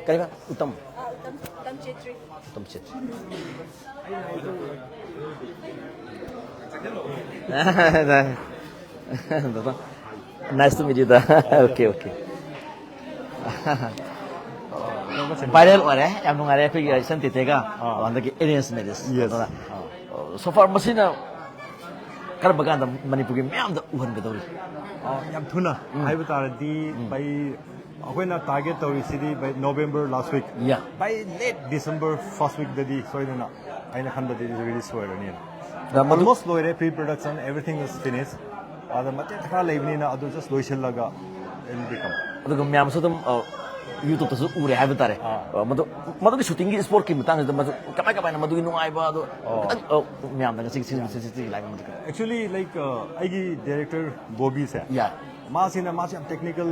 ꯀꯔꯤꯕ? Uttam. Uttam Chhetri. Nice to meet you, da. Okay, okay. Viral ꯑꯣꯏꯔꯦ, ꯌꯥꯝ ꯅꯨꯡꯉꯥꯏꯔꯦ ꯑꯩꯈꯣꯏꯒꯤ ꯏꯆꯟ ꯇꯦꯇꯦꯒ ꯍꯟꯗꯛꯀꯤ arranged marriage꯫ Yes. ꯑꯗꯨꯅ, so far ꯃꯁꯤꯅ ꯀꯔꯝꯕ ꯀꯥꯟꯗ ꯃꯅꯤꯄꯨꯔꯒꯤ ꯃꯌꯥꯝꯗ ꯎꯍꯟꯒꯗꯧꯔꯤ? ꯑ, ꯌꯥꯝ ꯊꯨꯅ ꯍꯥꯏꯕ ꯇꯥꯔꯗꯤ by ꯑꯩꯈꯣꯏꯅ target ꯇꯧꯔꯤꯁꯤꯗꯤ by November last week. Yeah. By late December first week ꯗꯗꯤ ꯁꯣꯏꯗꯅ ꯑꯩꯅ ꯈꯟꯕꯗꯤ release ꯑꯣꯏꯔꯅꯤ꯫ ꯗ ꯃꯗꯨ- Almost ꯂꯣꯏꯔꯦ, pre production, everything is finished. ꯑꯗ ꯃꯇꯦꯛ ꯈꯔ ꯂꯩꯕꯅꯤꯅ ꯑꯗꯨ just ꯂꯣꯏꯁꯤꯜꯂꯒ it will become. ꯑꯗꯨꯒ ꯃꯌꯥꯝꯁꯨ ꯑꯗꯨꯝ ꯌꯨꯇ꯭ꯌꯨꯕꯇꯁꯨ ꯎꯔꯦ ꯍꯥꯏꯕ ꯇꯥꯔꯦ꯫ ꯑꯥ. ꯑ, ꯃꯗꯨ ꯃꯗꯨꯒꯤ ꯁꯨꯇꯤꯡꯒꯤ ꯏꯁꯄꯣꯔꯠꯀꯤ ꯃꯇꯥꯡꯁꯤꯗ ꯃꯗꯨ ꯀꯃꯥꯏ ꯀꯃꯥꯏꯅ ꯃꯗꯨꯒꯤ ꯅꯨꯡꯉꯥꯏꯕ ꯑꯗꯣ ꯑꯣ. ꯈꯤꯇꯪ, ꯑ, ꯃꯌꯥꯝꯗ ꯉꯁꯤ ꯁꯤ- ꯁꯤ- ꯁꯤ- ꯁꯤꯒꯤ ꯂꯥꯏꯟ ꯑꯃꯗ ꯈꯤꯇꯪ꯫ Actually, like, uh, ꯑꯩꯒꯤ director ꯕꯣꯕꯤꯁꯦ, Yeah. ꯃꯥꯁꯤꯅ ꯃꯥꯁꯦ ꯌꯥꯝ technical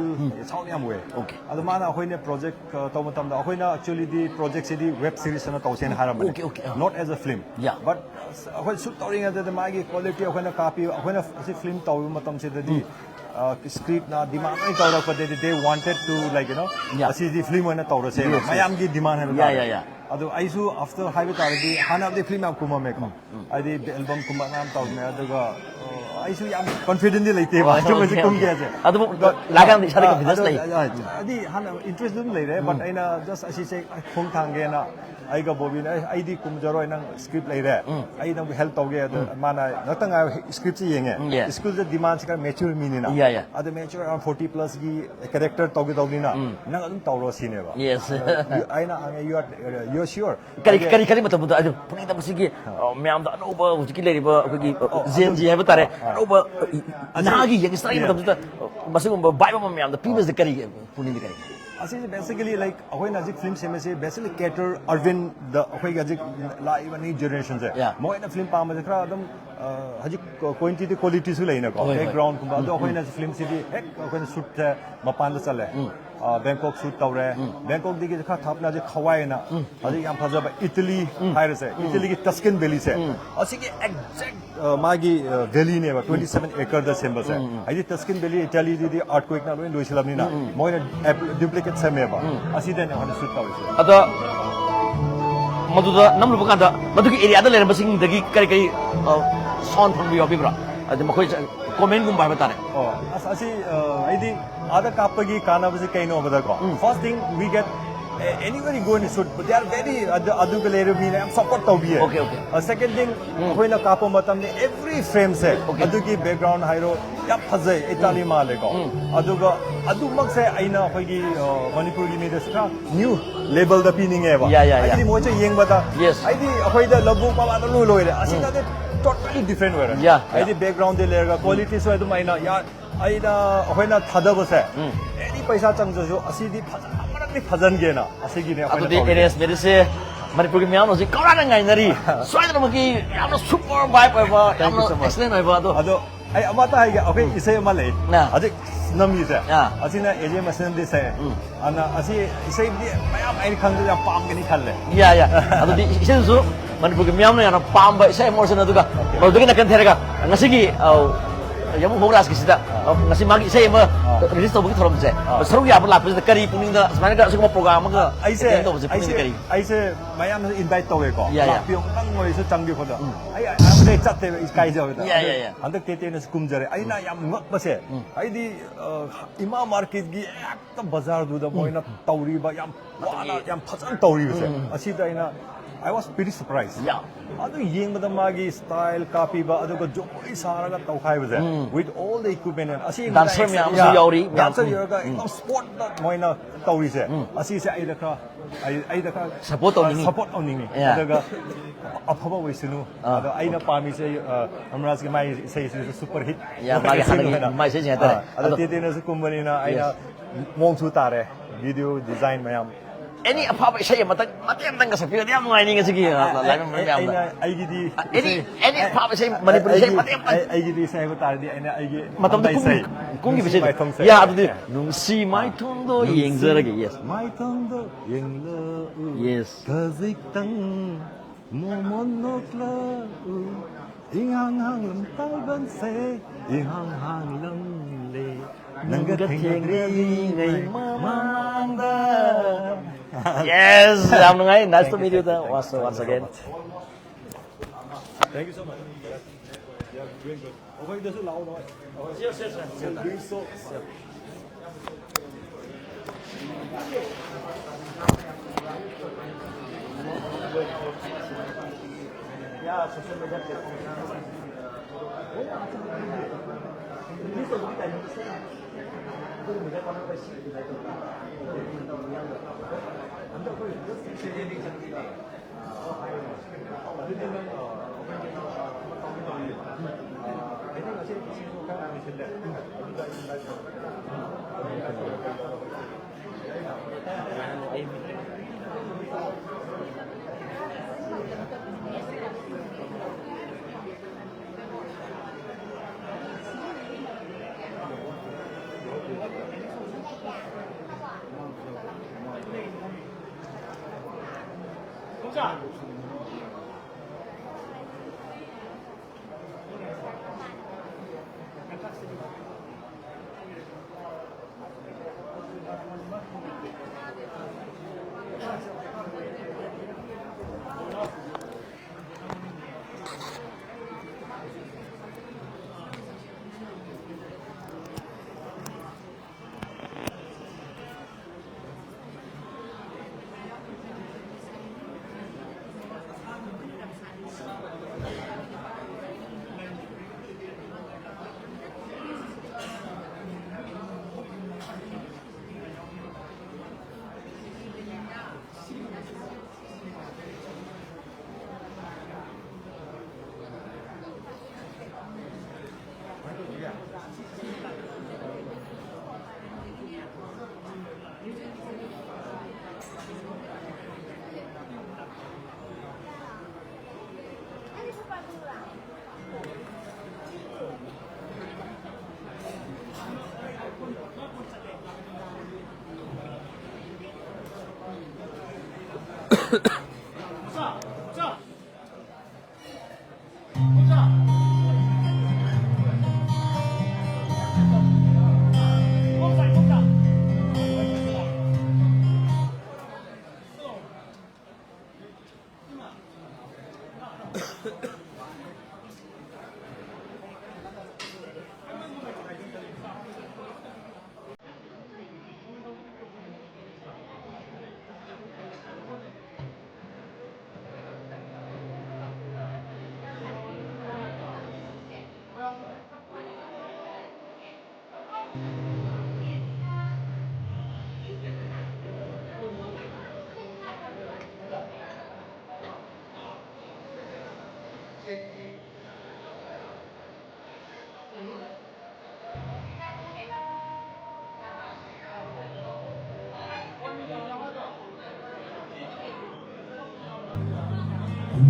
ꯁꯥꯎꯠ ꯌꯥꯝ ꯑꯣꯏ꯫ Okay. ꯑꯗꯣ ꯃꯥꯅ ꯑꯩꯈꯣꯏꯅ project, uh, ꯇꯧꯕ ꯃꯇꯝꯗ ꯑꯩꯈꯣꯏꯅ actually ꯗꯤ project ꯁꯤꯗꯤ web series ꯑꯅ ꯇꯧꯁꯦꯅ ꯍꯥꯏꯔꯝꯕꯅꯦ꯫ Okay, okay, ah. Not as a film. Yeah. But ꯑꯩꯈꯣꯏ shoot ꯇꯧꯔꯤꯉꯩꯗꯗꯤ ꯃꯥꯒꯤ quality ꯑꯩꯈꯣꯏꯅ ꯀꯥꯞꯄꯤꯕ, ꯑꯩꯈꯣꯏꯅ ꯑꯁꯤ film ꯇꯧꯕ ꯃꯇꯝꯁꯤꯗꯗꯤ, uh, script ꯅ demand ꯂꯣꯏ ꯇꯧꯔꯛꯄꯗꯗꯤ they wanted to, like, you know, Yeah. ꯑꯁꯤꯗꯤ film ꯑꯣꯏꯅ ꯇꯧꯔꯁꯦ, Yes, yes. ꯃꯌꯥꯝꯒꯤ demand ꯍꯥꯏꯕ Yeah, ꯇꯥꯔꯦ꯫ yeah, yeah. ꯑꯗꯣ ꯑꯩꯁꯨ after ꯍꯥꯏꯕ ꯇꯥꯔꯗꯤ ꯍꯥꯟꯅꯗꯤ film ꯌꯥꯝ ꯀꯨꯝꯃꯝꯃꯦꯀꯣ, ꯍꯥꯏꯗꯤ album ꯀꯨꯝꯕ ꯃꯌꯥꯝ ꯇꯧꯔꯝꯃꯦ꯫ ꯑꯗꯨꯒ, uh, ꯑꯩꯁꯨ ꯌꯥꯝ ꯀꯟꯐꯤꯗꯦꯟꯗꯤ ꯂꯩꯇꯦꯕ ꯑꯣ, ꯁꯤꯒꯨꯝꯕꯁꯦ okay, ꯀꯨꯝꯒꯦ okay. ꯍꯥꯏꯁꯦ. ꯑꯗꯨꯕꯨ But, ꯂꯥꯛꯀꯥꯟꯗ ꯑ, ꯏꯁꯥꯗ ꯑ, confidence ꯑꯗꯨ, ꯂꯩ? ꯑ, ꯑ, ꯑꯗꯤ ꯍꯥꯟꯅ ꯏꯟꯇꯔꯦꯁ ꯑꯗꯨꯝ ꯂꯩꯔꯦ. But ꯑꯩꯅ ꯖꯁ ꯑꯁꯤꯁꯦ ꯈꯣꯡ ꯊꯥꯡꯒꯦꯅ ꯑꯩꯒ ꯕꯣꯕꯤꯅ, "ꯑꯦ, ꯑꯩꯗꯤ ꯀꯨꯝꯖꯔꯣꯏ, ꯅꯪ ꯁ꯭ꯀ꯭ꯔꯤꯞ ꯂꯩꯔꯦ, ꯑꯩ ꯅꯪꯕꯨ ꯍꯦꯜꯞ ꯇꯧꯒꯦ." ꯑꯗꯣ ꯃꯥꯅ, "ꯉꯥꯛꯇꯪ ꯉꯥꯏꯌꯣ, ꯁ꯭ꯀ꯭ꯔꯤꯞꯁꯦ ꯌꯦꯡꯉꯦ." ꯎꯝ, yeah. ꯁ꯭ꯀꯨꯜꯗ ꯗꯤꯃꯥꯟꯁꯦ ꯈꯔ ꯃꯦꯆ꯭ꯌꯨꯔ ꯃꯤꯅꯤꯅ. Yeah, yeah. ꯑꯗꯣ ꯃꯦꯆ꯭ꯌꯨꯔ ꯑꯔꯥꯎꯟ ꯐꯣꯔꯇꯤ ꯄ꯭ꯂꯁꯀꯤ ꯀꯦꯔꯦꯛꯇꯔ ꯇꯧꯒꯦ ꯇꯧꯕꯅꯤꯅ ꯅꯪ ꯑꯗꯨꯝ ꯇꯧꯔꯣ ꯁꯤꯅꯦꯕ. Yes. ꯑꯗꯣ, "You-, ꯑꯩꯅ ꯍꯪꯉꯦ, "You are, you are sure?" ꯀꯔꯤ ꯍꯥꯏꯗꯤ, ꯀꯔꯤ ꯈꯜꯂꯤ ꯃꯇꯝꯗꯨꯗ ꯑꯗꯨ ꯄꯨꯛꯅꯤꯡꯗ ꯃꯁꯤꯒꯤ, ꯑ, ꯃꯌꯥꯝꯗ ꯑꯅꯧꯕ ꯍꯧꯖꯤꯛꯀꯤ ꯂꯩꯔꯤꯕ ꯑꯩꯈꯣꯏꯒꯤ, ꯑ, ꯑꯣ, Gen Z ꯑꯗꯨ- ꯍꯥꯏꯕ ꯇꯥꯔꯦ, ꯑꯥ, ꯑꯥ. ꯑꯅꯧꯕ, ꯑ, ꯏ-, ꯏ-, ꯑꯗꯨ- ꯅꯍꯥꯒꯤ ꯌꯪꯁꯇꯔꯒꯤ Yeah. ꯃꯇꯝꯗꯨꯗ, ꯑ, ꯃꯁꯤꯒꯨꯝꯕ ꯚꯥꯏꯕ ꯑꯃ ꯃꯌꯥꯝꯗ ꯄꯤꯕꯁꯤꯗ ꯀꯔꯤ ꯄꯨꯛꯅꯤꯡꯗ ꯀꯔꯤ? ꯑꯁꯤꯁꯦ basically, like, ꯑꯩꯈꯣꯏꯅ ꯍꯧꯖꯤꯛ ꯐꯤꯂꯝ ꯁꯦꯝꯕꯁꯦ basically cater ꯑꯔꯕꯤꯟꯗ, ꯑꯩꯈꯣꯏꯒꯤ ꯍꯧꯖꯤꯛ ꯂꯥꯛꯏꯕ ꯅ꯭ꯌꯨ ꯖꯦꯅꯦꯔꯦꯁꯟꯁꯦ, Yeah. ꯃꯣꯏꯅ ꯐꯤꯂꯝ ꯄꯥꯝꯕꯁꯦ ꯈꯔ ꯑꯗꯨꯝ, ꯑ, ꯍꯧꯖꯤꯛ ꯀ꯭ꯋꯥꯂꯤꯇꯤꯁꯨ ꯂꯩꯅꯀꯣ, ꯍꯣꯏ, ꯍꯣꯏ. ꯕꯦꯛꯒ꯭ꯔꯥꯎꯟꯒꯨꯝꯕ. ꯑꯗꯣ ꯑꯩꯈꯣꯏꯅ ꯐꯤꯂꯝꯁꯤꯗꯤ ꯍꯦꯛ ꯑꯩꯈꯣꯏꯅ ꯁꯨꯠꯁꯦ ꯃꯄꯥꯟꯗ ꯆꯠꯂꯦ, ꯑ, ꯕꯦꯡꯀꯣꯛ ꯁꯨꯠ ꯇꯧꯔꯦ. ꯕꯦꯡꯀꯣꯛꯇꯒꯤ ꯈꯔ ꯊꯥꯞꯅ ꯍꯧꯖꯤꯛ ꯈꯋꯥꯏꯅ ꯍꯧꯖꯤꯛ ꯌꯥꯝ ꯐꯖꯕ ꯏꯇꯂꯤ ꯍꯥꯏꯔꯁꯦ, ꯏꯇꯂꯤꯒꯤ ꯇꯁꯀꯤꯟ ꯚꯦꯂꯤꯁꯦ, ꯑꯁꯤꯒꯤ ꯑꯦꯛꯖꯦꯛ, ꯑ, ꯃꯥꯒꯤ, ꯑ, ꯚꯦꯂꯤꯅꯦꯕ, ꯇ꯭ꯋꯦꯟꯇꯤ ꯁꯚꯦꯟ ꯑꯦꯀꯔꯗ ꯁꯦꯝꯕꯁꯦ. ꯍꯥꯏꯗꯤ ꯇꯁꯀꯤꯟ ꯚꯦꯂꯤ ꯏꯇꯥꯂꯤꯗꯗꯤ ꯑꯥꯔꯠꯀ꯭ꯋꯦꯛꯅ ꯂꯣꯏ ꯂꯣꯏꯁꯤꯜꯂꯝꯅꯤꯅ ꯃꯣꯏꯅ ꯗꯨꯄ꯭ꯂꯤꯀꯦꯠ ꯁꯦꯝꯃꯦꯕ. ꯑꯁꯤꯗꯅꯦ ꯑꯩꯈꯣꯏꯅ ꯁꯨꯠ ꯇꯧꯔꯤꯁꯦ. ꯑꯗ ꯃꯗꯨꯗ ꯅꯝꯂꯨꯕ ꯀꯥꯟꯗ ꯃꯗꯨꯒꯤ ꯑꯦꯔꯤꯌꯥꯗ ꯂꯩꯔꯝꯕꯁꯤꯡꯗꯒꯤ ꯀꯔꯤ ꯀꯔꯤ, ꯑ, ꯁꯥꯎꯟ ꯐꯪꯕ ꯌꯥꯎꯕꯤꯕ꯭ꯔꯥ? ꯑꯗ ꯃꯈꯣꯏ ꯀꯣꯃꯦꯟꯒꯨꯝꯕ ꯍꯥꯏꯕ ꯇꯥꯔꯦ. ꯑꯣ, ꯑꯁ, ꯑꯁꯤ, ꯑ, ꯍꯥꯏꯗꯤ ꯑꯥꯗ ꯀꯥꯞꯄꯒꯤ ꯀꯥꯟꯅꯕꯁꯦ ꯀꯩꯅꯣ ꯍꯥꯏꯕꯗꯀꯣ, first thing, we get, anywhere you go in shoot, they are very, ꯑꯗꯨ, ꯑꯗꯨꯒ ꯂꯩꯔꯤꯕ ꯃꯤꯅ ꯌꯥꯝ ꯁꯞꯄꯣꯔꯠ ꯇꯧꯕꯤꯌꯦ. Okay, okay. Second thing, ꯑꯩꯈꯣꯏꯅ ꯀꯥꯞꯄ ꯃꯇꯝꯗ every frameꯁꯦ ꯑꯗꯨꯒꯤ ꯕꯦꯛꯒ꯭ꯔꯥꯎꯟ ꯍꯥꯏꯔꯣ, ꯌꯥꯝ ꯐꯖꯩ, ꯏꯇꯥꯂꯤ ꯃꯥꯜꯂꯦꯀꯣ. ꯑꯗꯨꯒ ꯑꯗꯨꯃꯛꯁꯦ ꯑꯩꯅ ꯑꯩꯈꯣꯏꯒꯤ, ꯑ, ꯃꯅꯤꯄꯨꯔꯒꯤ ꯃꯤꯗꯁꯨ ꯈꯔ ꯅ꯭ꯌꯨ ꯂꯦꯕꯦꯜꯗ ꯄꯤꯅꯤꯡꯉꯦꯕ. Yeah, yeah, yeah. ꯍꯥꯏꯗꯤ ꯃꯣꯏꯁꯦ ꯌꯦꯡꯕꯗ, Yes. ꯍꯥꯏꯗꯤ ꯑꯩꯈꯣꯏꯗ ꯂꯧꯕꯨꯛ ꯃꯄꯥꯟꯗ ꯂꯣꯏ ꯂꯣꯏꯔꯦ, ꯑꯁꯤꯗꯗꯤ totally different ꯑꯣꯏꯔꯦ. Yeah, ꯍꯥꯏꯗꯤ yeah. ꯕꯦꯛꯒ꯭ꯔꯥꯎꯟꯗꯤ ꯂꯩꯔꯒ ꯀ꯭ꯋꯥꯂꯤꯇꯤꯁꯨ ꯑꯗꯨꯝ ꯑꯩꯅ ꯌꯥ-, ꯑꯩꯅ, ꯑꯩꯈꯣꯏꯅ ꯊꯥꯗꯕꯁꯦ, any ꯄꯩꯁꯥ ꯆꯪꯗ꯭ꯔꯁꯨ ꯑꯁꯤꯗꯤ ꯐꯖ-, ꯑꯃꯔꯛꯇꯤ ꯐꯖꯟꯒꯦꯅ ꯑꯁꯤꯒꯤꯅꯦ ꯑꯩꯈꯣꯏꯅ ꯑꯗꯨꯗꯤ ꯇꯧꯔꯤꯁꯦ. ꯑꯦꯔꯦꯟꯖꯃꯦꯟꯁꯦ ꯃꯅꯤꯄꯨꯔꯒꯤ ꯃꯤꯌꯥꯝꯅ ꯍꯧꯖꯤꯛ ꯀꯧꯔꯥꯡꯅ ꯉꯥꯏꯅꯔꯤ. ꯁꯣꯏꯗꯅꯃꯛꯀꯤ ꯌꯥꯝꯅ ꯁꯨꯄꯔ ꯚꯥꯏꯕ ꯑꯣꯏꯕ, Thank you ꯌꯥꯝꯅ so much. ꯑꯦꯛꯁꯂꯦꯟ ꯑꯣꯏꯕ ꯑꯗꯣ. ꯑꯗꯣ ꯑꯩ ꯑꯃꯇ ꯍꯥꯏꯒꯦ, ꯑꯩꯈꯣꯏ ꯏꯁꯩ ꯑꯃ ꯂꯩ ꯑꯥ. ꯍꯧꯖꯤꯛ ꯅꯝꯃꯤꯁꯦ. ꯑꯥ. ꯑꯁꯤꯅ ꯑꯦꯖꯦ ꯃꯁꯦꯟꯗꯤ ꯁꯛꯑꯦ. ꯑꯗꯨꯅ ꯑꯁꯤ ꯏꯁꯩꯗꯤ ꯃꯌꯥꯝ ꯑꯩꯅ ꯈꯪꯕꯗ ꯌꯥꯝ ꯄꯥꯝꯒꯅꯤ ꯈꯜꯂꯦ. ꯌꯥ, ꯌꯥ. ꯑꯗꯨꯗꯤ ꯏꯁꯩꯁꯨ ꯃꯅꯤꯄꯨꯔꯒꯤ ꯃꯤꯌꯥꯝꯅ ꯌꯥꯝꯅ ꯄꯥꯝꯕ ꯏꯁꯩ ꯑꯃ ꯑꯣꯏꯔꯁꯅꯨ, ꯑꯗꯨꯒ ꯃꯗꯨꯗꯒꯤ ꯅꯥꯀꯟ ꯊꯩꯔꯒ ꯉꯁꯤꯒꯤ, ꯑ, ꯌꯥꯝꯕꯨꯡ ꯐꯧ ꯔꯥꯖꯀꯤꯁꯤꯗ ꯉꯁꯤ ꯃꯥꯒꯤ ꯏꯁꯩ ꯑꯃ ꯔꯤꯂꯤꯁ ꯇꯧꯕꯒꯤ ꯊꯧꯔꯝꯁꯦ, ꯁꯔꯨꯛ ꯌꯥꯕ ꯂꯥꯛꯄꯁꯤꯗ ꯀꯔꯤ ꯄꯨꯛꯅꯤꯡꯗ ꯁꯨꯃꯥꯏꯅꯒ ꯑꯁꯤꯒꯨꯝꯕ ꯄ꯭ꯔꯣꯒ꯭ꯔꯥꯝ ꯑꯃꯒ ꯑꯩꯁꯦ ꯑꯦꯇꯦꯟ ꯇꯧꯕꯁꯦ ꯄꯨꯛꯅꯤꯡꯗ ꯑꯩꯁꯦ ꯀꯔꯤ? ꯑꯩꯁꯦ ꯃꯌꯥꯝꯅꯁꯨ ꯏꯟꯚꯥꯏꯠ ꯇꯧꯋꯦꯀꯣ꯫ ꯌꯥ, ꯌꯥ꯫ ꯂꯥꯛꯄꯤꯌꯣ, ꯑꯃꯨꯛꯇꯪ ꯑꯣꯏꯔꯁꯨ ꯆꯪꯕꯤꯌꯣ ꯈꯣꯠꯂꯣ꯫ ꯑꯩ ꯑꯩ ꯆꯠꯇꯦꯕ, ꯏꯀꯥꯏꯖꯕꯗ꯫ ꯌꯥ, ꯌꯥ, ꯌꯥ꯫ ꯍꯟꯗꯛ ꯇꯦꯇꯦꯅꯁꯨ ꯀꯨꯝꯖꯔꯦ꯫ ꯑꯩꯅ ꯌꯥꯝ ꯉꯛꯄꯁꯦ, ꯍꯥꯏꯗꯤ, ꯑ, ꯏꯃꯥ ꯃꯥꯔꯀꯦꯠꯀꯤ ꯍꯦꯛꯇ ꯕꯖꯥꯔꯗꯨꯗ ꯃꯣꯏꯅ ꯇꯧꯔꯤꯕ, ꯌꯥꯝ ꯋꯥꯅ, ꯌꯥꯝ ꯐꯖꯅ ꯇꯧꯔꯤꯕꯁꯦ, ꯑꯁꯤꯗ ꯑꯩꯅ, I was pretty surprised. ꯌꯥ꯫ ꯑꯗꯨ ꯌꯦꯡꯕꯗ ꯃꯥꯒꯤ ꯁ꯭ꯇꯥꯏꯜ ꯀꯥꯞꯄꯤꯕ, ꯑꯗꯨꯒ ꯖꯒꯣꯏ ꯁꯥꯔꯒ ꯇꯧꯈꯥꯏꯕꯁꯦ, with all the equipment and ꯑꯁꯤ Dancer ꯃꯌꯥꯝꯁꯨ ꯌꯥꯎꯔꯤ, ꯃꯌꯥꯝ꯫ ꯗꯥꯟꯁꯔ ꯌꯧꯔꯒ ꯑꯦꯛꯗꯝ ꯁ꯭ꯄꯣꯔꯠꯇ ꯃꯣꯏꯅ ꯇꯧꯔꯤꯁꯦ, ꯑꯁꯤꯁꯦ ꯑꯩꯗ ꯈꯔ, ꯑꯩ- ꯑꯩꯗ ꯈꯔ Support ꯇꯧꯅꯤꯡꯉꯤ꯫ ꯁꯄꯣꯔꯠ ꯇꯧꯅꯤꯡꯉꯤ꯫ ꯌꯥ꯫ ꯑꯗꯨꯒ ꯑꯐꯕ ꯑꯣꯏꯁꯅꯨ꯫ ꯑꯗꯣ ꯑꯩꯅ ꯄꯥꯝꯃꯤꯁꯦ, ꯑ, ꯑꯃꯔꯥꯖꯀꯤ ꯃꯥꯒꯤ ꯏꯁꯩꯁꯤꯁꯨ ꯁꯨꯄꯔ ꯍꯤꯠ ꯌꯥ, ꯃꯥꯒꯤ ꯍꯥꯟꯅꯒꯤ ꯃꯥꯒꯤ ꯏꯁꯩꯁꯤꯡ ꯍꯥꯏꯇꯥꯔꯦ꯫ ꯑꯗꯣ ꯑꯗꯣ ꯇꯦꯇꯦꯅꯁꯨ ꯀꯨꯝꯕꯅꯤꯅ ꯑꯩꯅ ꯃꯑꯣꯡꯁꯨ ꯇꯥꯔꯦ, ꯚꯤꯗꯤꯑꯣ ꯗꯤꯖꯥꯏꯟ ꯃꯌꯥꯝ꯫ ꯑꯦꯅꯤ ꯑꯐꯕ ꯏꯁꯩ ꯑꯃꯇꯪ ꯃꯇꯦꯛ ꯑꯃꯇꯪꯒ ꯁꯛꯄꯤꯔꯗꯤ ꯌꯥꯝ ꯅꯨꯡꯉꯥꯏꯅꯤ ꯉꯁꯤꯒꯤ ꯂꯥꯏꯔꯕ ꯃꯌꯥꯝꯗ꯫ ꯑꯩꯅ ꯑꯩꯒꯤꯗꯤ ꯑꯦꯅꯤ ꯏꯁꯩ- ꯑꯦꯅꯤ ꯑꯐꯕ ꯏꯁꯩ, ꯃꯅꯤꯄꯨꯔꯤ ꯏꯁꯩ ꯑꯩꯒꯤ- ꯃꯇꯦꯛ ꯑꯃꯇꯪ꯫ ꯑꯩ- ꯑꯩꯒꯤꯗꯤ ꯏꯁꯩ ꯍꯥꯏꯕ ꯇꯥꯔꯗꯤ ꯑꯩꯅ ꯑꯩꯒꯤ ꯃꯇꯝꯗ ꯑꯝꯕꯥꯏ ꯀꯨꯝ- ꯏꯁꯩ, ꯀꯨꯝꯈꯤꯕꯁꯦ꯫ ꯅꯨꯡꯁꯤ ꯃꯥꯏꯊꯣꯡꯁꯦ꯫ ꯌꯥ, ꯑꯗꯨꯗꯤ ꯅꯨꯡꯁꯤ ꯃꯥꯏꯊꯣꯡꯗꯣ ꯌꯦꯡꯖꯔꯒꯦ꯫ Yes꯫ ꯃꯥꯏꯊꯣꯡꯗꯣ ꯌꯦꯡꯂꯛꯎ꯫ Yes꯫ ꯈꯖꯤꯛꯇꯪ ꯃꯣꯃꯣꯟ ꯅꯣꯛꯂꯛꯎ꯫ ꯏꯍꯥꯡ ꯍꯥꯡꯂꯝ ꯇꯥꯏꯕꯪꯁꯦ, ꯏꯍꯥꯡ ꯍꯥꯡꯂꯝꯂꯦ꯫ ꯅꯪꯒ ꯅꯪꯒ ꯊꯦꯡꯅꯗ꯭ꯔꯤꯉꯩ ꯊꯦꯡꯅꯗ꯭ꯔꯤꯉꯩ ꯃꯃꯥꯡꯗ꯫ Yes, ꯌꯥꯝ ꯅꯨꯡꯉꯥꯏ꯫ Nice to meet you once, once again. Thank you so much. Yeah, doing good. ꯑꯩꯈꯣꯏꯗꯁꯨ ꯂꯥꯛꯑꯣ ꯅꯣꯏ꯫ Yes, yes, yes. Doing so.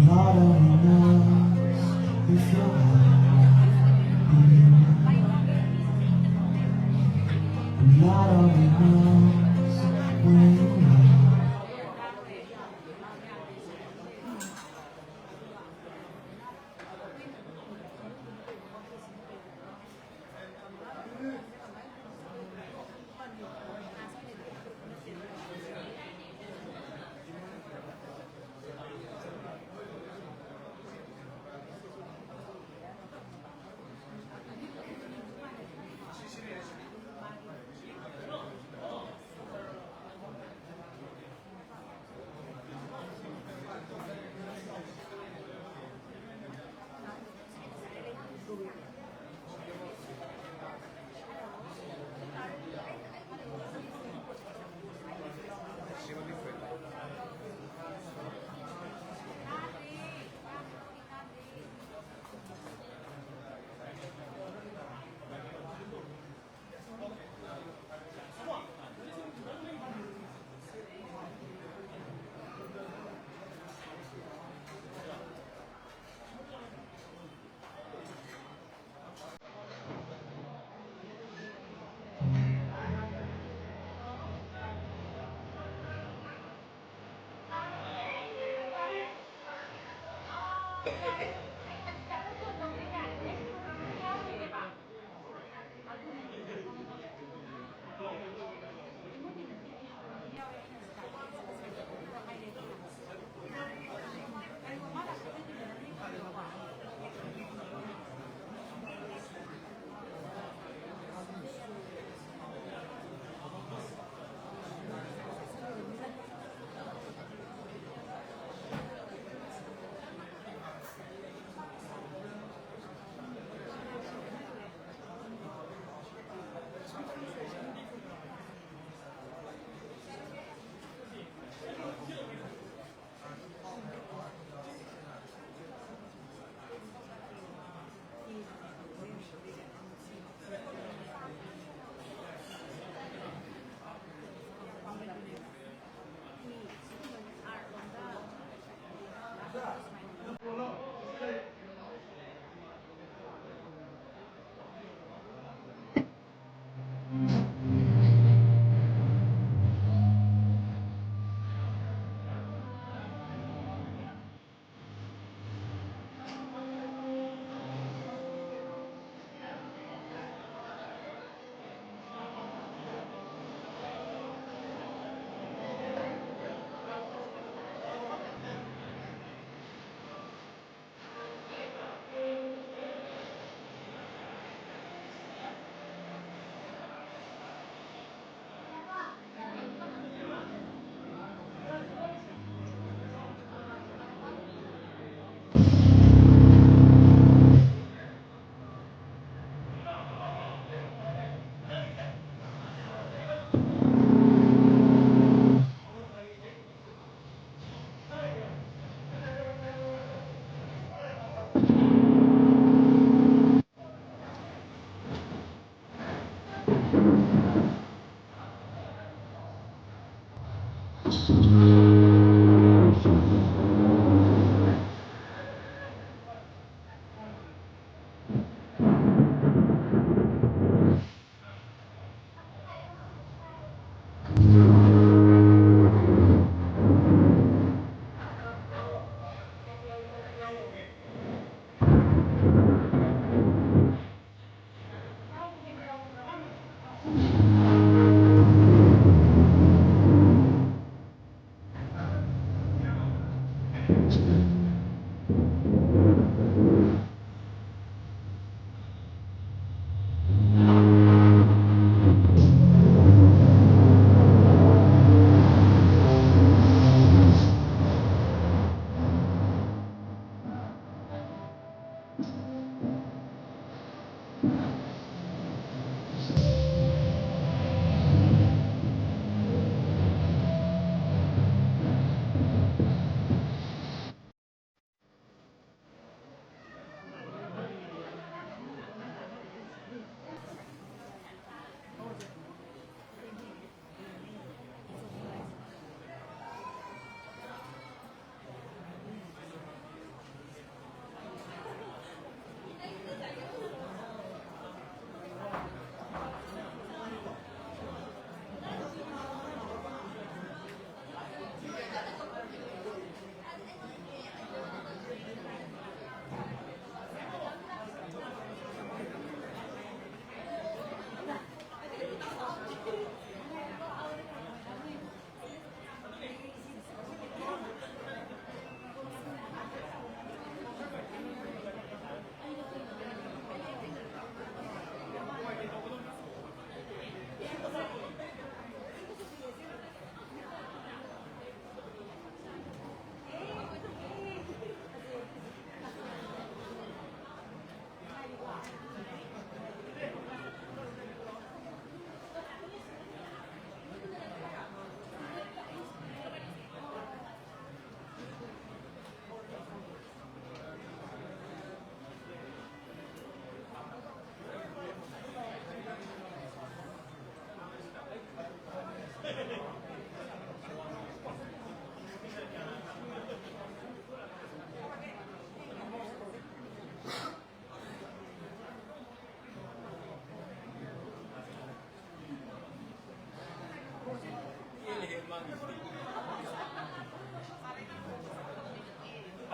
Not only knows if you're happy, not only knows when you're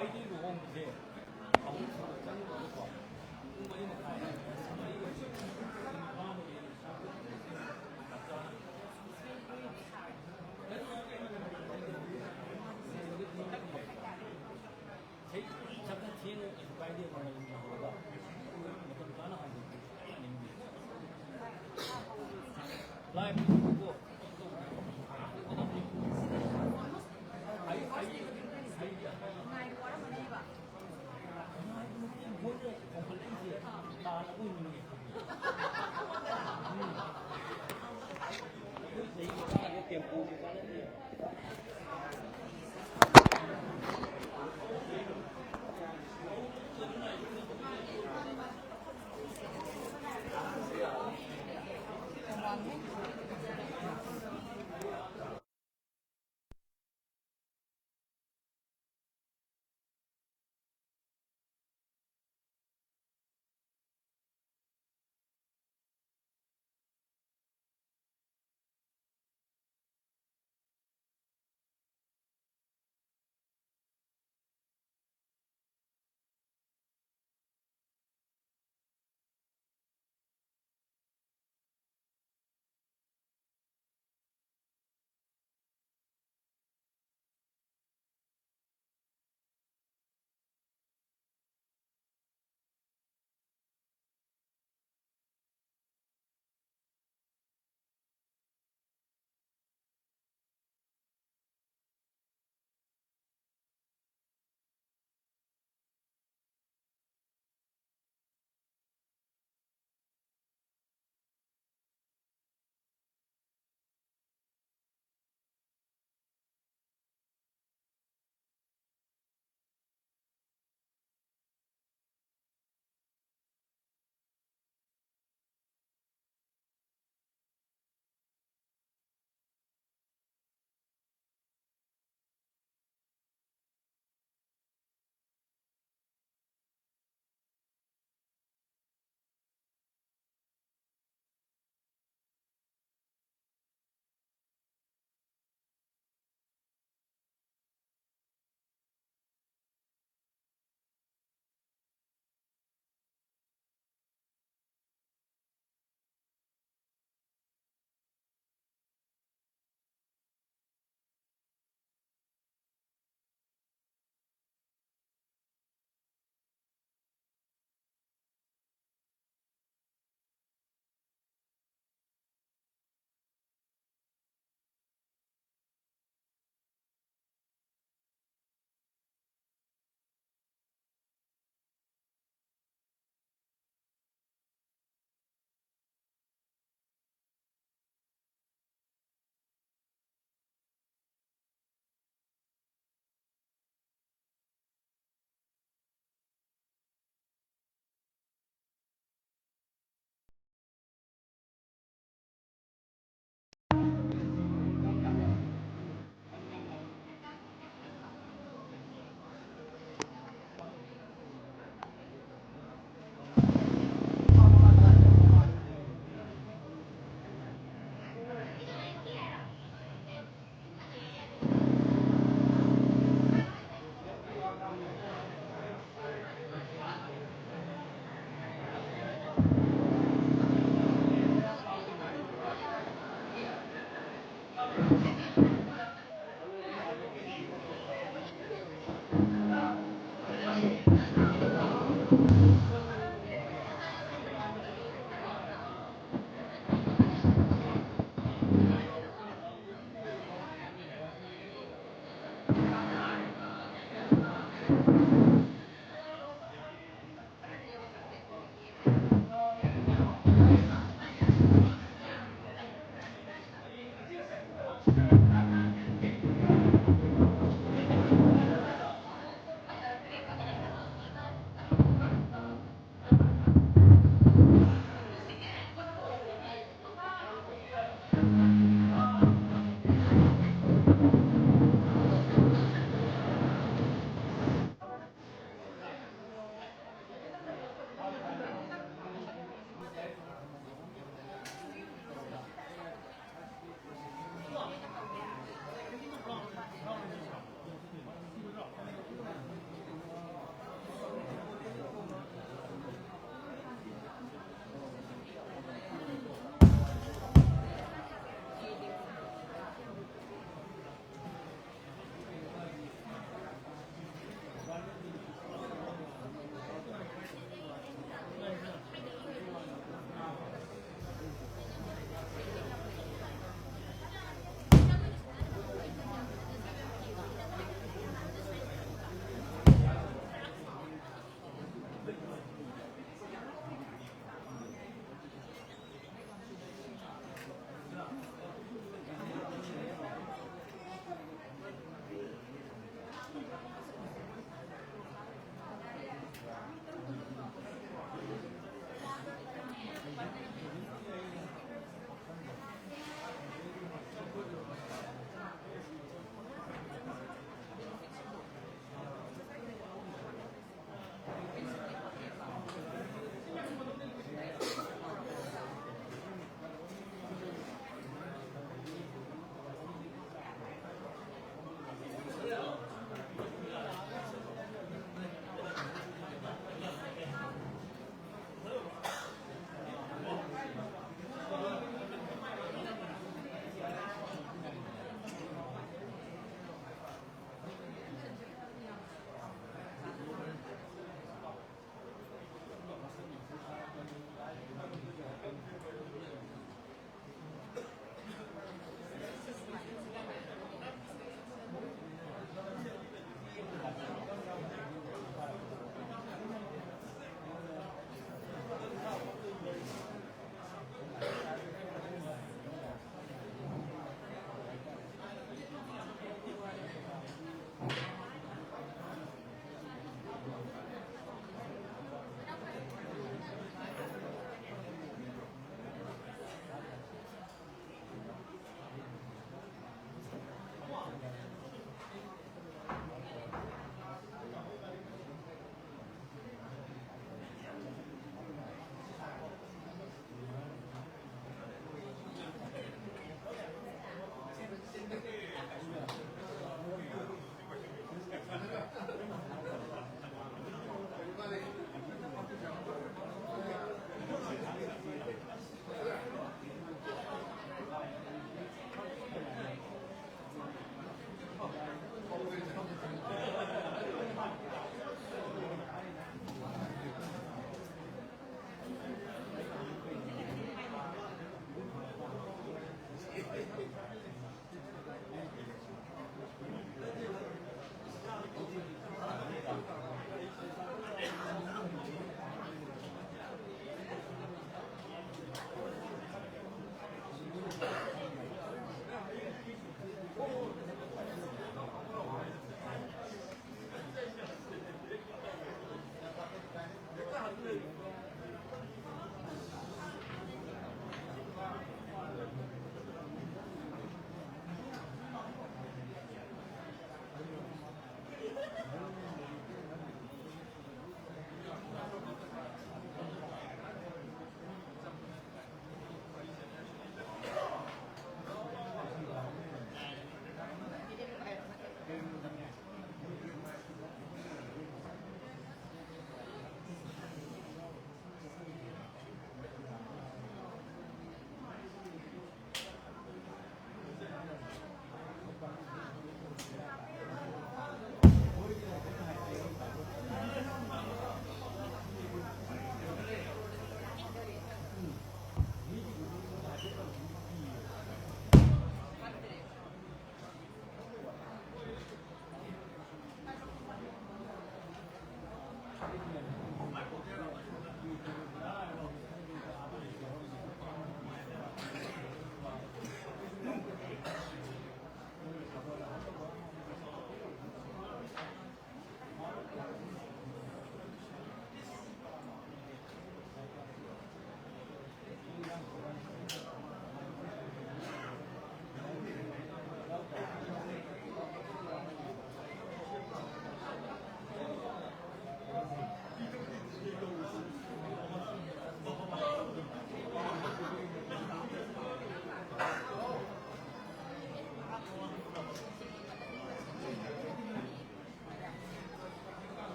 ꯑꯩꯗꯤ ꯂꯨꯍꯣꯡꯕꯁꯦ ꯑꯍꯨꯝ ꯁꯨꯕ ꯆꯪꯉꯦꯕꯀꯣ꯫ ꯄꯨꯡ ꯃꯔꯤ ꯃꯈꯥꯏ, ꯃꯔꯤ ꯃꯈꯥꯏ꯫ ꯆꯠꯄ ꯊꯦꯡꯉꯦ, ꯀꯩꯁꯨ ꯀꯥꯏꯗꯦ, ꯃꯇꯝ ꯆꯥꯅ ꯍꯧꯗꯣꯛꯄ꯫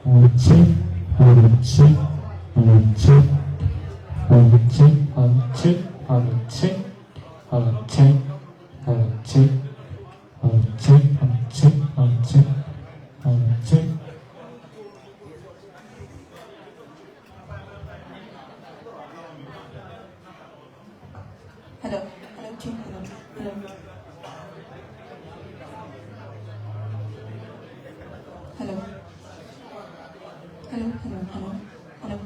Hello, check, hello, check, hello, check, hello, check, hello, check, hello, check, hello, check, hello, check, hello, check, hello, check, hello, check. Hello, hello, check, hello, hello. Hello. Hello, hello, hello, hello.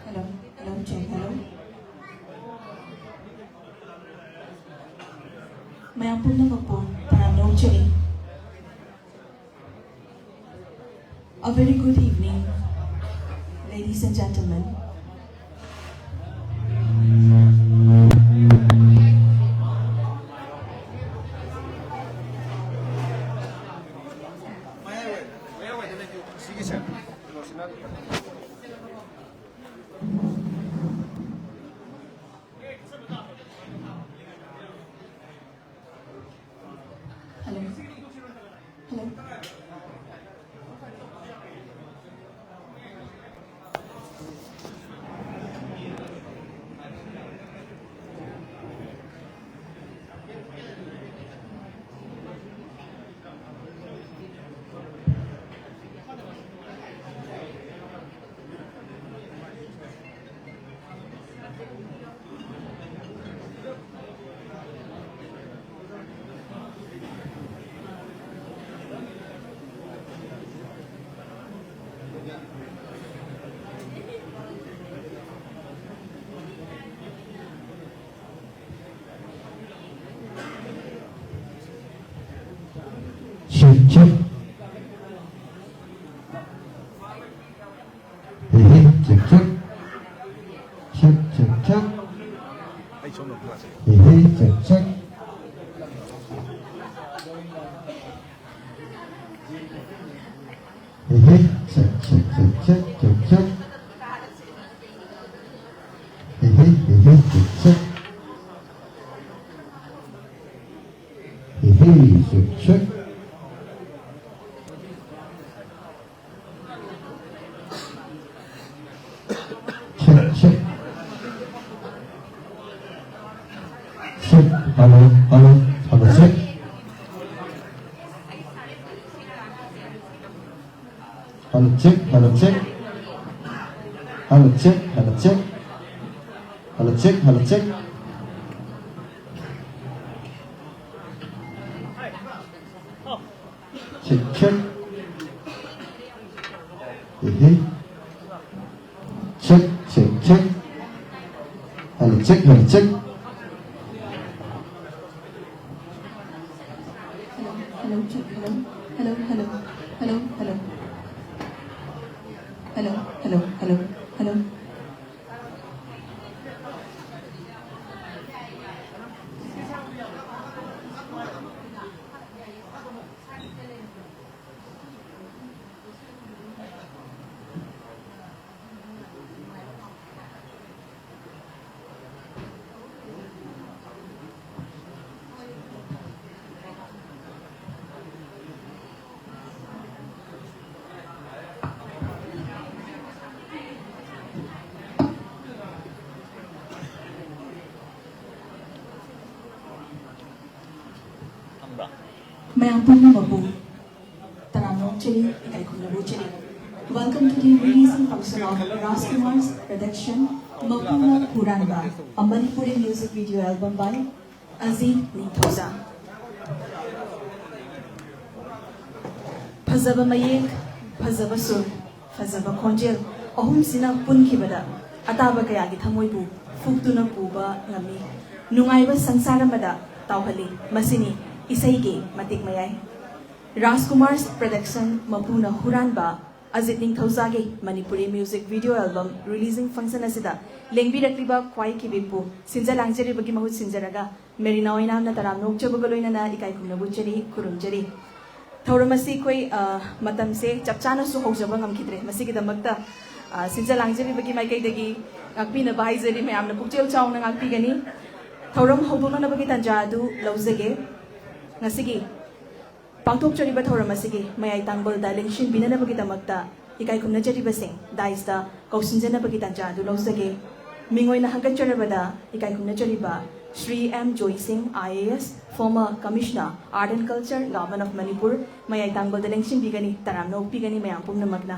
Hello, hello, check, hello. ꯃꯌꯥꯝ ꯄꯨꯝꯅꯃꯛꯄꯨ ꯇꯔꯥꯝꯅ ꯑꯣꯛꯆꯔꯤ꯫ A very good evening, ladies and gentlemen. Check. Hey, hey, check, check. Check, check, check. Hey, hey, check, check. Hey, hey, check, check, check, check, check, check. Hey, hey, hey, hey, check, check. Hey, hey, check, check. Check, check. Check. Hello, hello, hello, check. Hello, check, hello, check. Hello, check, hello, check. Hello, check, hello, check. Check, check. Hey, hey. Check, check, check. Hello, check, hello, check. Hello, hello, check, hello. Hello, hello, hello, hello. Hello, hello, hello, hello. ꯃꯌꯥꯝ ꯄꯨꯝꯅꯃꯛꯄꯨ ꯇꯔꯥꯝꯅ ꯑꯣꯛꯆꯔꯤ, ꯏꯀꯥꯏ ꯈꯨꯝꯅꯕ ꯎꯠꯆꯔꯤ꯫ Welcome to the releasing function of Rajkumar's production, Mapuna's Huranba, a Manipuri music video album by Ajit Ningthoja. ꯐꯖꯕ ꯃꯌꯦꯛ, ꯐꯖꯕ ꯁꯨꯔ, ꯐꯖꯕ ꯈꯣꯟꯖꯦꯜ ꯑꯍꯨꯝꯁꯤꯅ ꯄꯨꯟꯈꯤꯕꯗ ꯑꯇꯥꯕ ꯀꯌꯥꯒꯤ ꯊꯃꯣꯏꯕꯨ ꯐꯨꯛꯇꯨꯅ ꯄꯨꯕ ꯉꯝꯃꯤ꯫ ꯅꯨꯡꯉꯥꯏꯕ ꯁꯪꯁꯥꯔ ꯑꯃꯗ ꯇꯥꯎꯍꯜꯂꯤ꯫ ꯃꯁꯤꯅꯤ ꯏꯁꯩꯒꯤ ꯃꯇꯤꯛ ꯃꯌꯥꯏ꯫ ꯔꯥꯖꯀꯨꯃꯥꯔ ꯄ꯭ꯔꯗꯛꯁꯟ ꯃꯄꯨꯅ ꯍꯨꯔꯥꯟꯕ ꯑꯖꯤꯠ ꯅꯤꯡꯊꯧꯖꯥꯒꯤ Manipuri music video album releasing ꯐꯪꯁꯟ ꯑꯁꯤꯗ ꯂꯦꯡꯕꯤꯔꯛꯂꯤꯕ ꯈ꯭ꯋꯥꯏ ꯀꯤꯕꯤꯛꯄꯨ ꯁꯤꯟꯖ ꯂꯥꯡꯖꯔꯤꯕꯒꯤ ꯃꯍꯨꯠ ꯁꯤꯟꯖꯔꯒ ꯃꯦꯔꯤꯅꯥ ꯑꯣꯏꯅꯥꯝꯅ ꯇꯔꯥꯝꯅ ꯑꯣꯛꯆꯕꯒ ꯂꯣꯏꯅꯅ ꯏꯀꯥꯏ ꯈꯨꯝꯅꯕ ꯎꯠꯆꯔꯤ, ꯈꯨꯔꯨꯝꯖꯔꯤ꯫ ꯊꯧꯔꯝ ꯑꯁꯤ ꯑꯩꯈꯣꯏ, ꯑ, ꯃꯇꯝꯁꯦ ꯆꯞ ꯆꯥꯅꯁꯨ ꯍꯧꯖꯕ ꯉꯝꯈꯤꯗ꯭ꯔꯦ꯫ ꯃꯁꯤꯒꯤꯗꯃꯛꯇ, ꯑ, ꯁꯤꯟꯖ ꯂꯥꯡꯖꯔꯤꯕꯒꯤ ꯃꯥꯏꯀꯩꯗꯒꯤ ꯉꯥꯛꯄꯤꯅꯕ ꯍꯥꯏꯖꯔꯤ꯫ ꯃꯌꯥꯝꯅ ꯄꯨꯛꯆꯦꯜ ꯆꯥꯎꯅ ꯉꯥꯛꯄꯤꯒꯅꯤ꯫ ꯊꯧꯔꯝ ꯍꯧꯗꯣꯛꯅꯅꯕꯒꯤ ꯇꯥꯟꯖꯥ ꯑꯗꯨ ꯂꯧꯖꯒꯦ꯫ ꯉꯁꯤꯒꯤ ꯄꯥꯡꯊꯣꯛꯆꯔꯤꯕ ꯊꯧꯔꯝ ꯑꯁꯤꯒꯤ ꯃꯌꯥꯏ ꯇꯥꯡꯕꯜꯗ ꯂꯦꯡꯁꯤꯟꯕꯤꯅꯅꯕꯒꯤꯗꯃꯛꯇ ꯏꯀꯥꯏ ꯈꯨꯝꯅꯖꯔꯤꯕꯁꯤꯡ ꯗꯥꯏꯁꯇ ꯀꯧꯁꯤꯟꯖꯅꯕꯒꯤ ꯇꯥꯟꯖꯥ ꯑꯗꯨ ꯂꯧꯖꯒꯦ꯫ ꯃꯤꯡ ꯑꯣꯏꯅ ꯍꯪꯒꯠꯆꯔꯕꯗ ꯏꯀꯥꯏ ꯈꯨꯝꯅꯖꯔꯤꯕ ꯁ꯭ꯔꯤ ꯑꯦꯝ ꯖꯣꯏ ꯁꯤꯡ, I A S, former Commissioner, Art and Culture, Government of Manipur, ꯃꯌꯥꯏ ꯇꯥꯡꯕꯜꯗ ꯂꯦꯡꯁꯤꯟꯕꯤꯒꯅꯤ, ꯇꯔꯥꯝꯅ ꯑꯣꯛꯄꯤꯒꯅꯤ ꯃꯌꯥꯝ ꯄꯨꯝꯅꯃꯛꯅ꯫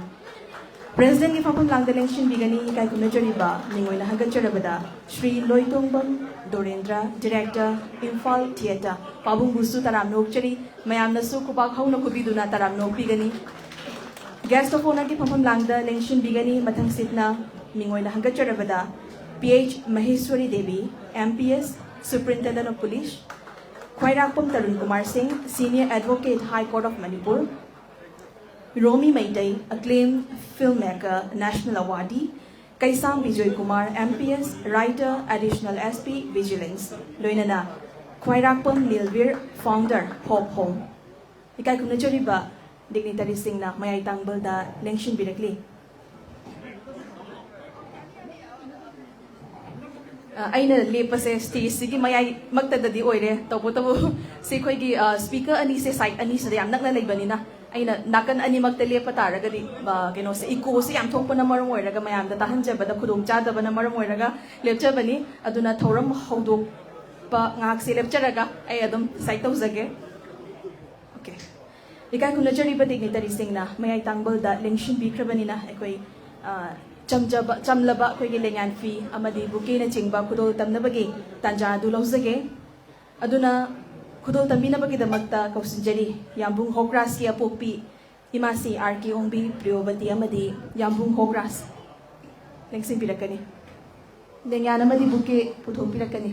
ꯄ꯭ꯔꯦꯁꯤꯗꯦꯟꯒꯤ ꯐꯝꯐꯝ ꯂꯥꯡꯗ ꯂꯦꯡꯁꯤꯟꯕꯤꯒꯅꯤ ꯏꯀꯥꯏ ꯈꯨꯝꯅꯖꯔꯤꯕ ꯃꯤꯡ ꯑꯣꯏꯅ ꯍꯪꯒꯠꯆꯔꯕꯗ Shri Loitongbam ꯗꯣꯔꯦꯟꯗ꯭ꯔ, Director, Imphal Theatre, ꯄꯥꯕꯨꯡꯕꯨꯁꯨ ꯇꯔꯥꯝꯅ ꯑꯣꯛꯆꯔꯤ꯫ ꯃꯌꯥꯝꯅꯁꯨ ꯈꯨꯕꯥꯛ ꯍꯧꯅ ꯈꯨꯕꯤꯗꯨꯅ ꯇꯔꯥꯝꯅ ꯑꯣꯛꯄꯤꯒꯅꯤ꯫ Guest of Honourꯒꯤ ꯐꯝꯐꯝ ꯂꯥꯡꯗ ꯂꯦꯡꯁꯤꯟꯕꯤꯒꯅꯤ ꯃꯊꯪꯁꯤꯠꯅ ꯃꯤꯡ ꯑꯣꯏꯅ ꯍꯪꯒꯠꯆꯔꯕꯗ P H ꯃꯍꯦꯁ꯭ꯋꯔꯤ Devi, M P S, Superintendent of Police, ꯈ꯭ꯋꯥꯏꯔꯥꯛꯄꯝ ꯇꯔꯨꯟ ꯀꯨꯃꯥꯔ ꯁꯤꯡ, Senior Advocate, High Court of Manipur, Romi Meitei, acclaimed filmmaker, national awardee, Keisham Bijoy Kumar, M P S, writer, Additional S P, Vigilance, ꯂꯣꯏꯅꯅ ꯈ꯭ꯋꯥꯏꯔꯥꯛꯄꯝ ꯅꯤꯜꯕꯤꯔ, founder, Hope Home꯫ ꯏꯀꯥꯏ ꯈꯨꯝꯅꯖꯔꯤꯕ dignitaryꯁꯤꯡꯅ ꯃꯌꯥꯏ ꯇꯥꯡꯕꯜꯗ ꯂꯦꯡꯁꯤꯟꯕꯤꯔꯛꯂꯤ꯫ ꯑ, ꯑꯩꯅ ꯂꯦꯞꯄꯁꯦ stageꯁꯤꯒꯤ ꯃꯌꯥꯏꯃꯛꯇꯗꯗꯤ ꯑꯣꯏꯔꯦ, ꯇꯧꯕꯇꯕꯨ ꯁꯤ ꯑꯩꯈꯣꯏꯒꯤ, ꯑ, speaker ꯑꯅꯤꯁꯦ side ꯑꯅꯤꯁꯤꯗ ꯌꯥꯝ ꯅꯛꯅ ꯂꯩꯕꯅꯤꯅ ꯑꯩꯅ ꯅꯥꯀꯟ ꯑꯅꯤꯃꯛꯇ ꯂꯦꯞꯄ ꯇꯥꯔꯒꯗꯤ, ꯑ, ꯀꯩꯅꯣꯁꯦ, echoꯁꯦ ꯌꯥꯝ ꯊꯣꯛꯄꯅ ꯃꯔꯝ ꯑꯣꯏꯔꯒ, ꯃꯌꯥꯝꯗ ꯇꯥꯍꯟꯖꯕꯗ ꯈꯨꯗꯣꯡ ꯆꯥꯗꯕꯅ ꯃꯔꯝ ꯑꯣꯏꯔꯒ ꯂꯦꯞꯆꯕꯅꯤ꯫ ꯑꯗꯨꯅ ꯊꯧꯔꯝ ꯍꯧꯗꯣꯛꯄ ꯉꯥꯏꯍꯥꯛꯁꯦ ꯂꯦꯞꯆꯔꯒ ꯑꯩ ꯑꯗꯨꯝ decide ꯇꯧꯖꯒꯦ꯫ Okay꯫ ꯏꯀꯥꯏ ꯈꯨꯝꯅꯖꯔꯤꯕ dignitaryꯁꯤꯡꯅ ꯃꯌꯥꯏ ꯇꯥꯡꯕꯜꯗ ꯂꯦꯡꯁꯤꯟꯕꯤꯈ꯭ꯔꯕꯅꯤꯅ ꯑꯩꯈꯣꯏ, ꯑ, ꯆꯝꯖꯕ, ꯆꯝꯂꯕ ꯑꯩꯈꯣꯏꯒꯤ ꯂꯦꯡꯌꯥꯟꯐꯤ ꯑꯃꯗꯤ bouquetꯅꯆꯤꯡꯕ ꯈꯨꯗꯣꯜ ꯇꯝꯅꯕꯒꯤ ꯇꯥꯟꯖꯥ ꯑꯗꯨ ꯂꯧꯖꯒꯦ꯫ ꯑꯗꯨꯅ ꯈꯨꯗꯣꯜ ꯇꯝꯕꯤꯅꯕꯒꯤꯗꯃꯛꯇ ꯀꯧꯁꯤꯟꯖꯔꯤ ꯌꯥꯝꯕꯨꯡ ꯍꯣꯛꯔꯥꯖꯀꯤ ꯑꯄꯣꯛꯄꯤ ꯏꯃꯥꯁꯤ ꯑꯥꯔ ꯀꯦ ꯑꯣꯡꯕꯤ ꯄ꯭ꯔꯤꯌꯣꯕꯇꯤ ꯑꯃꯗꯤ ꯌꯥꯝꯕꯨꯡ ꯍꯣꯛꯔꯥꯖ ꯂꯦꯡꯁꯤꯟꯕꯤꯔꯛꯀꯅꯤ꯫ ꯂꯦꯡꯌꯥꯟ ꯑꯃꯗꯤ bouquet ꯄꯨꯊꯣꯛꯄꯤꯔꯛꯀꯅꯤ꯫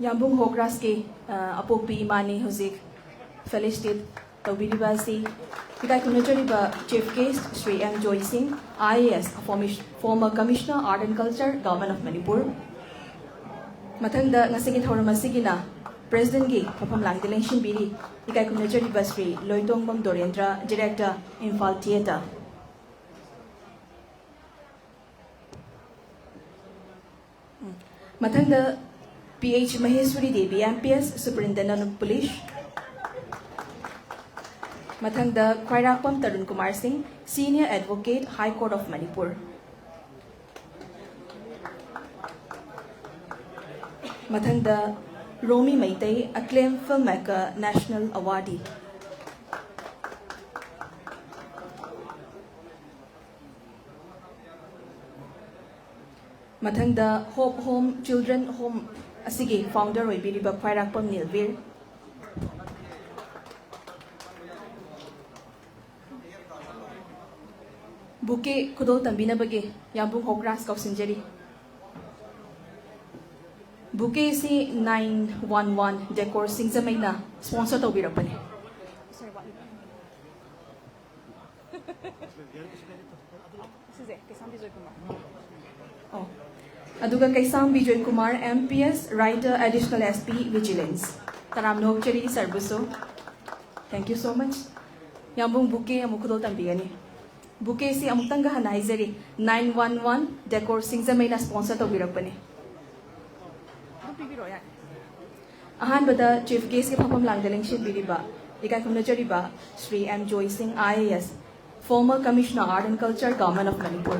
ꯌꯥꯝꯕꯨꯡ ꯍꯣꯛꯔꯥꯖꯀꯤ ꯑ, ꯑꯄꯣꯛꯄꯤ ꯏꯃꯥꯅꯤ ꯍꯧꯖꯤꯛ ꯐꯦꯂꯤꯁꯤꯇꯦꯠ ꯇꯧꯕꯤꯔꯤꯕ ꯑꯁꯤ ꯏꯀꯥꯏ ꯈꯨꯝꯅꯖꯔꯤꯕ ꯆꯤꯐ ꯒꯦꯁ꯭ꯠ ꯁ꯭ꯔꯤ ꯑꯦꯝ ꯖꯣꯏ ꯁꯤꯡ, I A S, former Commissioner Art and Culture, Government of Manipur꯫ ꯃꯊꯪꯗ ꯉꯁꯤꯒꯤ ꯊꯧꯔꯝ ꯑꯁꯤꯒꯤꯅ ꯄ꯭ꯔꯦꯁꯤꯗꯦꯟꯠꯀꯤ ꯐꯝꯐꯝ ꯂꯥꯡꯗ ꯂꯦꯡꯁꯤꯟꯕꯤꯔꯤ ꯏꯀꯥꯏ ꯈꯨꯝꯅꯖꯔꯤꯕ ꯁ꯭ꯔꯤ ꯂꯣꯏꯇꯣꯡꯕꯝ ꯗꯣꯔꯦꯟꯗ꯭ꯔ, ꯗꯤꯔꯦꯛꯇꯔ, ꯏꯝꯐꯥꯜ ꯊꯤꯌꯦꯇꯔ꯫ ꯃꯊꯪꯗ P H Maheshwari Devi, M P S, Superintendent of Police꯫ ꯃꯊꯪꯗ ꯈ꯭ꯋꯥꯏꯔꯥꯛꯄꯝ ꯇꯔꯨꯟ ꯀꯨꯃꯥꯔ ꯁꯤꯡ, Senior Advocate, High Court of Manipur꯫ ꯃꯊꯪꯗ ꯔꯣꯃꯤ Meitei, acclaimed filmmaker, national awardee꯫ ꯃꯊꯪꯗ ꯍꯣꯞ ꯍꯣꯝ ꯆꯤꯜꯗ꯭ꯔꯦꯟ ꯍꯣꯝ ꯑꯁꯤꯒꯤ ꯐꯥꯎꯟꯗꯔ ꯑꯣꯏꯕꯤꯔꯤꯕ ꯈ꯭ꯋꯥꯏꯔꯥꯛꯄꯝ ꯅꯤꯜꯕꯤꯔ꯫ ꯕꯨꯀꯦ ꯈꯨꯗꯣꯜ ꯇꯝꯕꯤꯅꯕꯒꯤ ꯌꯥꯝꯕꯨꯡ ꯍꯣꯛꯔꯥꯖ ꯀꯧꯁꯤꯟꯖꯔꯤ꯫ ꯕꯨꯀꯦ ꯑꯁꯤ nine one one Decor ꯁꯤꯡꯖꯃꯩꯅ ꯁ꯭ꯄꯣꯟꯁꯔ ꯇꯧꯕꯤꯔꯛꯄꯅꯤ꯫ ꯁꯤꯁꯦ ꯀꯩꯁꯥꯝ ꯕꯤꯖꯣꯏ ꯀꯨꯃꯥꯔ꯫ ꯑꯣ꯫ ꯑꯗꯨꯒ Keisham Bijoy Kumar, M P S, writer, Additional S P, Vigilance꯫ ꯇꯔꯥꯝꯅ ꯑꯣꯛꯆꯔꯤ ꯁꯥꯔꯕꯨꯁꯨ꯫ Thank you so much꯫ ꯌꯥꯝꯕꯨꯡ ꯕꯨꯀꯦ ꯑꯃꯨꯛ ꯈꯨꯗꯣꯜ ꯇꯝꯕꯤꯒꯅꯤ꯫ ꯕꯨꯀꯦꯁꯤ ꯑꯃꯨꯛꯇꯪꯒ ꯍꯟꯅ ꯍꯥꯏꯖꯔꯤ, nine one one Decor ꯁꯤꯡꯖꯃꯩꯅ ꯁ꯭ꯄꯣꯟꯁꯔ ꯇꯧꯕꯤꯔꯛꯄꯅꯤ꯫ ꯑꯗꯨꯝ ꯄꯤꯕꯤꯔꯛꯑꯣ ꯌꯥꯅꯤ꯫ ꯑꯍꯥꯟꯕꯗ ꯆꯤꯐ ꯒꯦꯁ꯭ꯠꯀꯤ ꯐꯝꯐꯝ ꯂꯥꯡꯗ ꯂꯦꯡꯁꯤꯟꯕꯤꯔꯤꯕ ꯏꯀꯥꯏ ꯈꯨꯝꯅꯖꯔꯤꯕ ꯁ꯭ꯔꯤ ꯑꯦꯝ ꯖꯣꯏ ꯁꯤꯡ, I A S, former Commissioner Art and Culture, Government of Manipur꯫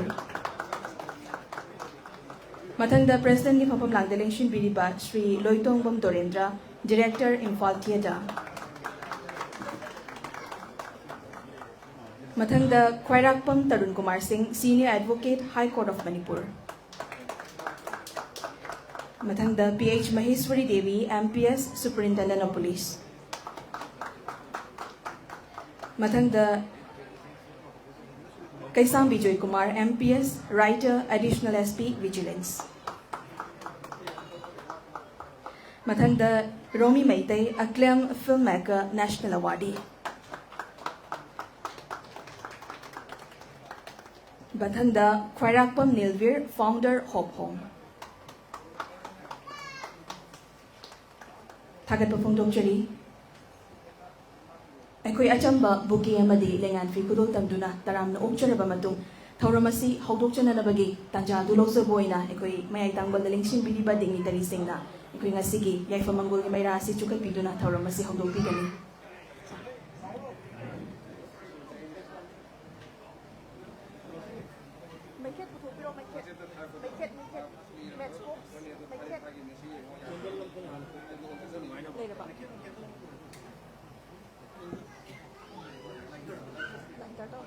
ꯃꯊꯪꯗ ꯄ꯭ꯔꯦꯁꯤꯗꯦꯟꯠꯀꯤ ꯐꯝꯐꯝ ꯂꯥꯡꯗ ꯂꯦꯡꯁꯤꯟꯕꯤꯔꯤꯕ ꯁ꯭ꯔꯤ ꯂꯣꯏꯇꯣꯡꯕꯝ ꯗꯣꯔꯦꯟꯗ꯭ꯔ, ꯗꯤꯔꯦꯛꯇꯔ, ꯏꯝꯐꯥꯜ ꯊꯤꯌꯦꯇꯔ꯫ ꯃꯊꯪꯗ ꯈ꯭ꯋꯥꯏꯔꯥꯛꯄꯝ ꯇꯔꯨꯟ ꯀꯨꯃꯥꯔ ꯁꯤꯡ, Senior Advocate, High Court of Manipur꯫ ꯃꯊꯪꯗ P H Maheshwari Devi, M P S, Superintendent of Police꯫ ꯃꯊꯪꯗ Keisham Bijoy Kumar, M P S, writer, Additional S P, Vigilance꯫ ꯃꯊꯪꯗ ꯔꯣꯃꯤ Meitei, acclaimed filmmaker, national awardee꯫ ꯃꯊꯪꯗ ꯈ꯭ꯋꯥꯏꯔꯥꯛꯄꯝ ꯅꯤꯜꯕꯤꯔ, founder Hope Home꯫ ꯊꯥꯒꯠꯄ ꯐꯣꯡꯗꯣꯛꯆꯔꯤ꯫ ꯑꯩꯈꯣꯏ ꯑꯆꯝꯕ bouquet ꯑꯃꯗꯤ ꯂꯦꯡꯌꯥꯟ ꯐꯤ ꯈꯨꯗꯣꯜ ꯇꯝꯗꯨꯅ ꯇꯔꯥꯝꯅ ꯑꯣꯛꯆꯔꯕ ꯃꯇꯨꯡ, ꯊꯧꯔꯝ ꯑꯁꯤ ꯍꯧꯗꯣꯛꯆꯅꯅꯕꯒꯤ ꯇꯥꯟꯖꯥ ꯑꯗꯨ ꯂꯧꯖꯕ ꯑꯣꯏꯅ ꯑꯩꯈꯣꯏ ꯃꯌꯥꯏ ꯇꯥꯡꯕꯜꯗ ꯂꯦꯡꯁꯤꯟꯕꯤꯔꯤꯕ dignitaryꯁꯤꯡꯅ ꯑꯩꯈꯣꯏ ꯉꯁꯤꯒꯤ ꯌꯥꯏꯐ ꯃꯪꯒꯣꯜꯒꯤ ꯃꯩꯔꯥ ꯑꯁꯤ ꯆꯨꯈꯠꯄꯤꯗꯨꯅ ꯊꯧꯔꯝ ꯑꯁꯤ ꯍꯧꯗꯣꯛꯄꯤꯒꯅꯤ꯫ ꯃꯩꯈꯦꯠ ꯄꯨꯊꯣꯛꯄꯤꯔꯣ, ꯃꯩꯈꯦꯠ꯫ ꯃꯩꯈꯦꯠ, ꯃꯩꯈꯦꯠ꯫ Matchbox, ꯃꯩꯈꯦꯠ꯫ ꯂꯩꯔꯕ? Lighter ꯇꯧ꯫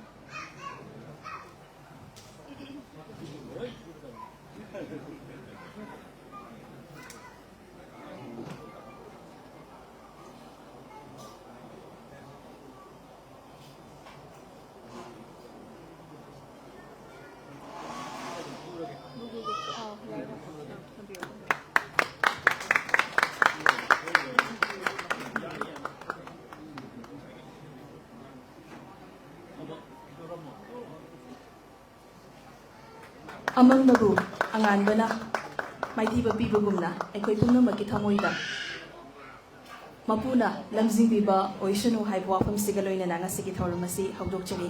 ꯑꯃꯝꯕꯕꯨ ꯑꯉꯥꯟꯕꯅ ꯃꯥꯏꯊꯤꯕ ꯄꯤꯕꯒꯨꯝꯅ, ꯑꯩꯈꯣꯏ ꯄꯨꯝꯅꯃꯛꯀꯤ ꯊꯃꯣꯏꯗ ꯃꯄꯨꯅ ꯂꯝꯖꯤꯡꯕꯤꯕ ꯑꯣꯏꯁꯅꯨ ꯍꯥꯏꯕ ꯋꯥꯐꯝꯁꯤꯒ ꯂꯣꯏꯅꯅ ꯉꯁꯤꯒꯤ ꯊꯧꯔꯝ ꯑꯁꯤ ꯍꯧꯗꯣꯛꯆꯔꯤ꯫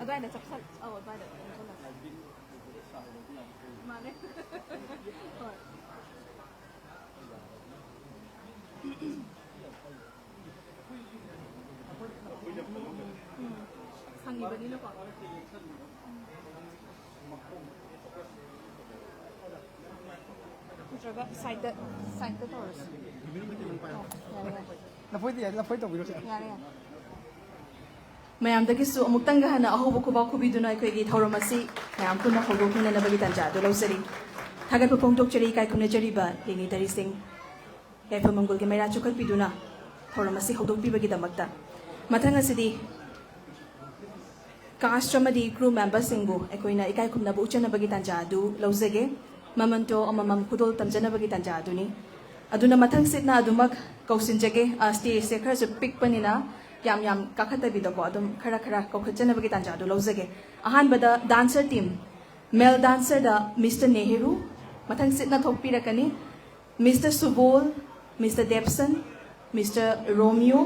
ꯑꯗꯨꯋꯥꯏꯗ ꯆꯞꯁꯜ-, ꯑꯧ, ꯑꯗꯨꯋꯥꯏꯗ ꯆꯪꯁꯜꯂꯁꯤ꯫ ꯃꯥꯅꯦ꯫ ꯍꯣꯏ꯫ ꯅꯠꯇ꯭ꯔꯒ ꯁꯥꯏꯠꯇ, ꯁꯥꯏꯠꯇ ꯇꯧꯔꯁꯤ꯫ ꯑꯣ, ꯌꯥꯔꯦ, ꯌꯥꯔꯦ꯫ ꯂꯐꯣꯏꯗꯤ ꯌꯥꯏ, ꯂꯐꯣꯏ ꯇꯧꯕꯤꯔꯣ, ꯁꯦ꯫ ꯌꯥꯔꯦ, ꯌꯥꯔꯦ꯫ ꯃꯌꯥꯝꯗꯒꯤꯁꯨ ꯑꯃꯨꯛꯇꯪꯒ ꯍꯟꯅ ꯑꯍꯧꯕ ꯈꯨꯕꯥꯛ ꯈꯨꯕꯤꯗꯨꯅ ꯑꯩꯈꯣꯏꯒꯤ ꯊꯧꯔꯝ ꯑꯁꯤ ꯃꯌꯥꯝ ꯄꯨꯟꯅ ꯍꯧꯗꯣꯛꯃꯤꯟꯅꯅꯕꯒꯤ ꯇꯥꯟꯖꯥ ꯑꯗꯨ ꯂꯧꯖꯔꯤ꯫ ꯊꯥꯒꯠꯄ ꯐꯣꯡꯗꯣꯛꯆꯔꯤ ꯏꯀꯥꯏ ꯈꯨꯝꯅꯖꯔꯤꯕ ꯌꯦꯡꯅꯤꯇꯔꯤꯁꯤꯡ꯫ ꯌꯥꯏꯐ ꯃꯪꯒꯣꯜꯒꯤ ꯃꯩꯔꯥ ꯆꯨꯈꯠꯄꯤꯗꯨꯅ ꯊꯧꯔꯝ ꯑꯁꯤ ꯍꯧꯗꯣꯛꯄꯤꯕꯒꯤꯗꯃꯛꯇ꯫ ꯃꯊꯪ ꯑꯁꯤꯗꯤ cast ꯑꯃꯗꯤ crew memberꯁꯤꯡꯕꯨ ꯑꯩꯈꯣꯏꯅ ꯏꯀꯥꯏ ꯈꯨꯝꯅꯕ ꯎꯠꯆꯅꯕꯒꯤ ꯇꯥꯟꯖꯥ ꯑꯗꯨ ꯂꯧꯖꯒꯦ꯫ Memento ꯑꯃꯃꯝ ꯈꯨꯗꯣꯜ ꯇꯝꯖꯅꯕꯒꯤ ꯇꯥꯟꯖꯥ ꯑꯗꯨꯅꯤ꯫ ꯑꯗꯨꯅ ꯃꯊꯪ ꯁꯤꯠꯅ ꯑꯗꯨꯃꯛ ꯀꯧꯁꯤꯟꯖꯒꯦ꯫ ꯑ, stageꯁꯦ ꯈꯔꯁꯨ ꯄꯤꯛꯄꯅꯤꯅ ꯌꯥꯝ ꯌꯥꯝ ꯀꯥꯈꯠꯇꯕꯤꯗꯀꯣ, ꯑꯗꯨꯝ ꯈꯔ ꯈꯔ ꯀꯧꯈꯠꯆꯅꯕꯒꯤ ꯇꯥꯟꯖꯥ ꯑꯗꯨ ꯂꯧꯖꯒꯦ꯫ ꯑꯍꯥꯟꯕꯗ dancer team, male dancerꯗ Mister Nehru ꯃꯊꯪ ꯁꯤꯠꯅ ꯊꯣꯛꯄꯤꯔꯛꯀꯅꯤ꯫ Mister ꯁꯨꯕꯣꯜ, Mister ꯗꯦꯞꯁꯟ, Mister ꯔꯣꯃꯤꯌꯣ,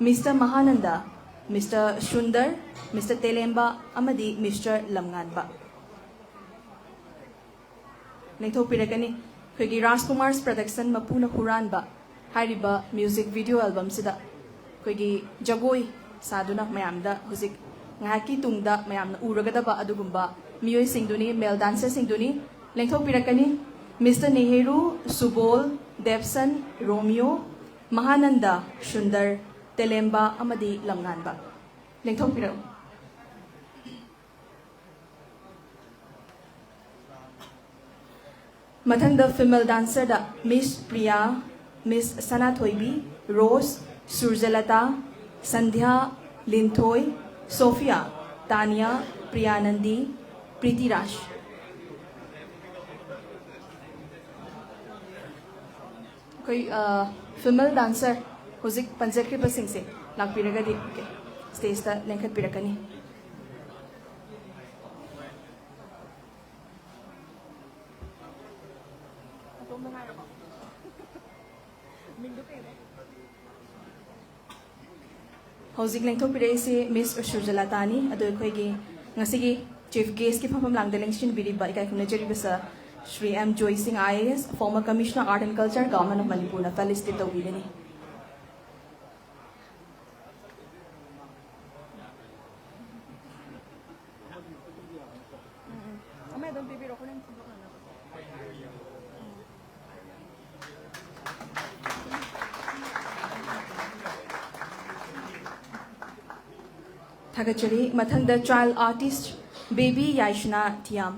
Mister ꯃꯍꯥꯅꯟꯗ, Mister Sundar, Mister ꯇꯦꯂꯦꯝꯕ ꯑꯃꯗꯤ Mister ꯂꯝꯉꯥꯟꯕ ꯂꯦꯡꯊꯣꯛꯄꯤꯔꯛꯀꯅꯤ꯫ ꯑꯩꯈꯣꯏꯒꯤ ꯔꯥꯖꯀꯨꯃꯥꯔꯁ production ꯃꯄꯨꯅ ꯍꯨꯔꯥꯟꯕ ꯍꯥꯏꯔꯤꯕ music video albumꯁꯤꯗ ꯑꯩꯈꯣꯏꯒꯤ ꯖꯒꯣꯏ ꯁꯥꯗꯨꯅ ꯃꯌꯥꯝꯗ ꯍꯧꯖꯤꯛ ꯉꯥꯏꯍꯥꯛꯀꯤ ꯇꯨꯡꯗ ꯃꯌꯥꯝꯅ ꯎꯔꯒꯗꯕ ꯑꯗꯨꯒꯨꯝꯕ ꯃꯤꯑꯣꯏꯁꯤꯡꯗꯨꯅꯤ, male dancerꯁꯤꯡꯗꯨꯅꯤ꯫ ꯂꯦꯡꯊꯣꯛꯄꯤꯔꯛꯀꯅꯤ꯫ Mister ꯅꯦꯍꯦꯔꯨ, ꯁꯨꯕꯣꯜ, ꯗꯦꯞꯁꯟ, ꯔꯣꯃꯤꯌꯣ, ꯃꯍꯥꯅꯟꯗ, ꯁꯨꯟꯗꯔ, ꯇꯦꯂꯦꯝꯕ ꯑꯃꯗꯤ ꯂꯝꯉꯥꯟꯕ꯫ ꯂꯦꯡꯊꯣꯛꯄꯤꯔꯛꯎ꯫ ꯃꯊꯪꯗ female dancerꯗ Miss ꯄ꯭ꯔꯤꯌꯥ, Miss ꯁꯅꯥꯊꯣꯏꯕꯤ, ꯔꯣꯁ, ꯁꯨꯔꯖꯂꯇꯥ, ꯁꯟꯙ꯭ꯌꯥ, ꯂꯤꯟꯊꯣꯏ, ꯁꯣꯐꯤꯌꯥ, ꯇꯥꯅꯤꯌꯥ, ꯄ꯭ꯔꯤꯌꯥꯅꯟꯗꯤ, ꯄ꯭ꯔꯤꯇꯤꯔꯥꯖ꯫ ꯑꯩꯈꯣꯏ, ꯑ, female dancer ꯍꯧꯖꯤꯛ ꯄꯟꯖꯈ꯭ꯔꯤꯕꯁꯤꯡꯁꯦ ꯂꯥꯛꯄꯤꯔꯒꯗꯤ, okay, stageꯇ ꯂꯦꯡꯈꯠꯄꯤꯔꯛꯀꯅꯤ꯫ ꯍꯧꯖꯤꯛ ꯂꯦꯡꯊꯣꯛꯄꯤꯔꯛꯏꯁꯤ Miss ꯁꯨꯔꯖꯂꯇꯥꯅꯤ꯫ ꯑꯗꯣ ꯑꯩꯈꯣꯏꯒꯤ ꯉꯁꯤꯒꯤ chief guestꯀꯤ ꯐꯝꯐꯝ ꯂꯥꯡꯗ ꯂꯦꯡꯁꯤꯟꯕꯤꯔꯤꯕ ꯏꯀꯥꯏ ꯈꯨꯝꯅꯖꯔꯤꯕ sir ꯁ꯭ꯔꯤ ꯑꯦꯝ ꯖꯣꯏ ꯁꯤꯡ, IAS, former Commissioner Art and Culture, Government of ꯃꯅꯤꯄꯨꯔꯅ felicitate ꯇꯧꯕꯤꯒꯅꯤ꯫ ꯊꯥꯒꯠꯆꯔꯤ꯫ ꯃꯊꯪꯗ child artist baby ꯌꯥꯏꯁꯅꯥ ꯊꯤꯌꯥꯝ꯫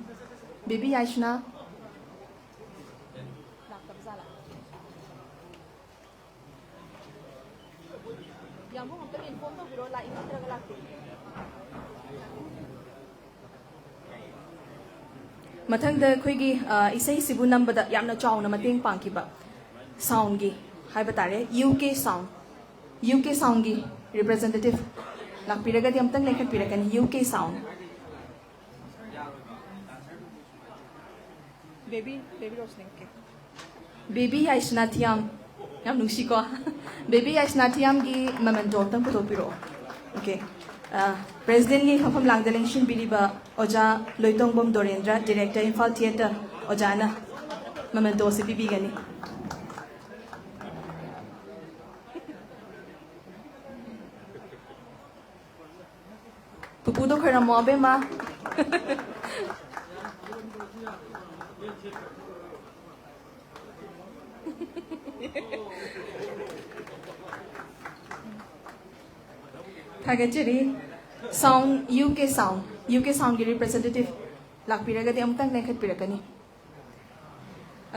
Baby ꯌꯥꯏꯁꯅꯥ꯫ ꯌꯥꯝꯕꯨꯡ ꯑꯝꯇ inform ꯇꯧꯕꯤꯔꯣ, ꯂꯥꯛꯏ ꯅꯠꯇ꯭ꯔꯒ ꯂꯥꯛꯇꯦ? ꯃꯊꯪꯗ ꯑꯩꯈꯣꯏꯒꯤ, ꯑ, ꯏꯁꯩꯁꯤꯕꯨ ꯅꯝꯕꯗ ꯌꯥꯝꯅ ꯆꯥꯎꯅ ꯃꯇꯦꯡ ꯄꯥꯡꯈꯤꯕ soundꯒꯤ ꯍꯥꯏꯕ ꯇꯥꯔꯦ, U K sound, U K soundꯒꯤ representative ꯂꯥꯛꯄꯤꯔꯒꯗꯤ ꯑꯝꯇꯪ ꯂꯦꯡꯈꯠꯄꯤꯔꯛꯀꯅꯤ, U K sound꯫ Baby, baby Roshni, okay꯫ Baby ꯌꯥꯏꯁꯅꯥ ꯊꯤꯌꯥꯝ, ꯌꯥꯝ ꯅꯨꯡꯁꯤꯀꯣ꯫ Baby ꯌꯥꯏꯁꯅꯥ ꯊꯤꯌꯥꯝꯒꯤ memento ꯑꯝꯇꯪ ꯄꯨꯊꯣꯛꯄꯤꯔꯛꯑꯣ꯫ Okay꯫ ꯑ, presidentꯒꯤ ꯃꯐꯝ ꯂꯥꯡꯗ ꯂꯦꯡꯁꯤꯟꯕꯤꯔꯤꯕ ꯑꯣꯖꯥ ꯂꯣꯏꯇꯣꯡꯕꯝ ꯗꯣꯔꯦꯟꯗ꯭ꯔ, director, ꯏꯝꯐꯥꯜ theatre, ꯑꯣꯖꯥꯅ memento ꯑꯁꯤ ꯄꯤꯕꯤꯒꯅꯤ꯫ ꯄꯨꯄꯨꯗꯣ ꯈꯣꯏꯔꯝꯃꯣ ꯑꯕꯦꯝꯃ꯫ ꯊꯥꯒꯠꯆꯔꯤ꯫ Sound, U K sound, U K soundꯒꯤ representative ꯂꯥꯛꯄꯤꯔꯒꯗꯤ ꯑꯃꯨꯛꯇꯪ ꯂꯦꯡꯈꯠꯄꯤꯔꯛꯀꯅꯤ꯫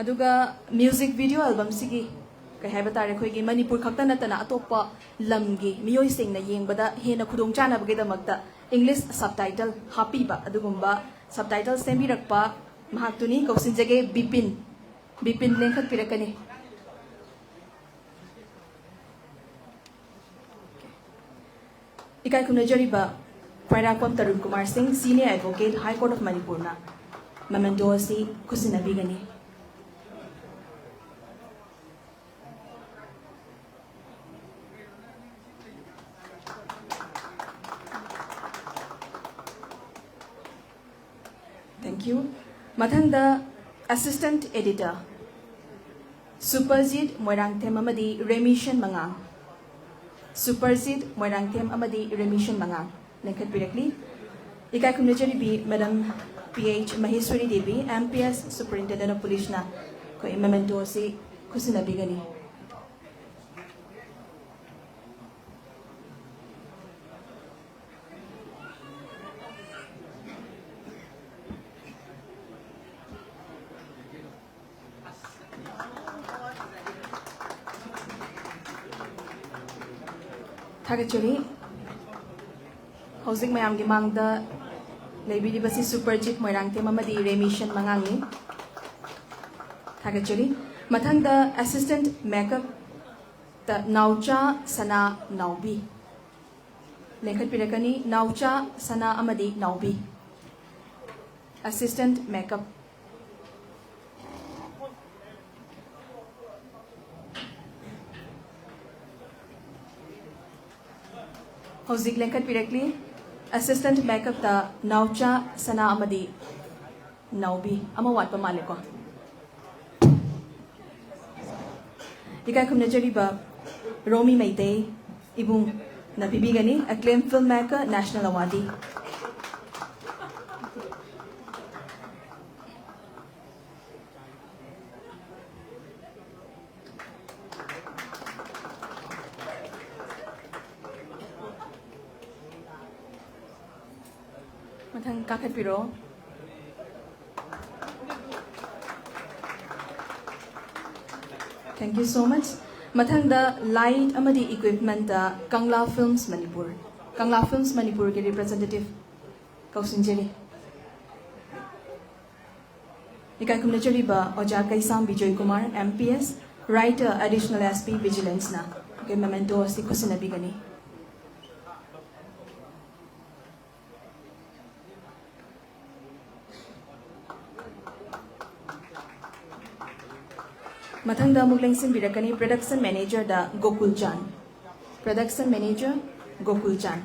ꯑꯗꯨꯒ music video albumꯁꯤꯒꯤ, ꯀꯩ ꯍꯥꯏꯕ ꯇꯥꯔꯦ, ꯑꯩꯈꯣꯏꯒꯤ ꯃꯅꯤꯄꯨꯔ ꯈꯛꯇ ꯅꯠꯇꯅ ꯑꯇꯣꯞꯄ ꯂꯝꯒꯤ ꯃꯤꯑꯣꯏꯁꯤꯡꯅ ꯌꯦꯡꯕꯗ ꯍꯦꯟꯅ ꯈꯨꯗꯣꯡꯆꯥꯅꯕꯒꯤꯗꯃꯛꯇ English subtitle ꯍꯥꯞꯄꯤꯕ, ꯑꯗꯨꯒꯨꯝꯕ subtitle ꯁꯦꯝꯕꯤꯔꯛꯄ ꯃꯍꯥꯛꯇꯨꯅꯤ꯫ ꯀꯧꯁꯤꯟꯖꯒꯦ ꯕꯤꯄꯤꯟ꯫ ꯕꯤꯄꯤꯟ ꯂꯦꯡꯈꯠꯄꯤꯔꯛꯀꯅꯤ꯫ ꯏꯀꯥꯏ ꯈꯨꯝꯅꯖꯔꯤꯕ ꯈ꯭ꯋꯥꯏꯔꯥꯛꯄꯝ ꯇꯔꯨꯟ ꯀꯨꯃꯥꯔ ꯁꯤꯡ, Senior Advocate, High Court of ꯃꯅꯤꯄꯨꯔꯅ memento ꯑꯁꯤ ꯈꯨꯠꯁꯤꯟꯅꯕꯤꯒꯅꯤ꯫ Thank you. ꯃꯊꯪꯗ assistant editor ꯁꯨꯄꯔꯖꯤꯠ ꯃꯣꯏꯔꯥꯡꯊꯦꯝ ꯑꯃꯗꯤ ꯔꯦꯃꯤꯁꯟ ꯃꯉꯥꯡ꯫ ꯁꯨꯄꯔꯖꯤꯠ ꯃꯣꯏꯔꯥꯡꯊꯦꯝ ꯑꯃꯗꯤ ꯔꯦꯃꯤꯁꯟ ꯃꯉꯥꯡ ꯂꯦꯡꯈꯠꯄꯤꯔꯛꯂꯤ꯫ ꯏꯀꯥꯏ ꯈꯨꯝꯅꯖꯔꯤꯕꯤ madam P H Maheshwari Devi, M P S Superintendent of Police ꯅ ꯑꯩꯈꯣꯏ memento ꯑꯁꯤ ꯈꯨꯠꯁꯤꯟꯅꯕꯤꯒꯅꯤ꯫ ꯊꯥꯒꯠꯆꯔꯤ꯫ ꯍꯧꯖꯤꯛ ꯃꯌꯥꯝꯒꯤ ꯃꯥꯡꯗ ꯂꯩꯕꯤꯔꯤꯕꯁꯤ Super Chief ꯃꯣꯏꯔꯥꯡꯊꯦꯝ ꯑꯃꯗꯤ ꯔꯦꯃꯤꯁꯟ ꯃꯉꯥꯡꯅꯤ꯫ ꯊꯥꯒꯠꯆꯔꯤ꯫ ꯃꯊꯪꯗ assistant makeup ꯇ ꯅꯥꯎꯆꯥ ꯁꯅꯥ ꯅꯥꯎꯕꯤ꯫ ꯂꯦꯡꯈꯠꯄꯤꯔꯛꯀꯅꯤ, ꯅꯥꯎꯆꯥ ꯁꯅꯥ ꯑꯃꯗꯤ ꯅꯥꯎꯕꯤ꯫ Assistant makeup꯫ ꯍꯧꯖꯤꯛ ꯂꯦꯡꯈꯠꯄꯤꯔꯛꯂꯤ꯫ Assistant makeup ꯇ ꯅꯥꯎꯆꯥ ꯁꯅꯥ ꯑꯃꯗꯤ ꯅꯥꯎꯕꯤ꯫ ꯑꯃ ꯋꯥꯠꯄ ꯃꯥꯜꯂꯦꯀꯣ꯫ ꯏꯀꯥꯏ ꯈꯨꯝꯅꯖꯔꯤꯕ ꯔꯣꯃꯤ Meitei ꯏꯕꯨꯡꯅ ꯄꯤꯕꯤꯒꯅꯤ, acclaimed filmmaker, national awardee꯫ ꯃꯊꯪ ꯀꯥꯈꯠꯄꯤꯔꯣ꯫ Thank you so much. ꯃꯊꯪꯗ light ꯑꯃꯗꯤ equipment ꯀꯪꯂꯥ Films ꯃꯅꯤꯄꯨꯔ, ꯀꯪꯂꯥ Films ꯃꯅꯤꯄꯨꯔꯒꯤ representative ꯀꯧꯁꯤꯟꯖꯔꯤ꯫ ꯏꯀꯥꯏ ꯈꯨꯝꯅꯖꯔꯤꯕ ꯑꯣꯖꯥ ꯀꯩꯁꯥꯝꯕꯤ Joykumar, M P S, writer, Additional S P, Vigilance ꯅ ꯑꯩꯈꯣꯏ memento ꯑꯁꯤ ꯈꯨꯠꯁꯤꯟꯅꯕꯤꯒꯅꯤ꯫ ꯃꯊꯪꯗ ꯑꯃꯨꯛ ꯂꯦꯡꯁꯤꯟꯕꯤꯔꯛꯀꯅꯤ production manager ꯗ ꯒꯣꯀꯨꯜ ꯆꯥꯟ꯫ Production manager ꯒꯣꯀꯨꯜ ꯆꯥꯟ꯫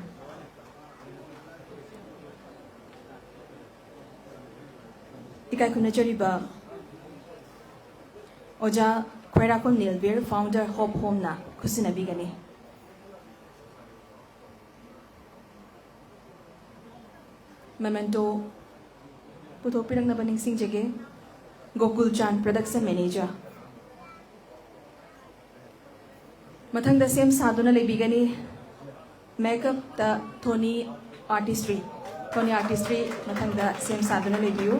ꯏꯀꯥꯏ ꯈꯨꯝꯅꯖꯔꯤꯕ ꯑꯣꯖꯥ ꯈ꯭ꯋꯥꯏꯔꯥꯛꯄꯝ ꯅꯤꯜꯕꯤꯔ, founder Hope Home ꯅ ꯈꯨꯠꯁꯤꯟꯅꯕꯤꯒꯅꯤ꯫ Memento ꯄꯨꯊꯣꯛꯄꯤꯔꯛꯅꯕ ꯅꯤꯡꯁꯤꯡꯖꯒꯦ꯫ ꯒꯣꯀꯨꯜ ꯆꯥꯟ, production manager꯫ ꯃꯊꯪꯗ ꯁꯦꯝ ꯁꯥꯗꯨꯅ ꯂꯩꯕꯤꯒꯅꯤ makeup ꯇ ꯊꯣꯅꯤ artistry꯫ ꯊꯣꯅꯤ artistry ꯃꯊꯪꯗ ꯁꯦꯝ ꯁꯥꯗꯨꯅ ꯂꯩꯕꯤꯌꯨ꯫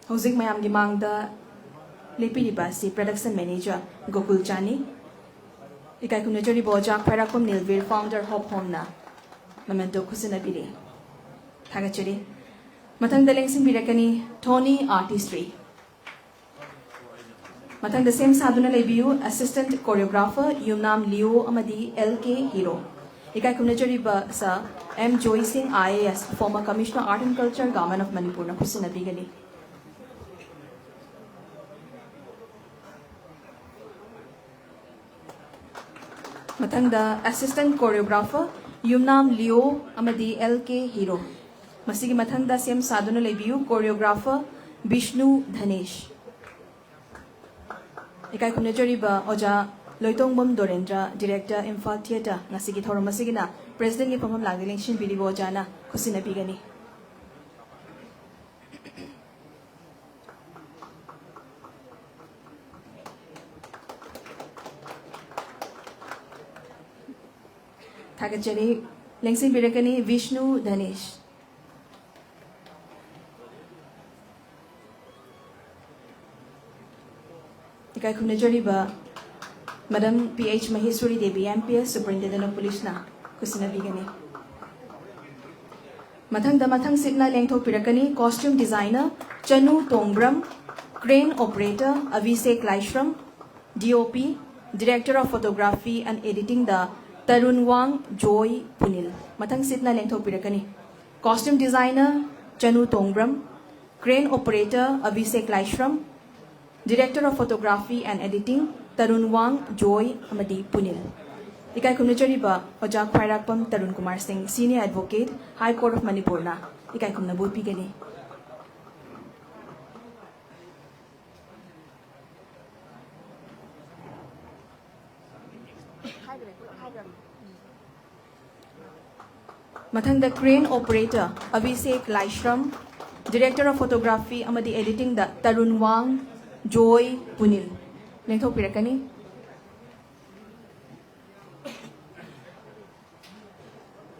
ꯍꯧꯖꯤꯛ ꯃꯌꯥꯝꯒꯤ ꯃꯥꯡꯗ ꯂꯦꯞꯄꯤꯔꯤꯕ ꯑꯁꯤ production manager ꯒꯣꯀꯨꯜ ꯆꯥꯟꯅꯤ꯫ ꯏꯀꯥꯏ ꯈꯨꯝꯅꯖꯔꯤꯕ ꯑꯣꯖꯥ ꯈ꯭ꯋꯥꯏꯔꯥꯛꯄꯝ ꯅꯤꯜꯕꯤꯔ, founder Hope Home ꯅ memento ꯈꯨꯠꯁꯤꯟꯅꯕꯤꯔꯤ꯫ ꯊꯥꯒꯠꯆꯔꯤ꯫ ꯃꯊꯪꯗ ꯂꯦꯡꯁꯤꯟꯕꯤꯔꯛꯀꯅꯤ ꯊꯣꯅꯤ artistry꯫ ꯃꯊꯪꯗ ꯁꯦꯝ ꯁꯥꯗꯨꯅ ꯂꯩꯕꯤꯌꯨ assistant choreographer ꯌꯨꯝꯅꯥꯝ ꯂꯤꯌꯣ ꯑꯃꯗꯤ L K ꯍꯤꯔꯣ꯫ ꯏꯀꯥꯏ ꯈꯨꯝꯅꯖꯔꯤꯕ sir M ꯖꯣꯏ ꯁꯤꯡ, I A S, former Commissioner Art and Culture, Government of Manipur ꯅ ꯈꯨꯠꯁꯤꯟꯅꯕꯤꯒꯅꯤ꯫ ꯃꯊꯪꯗ assistant choreographer ꯌꯨꯝꯅꯥꯝ ꯂꯤꯌꯣ ꯑꯃꯗꯤ L K ꯍꯤꯔꯣ꯫ ꯃꯁꯤꯒꯤ ꯃꯊꯪꯗ ꯁꯦꯝ ꯁꯥꯗꯨꯅ ꯂꯩꯕꯤꯌꯨ choreographer ꯕꯤꯁꯅꯨ ꯙꯅꯦꯁ꯫ ꯏꯀꯥꯏ ꯈꯨꯝꯅꯖꯔꯤꯕ ꯑꯣꯖꯥ ꯂꯣꯏꯇꯣꯡꯕꯝ ꯗꯣꯔꯦꯟꯗ꯭ꯔ, director Imphal Theatre, ꯉꯁꯤꯒꯤ ꯊꯧꯔꯝ ꯑꯁꯤꯒꯤꯅ president ꯀꯤ ꯐꯝꯐꯝ ꯂꯥꯡꯗ ꯂꯦꯡꯁꯤꯟꯕꯤꯔꯤꯕ ꯑꯣꯖꯥꯅ ꯈꯨꯠꯁꯤꯟꯅꯕꯤꯒꯅꯤ꯫ ꯊꯥꯒꯠꯆꯔꯤ꯫ ꯂꯦꯡꯁꯤꯟꯕꯤꯔꯛꯀꯅꯤ ꯕꯤꯁꯅꯨ ꯙꯅꯦꯁ꯫ ꯏꯀꯥꯏ ꯈꯨꯝꯅꯖꯔꯤꯕ Madam P H ꯃꯍꯦꯁ꯭ꯋꯔꯤ Devi, M P S, Superintendent of Police ꯅ ꯈꯨꯠꯁꯤꯟꯅꯕꯤꯒꯅꯤ꯫ ꯃꯊꯪꯗ ꯃꯊꯪ ꯁꯤꯠꯅ ꯂꯦꯡꯊꯣꯛꯄꯤꯔꯛꯀꯅꯤ costume designer Chanu Tongbram, crane operator Abhishek Laishram, D O P, Director of Photography and Editing ꯗ ꯇꯔꯨꯟ ꯋꯥꯡ ꯖꯣꯏ ꯄꯨꯅꯤꯜ꯫ ꯃꯊꯪ ꯁꯤꯠꯅ ꯂꯦꯡꯊꯣꯛꯄꯤꯔꯛꯀꯅꯤ꯫ Costume designer Chanu Tongbram, crane operator Abhishek Laishram, Director of Photography and Editing Tarun ꯋꯥꯡ ꯖꯣꯏ ꯑꯃꯗꯤ ꯄꯨꯅꯤꯜ꯫ ꯏꯀꯥꯏ ꯈꯨꯝꯅꯖꯔꯤꯕ ꯑꯣꯖꯥ ꯈ꯭ꯋꯥꯏꯔꯥꯛꯄꯝ ꯇꯔꯨꯟ ꯀꯨꯃꯥꯔ ꯁꯤꯡ, Senior Advocate, High Court of Manipur ꯅ ꯏꯀꯥꯏ ꯈꯨꯝꯅꯕ ꯎꯠꯄꯤꯒꯅꯤ꯫ ꯃꯊꯪꯗ crane operator Abhishek Laishram, director of photography ꯑꯃꯗꯤ editingꯗ ꯇꯔꯨꯟ ꯋꯥꯡ, ꯖꯣꯏ ꯄꯨꯅꯤꯜ ꯂꯦꯡꯊꯣꯛꯄꯤꯔꯛꯀꯅꯤ꯫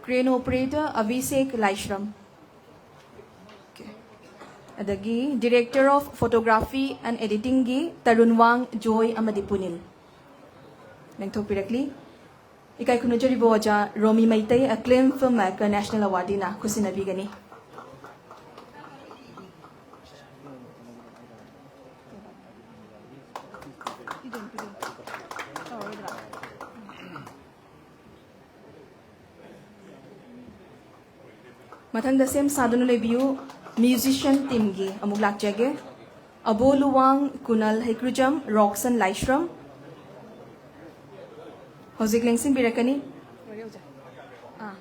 Crane operator ꯑꯚꯤꯁꯦꯛ ꯂꯥꯏꯁ꯭ꯔꯝ꯫ Okay. ꯑꯗꯒꯤ director of photography and editingꯒꯤ Tarun ꯋꯥꯡ, ꯖꯣꯏ ꯑꯃꯗꯤ ꯄꯨꯅꯤꯜ ꯂꯦꯡꯊꯣꯛꯄꯤꯔꯛꯂꯤ꯫ ꯏꯀꯥꯏ ꯈꯨꯝꯅꯖꯔꯤꯕ ꯑꯣꯖꯥ ꯔꯣꯃꯤ ꯃꯩꯇꯩ, acclaimed filmmaker, national awardeeꯅ ꯈꯨꯠꯁꯤꯟꯅꯕꯤꯒꯅꯤ꯫ ꯃꯊꯪꯗ ꯁꯦꯝ ꯁꯥꯗꯨꯅ ꯂꯩꯕꯤꯌꯨ꯫ Musician teamꯒꯤ ꯑꯃꯨꯛ ꯂꯥꯛꯆꯒꯦ꯫ ꯑꯕꯣ ꯂꯨꯋꯥꯡ, ꯀꯨꯅꯥꯜ ꯍꯩꯀ꯭ꯔꯨꯖꯝ, ꯔꯣꯛꯁꯟ ꯂꯥꯏꯁ꯭ꯔꯝ꯫ ꯍꯧꯖꯤꯛ ꯂꯦꯡꯁꯤꯟꯕꯤꯔꯛꯀꯅꯤ꯫ ꯑꯥ꯫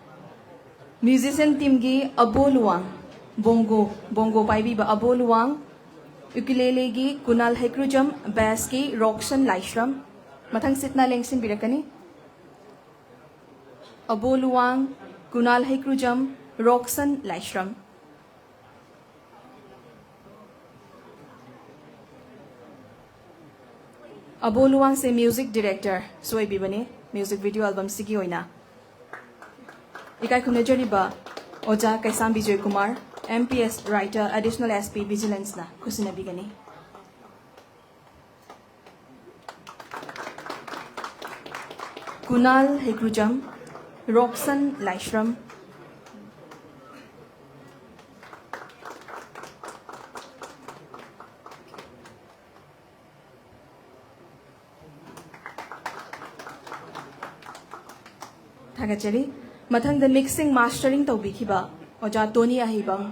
Musician teamꯒꯤ ꯑꯕꯣ ꯂꯨꯋꯥꯡ, bongo, bongo ꯄꯥꯏꯕꯤꯕ ꯑꯕꯣ ꯂꯨꯋꯥꯡ, ukuleleꯒꯤ ꯀꯨꯅꯥꯜ ꯍꯩꯀ꯭ꯔꯨꯖꯝ, bassꯀꯤ ꯔꯣꯛꯁꯟ ꯂꯥꯏꯁ꯭ꯔꯝ꯫ ꯃꯊꯪ ꯁꯤꯠꯅ ꯂꯦꯡꯁꯤꯟꯕꯤꯔꯛꯀꯅꯤ꯫ ꯑꯕꯣ ꯂꯨꯋꯥꯡ, ꯀꯨꯅꯥꯜ ꯍꯩꯀ꯭ꯔꯨꯖꯝ, ꯔꯣꯛꯁꯟ ꯂꯥꯏꯁ꯭ꯔꯝ꯫ ꯑꯕꯣ ꯂꯨꯋꯥꯡꯁꯦ music directorꯁꯨ ꯑꯣꯏꯕꯤꯕꯅꯤ, music video albumꯁꯤꯒꯤ ꯑꯣꯏꯅ꯫ ꯏꯀꯥꯏ ꯈꯨꯝꯅꯖꯔꯤꯕ ꯑꯣꯖꯥ ꯀꯩꯁꯥꯝ Bijoy Kumar, M P S writer, additional S P vigilanceꯅ ꯈꯨꯠꯁꯤꯟꯅꯕꯤꯒꯅꯤ꯫ ꯀꯨꯅꯥꯜ ꯍꯩꯀ꯭ꯔꯨꯖꯝ, ꯔꯣꯛꯁꯟ ꯂꯥꯏꯁ꯭ꯔꯝ꯫ ꯊꯥꯒꯠꯆꯔꯤ꯫ ꯃꯊꯪꯗ mixing mastering ꯇꯧꯕꯤꯈꯤꯕ ꯑꯣꯖꯥ ꯇꯣꯅꯤ ꯑꯍꯩꯕꯝ꯫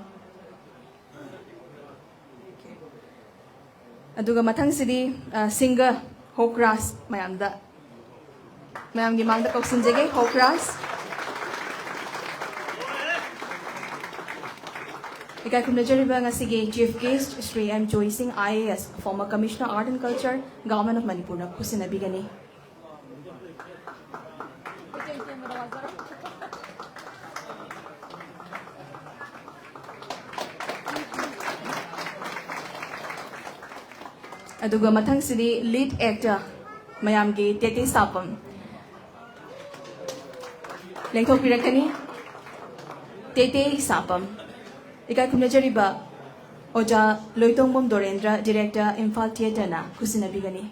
ꯑꯗꯨꯒ ꯃꯊꯪꯁꯤꯗꯤ, ꯑ, singer ꯍꯣꯛꯔꯥꯖ ꯃꯌꯥꯝꯗ, ꯃꯌꯥꯝꯒꯤ ꯃꯥꯡꯗ ꯀꯧꯁꯤꯟꯖꯒꯦ, ꯍꯣꯛꯔꯥꯖ꯫ ꯏꯀꯥꯏ ꯈꯨꯝꯅꯖꯔꯤꯕ ꯉꯁꯤꯒꯤ chief guest ꯁ꯭ꯔꯤ ꯑꯦꯝ ꯖꯣꯏ ꯁꯤꯡ, I A S, former Commissioner Art and Culture, Government of ꯃꯅꯤꯄꯨꯔꯅ ꯈꯨꯠꯁꯤꯟꯅꯕꯤꯒꯅꯤ꯫ ꯑꯗꯨꯒ ꯃꯊꯪꯁꯤꯗꯤ lead actor ꯃꯌꯥꯝꯒꯤ ꯇꯦꯇꯦ ꯁꯥꯄꯝ ꯂꯦꯡꯊꯣꯛꯄꯤꯔꯛꯀꯅꯤ꯫ ꯇꯦꯇꯦ ꯁꯥꯄꯝ꯫ ꯏꯀꯥꯏ ꯈꯨꯝꯅꯖꯔꯤꯕ ꯑꯣꯖꯥ ꯂꯣꯏꯇꯣꯡꯕꯝ ꯗꯣꯔꯦꯟꯗ꯭ꯔ, director, ꯏꯝꯐꯥꯜ theatreꯅ ꯈꯨꯠꯁꯤꯟꯅꯕꯤꯒꯅꯤ꯫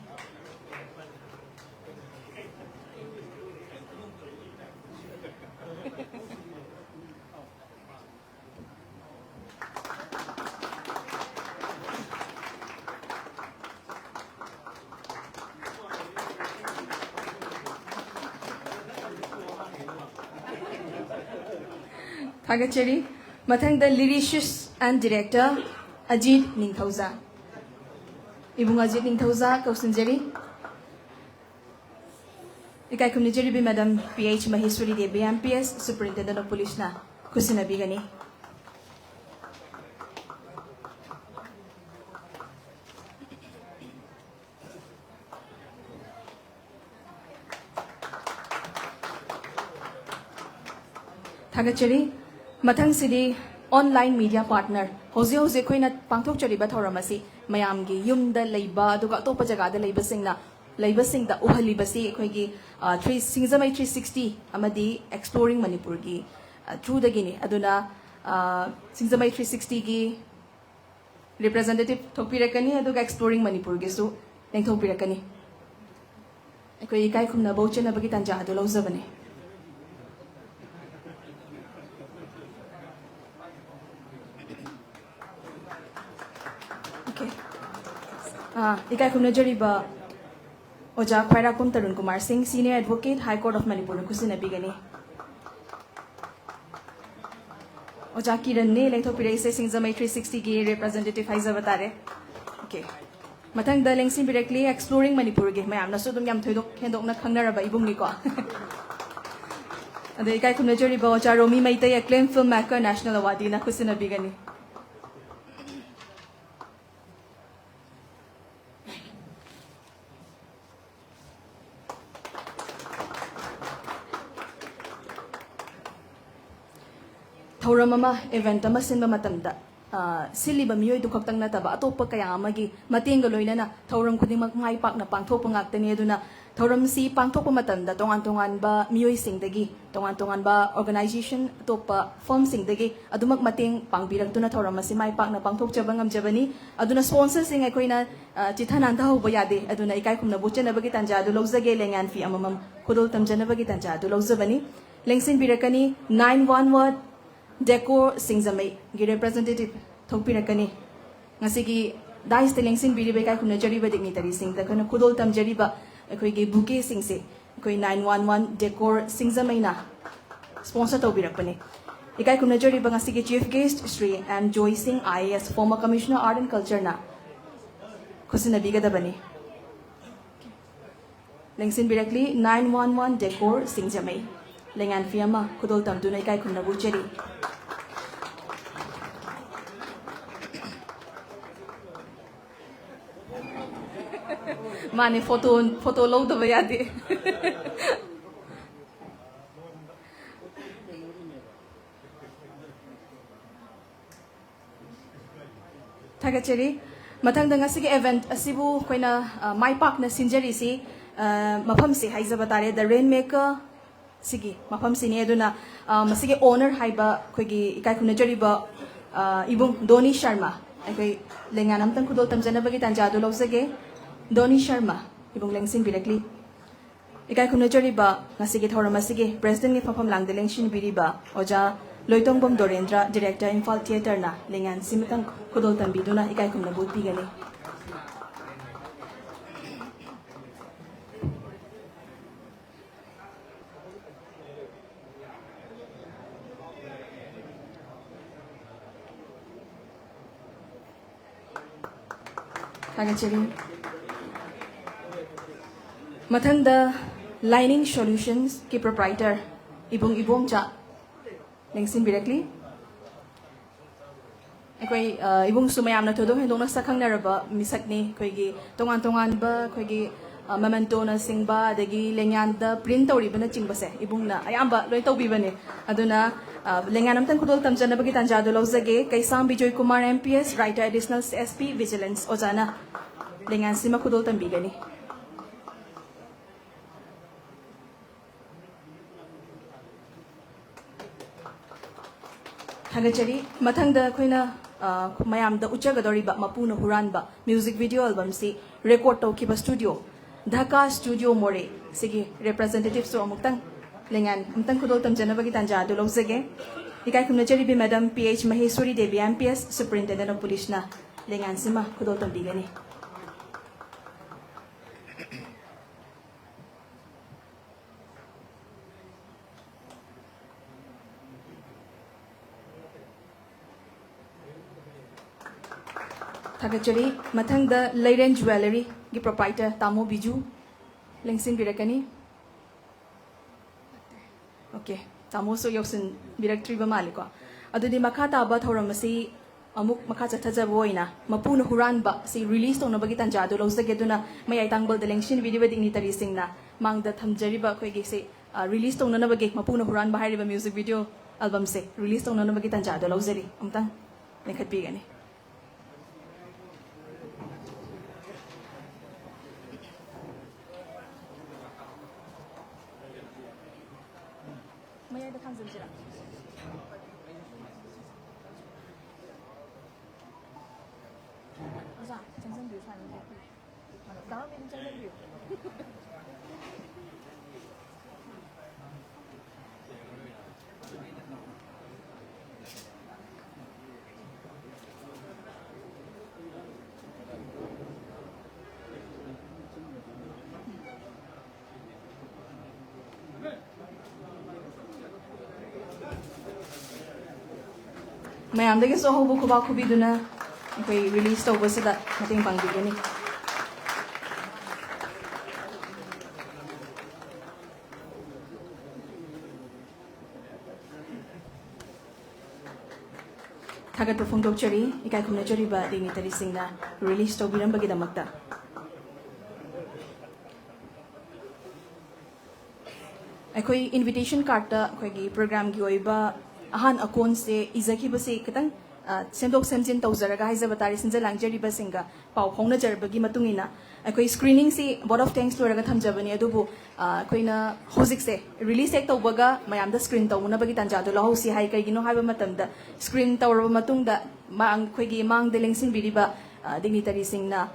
ꯊꯥꯒꯠꯆꯔꯤ꯫ ꯃꯊꯪꯗ lyricist and director ꯑꯖꯤꯠ ꯅꯤꯡꯊꯧꯖꯥ꯫ ꯏꯕꯨꯡ ꯑꯖꯤꯠ ꯅꯤꯡꯊꯧꯖꯥ ꯀꯧꯁꯤꯟꯖꯔꯤ꯫ ꯏꯀꯥꯏ ꯈꯨꯝꯅꯖꯔꯤꯕꯤ Madam P H ꯃꯍꯦꯁ꯭ꯋꯔꯤ Devi, M P S, Superintendent of Policeꯅ ꯈꯨꯠꯁꯤꯟꯅꯕꯤꯒꯅꯤ꯫ ꯊꯥꯒꯠꯆꯔꯤ꯫ ꯃꯊꯪꯁꯤꯗꯤ online media partner꯫ ꯍꯧꯖꯤꯛ ꯍꯧꯖꯤꯛ ꯑꯩꯈꯣꯏꯅ ꯄꯥꯡꯊꯣꯛꯆꯔꯤꯕ ꯊꯧꯔꯝ ꯑꯁꯤ ꯃꯌꯥꯝꯒꯤ ꯌꯨꯝꯗ ꯂꯩꯕ ꯑꯗꯨꯒ ꯑꯇꯣꯞꯄ ꯖꯒꯥꯗ ꯂꯩꯕꯁꯤꯡꯅ, ꯂꯩꯕꯁꯤꯡꯗ ꯎꯍꯜꯂꯤꯕꯁꯤ ꯑꯩꯈꯣꯏꯒꯤ, ꯑ, three, ꯁꯤꯡꯖꯃꯩ three sixty ꯑꯃꯗꯤ Exploring ꯃꯅꯤꯄꯨꯔꯒꯤ, ꯑ, throughꯗꯒꯤꯅꯤ꯫ ꯑꯗꯨꯅ, ꯑ, ꯁꯤꯡꯖꯃꯩ three sixtyꯒꯤ representative ꯊꯣꯛꯄꯤꯔꯛꯀꯅꯤ, ꯑꯗꯨꯒ Exploring ꯃꯅꯤꯄꯨꯔꯒꯤꯁꯨ ꯂꯦꯡꯊꯣꯛꯄꯤꯔꯛꯀꯅꯤ꯫ ꯑꯩꯈꯣꯏ ꯏꯀꯥꯏ ꯈꯨꯝꯅꯕ ꯎꯠꯆꯅꯕꯒꯤ ꯇꯥꯟꯖꯥ ꯑꯗꯨ ꯂꯧꯖꯕꯅꯤ꯫ Okay. ꯑꯥ, ꯏꯀꯥꯏ ꯈꯨꯝꯅꯖꯔꯤꯕ ꯑꯣꯖꯥ ꯈ꯭ꯋꯥꯏꯔꯥꯛꯄꯝ ꯇꯔꯨꯟ ꯀꯨꯃꯥꯔ ꯁꯤꯡ, Senior Advocate, High Court of Manipurꯅ ꯈꯨꯠꯁꯤꯟꯅꯕꯤꯒꯅꯤ꯫ ꯑꯣꯖꯥ ꯀꯤꯔꯟꯅꯦ ꯂꯦꯡꯊꯣꯛꯄꯤꯔꯛꯏꯁꯦ, ꯁꯤꯡꯖꯃꯩ three sixtyꯒꯤ representative ꯍꯥꯏꯖꯕ ꯇꯥꯔꯦ꯫ Okay. ꯃꯊꯪꯗ ꯂꯦꯡꯁꯤꯟꯕꯤꯔꯛꯂꯤ Exploring ꯃꯅꯤꯄꯨꯔꯒꯤ, ꯃꯌꯥꯝꯅꯁꯨ ꯑꯗꯨꯝ ꯌꯥꯝ ꯊꯣꯏꯗꯣꯛ ꯍꯦꯟꯗꯣꯛꯅ ꯈꯪꯅꯔꯕ ꯏꯕꯨꯡꯅꯤꯀꯣ꯫ ꯑꯗ ꯏꯀꯥꯏ ꯈꯨꯝꯅꯖꯔꯤꯕ ꯑꯣꯖꯥ ꯔꯣꯃꯤ Meitei, acclaimed filmmaker, national awardee ꯅ ꯈꯨꯠꯁꯤꯟꯅꯕꯤꯒꯅꯤ꯫ ꯊꯧꯔꯝ ꯑꯃ, event ꯑꯃ ꯁꯤꯟꯕ ꯃꯇꯝꯗ ꯑ, ꯁꯤꯜꯂꯤꯕ ꯃꯤꯑꯣꯏꯗꯨ ꯈꯛꯇꯪ ꯅꯠꯇꯕ ꯑꯇꯣꯞꯄ ꯀꯌꯥ ꯑꯃꯒꯤ ꯃꯇꯦꯡꯒ ꯂꯣꯏꯅꯅ ꯊꯧꯔꯝ ꯈꯨꯗꯤꯡꯃꯛ ꯃꯥꯏ ꯄꯥꯛꯅ ꯄꯥꯡꯊꯣꯛꯄ ꯉꯥꯛꯇꯅꯤ꯫ ꯑꯗꯨꯅ ꯊꯧꯔꯝꯁꯤ ꯄꯥꯡꯊꯣꯛꯄ ꯃꯇꯝꯗ ꯇꯣꯉꯥꯟ ꯇꯣꯉꯥꯟꯕ ꯃꯤꯑꯣꯏꯁꯤꯡꯗꯒꯤ, ꯇꯣꯉꯥꯟ ꯇꯣꯉꯥꯟꯕ organization, ꯑꯇꯣꯞꯄ firmꯁꯤꯡꯗꯒꯤ ꯑꯗꯨꯃꯛ ꯃꯇꯦꯡ ꯄꯥꯡꯕꯤꯔꯛꯇꯨꯅ ꯊꯧꯔꯝ ꯑꯁꯤ ꯃꯥꯏ ꯄꯥꯛꯅ ꯄꯥꯡꯊꯣꯛꯆꯕ ꯉꯝꯖꯕꯅꯤ꯫ ꯑꯗꯨꯅ sponsorꯁꯤꯡ ꯑꯩꯈꯣꯏꯅ, ꯑ, ꯆꯤꯠꯊ ꯅꯥꯟꯊꯍꯧꯕ ꯌꯥꯗꯦ꯫ ꯑꯗꯨꯅ ꯏꯀꯥꯏ ꯈꯨꯝꯅꯕ ꯎꯠꯆꯅꯕꯒꯤ ꯇꯥꯟꯖꯥ ꯑꯗꯨ ꯂꯧꯖꯒꯦ, ꯂꯦꯡꯌꯥꯟ ꯐꯤ ꯑꯃꯃꯝ ꯈꯨꯗꯣꯜ ꯇꯝꯖꯅꯕꯒꯤ ꯇꯥꯟꯖꯥ ꯑꯗꯨ ꯂꯧꯖꯕꯅꯤ꯫ ꯂꯦꯡꯁꯤꯟꯕꯤꯔꯛꯀꯅꯤ nine one one Decor ꯁꯤꯡꯖꯃꯩꯒꯤ representative ꯊꯣꯛꯄꯤꯔꯛꯀꯅꯤ꯫ ꯉꯁꯤꯒꯤ dais ꯇ ꯂꯦꯡꯁꯤꯟꯕꯤꯔꯤꯕ ꯏꯀꯥꯏ ꯈꯨꯝꯅꯖꯔꯤꯕ dignitaryꯁꯤꯡꯗ ꯑꯩꯈꯣꯏꯅ ꯈꯨꯗꯣꯜ ꯇꯝꯖꯔꯤꯕ ꯑꯩꯈꯣꯏꯒꯤ bouquetꯁꯤꯡꯁꯦ ꯑꯩꯈꯣꯏ nine one one Decor ꯁꯤꯡꯖꯃꯩꯅ sponsor ꯇꯧꯕꯤꯔꯛꯄꯅꯤ꯫ ꯏꯀꯥꯏ ꯈꯨꯝꯅꯖꯔꯤꯕ ꯉꯁꯤꯒꯤ chief guest ꯁ꯭ꯔꯤ ꯑꯦꯝ ꯖꯣꯏ ꯁꯤꯡ, IAS, former Commissioner Art and Cultureꯅ ꯈꯨꯠꯁꯤꯟꯅꯕꯤꯒꯗꯕꯅꯤ꯫ ꯂꯦꯡꯁꯤꯟꯕꯤꯔꯛꯂꯤ nine one one Decor ꯁꯤꯡꯖꯃꯩ꯫ ꯂꯦꯡꯌꯥꯟ ꯐꯤ ꯑꯃ ꯈꯨꯗꯣꯜ ꯇꯝꯗꯨꯅ ꯏꯀꯥꯏ ꯈꯨꯝꯅꯕ ꯎꯠꯆꯔꯤ꯫ ꯃꯥꯅꯦ, photo, photo ꯂꯧꯗꯕ ꯌꯥꯗꯦ꯫ ꯊꯥꯒꯠꯆꯔꯤ꯫ ꯃꯊꯪꯗ ꯉꯁꯤꯒꯤ event ꯑꯁꯤꯕꯨ ꯑꯩꯈꯣꯏꯅ, ꯑ, ꯃꯥꯏ ꯄꯥꯛꯅ ꯁꯤꯟꯖꯔꯤꯁꯤ, ꯑ, ꯃꯐꯝꯁꯤ ꯍꯥꯏꯖꯕ ꯇꯥꯔꯦ, The Rainmaker ꯁꯤꯒꯤ ꯃꯐꯝꯁꯤꯅꯤ꯫ ꯑꯗꯨꯅ, ꯑ, ꯃꯁꯤꯒꯤ owner ꯍꯥꯏꯕ ꯑꯩꯈꯣꯏꯒꯤ ꯏꯀꯥꯏ ꯈꯨꯝꯅꯖꯔꯤꯕ, ꯑ, ꯏꯕꯨꯡ ꯗꯣꯅꯤ ꯁꯔꯃ, ꯑꯩꯈꯣꯏ ꯂꯦꯡꯌꯥꯟ ꯑꯃꯇꯪ ꯈꯨꯗꯣꯜ ꯇꯝꯖꯅꯕꯒꯤ ꯇꯥꯟꯖꯥ ꯑꯗꯨ ꯂꯧꯖꯒꯦ꯫ ꯗꯣꯅꯤ ꯁꯔꯃ, ꯏꯕꯨꯡ ꯂꯦꯡꯁꯤꯟꯕꯤꯔꯛꯂꯤ꯫ ꯏꯀꯥꯏ ꯈꯨꯝꯅꯖꯔꯤꯕ ꯉꯁꯤꯒꯤ ꯊꯧꯔꯝ ꯑꯁꯤꯒꯤ presidentꯀꯤ ꯐꯝꯐꯝ ꯂꯥꯡꯗ ꯂꯦꯡꯁꯤꯟꯕꯤꯔꯤꯕ ꯑꯣꯖꯥ ꯂꯣꯏꯇꯣꯡꯕꯝ ꯗꯣꯔꯦꯟꯗ꯭ꯔ, director, Imphal Theatreꯅ ꯂꯦꯡꯌꯥꯟ ꯁꯤꯃꯇꯪ ꯈꯨꯗꯣꯜ ꯇꯝꯕꯤꯗꯨꯅ ꯏꯀꯥꯏ ꯈꯨꯝꯅꯕ ꯎꯠꯄꯤꯒꯅꯤ꯫ ꯊꯥꯒꯠꯆꯔꯤ꯫ ꯃꯊꯪꯗ Lining Solutionsꯀꯤ proprietor ꯏꯕꯨꯡ ꯏꯕꯣꯝꯆꯥ ꯂꯦꯡꯁꯤꯟꯕꯤꯔꯛꯂꯤ꯫ ꯑꯩꯈꯣꯏ, ꯑ, ꯏꯕꯨꯡꯁꯨ ꯃꯌꯥꯝꯅ ꯊꯣꯏꯗꯣꯛ ꯍꯦꯟꯗꯣꯛꯅ ꯁꯛ ꯈꯪꯅꯔꯕ ꯃꯤꯁꯛꯅꯤ꯫ ꯑꯩꯈꯣꯏꯒꯤ ꯇꯣꯉꯥꯟ ꯇꯣꯉꯥꯟꯕ ꯑꯩꯈꯣꯏꯒꯤ, ꯑ, mementoꯅꯆꯤꯡꯕ, ꯑꯗꯒꯤ ꯂꯦꯡꯌꯥꯟꯗ print ꯇꯧꯔꯤꯕꯅꯆꯤꯡꯕꯁꯦ ꯏꯕꯨꯡꯅ ꯑꯌꯥꯝꯕ ꯂꯣꯏ ꯇꯧꯕꯤꯕꯅꯦ꯫ ꯑꯗꯨꯅ, ꯑ, ꯂꯦꯡꯌꯥꯟ ꯑꯝꯇꯪ ꯈꯨꯗꯣꯜ ꯇꯝꯖꯅꯕꯒꯤ ꯇꯥꯟꯖꯥꯗꯣ ꯂꯧꯖꯒꯦ꯫ ꯀꯩꯁꯥꯝ Bijoy Kumar M P S, Writer Additional S P Vigilance ꯑꯣꯖꯥꯅ ꯂꯦꯡꯌꯥꯟꯁꯤꯃ ꯈꯨꯗꯣꯜ ꯇꯝꯕꯤꯒꯅꯤ꯫ ꯊꯥꯒꯠꯆꯔꯤ꯫ ꯃꯊꯪꯗ ꯑꯩꯈꯣꯏꯅ, ꯑ, ꯃꯌꯥꯝꯗ ꯎꯠꯆꯒꯗꯧꯔꯤꯕ ꯃꯄꯨꯅ ꯍꯨꯔꯥꯟꯕ music video albumꯁꯤ record ꯇꯧꯈꯤꯕ studio ꯙꯀꯥ Studio ꯃꯣꯔꯦ ꯁꯤꯒꯤ representativeꯁꯨ ꯑꯃꯨꯛꯇꯪ ꯂꯦꯡꯌꯥꯟ ꯑꯃꯨꯛꯇꯪ ꯈꯨꯗꯣꯜ ꯇꯝꯖꯅꯕꯒꯤ ꯇꯥꯟꯖꯥ ꯑꯗꯨ ꯂꯧꯖꯒꯦ꯫ ꯏꯀꯥꯏ ꯈꯨꯝꯅꯖꯔꯤꯕꯤ Madam P H ꯃꯍꯦꯁ꯭ꯋꯔꯤ Devi, M P S, Superintendent of Policeꯅ ꯂꯦꯡꯌꯥꯟꯁꯤꯃ ꯈꯨꯗꯣꯜ ꯇꯝꯕꯤꯒꯅꯤ꯫ ꯊꯥꯒꯠꯆꯔꯤ꯫ ꯃꯊꯪꯗ ꯂꯩꯔꯦꯟ Jewelleryꯒꯤ proprietor ꯇꯥꯃꯣ ꯕꯤꯖꯨ ꯂꯦꯡꯁꯤꯟꯕꯤꯔꯛꯀꯅꯤ꯫ Okay, ꯇꯥꯃꯣꯁꯨ ꯌꯧꯁꯤꯟꯕꯤꯔꯛꯇ꯭ꯔꯤꯕ ꯃꯥꯜꯂꯤꯀꯣ꯫ ꯑꯗꯨꯗꯤ ꯃꯈꯥ ꯇꯥꯕ ꯊꯧꯔꯝ ꯑꯁꯤ ꯑꯃꯨꯛ ꯃꯈꯥ ꯆꯠꯊꯖꯕ ꯑꯣꯏꯅ ꯃꯄꯨꯅ ꯍꯨꯔꯥꯟꯕ ꯁꯤ release ꯇꯧꯅꯕꯒꯤ ꯇꯥꯟꯖꯥ ꯑꯗꯨ ꯂꯧꯖꯒꯦ꯫ ꯑꯗꯨꯅ ꯃꯌꯥꯏ ꯇꯥꯡꯕꯜꯗ ꯂꯦꯡꯁꯤꯟꯕꯤꯔꯤꯕ dignitaryꯁꯤꯡꯅ ꯃꯥꯡꯗ ꯊꯝꯖꯔꯤꯕ ꯑꯩꯈꯣꯏꯒꯤ ꯁꯤ, ꯑ, release ꯇꯧꯅꯅꯕꯒꯤ, ꯃꯄꯨꯅ ꯍꯨꯔꯥꯟꯕ ꯍꯥꯏꯔꯤꯕ music video albumꯁꯦ release ꯇꯧꯅꯅꯕꯒꯤ ꯇꯥꯟꯖꯥ ꯑꯗꯨ ꯂꯧꯖꯔꯤ꯫ ꯑꯃꯨꯛꯇꯪ ꯂꯦꯡꯈꯠꯄꯤꯒꯅꯤ꯫ ꯃꯌꯥꯏꯗ ꯊꯥꯡꯖꯤꯟꯁꯤꯔꯥ? ꯑꯣꯖꯥ, ꯆꯪꯁꯤꯟꯕꯤꯌꯨ, ꯁ꯭ꯋꯥꯏꯗ꯫ ꯗꯥ ꯃꯤꯅ ꯆꯪꯁꯤꯟꯕꯤꯌꯨ꯫ ꯃꯌꯥꯝꯗꯒꯤꯁꯨ ꯑꯍꯧꯕ ꯈꯨꯕꯥꯛ ꯈꯨꯕꯤꯗꯨꯅ ꯑꯩꯈꯣꯏ release ꯇꯧꯕꯁꯤꯗ ꯃꯇꯦꯡ ꯄꯥꯡꯕꯤꯒꯅꯤ꯫ ꯊꯥꯒꯠꯄ ꯐꯣꯡꯗꯣꯛꯆꯔꯤ, ꯏꯀꯥꯏ ꯈꯨꯝꯅꯖꯔꯤꯕ dignitaryꯁꯤꯡꯅ release ꯇꯧꯕꯤꯔꯝꯕꯒꯤꯗꯃꯛꯇ꯫ ꯑꯩꯈꯣꯏ ꯏꯟꯚꯤꯇꯦꯁꯟ ꯀꯥꯔꯠꯇ ꯑꯩꯈꯣꯏꯒꯤ ꯄ꯭ꯔꯣꯒ꯭ꯔꯥꯝꯒꯤ ꯑꯣꯏꯕ ꯑꯍꯥꯟ ꯑꯀꯣꯟꯁꯦ ꯏꯖꯈꯤꯕꯁꯤ ꯈꯤꯇꯪ, ꯑ, ꯁꯦꯝꯗꯣꯛ ꯁꯦꯝꯖꯤꯟ ꯇꯧꯖꯔꯒ ꯍꯥꯏꯖꯕ ꯇꯥꯔꯦ, ꯁꯤꯟꯖ ꯂꯥꯡꯖꯔꯤꯕꯁꯤꯡꯒ ꯄꯥꯎ ꯐꯥꯎꯅꯖꯔꯕꯒꯤ ꯃꯇꯨꯡ ꯏꯟꯅ ꯑꯩꯈꯣꯏ ꯁ꯭ꯀ꯭ꯔꯤꯅꯤꯡꯁꯤ ꯕꯣꯔꯗ ꯑꯣꯐ ꯊꯦꯡꯛꯁ ꯂꯣꯏꯔꯒ ꯊꯝꯖꯕꯅꯤ꯫ ꯑꯗꯨꯕꯨ, ꯑ, ꯑꯩꯈꯣꯏꯅ ꯍꯧꯖꯤꯛꯁꯦ ꯔꯤꯂꯤꯁ ꯍꯦꯛ ꯇꯧꯕꯒ ꯃꯌꯥꯝꯗ ꯁ꯭ꯀ꯭ꯔꯤꯟ ꯇꯧꯅꯅꯕꯒꯤ ꯇꯥꯟꯖꯥꯗꯣ ꯂꯧꯍꯧꯁꯤ ꯍꯥꯏ꯫ ꯀꯩꯒꯤꯅꯣ ꯍꯥꯏꯕ ꯃꯇꯝꯗ ꯁ꯭ꯀ꯭ꯔꯤꯟ ꯇꯧꯔꯕ ꯃꯇꯨꯡꯗ ꯃꯥꯡ-, ꯑꯩꯈꯣꯏꯒꯤ ꯃꯥꯡꯗ ꯂꯦꯡꯁꯤꯟꯕꯤꯔꯤꯕ, ꯑ, ꯗꯤꯒꯅꯤꯇꯔꯤꯁꯤꯡꯅ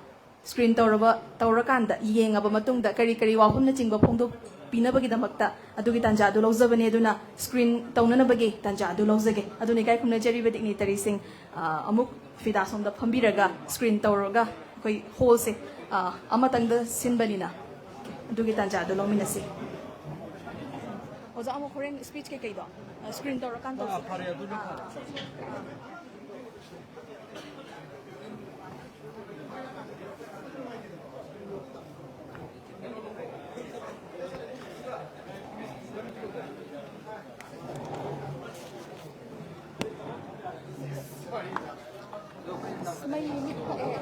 ꯁ꯭ꯀ꯭ꯔꯤꯟ ꯇꯧꯔꯕ, ꯇꯧꯔꯀꯥꯟꯗ ꯌꯦꯡꯉꯕ ꯃꯇꯨꯡꯗ ꯀꯔꯤ ꯀꯔꯤ ꯋꯥꯐꯝꯅꯆꯤꯡꯕ ꯐꯣꯡꯗꯣꯛꯄꯤꯅꯕꯒꯤꯗꯃꯛꯇ ꯑꯗꯨꯒꯤ ꯇꯥꯟꯖꯥꯗꯨ ꯂꯧꯖꯕꯅꯦ꯫ ꯑꯗꯨꯅ ꯁ꯭ꯀ꯭ꯔꯤꯟ ꯇꯧꯅꯅꯕꯒꯤ ꯇꯥꯟꯖꯥꯗꯨ ꯂꯧꯖꯒꯦ꯫ ꯑꯗꯨꯅ ꯏꯀꯥꯏ ꯈꯨꯝꯅꯖꯔꯤꯕ ꯗꯤꯒꯅꯤꯇꯔꯤꯁꯤꯡ, ꯑ, ꯑꯃꯨꯛ ꯐꯤꯗꯥ ꯁꯣꯝꯗ ꯐꯝꯕꯤꯔꯒ ꯁ꯭ꯀ꯭ꯔꯤꯟ ꯇꯧꯔꯒ ꯑꯩꯈꯣꯏ ꯍꯣꯜꯁꯦ, ꯑ, ꯑꯃꯇꯪꯗ ꯁꯤꯟꯕꯅꯤꯅ ꯑꯗꯨꯒꯤ ꯇꯥꯟꯖꯥꯗꯨ ꯂꯧꯃꯤꯟꯅꯁꯤ꯫ ꯑꯣꯖꯥ, ꯑꯃꯨꯛ ꯍꯣꯔꯦꯟ ꯁ꯭ꯄꯤꯆ ꯀꯩꯀꯩꯗꯣ, ꯑ, ꯁ꯭ꯀ꯭ꯔꯤꯟ ꯇꯧꯔꯀꯥꯟꯗ ꯑꯥ, ꯐꯔꯦ, ꯑꯗꯨꯅ ꯐꯔꯦ꯫ ꯃꯩ ꯃꯤꯠ ꯐꯛꯑꯦ꯫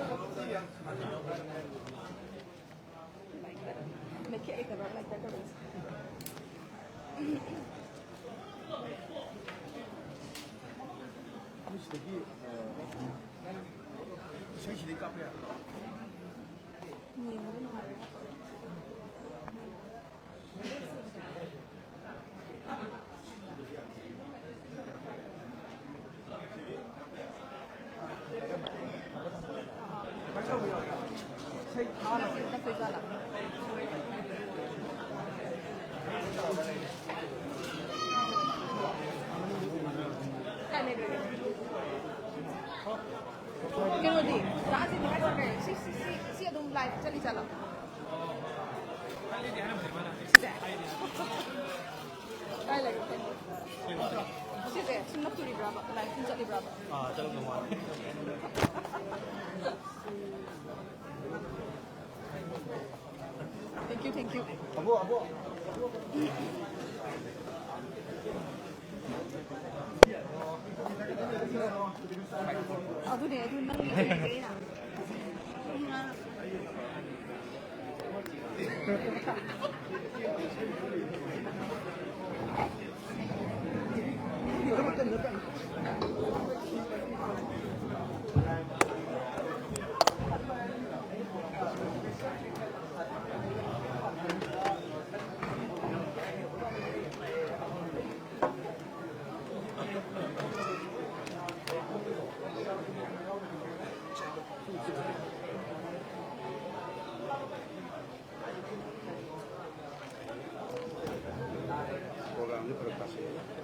ꯃꯩꯈꯦꯠ ꯂꯩꯇꯕ꯭ꯔꯥ? ꯂꯩꯇ꯭ꯔꯥ ꯇꯧꯔꯤꯁꯦ꯫ ꯏꯁꯩꯁꯤꯗꯩ ꯀꯥꯞꯄ ꯌꯥꯕ꯭ꯔꯥ? ꯌꯦꯡꯕꯗ ꯅꯨꯡꯉꯥꯏꯕ꯭ꯔꯥ? ꯀꯩꯅꯣꯗꯤ, ꯗꯥꯟꯁ ꯏꯟꯗꯤꯌꯥ ꯆꯠꯈ꯭ꯔꯦ꯫ ꯁꯤ, ꯁꯤ, ꯁꯤ, ꯁꯤ ꯑꯗꯨꯝ ꯂꯥꯏꯚ ꯆꯠꯂꯤ ꯆꯠꯂꯣ꯫ ꯁꯤꯁꯦ꯫ ꯀꯥꯏ ꯂꯩꯒꯦ? ꯁꯤꯁꯦ ꯁꯨꯝ ꯅꯞꯇꯣꯔꯤꯕ꯭ꯔꯕ? ꯂꯥꯏꯚ ꯁꯨꯝ ꯆꯠꯂꯤꯕ꯭ꯔꯕ? ꯑꯥ, ꯆꯠꯂꯝꯗꯧ ꯃꯥꯜꯂꯦ꯫ Thank you, thank you. ꯑꯕꯣ, ꯑꯕꯣ꯫ ꯑꯗꯨꯅꯦ, ꯑꯗꯨ ꯅꯪ ꯑꯩꯅ꯫ ꯄ꯭ꯔꯣꯒ꯭ꯔꯥꯝꯁꯦ ꯐꯔꯛ ꯇꯥꯁꯜꯂꯛꯑꯦ꯫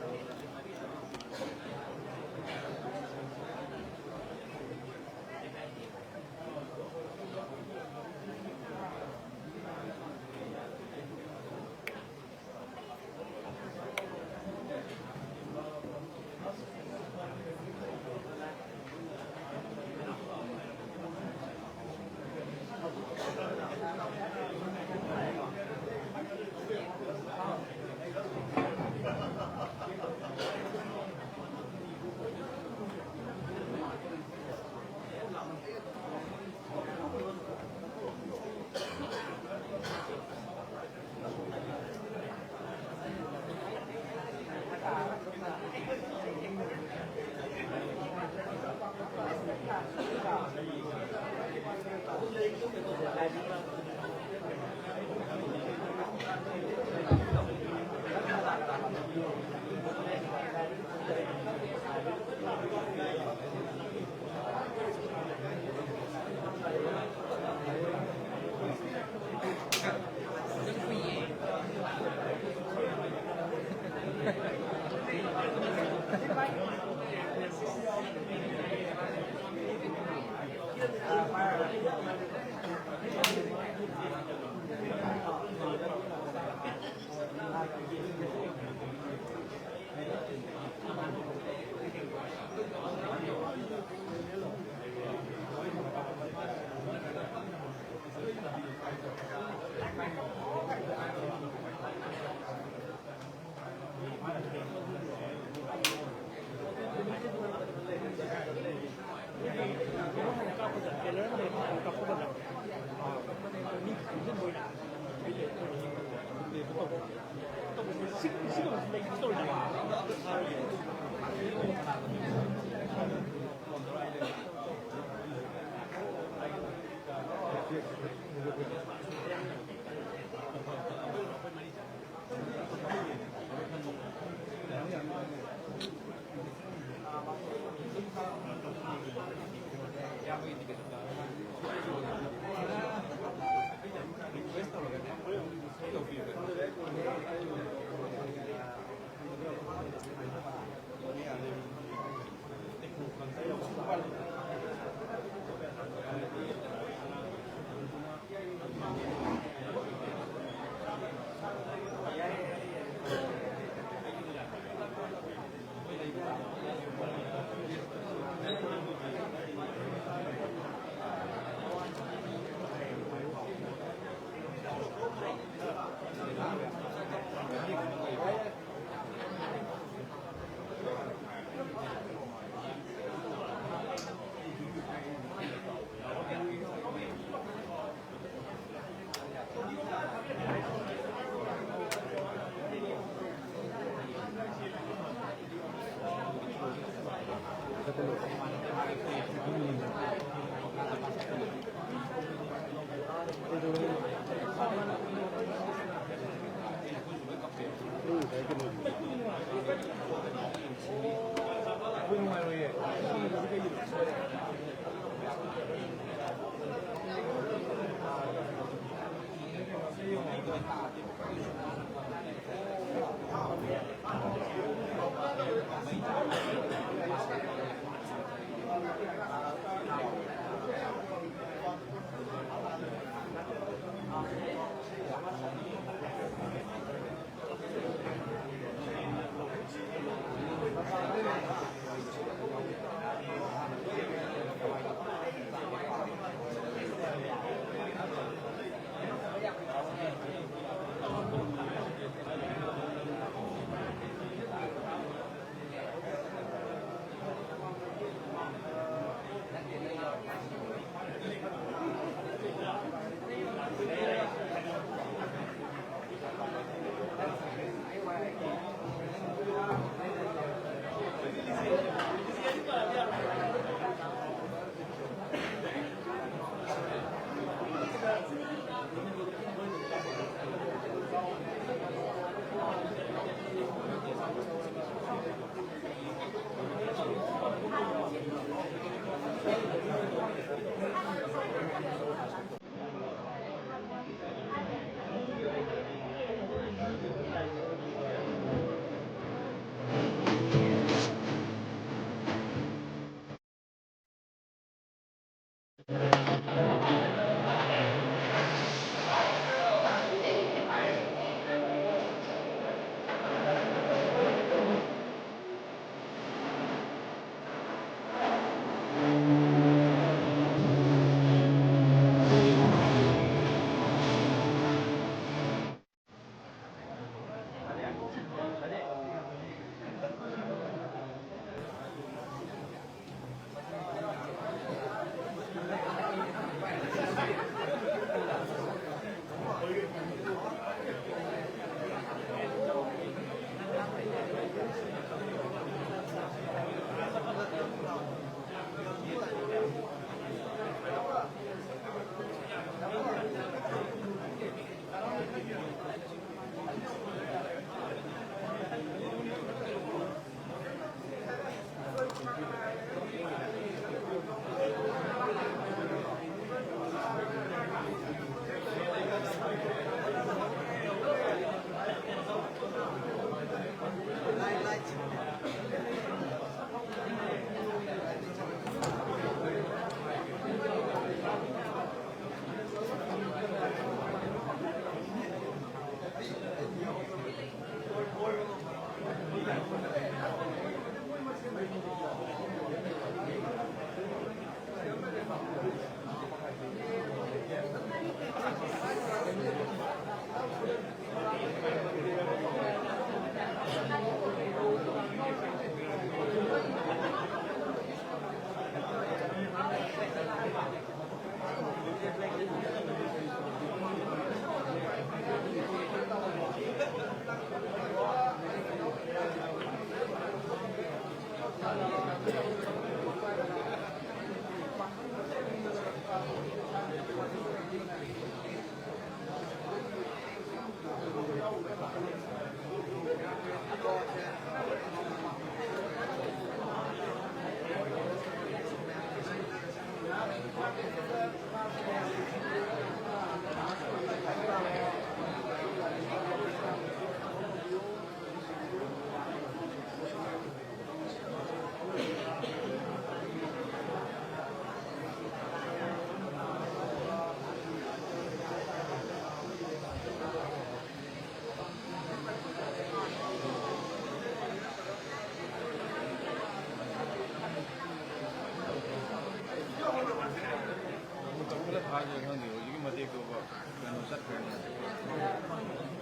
ꯃꯇꯝ ꯈꯔ ꯐꯥꯒꯦ ꯈꯪꯗꯦ, ꯍꯧꯖꯤꯛꯀꯤ ꯃꯇꯦꯛꯇꯨꯕ ꯀꯩꯅꯣ ꯆꯠꯈ꯭ꯔꯅꯤ꯫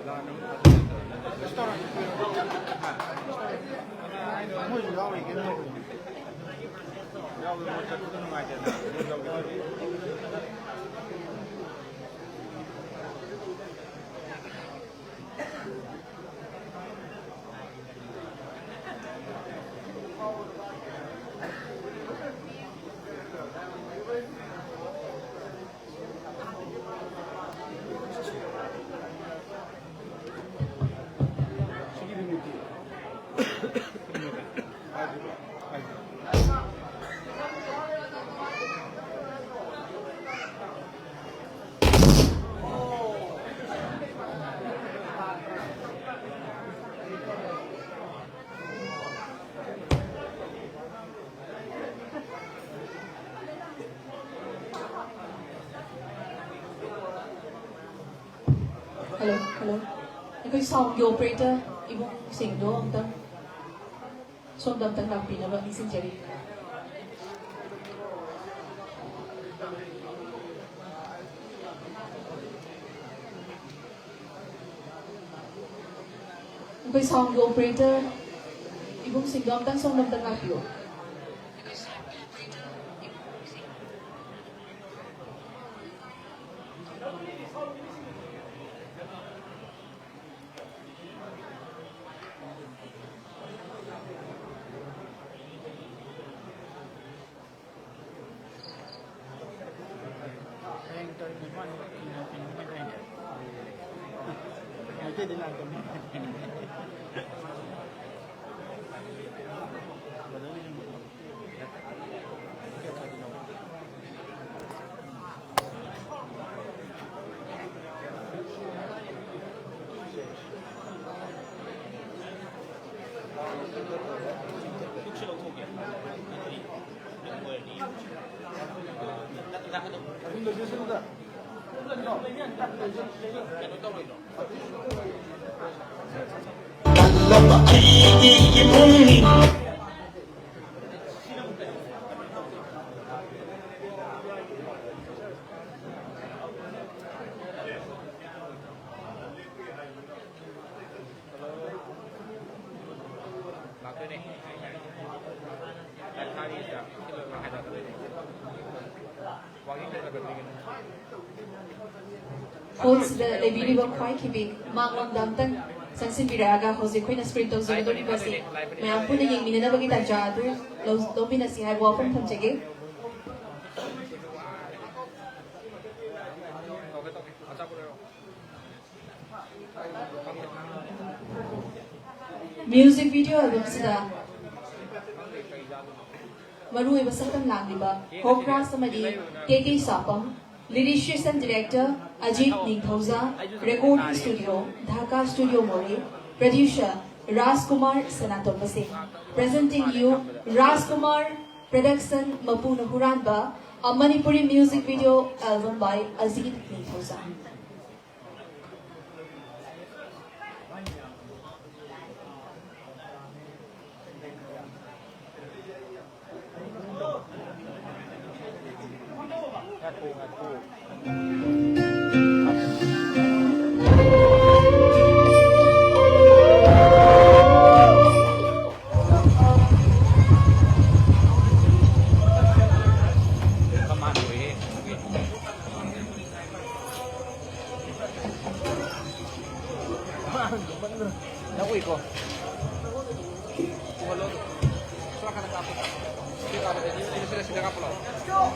ꯂꯥꯟ ꯑꯃꯨꯛ ꯐꯥꯖꯤꯜꯂꯛꯇꯅ꯫ ꯃꯣꯏꯁꯨ ꯌꯥꯎꯔꯤ ꯀꯩꯅꯣ ꯇꯧꯕꯅꯤ꯫ ꯌꯥꯎꯒꯦ, ꯃꯣꯏ ꯆꯠꯄꯗꯣ ꯅꯨꯡꯉꯥꯏꯇꯦꯗꯅ꯫ ꯌꯥꯎꯒꯦ꯫ Hello, hello. ꯑꯩꯈꯣꯏ ꯁꯥꯎꯟꯒꯤ ꯑꯣꯄꯔꯦꯇꯔ ꯏꯕꯨꯡꯁꯤꯡꯗꯣ ꯑꯝꯇꯪ ꯁꯣꯝꯗ ꯑꯝꯇꯪ ꯂꯥꯛꯄꯤꯅꯕ ꯅꯤꯡꯁꯤꯡꯖꯔꯤ꯫ ꯑꯩꯈꯣꯏ ꯁꯥꯎꯟꯒꯤ ꯑꯣꯄꯔꯦꯇꯔ ꯏꯕꯨꯡꯁꯤꯡꯗꯣ ꯑꯝꯇꯪ ꯁꯣꯝꯗ ꯑꯝꯇꯪ ꯂꯥꯛꯄꯤꯌꯣ꯫ ꯇꯜꯂꯕ ꯑꯩꯒꯤ ꯏꯃꯨꯡꯅꯤ꯫ ꯂꯥꯛꯇꯣꯏꯅꯦ꯫ ꯂꯥꯏꯞ ꯊꯥꯔꯤꯁꯤꯗ ꯁꯤ ꯂꯣꯏꯔꯒ ꯍꯥꯏꯗꯔꯛꯀꯗꯣꯏꯅꯦ꯫ ꯋꯥꯀꯤꯡ ꯆꯠꯂꯒ ꯍꯣꯜꯁꯤꯗ ꯂꯩꯕꯤꯔꯤꯕ ꯈ꯭ꯋꯥꯏꯈꯤꯕꯤ ꯃꯥꯡꯂꯣꯝꯗ ꯑꯝꯇꯪ ꯆꯪꯁꯤꯟꯕꯤꯔꯛꯑꯒ ꯍꯧꯖꯤꯛ ꯑꯩꯈꯣꯏꯅ ꯁ꯭ꯀ꯭ꯔꯤꯟ ꯇꯧꯖꯒꯗꯧꯔꯤꯕꯁꯤ ꯃꯌꯥꯝ ꯄꯨꯟꯅ ꯌꯦꯡꯃꯤꯟꯅꯅꯕꯒꯤ ꯇꯥꯟꯖꯥ ꯑꯗꯨ ꯂꯧ-, ꯂꯧꯃꯤꯟꯅꯁꯤ ꯍꯥꯏꯕ ꯋꯥꯐꯝ ꯊꯝꯖꯒꯦ꯫ ꯇꯧꯒꯦ, ꯇꯧꯒꯦ꯫ ꯑꯆꯥꯄꯣꯠ ꯂꯩꯔꯛꯑꯣ꯫ ꯃ꯭ꯌꯨꯖꯤꯛ ꯚꯤꯗꯤꯑꯣ ꯑꯦꯜꯕꯝꯁꯤꯗ ꯃꯔꯨꯑꯣꯏꯕ ꯁꯛꯇꯝ ꯂꯥꯡꯂꯤꯕ ꯍꯣꯞ ꯔꯥꯖ ꯑꯃꯗꯤ ꯇꯦꯇꯦ ꯁꯥꯄꯝ, lyricist and director Ajit ꯅꯤꯡꯊꯧꯖꯥ, recording studio Dhaka studio ꯃꯣꯔꯦ, producer ꯔꯥꯖꯀꯨꯃꯥꯔ ꯁꯅꯥꯇꯣꯝꯕ ꯁꯤꯡ, presenting you ꯔꯥꯖꯀꯨꯃꯥꯔ production ꯃꯄꯨꯅ ꯍꯨꯔꯥꯟꯕ, a Manipuri music video album by Ajit ꯅꯤꯡꯊꯧꯖꯥ꯫ ꯅꯛꯎꯏꯀꯣ꯫ ꯄꯨꯍꯜꯂꯣ ꯑꯗꯨꯝ꯫ ꯁꯣꯝ ꯅꯥꯀꯟꯗ ꯀꯥꯞꯄꯣ꯫ ꯁꯤꯗ ꯀꯥꯞꯄꯣ, ꯁꯤꯗ, ꯁꯤꯗ, ꯁꯤꯗ ꯀꯥꯞꯄ ꯂꯥꯛꯑꯣ꯫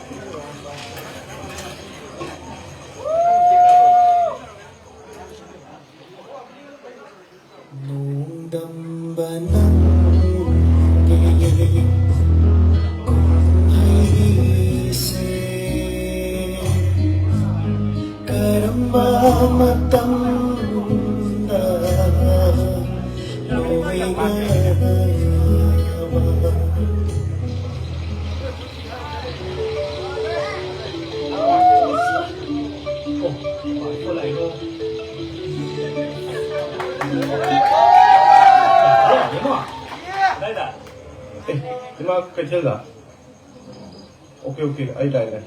ꯏꯃꯥ ꯀꯩꯊꯦꯜꯗ? ꯑꯣꯀꯦ, ꯑꯣꯀꯦ, ꯑꯩ ꯂꯥꯛꯑꯦ, ꯂꯥꯛꯑꯦ꯫